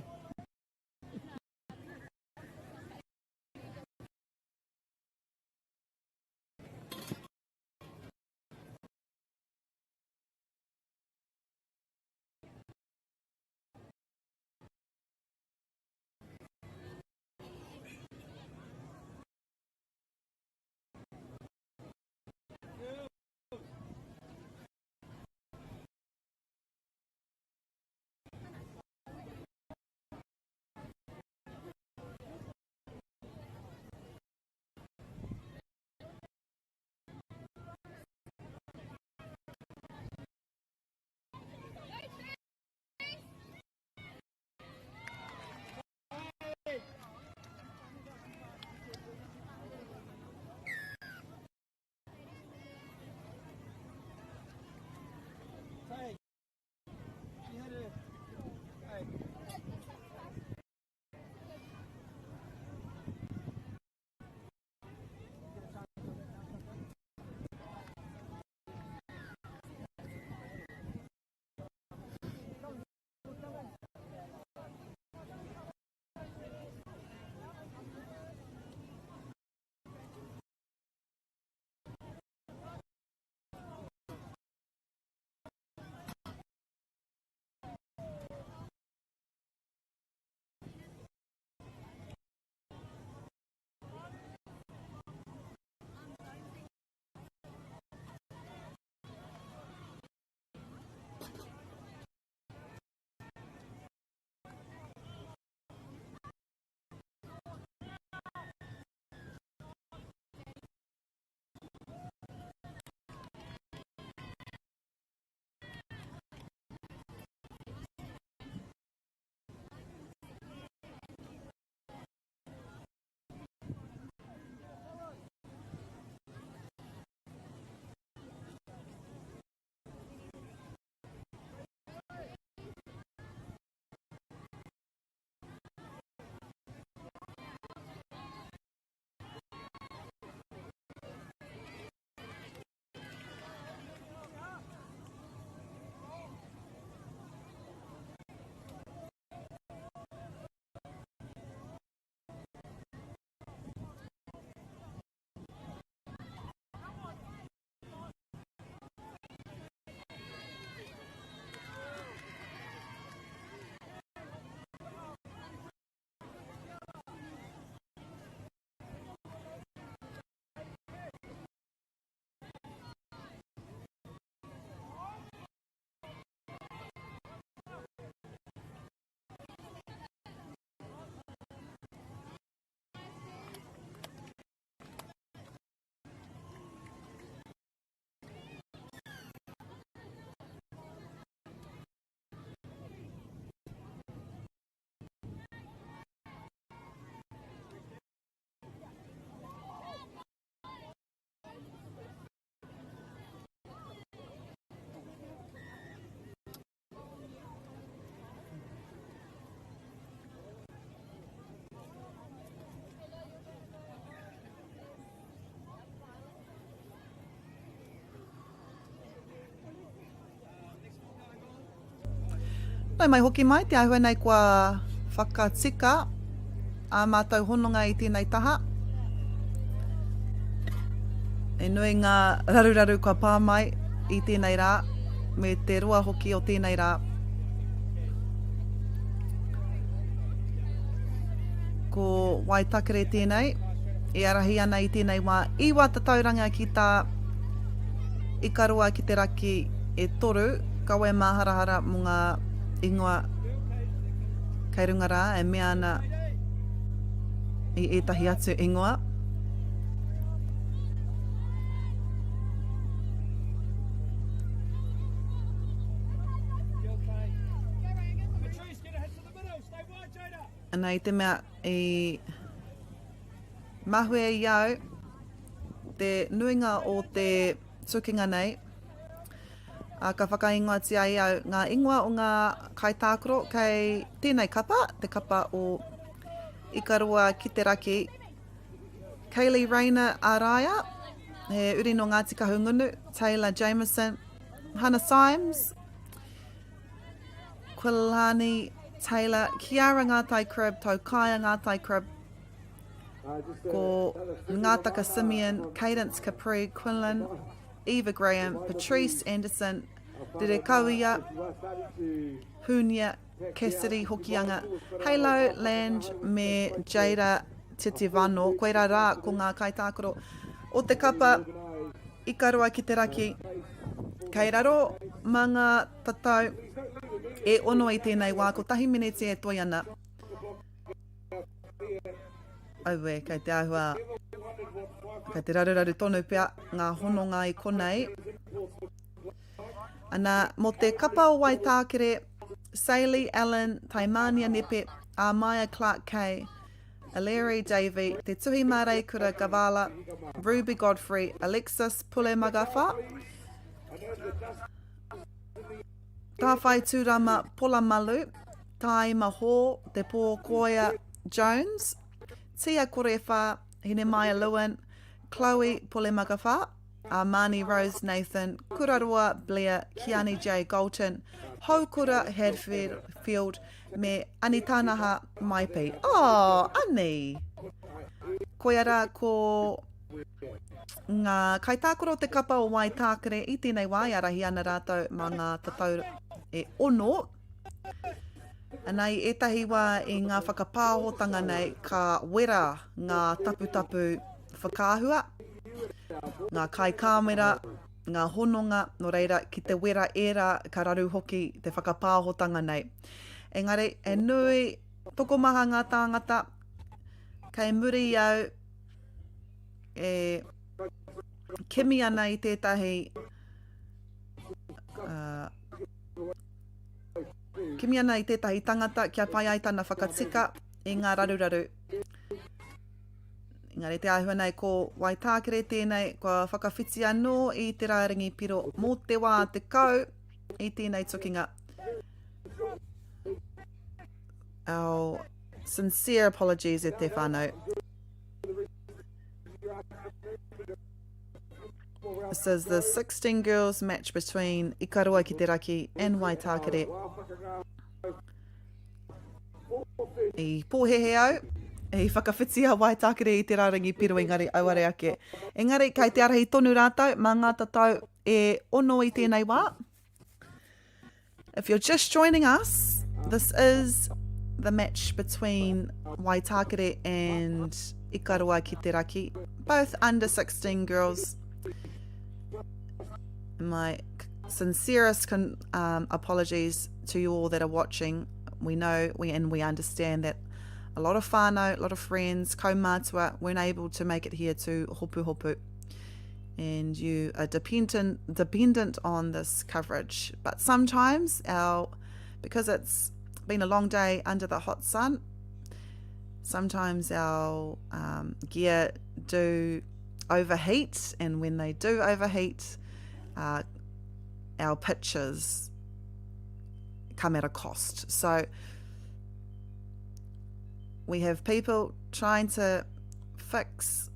Nau mai hoki mai, te āhua nei kua whakatika ā mātou hononga i tēnei taha. E nui ngā raruraru kua pā mai i tēnei rā, me te roa hoki o tēnei rā. Ko Waitakere tēnei, e arahi ana i tēnei wā iwa tatauranga ki tā Ikaroa ki te raki e toru, kawe māharahara mō ngā ingoa kei runga rā e mea ana i ētahi atu ingoa. Ana i te mea i mahue i au te nuinga o te tukinga nei, ā, ka whakaingoatia e au ngā ingoa o ngā kaitākaro kei tēnei kapa, te kapa o Ikaroa ki te Raki. Kaylee Rayner Araia, he uri nō Ngāti Kahungunu, Taylor Jameson, Hannah Symes, Quilani Taylor, Kiara Ngātai Crib, Taukaia Ngātai Crib, ko Ngātaka Simeon, Cadence Capri, Quinlan, Eva Graham, Patrice Anderson, Rerekauia, Hunia Cassidy Hokianga, Halo Land me Jada Tetivano, koirā rā ko ngā kaitākaro o te kapa Ikaroa ki te Raki. Kei raro mā ngā tatau e ono i tēnei wā, kotahi meneti e toe ana. Aue, kei te āhua, kei te raruraru tonu pea ngā hononga i konei. Ana, mō te kapa o Waitākere, Sailey Allen, Taimānia Nepe, Āmaia Clark Kay, Aleri Davey, Te Tuhi Māreikura Gavala, Ruby Godfrey, Alexis Pulemagafa, Tāwhai Tūrama Polamalu, Tāima Hall, Te Pō Koea Jones, Tia Korewha, Hinemaia Lewin, Chloe Pulemagafa, Armani Rose Nathan, Kuraroa Blair, Kiani J Golton, Houkura Hadfield me Anitanaha Maipi. Oh, Ani! Koia rā ko ngā kaitākaro o te kapa o Waitākere i tēnei wā e ārahi ana rātou mā ngā tatau e ono. Ana i ētahi wā i ngā whakapāhotanga nei ka wera ngā taputapu whakaahua, ngā kaikāmera, ngā hononga, nō reira, ki te wera ērā ka raru hoki te whakapāhotanga nei. Engari, he nui, tokomaha ngā tāngata kei muri i au e kimi ana i tētahi uh, kimi ana i tētahi tangata kia pai ai tana whakatika i ngā raruraru. Engari te āhua nei ko Waitākere tēnei, kua whakawhiti anō i te rārangi piro mō te wā 10 i tēnei tukinga. Our sincere apologies e te whānau. This is the 16 girls match between Ikaroa ki te Raki and Waitākere. I pōhēhē au, i whakawhiti a Waitākere i te rārangi piro engari auare ake. Engari kei te ārahi tonu rātou mā ngā tatau e ono i tēnei wā. If you're just joining us, this is the match between Waitākere and Ikaroa ki te Raki, both under 16 girls. My sincerest con, um, apologies to you all that are watching. We know we and we understand that a lot of whānau, a lot of friends, kaumātua weren't able to make it here to Hopu Hopu. And you are dependent dependent on this coverage. But sometimes our because it's been a long day under the hot sun, sometimes our um, gear do overheat, and when they do overheat, uh, our pictures come at a cost. So we have people trying to fix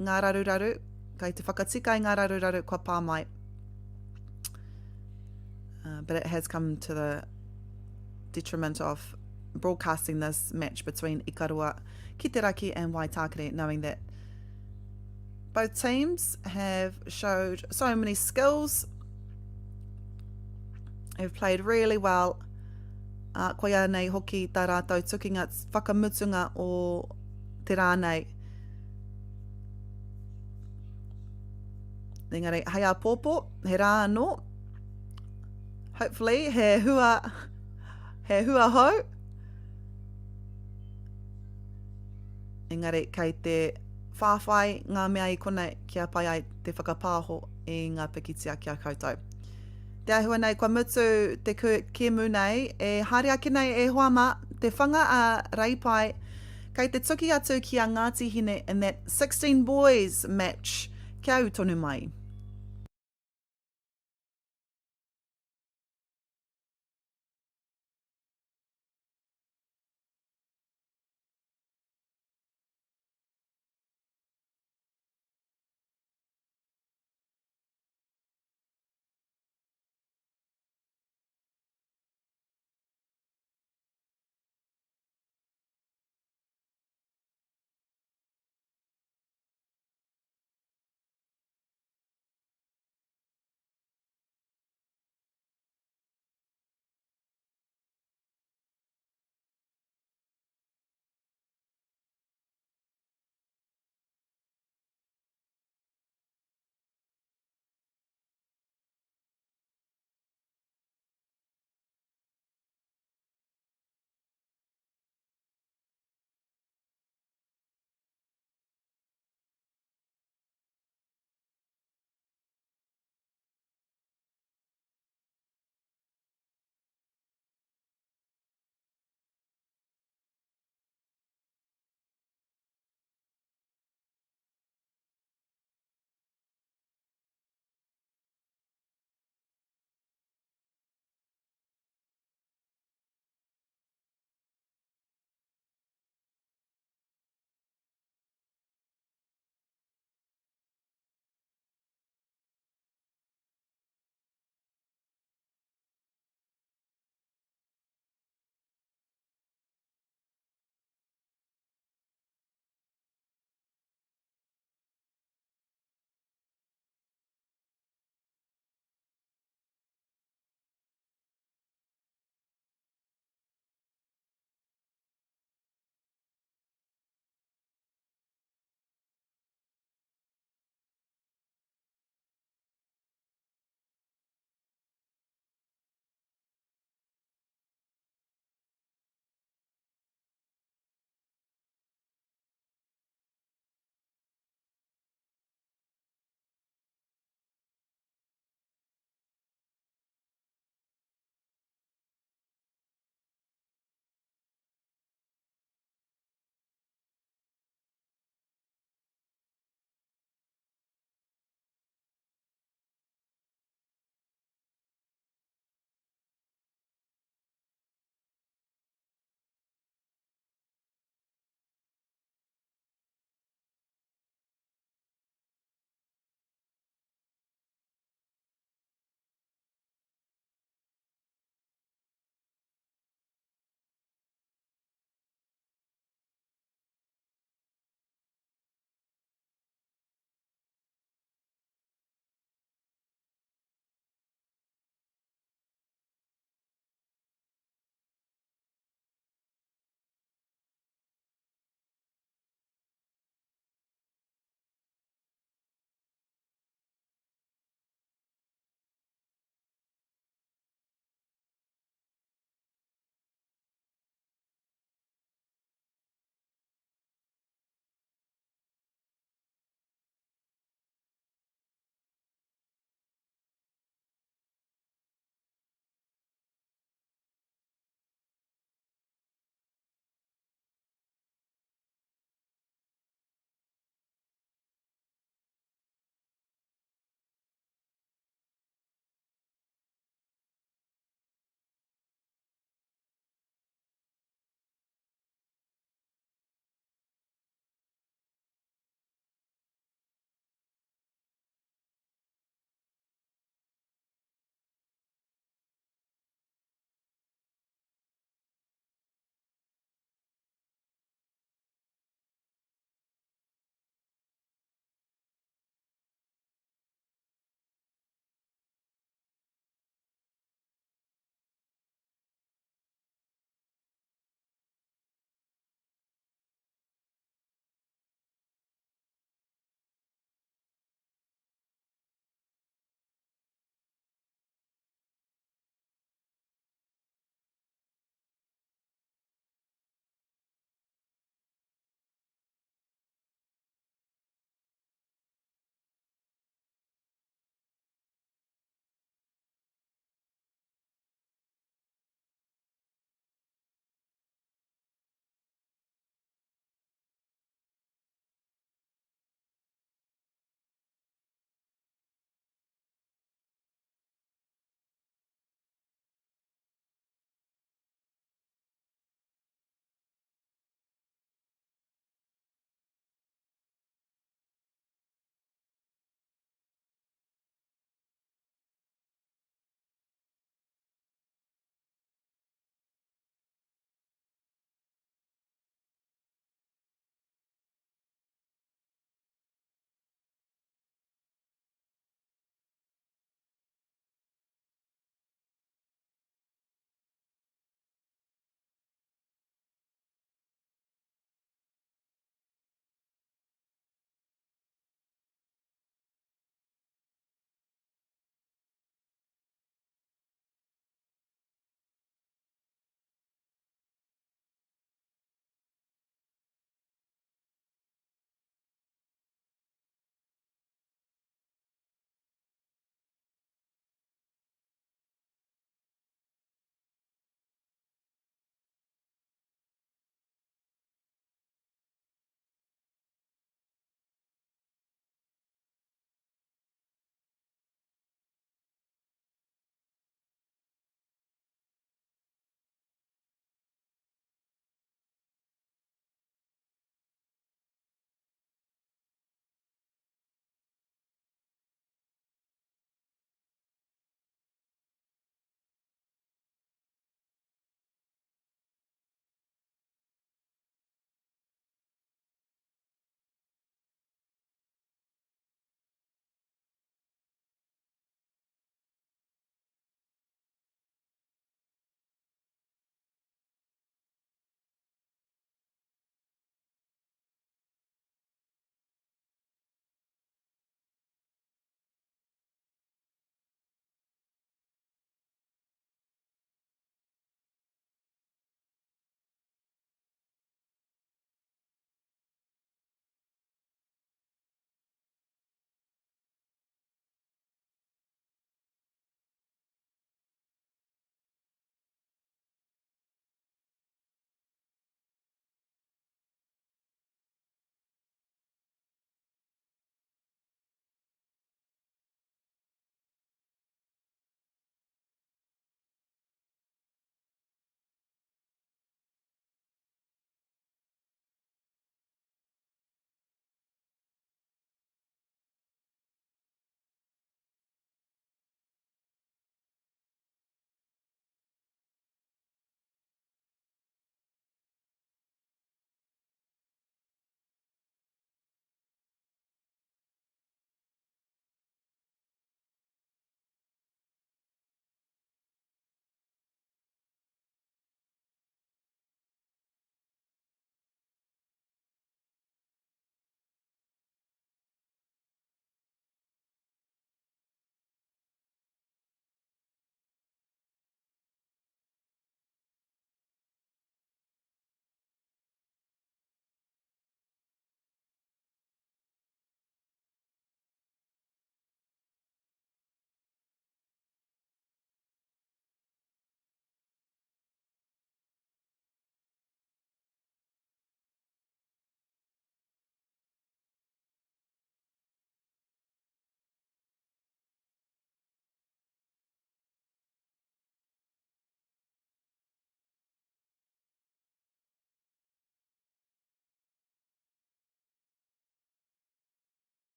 ngā raruraru, kei te whakatika i ngā raruraru kua pā mai. Uh, but it has come to the detriment of broadcasting this match between Ikaroa ki te Raki and Waitākere, knowing that both teams have showed so many skills, have played really well. Uh, koia nei hoki tā rātou tukinga whakamutunga o te rā nei. Engari, hei āpōpō, he rā anō. Hopefully, he hua, he hua hou. Engari, kei te whāwhai ngā mea i konei kia pai ai te whakapāho i ngā pikitia ki a koutou. Te āhua nei, kua mutu te kēmu nei, e haere ake nei e hoa mā, te whanga a Reipae, kei te tuki atu ki a Ngāti Hine in that 16 boys match, kia ū tonu mai.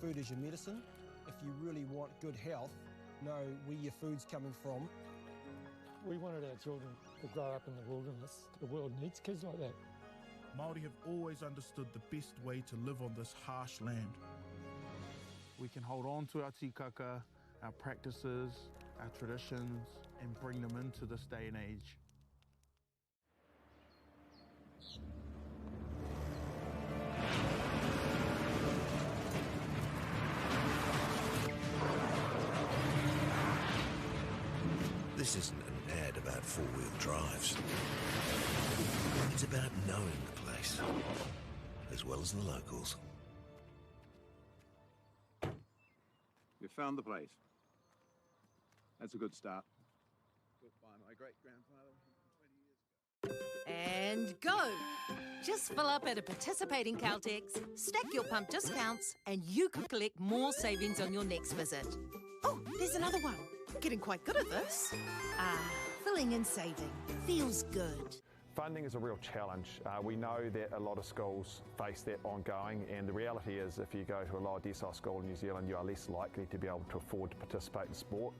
Food is your medicine. If you really want good health, know where your food's coming from. We wanted our children to grow up in the wilderness. The world needs kids like that. Māori have always understood the best way to live on this harsh land. We can hold on to our tikaka, our practices, our traditions, and bring them into this day and age. This isn't an ad about four wheel drives. It's about knowing the place, as well as the locals. You found the place. That's a good start. Built by my great grandfather 120 years ago. And go! Just fill up at a participating Caltex, stack your pump discounts, and you could collect more savings on your next visit. Oh, there's another one. I'm getting quite good at this. Ah, filling and saving feels good. Funding is a real challenge. We know that a lot of schools face that ongoing, and the reality is if you go to a lower decile school in New Zealand, you are less likely to be able to afford to participate in sport.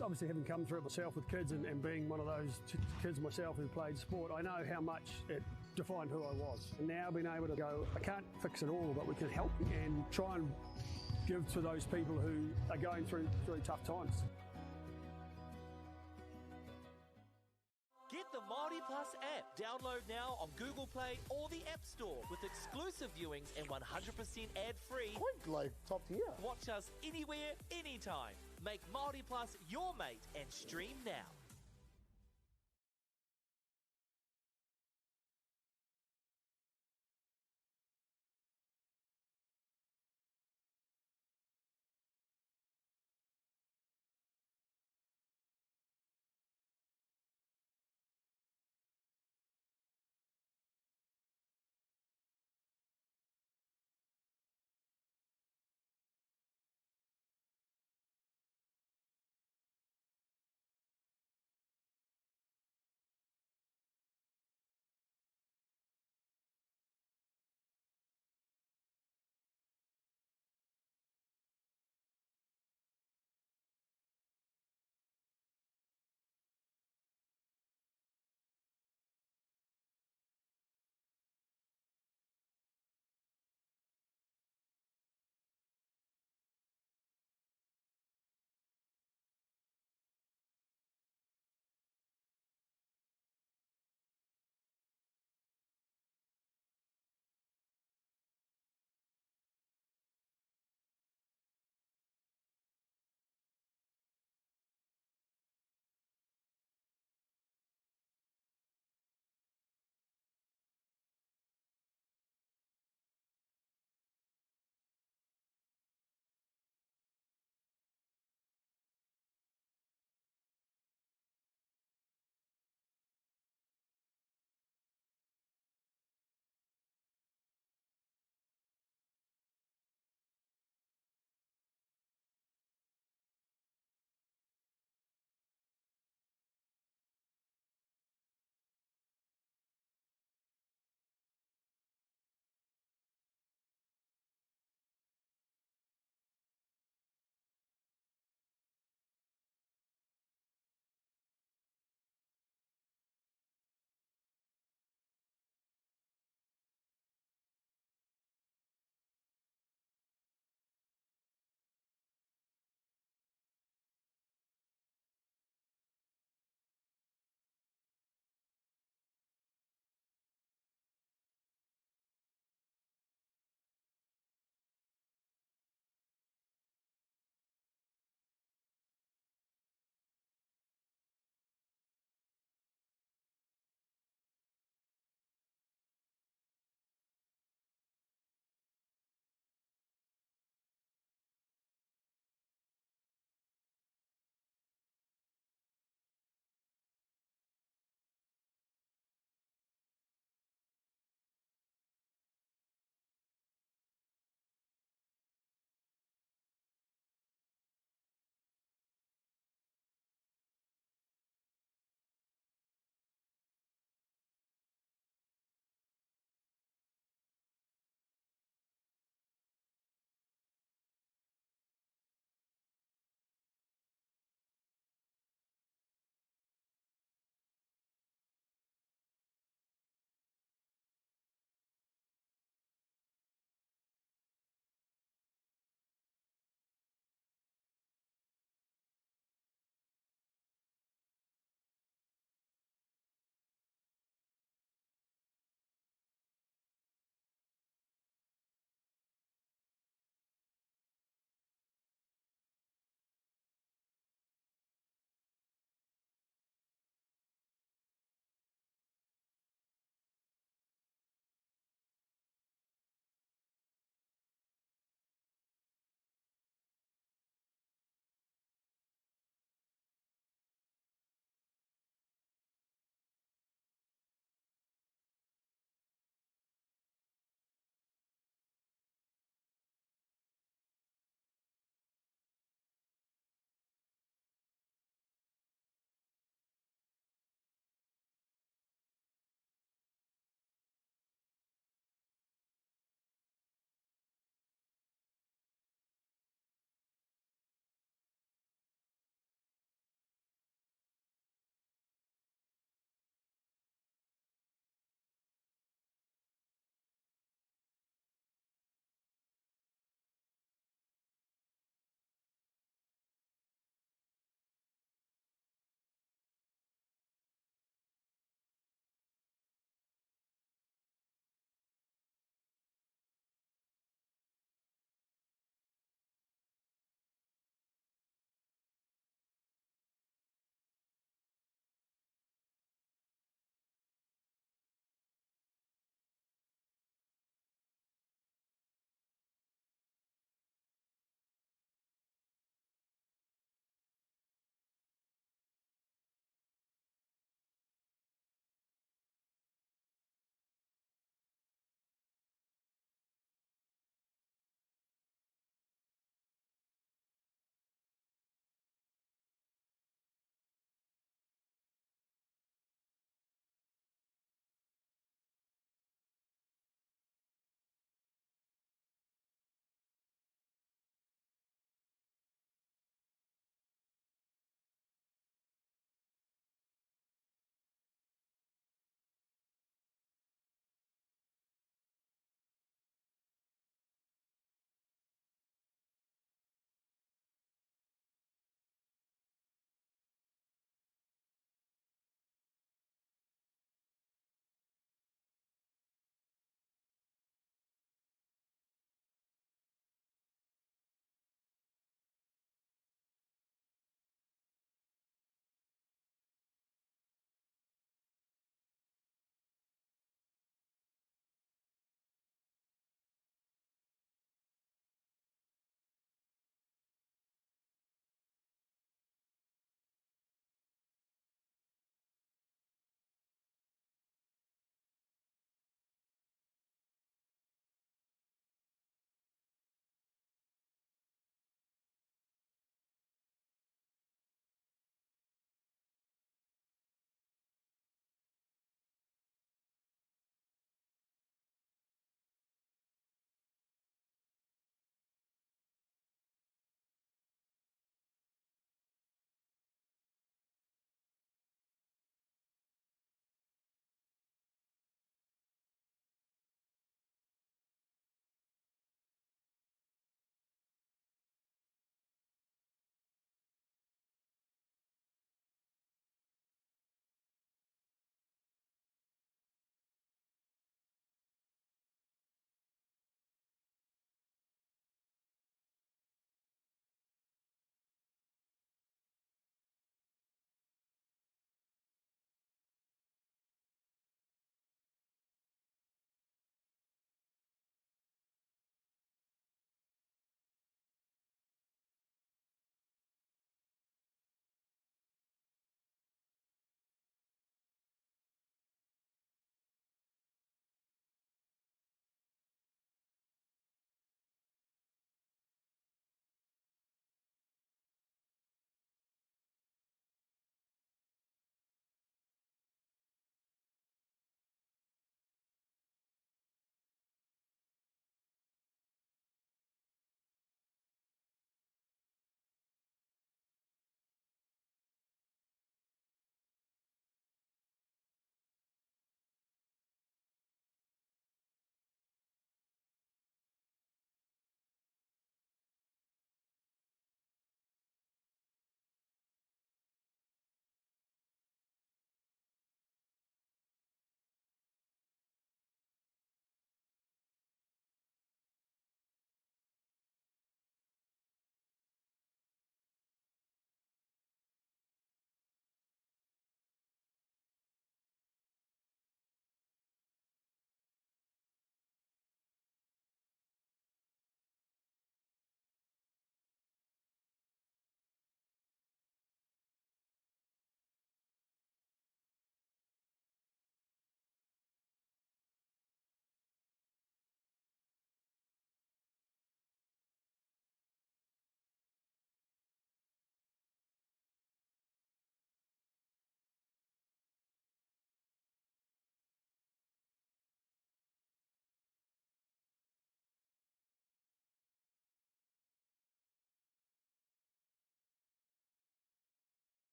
Obviously, having come through it myself with kids and being one of those kids myself who played sport, I know how much it defined who I was. And now being able to go, I can't fix it all, but we can help and try and give to those people who are going through tough times. Get the Māori Plus app. Download now on Google Play or the App Store with exclusive viewings and 100% ad-free. Quite like top tier. Watch us anywhere, anytime. Make Māori Plus your mate and stream now.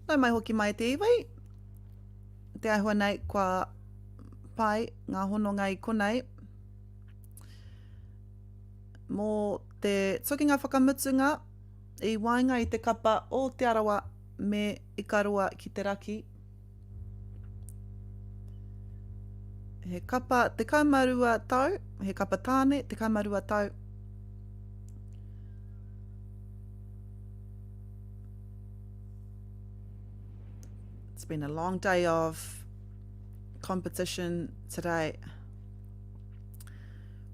Nau mai hoki mai te iwi. Te āhua nei kua pai ngā hononga i konei. Mō te tukinga whakamutunga i waenga i te kapa o Te Arawa me Ikaroa ki te raki. He kapa 12 tau, he kapa tāne 12 tau. It's been a long day of competition today.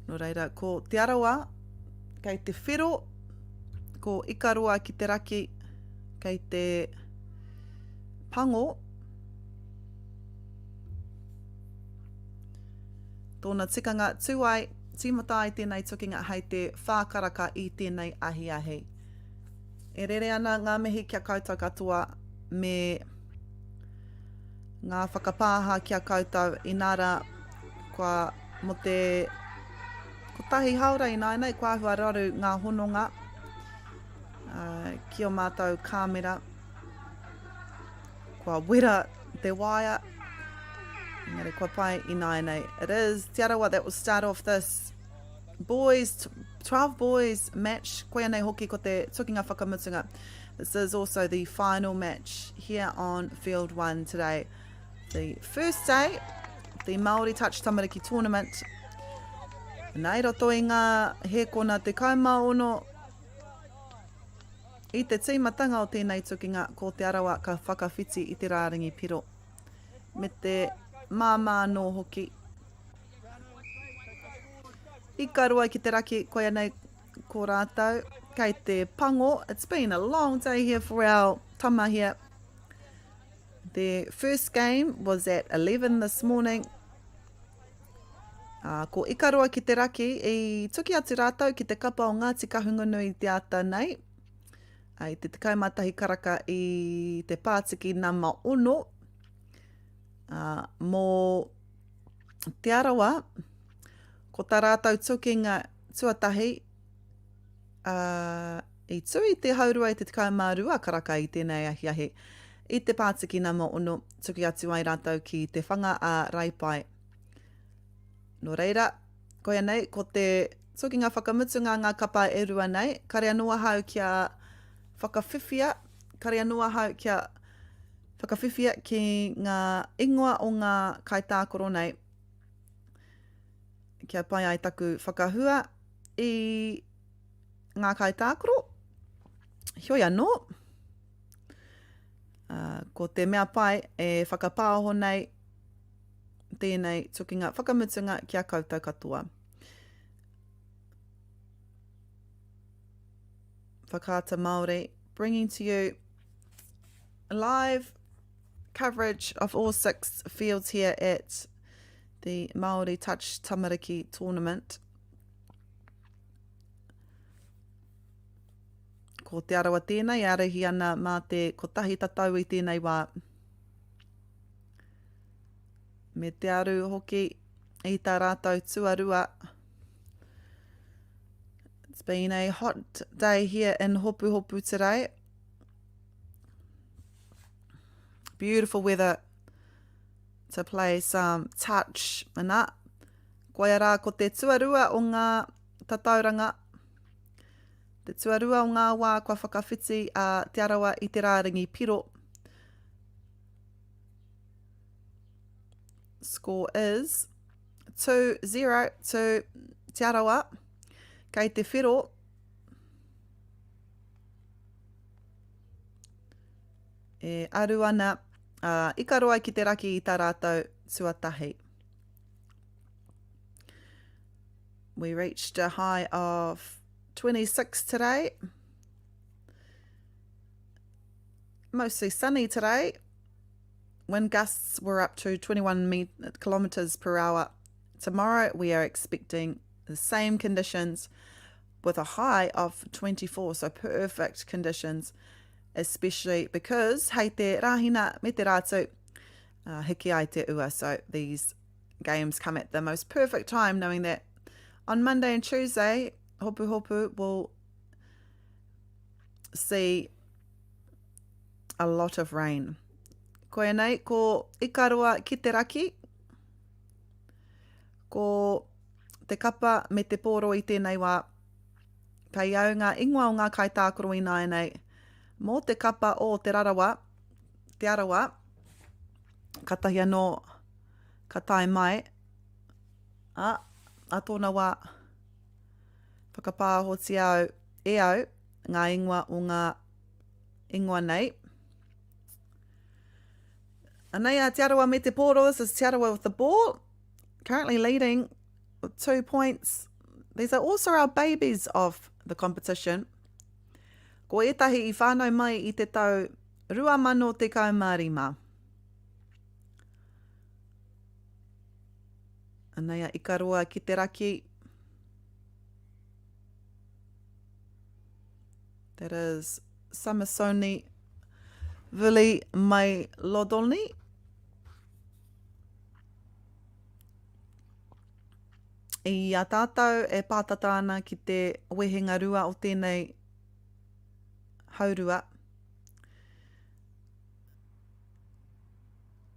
Nō reira, ko Te Arawa kei te whero, ko Ikaroa ki te raki, kei te pango. Tōna tikanga tū ai, tīmata ai tēnei tukinga hei te whākaraka i tēnei ahiahi. E rere ana ngā mihi ki a koutou katoa me ngā whakapāha ki a koutou inā rā kua mō te kotahi hāora ināianei kua āhua raru ngā hononga uh, ki o mātou kāmera. Kua wera te waea. Engari kua pai ināianei. It is Te Arawa that will start off this boys, 12 boys match. Koia nei hoki ko te tukinga whakamutunga. This is also the final match here on Field 1 today. The first day, the Māori Touch Tamariki Tournament. Nei roto i ngā hēkona 16 I te tīmatanga o tēnei tukinga, ko Te Arawa ka whakawhiti i te rārangi piro, me te māmā anō hoki. Ikaroa ki te raki, koia nei ko rātou, kei te pango. It's been a long day here for our tama here. The first game was at 11 this morning. Ā, ko Ikaroa ki te raki, i tuki atu rātou ki te kapa o Ngāti Kahungunu i te ata nei, ā, i te 11 karaka i te pātiki nama 6, ā, mō Te Arawa, ko tā rātou tukinga tuatahi, ā, i tū i te haurua i te 12 karaka i tēnei ahiahi, i te pātiki nama 6, tuki atu ai rātou ki te whanga a Raipae. Nō reira, koia nei, ko te tukinga whakamutunga ngā kapa e rua nei, kare anō ahau kia whakawhiwhia, kare anō ahau kia whakawhiwhia ki ngā ingoa o ngā kaitākaro nei, kia pai ai taku whakahua i ngā kaitākaro. Heoi anō, uh, ko te mea pai e whakapāoho nei tēnei tukinga whakamutunga ki a koutou katoa. Whakaata Māori, bringing to you live coverage of all six fields here at the Māori Touch Tamariki Tournament. Ko Te Arawa tēnei e arahi ana mā te kotahi tatau i tēnei wā. Me te aru hoki i tā rātou tuarua. It's been a hot day here in Hopuhopu today. Beautiful weather to play some touch and that. Koia rā ko te tuarua o ngā tatauranga. Te tuarua o ngā wā kua whakawhiti a Te Arawa i te rārangi piro. Score is 2-0 to Te Arawa. Kei te whero. E aru ana a Ikaroa ki te raki i tā rātou tuatahi. We reached a high of 26 today. Mostly sunny today. Wind gusts were up to 21 kilometres per hour. Tomorrow we are expecting the same conditions with a high of 24, so perfect conditions, especially because hei te rāhina me te rātū, uh, hiki ai te ua, so these games come at the most perfect time, knowing that on Monday and Tuesday, Hopu Hopu will see a lot of rain. Koianei, ko Ikaroa ki te raki, ko te kapa me te pōro i tēnei wā. Kei au ngā ingoa o ngā kaitākaro ināianei. Mō te kapa o Te Rarawa, Te Arawa, katahi anō ka tae mai, ā, ā tōna wā, whakapāhotia au e au ngā ingoa o ngā ingoa nei. Anei a Te Arawa me te pōro, this is Te Arawa with the ball, currently leading with two points. These are also our babies of the competition. Ko ētahi i whānau mai i te tau 2015. Anei a Ikaroa ki te raki. That is Samasoni Vili Mai Lodoni. I a tātou e pātata ana ki te wehenga rua o tēnei haurua.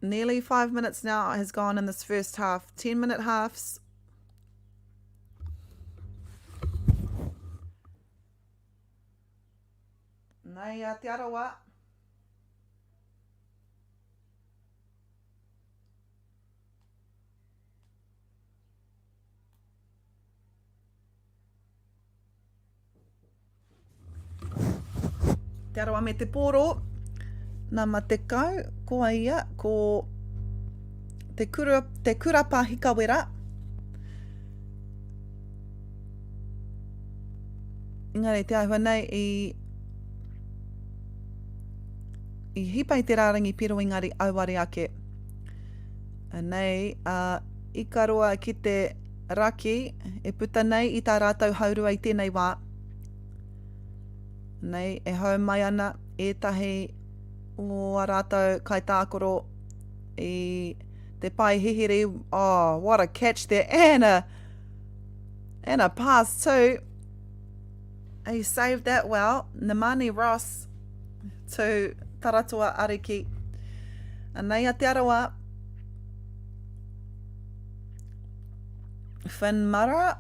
Nearly five minutes now has gone in this first half. 10 minute halves. Nei a Te Arawa. Te Arawa me te Pōro, nama 10, ko a ia, ko te, kura, te Kurapa Hikawera. Engari te āhua nei i i hipa i te rārangi piro engari auare ake. Anei a Ikaroa ki te raki e puta nei i tā rātou haurua i tēnei wā. Nei e hou mai ana ētahi o a rātou kaitākaro i te pae hihiri. Oh, what a catch there. And a, and a pass too. He saved that well. Namani Ross to Taratoa Ariki. Anei a Te Arawa. Finn Mara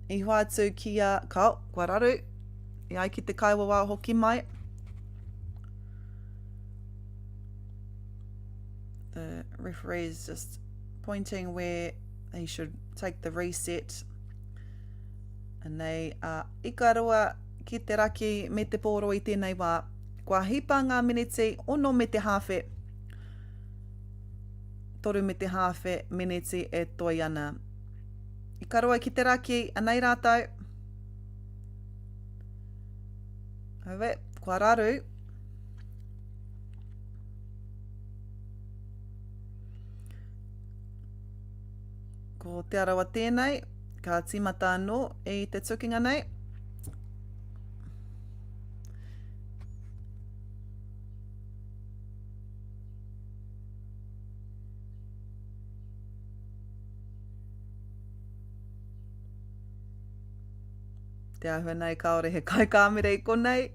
i hoatu ki a, kao, kua raru, i ai ki te kaiwawao hoki mai. The referee is just pointing where he should take the reset. Anei a Ikaroa ki te raki me te pōro i tēnei wā. Kua hipa ngā miniti ono me te hāwhe. Toru me te hāwhe miniti e toi ana. Ikaroa ki te raki, anei rātou. Aue, kua raru. Ko Te Arawa tēnei, ka tīmata anō i te tukinga nei. Te āhua nei kāore he kaikāmere i konei.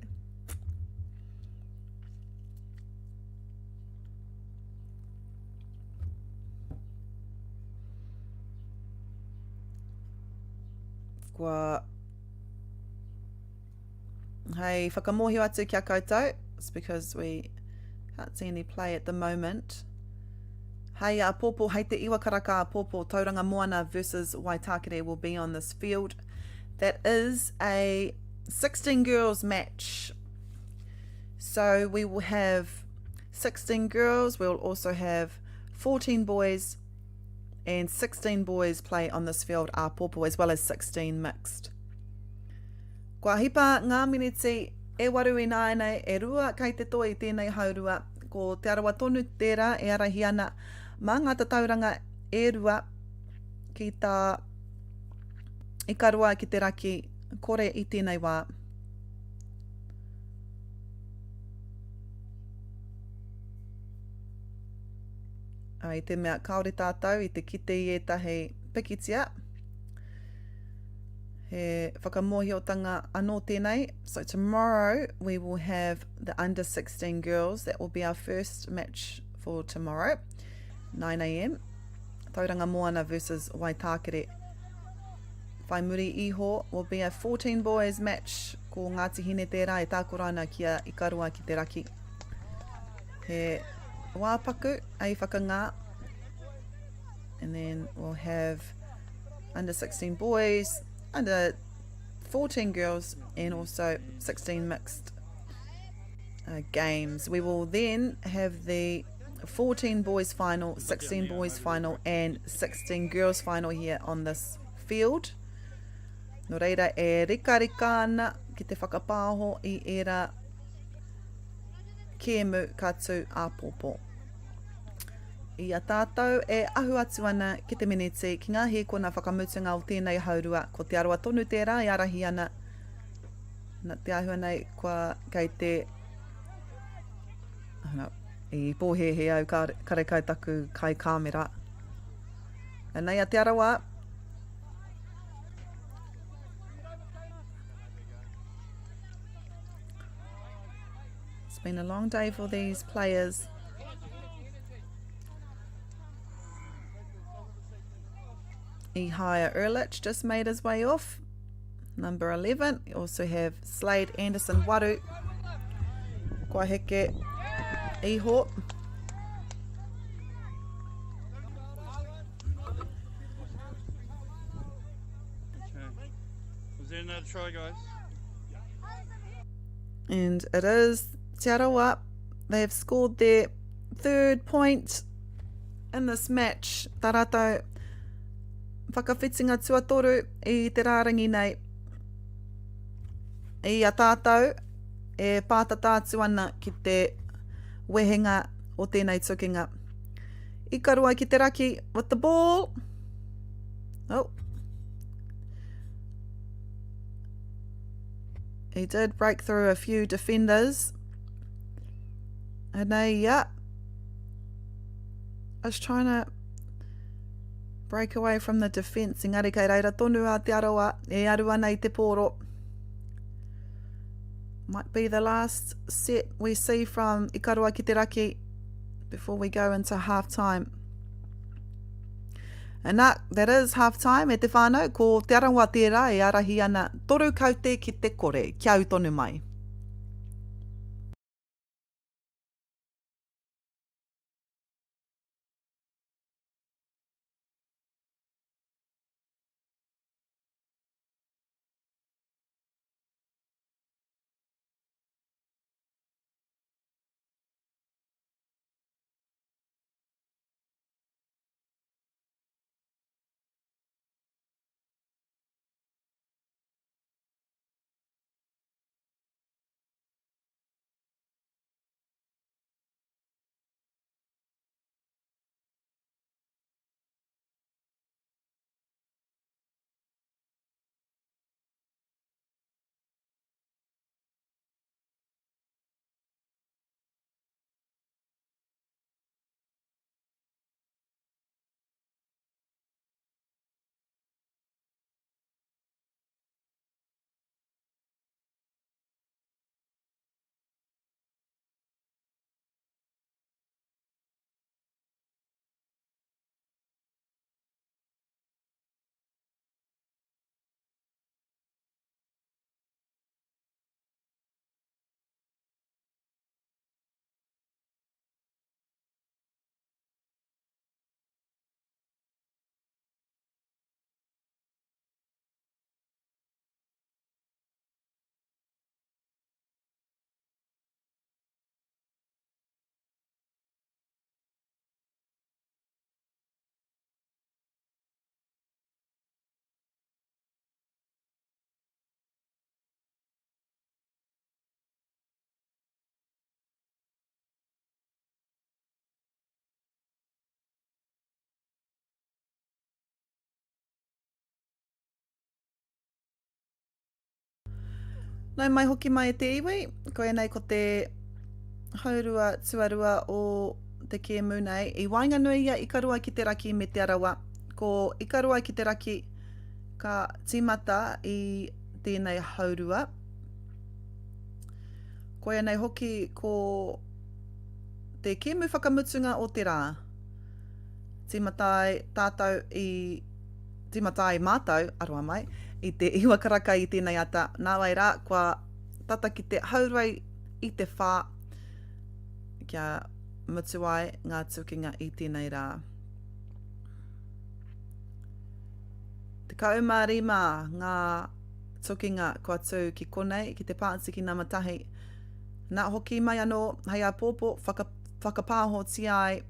Kua hei whakamōhio atu ki a koutou, it's because we can't see any play at the moment. Hei āpōpō, hei te iwa karaka āpōpō, Tauranga Moana versus Waitākere will be on this field. That is a 16 girls match. So we will have 16 girls, we will also have 14 boys and 16 boys play on this field āpōpō as well as 16 mixed. Kua hipa ngā miniti e waru ināianei, e rua kei te toi i tēnei haurua. Ko Te Arawa tonu tērā e ārahi ana mā ngā tatauranga e rua ki tā Ikaroa ki te raki, kore i tēnei wā. I te mea kāore tātou i te kite i ētahi pikitia. He whakamōhiotanga anō tēnei. So tomorrow we will have the under 16 girls. That will be our first match for tomorrow, 9am. Tauranga Moana versus Waitākere. Whai muri iho will be a 14 boys match ko Ngāti Hine tērā e tākoro ana ki a Ikaroa ki te raki. He wā paku ei whakangā. And then we'll have under 16 boys, under 14 girls, and also 16 mixed uh, games. We will then have the 14 boys final, 16 boys final, and 16 girls final here on this field. Nō reira e rikarika ana ki te whakapāho i ērā kēmu ka tū āpōpō. I a tātou e ahu atu ana ki te meneti, ki ngā hīkona whakamutunga o tēnei haurua, ko Te Arawa tonu tērā e ārahi ana, na, te āhua nei kua kei te, na, i pōhēhē au karekau taku kai kāmera. Anei a Te Arawa. It's been a long day for these players. Ihaya Erlich just made his way off. Number 11. You also have Slade Anderson Waru. Kua heke iho. Okay. Was there another try, guys? And it is Te Arawa. They have scored their third point in this match. Tā rātou whakawhitinga tuatoru i te rārangi nei. I a tātou e pātata atu ana ki te wehenga o tēnei tukinga. Ikaroa ki te raki with the ball. Oh. He did break through a few defenders. And they, yeah. I was trying to break away from the defence. Engari kei reira tonu a Te Arawa e aru ana i te pōro. Might be the last set we see from Ikaroa ki te raki before we go into half time. And that, that is half time e te whānau, ko Te Arawa tērā e arahi ana toru kaute ki te kore, kia au tonu mai. Nau mai hoki mai e te iwi, koianei ko te haurua tuarua o te kēmu nei. I waenganui i a Ikaroa ki te raki me Te Arawa. Ko Ikaroa ki te raki. Ka tīmata i tēnei haurua. Koia nei hoki ko te kēmu whakamutunga o te rā. Tīmata ai tātou i, tīmata ai mātou, aroha mai, i te iwa karaka i tēnei ata. Nāwai rā, kua tata ki te haurua i te whā kia mutu ai ngā tukinga i tēnei rā. 15 ngā tukinga kua tū ki konei, ki te pātiki nama tahi. Nā, hoki mai anō hei āpōpō whaka, whakapāhotia ai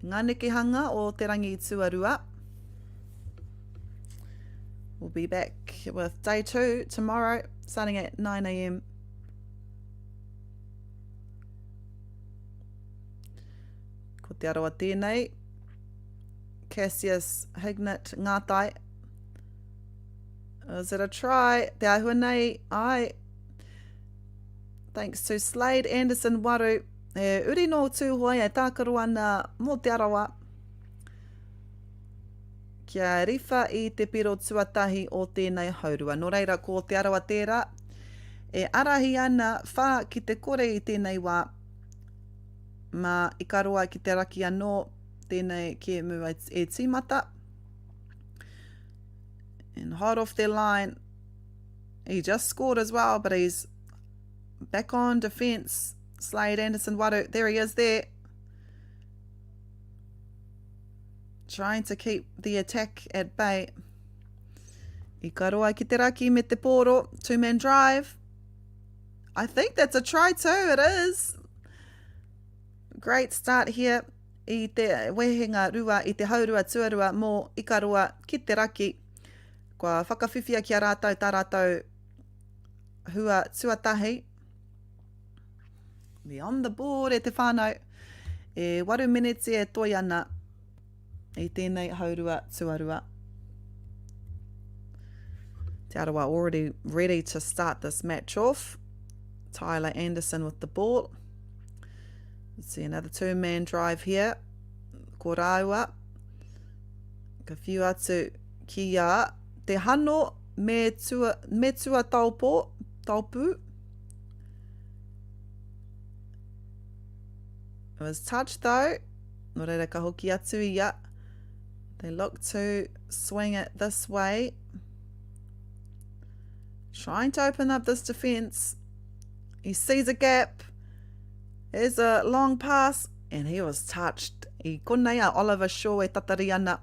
ngā nekehanga o te rangi tuarua. We'll be back with day two tomorrow, starting at 9am. Ko Te Arawa tēnei. Cassius Hignett Ngātai. Is it a try? Te āhua nei, ai. Thanks to Slade Anderson Waru. E uri nō Tūhoe e tākaro ana mō Te Arawa. Kia riwha i te piro tuatahi o tēnei haurua. Nō reira, ko Te Arawa tērā e arahi ana whā ki te kore i tēnei wā. Mā Ikaroa ki te raki anō tēnei kēmu e tīmata. And hot off their line. He just scored as well, but he's back on defence. Slade Anderson Waru, there he is there. Trying to keep the attack at bay. Ikaroa ki te raki me te pōro, two-man drive. I think that's a try too, it is. Great start here i te wehenga rua, i te haurua tuarua mō Ikaroa ki te raki. Kua whakawhiwhia ki a rātou tā rātou hua tuatahi. Me on the board e te whānau. E waru meneti e toi ana i tēnei haurua tuarua. Te Arawa already ready to start this match off. Tyler Anderson with the ball. Let's see another two-man drive here. Ko rāua. Ka whiu atu ki a Te Hano me tua, me tua taupo, taupu. It was touched though. Nō reira ka hoki atu ia. They look to swing it this way. Trying to open up this defence. He sees a gap. There's a long pass. And he was touched. I konei a Oliver Shaw e tatari ana.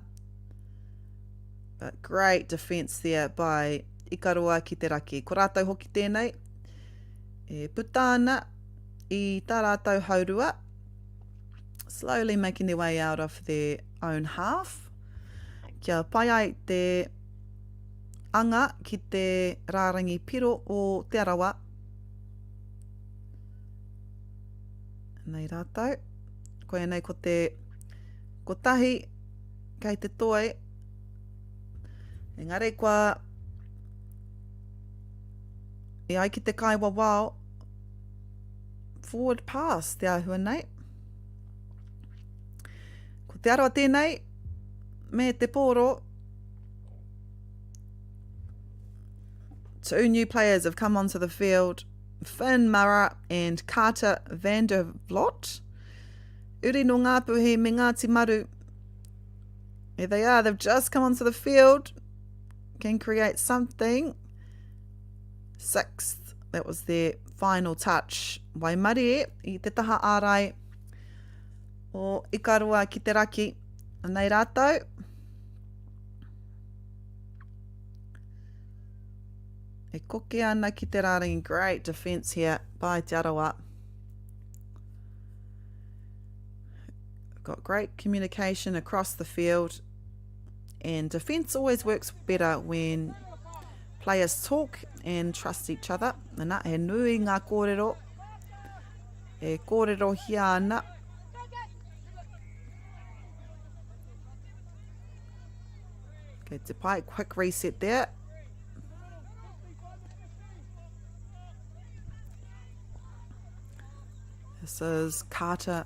But great defence there by Ikaroa ki te raki. Ko rātou hoki tēnei. E puta ana i tā rātou haurua. Slowly making their way out of their own half. Kia pai ai te anga ki te rārangi piro o Te Arawa. Nei rātou. Koia nei ko te kotahi kei te toi. Engari kua e ai ki te kaiwawao forward pass te āhua nei. Ko Te Arawa tēnei me te pōro. Two new players have come onto the field. Finn Mara and Carter van der Vlot. Uri no Ngāpuhi me Ngāti Maru. There they are. They've just come onto the field. Can create something. Sixth. That was their final touch. Waimarie i te taha ārai o Ikaroa ki te raki. Anei rātou. E koke ana ki te rārangi. Great defence here by Te Arawa. Got great communication across the field. And defence always works better when players talk and trust each other. Nana, he nui ngā kōrero e kōrerohia ana. Okay, te pai, quick reset there. This is Carter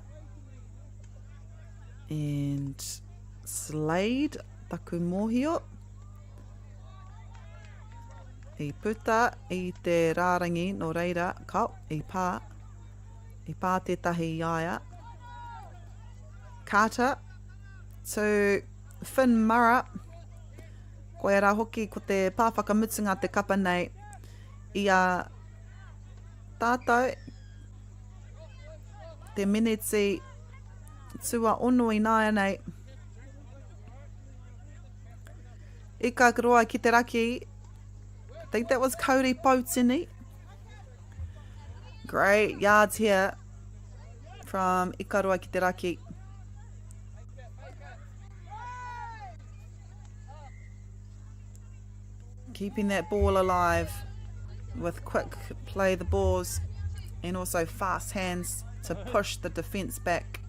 and Slade, taku mōhio. I puta i te rārangi nō reira, kao, i pā, i pā tētahi i a ia. Carter to Finn Murra. Koia rā hoki ko te pā whakamutunga te kapa nei i a tātou te miniti tuaono ināianei. Ika roa ki te raki. I think that was Cody Poutini. Great yards here from Ikaroa ki te raki. Keeping that ball alive with quick play the balls and also fast hands to push the defence back.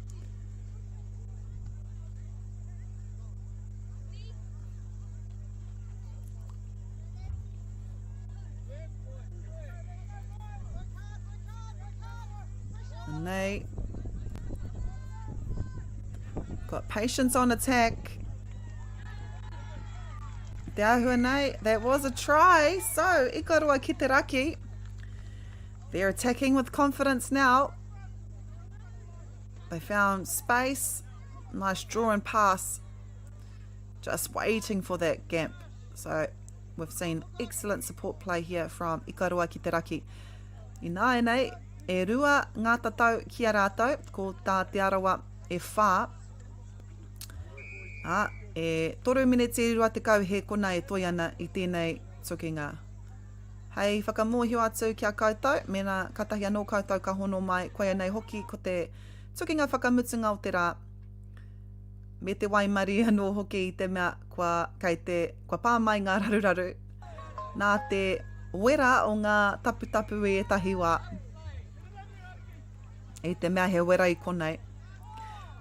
And they got patience on attack. Te āhua nei, that was a try. So, Ikaroa ki te raki. They're attacking with confidence now. They found space. Nice draw and pass. Just waiting for that gap. So, we've seen excellent support play here from Ikaroa ki te raki. Ināianei, e rua ngā tatau ki a rātou, ko tā Te Arawa e whā. Ā, e toru miniti 20 hēkona e toe ana i tēnei tukinga. Hei whakamōhio atu ki a koutou, mēnā kātahi anō koutou ka hono mai, koia nei hoki ko te tukinga whakamutunga o te rā, me te waimarie anō hoki i te mea kua, kei te, kua pā mai ngā raruraru nā te wera o ngā taputapu i ētahi wā. I te mea he wera i konei.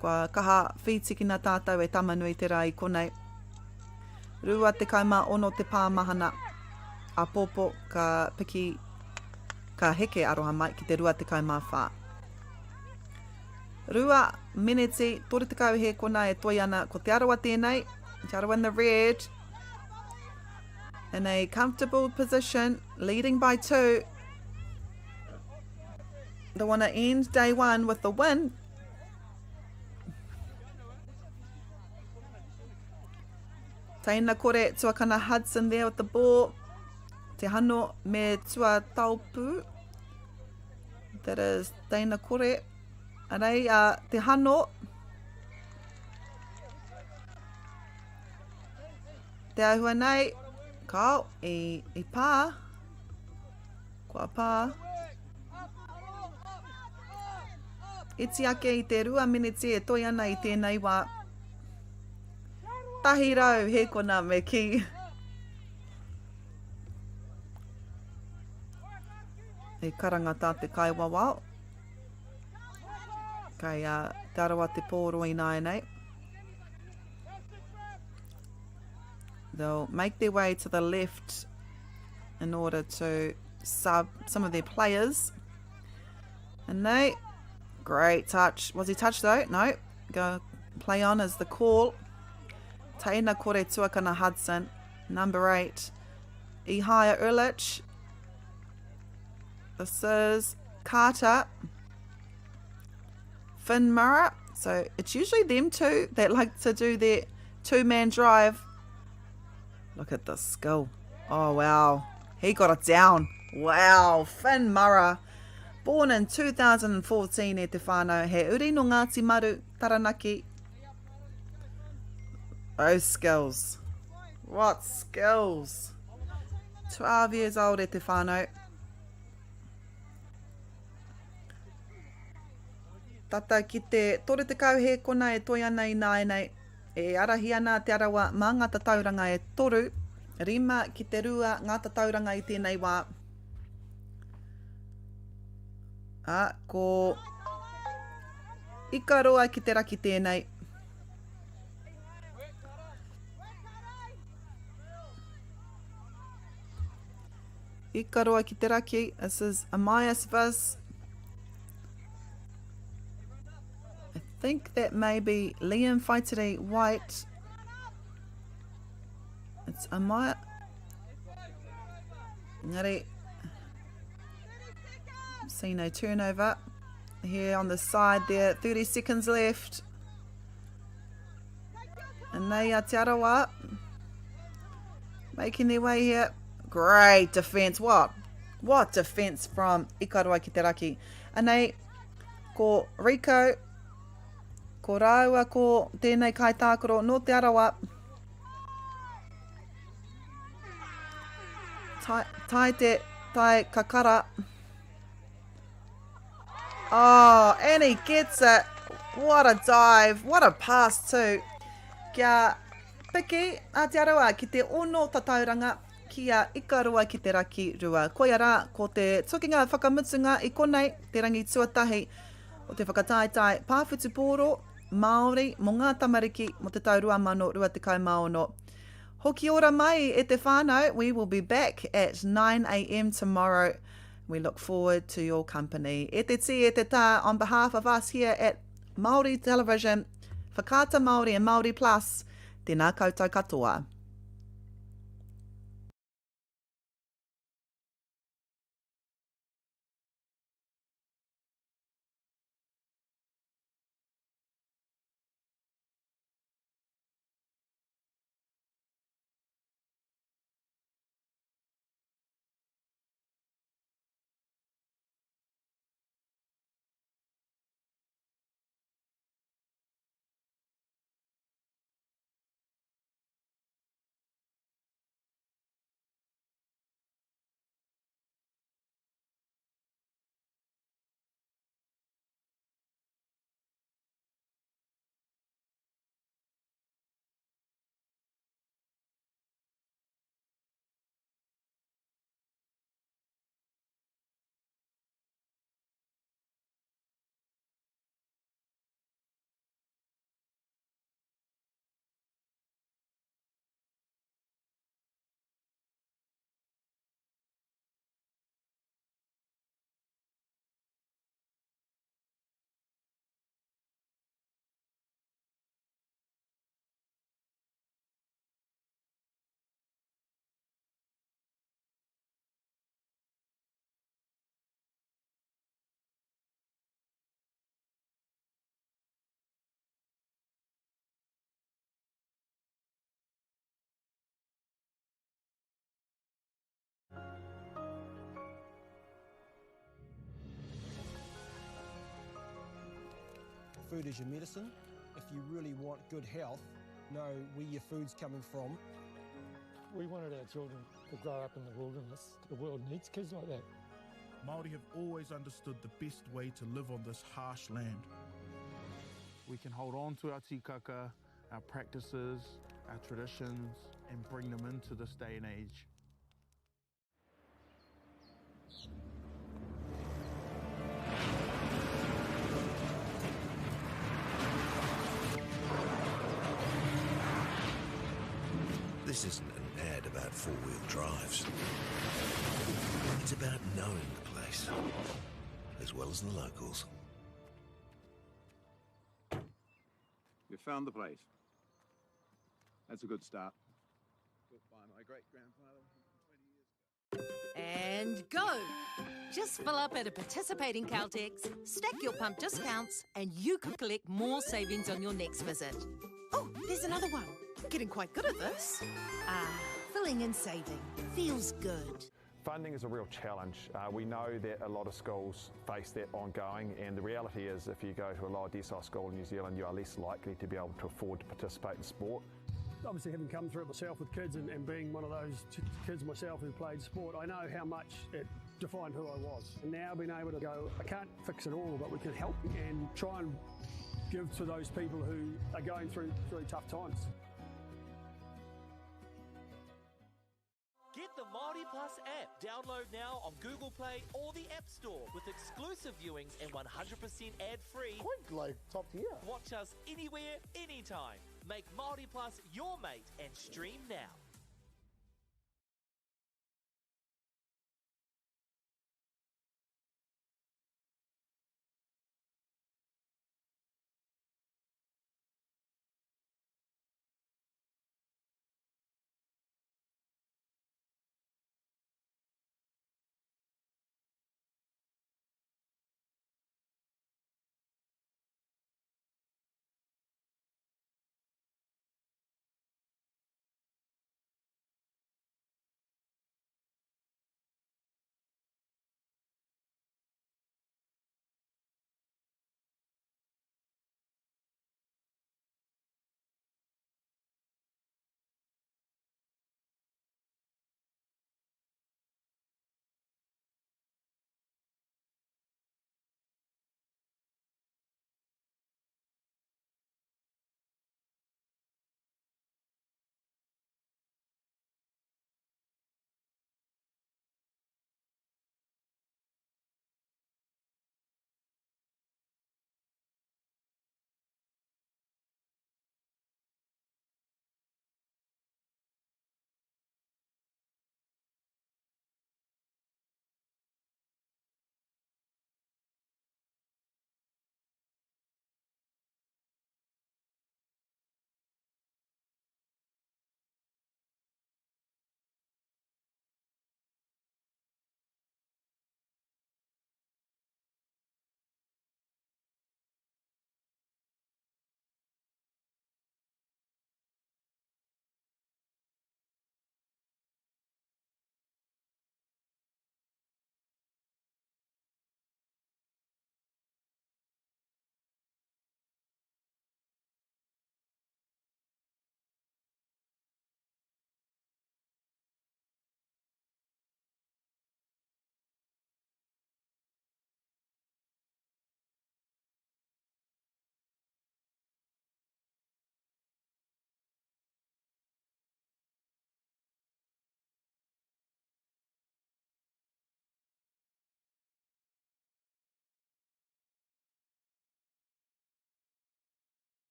Kua kaha whītikina tātou e Tamanui te rā i konei. 26 te pāmahana. Āpōpō ka piki, ka heke aroha mai ki te 24. Rua meneti, 30 hēkona e toe ana, ko Te Arawa tēnei, Te Arawa in the red, in a comfortable position, leading by two. They want to end day one with the win. Teina Kore, Tuakana Hudson there with the ball. Te Hano me Tua Taupu. That is Teina Kore. Arei a Te Hano. Te ahua nei, kao, i, i pā. Kua pā. Iti ake i te rua miniti e toi ana i tēnei wā. 100 hēkona me kī. E karanga tā te kaiwawao. Kei a Te Arawa te pōro ināianei. They'll make their way to the left in order to sub some of their players. And they, great touch. Was he touched though? No. Go play on as the call. Taina Kore Tuakana Hudson, number 8. Ihaya Erlich. This is Carter. Finn Murrah. So it's usually them two that like to do their two-man drive. Look at the skill. Oh, wow. He got it down. Wow. Finn Murrah. Born in 2014 e te whānau. He uri no Ngāti Maru, Taranaki. Those skills. What skills? 12 years old e te whānau. Tata ki te 30 hēkona e toe ana ināianei, e ārahi ana a Te Arawa mā ngā tatauranga e toru, rima ki te rua ngā tatauranga i tēnei wā. Ā, ko Ikaroa ki te raki tēnei. Ikaroa ki te raki, this is Amias Vis. I think that may be Liam Whaitere White. It's Amaya. Engari, see no turnover here on the side there. 30 seconds left. And they are Te Arawa making their way here. Great defense. What? What defense from Ikaroa ki te raki. Anei, ko Rico, ko rāua ko tēnei kaitākaro nō Te Arawa. Tai, tai te, tai kakara. Oh, and he gets it. What a dive. What a pass too. Kia piki a Te Arawa ki te ono tatauranga ki a Ikaroa ki te raki rua. Koia rā, ko te tukinga whakamutunga i konei, te rangi tuatahi o te whakataetae pā whutupōro Māori mō ngā tamariki mō te tau 2026. Hoki ora mai e te whānau, we will be back at 9am tomorrow. We look forward to your company. E te tī, e te tā, on behalf of us here at Māori Television, Whakaata Māori and Māori Plus, tēnā koutou katoa. Food is your medicine. If you really want good health, know where your food's coming from. We wanted our children to grow up in the wilderness. The world needs kids like that. Māori have always understood the best way to live on this harsh land. We can hold on to our tikaka, our practices, our traditions, and bring them into this day and age. This isn't an ad about four-wheel drives. It's about knowing the place, as well as the locals. You found the place. That's a good start. Built by my great-grandfather 120 years ago. And go! Just fill up at a participating Caltex, stack your pump discounts, and you could collect more savings on your next visit. Oh, there's another one. I'm getting quite good at this. Ah, filling and saving. Feels good. Funding is a real challenge. We know that a lot of schools face that ongoing, and the reality is if you go to a lower decile school in New Zealand, you are less likely to be able to afford to participate in sport. Obviously, having come through it myself with kids and being one of those kids myself who played sport, I know how much it defined who I was. And now being able to go, I can't fix it all, but we can help and try and give to those people who are going through really tough times. Get the Māori Plus app. Download now on Google Play or the App Store with exclusive viewings and 100% ad-free. Quite like top tier. Watch us anywhere, anytime. Make Māori Plus your mate and stream now.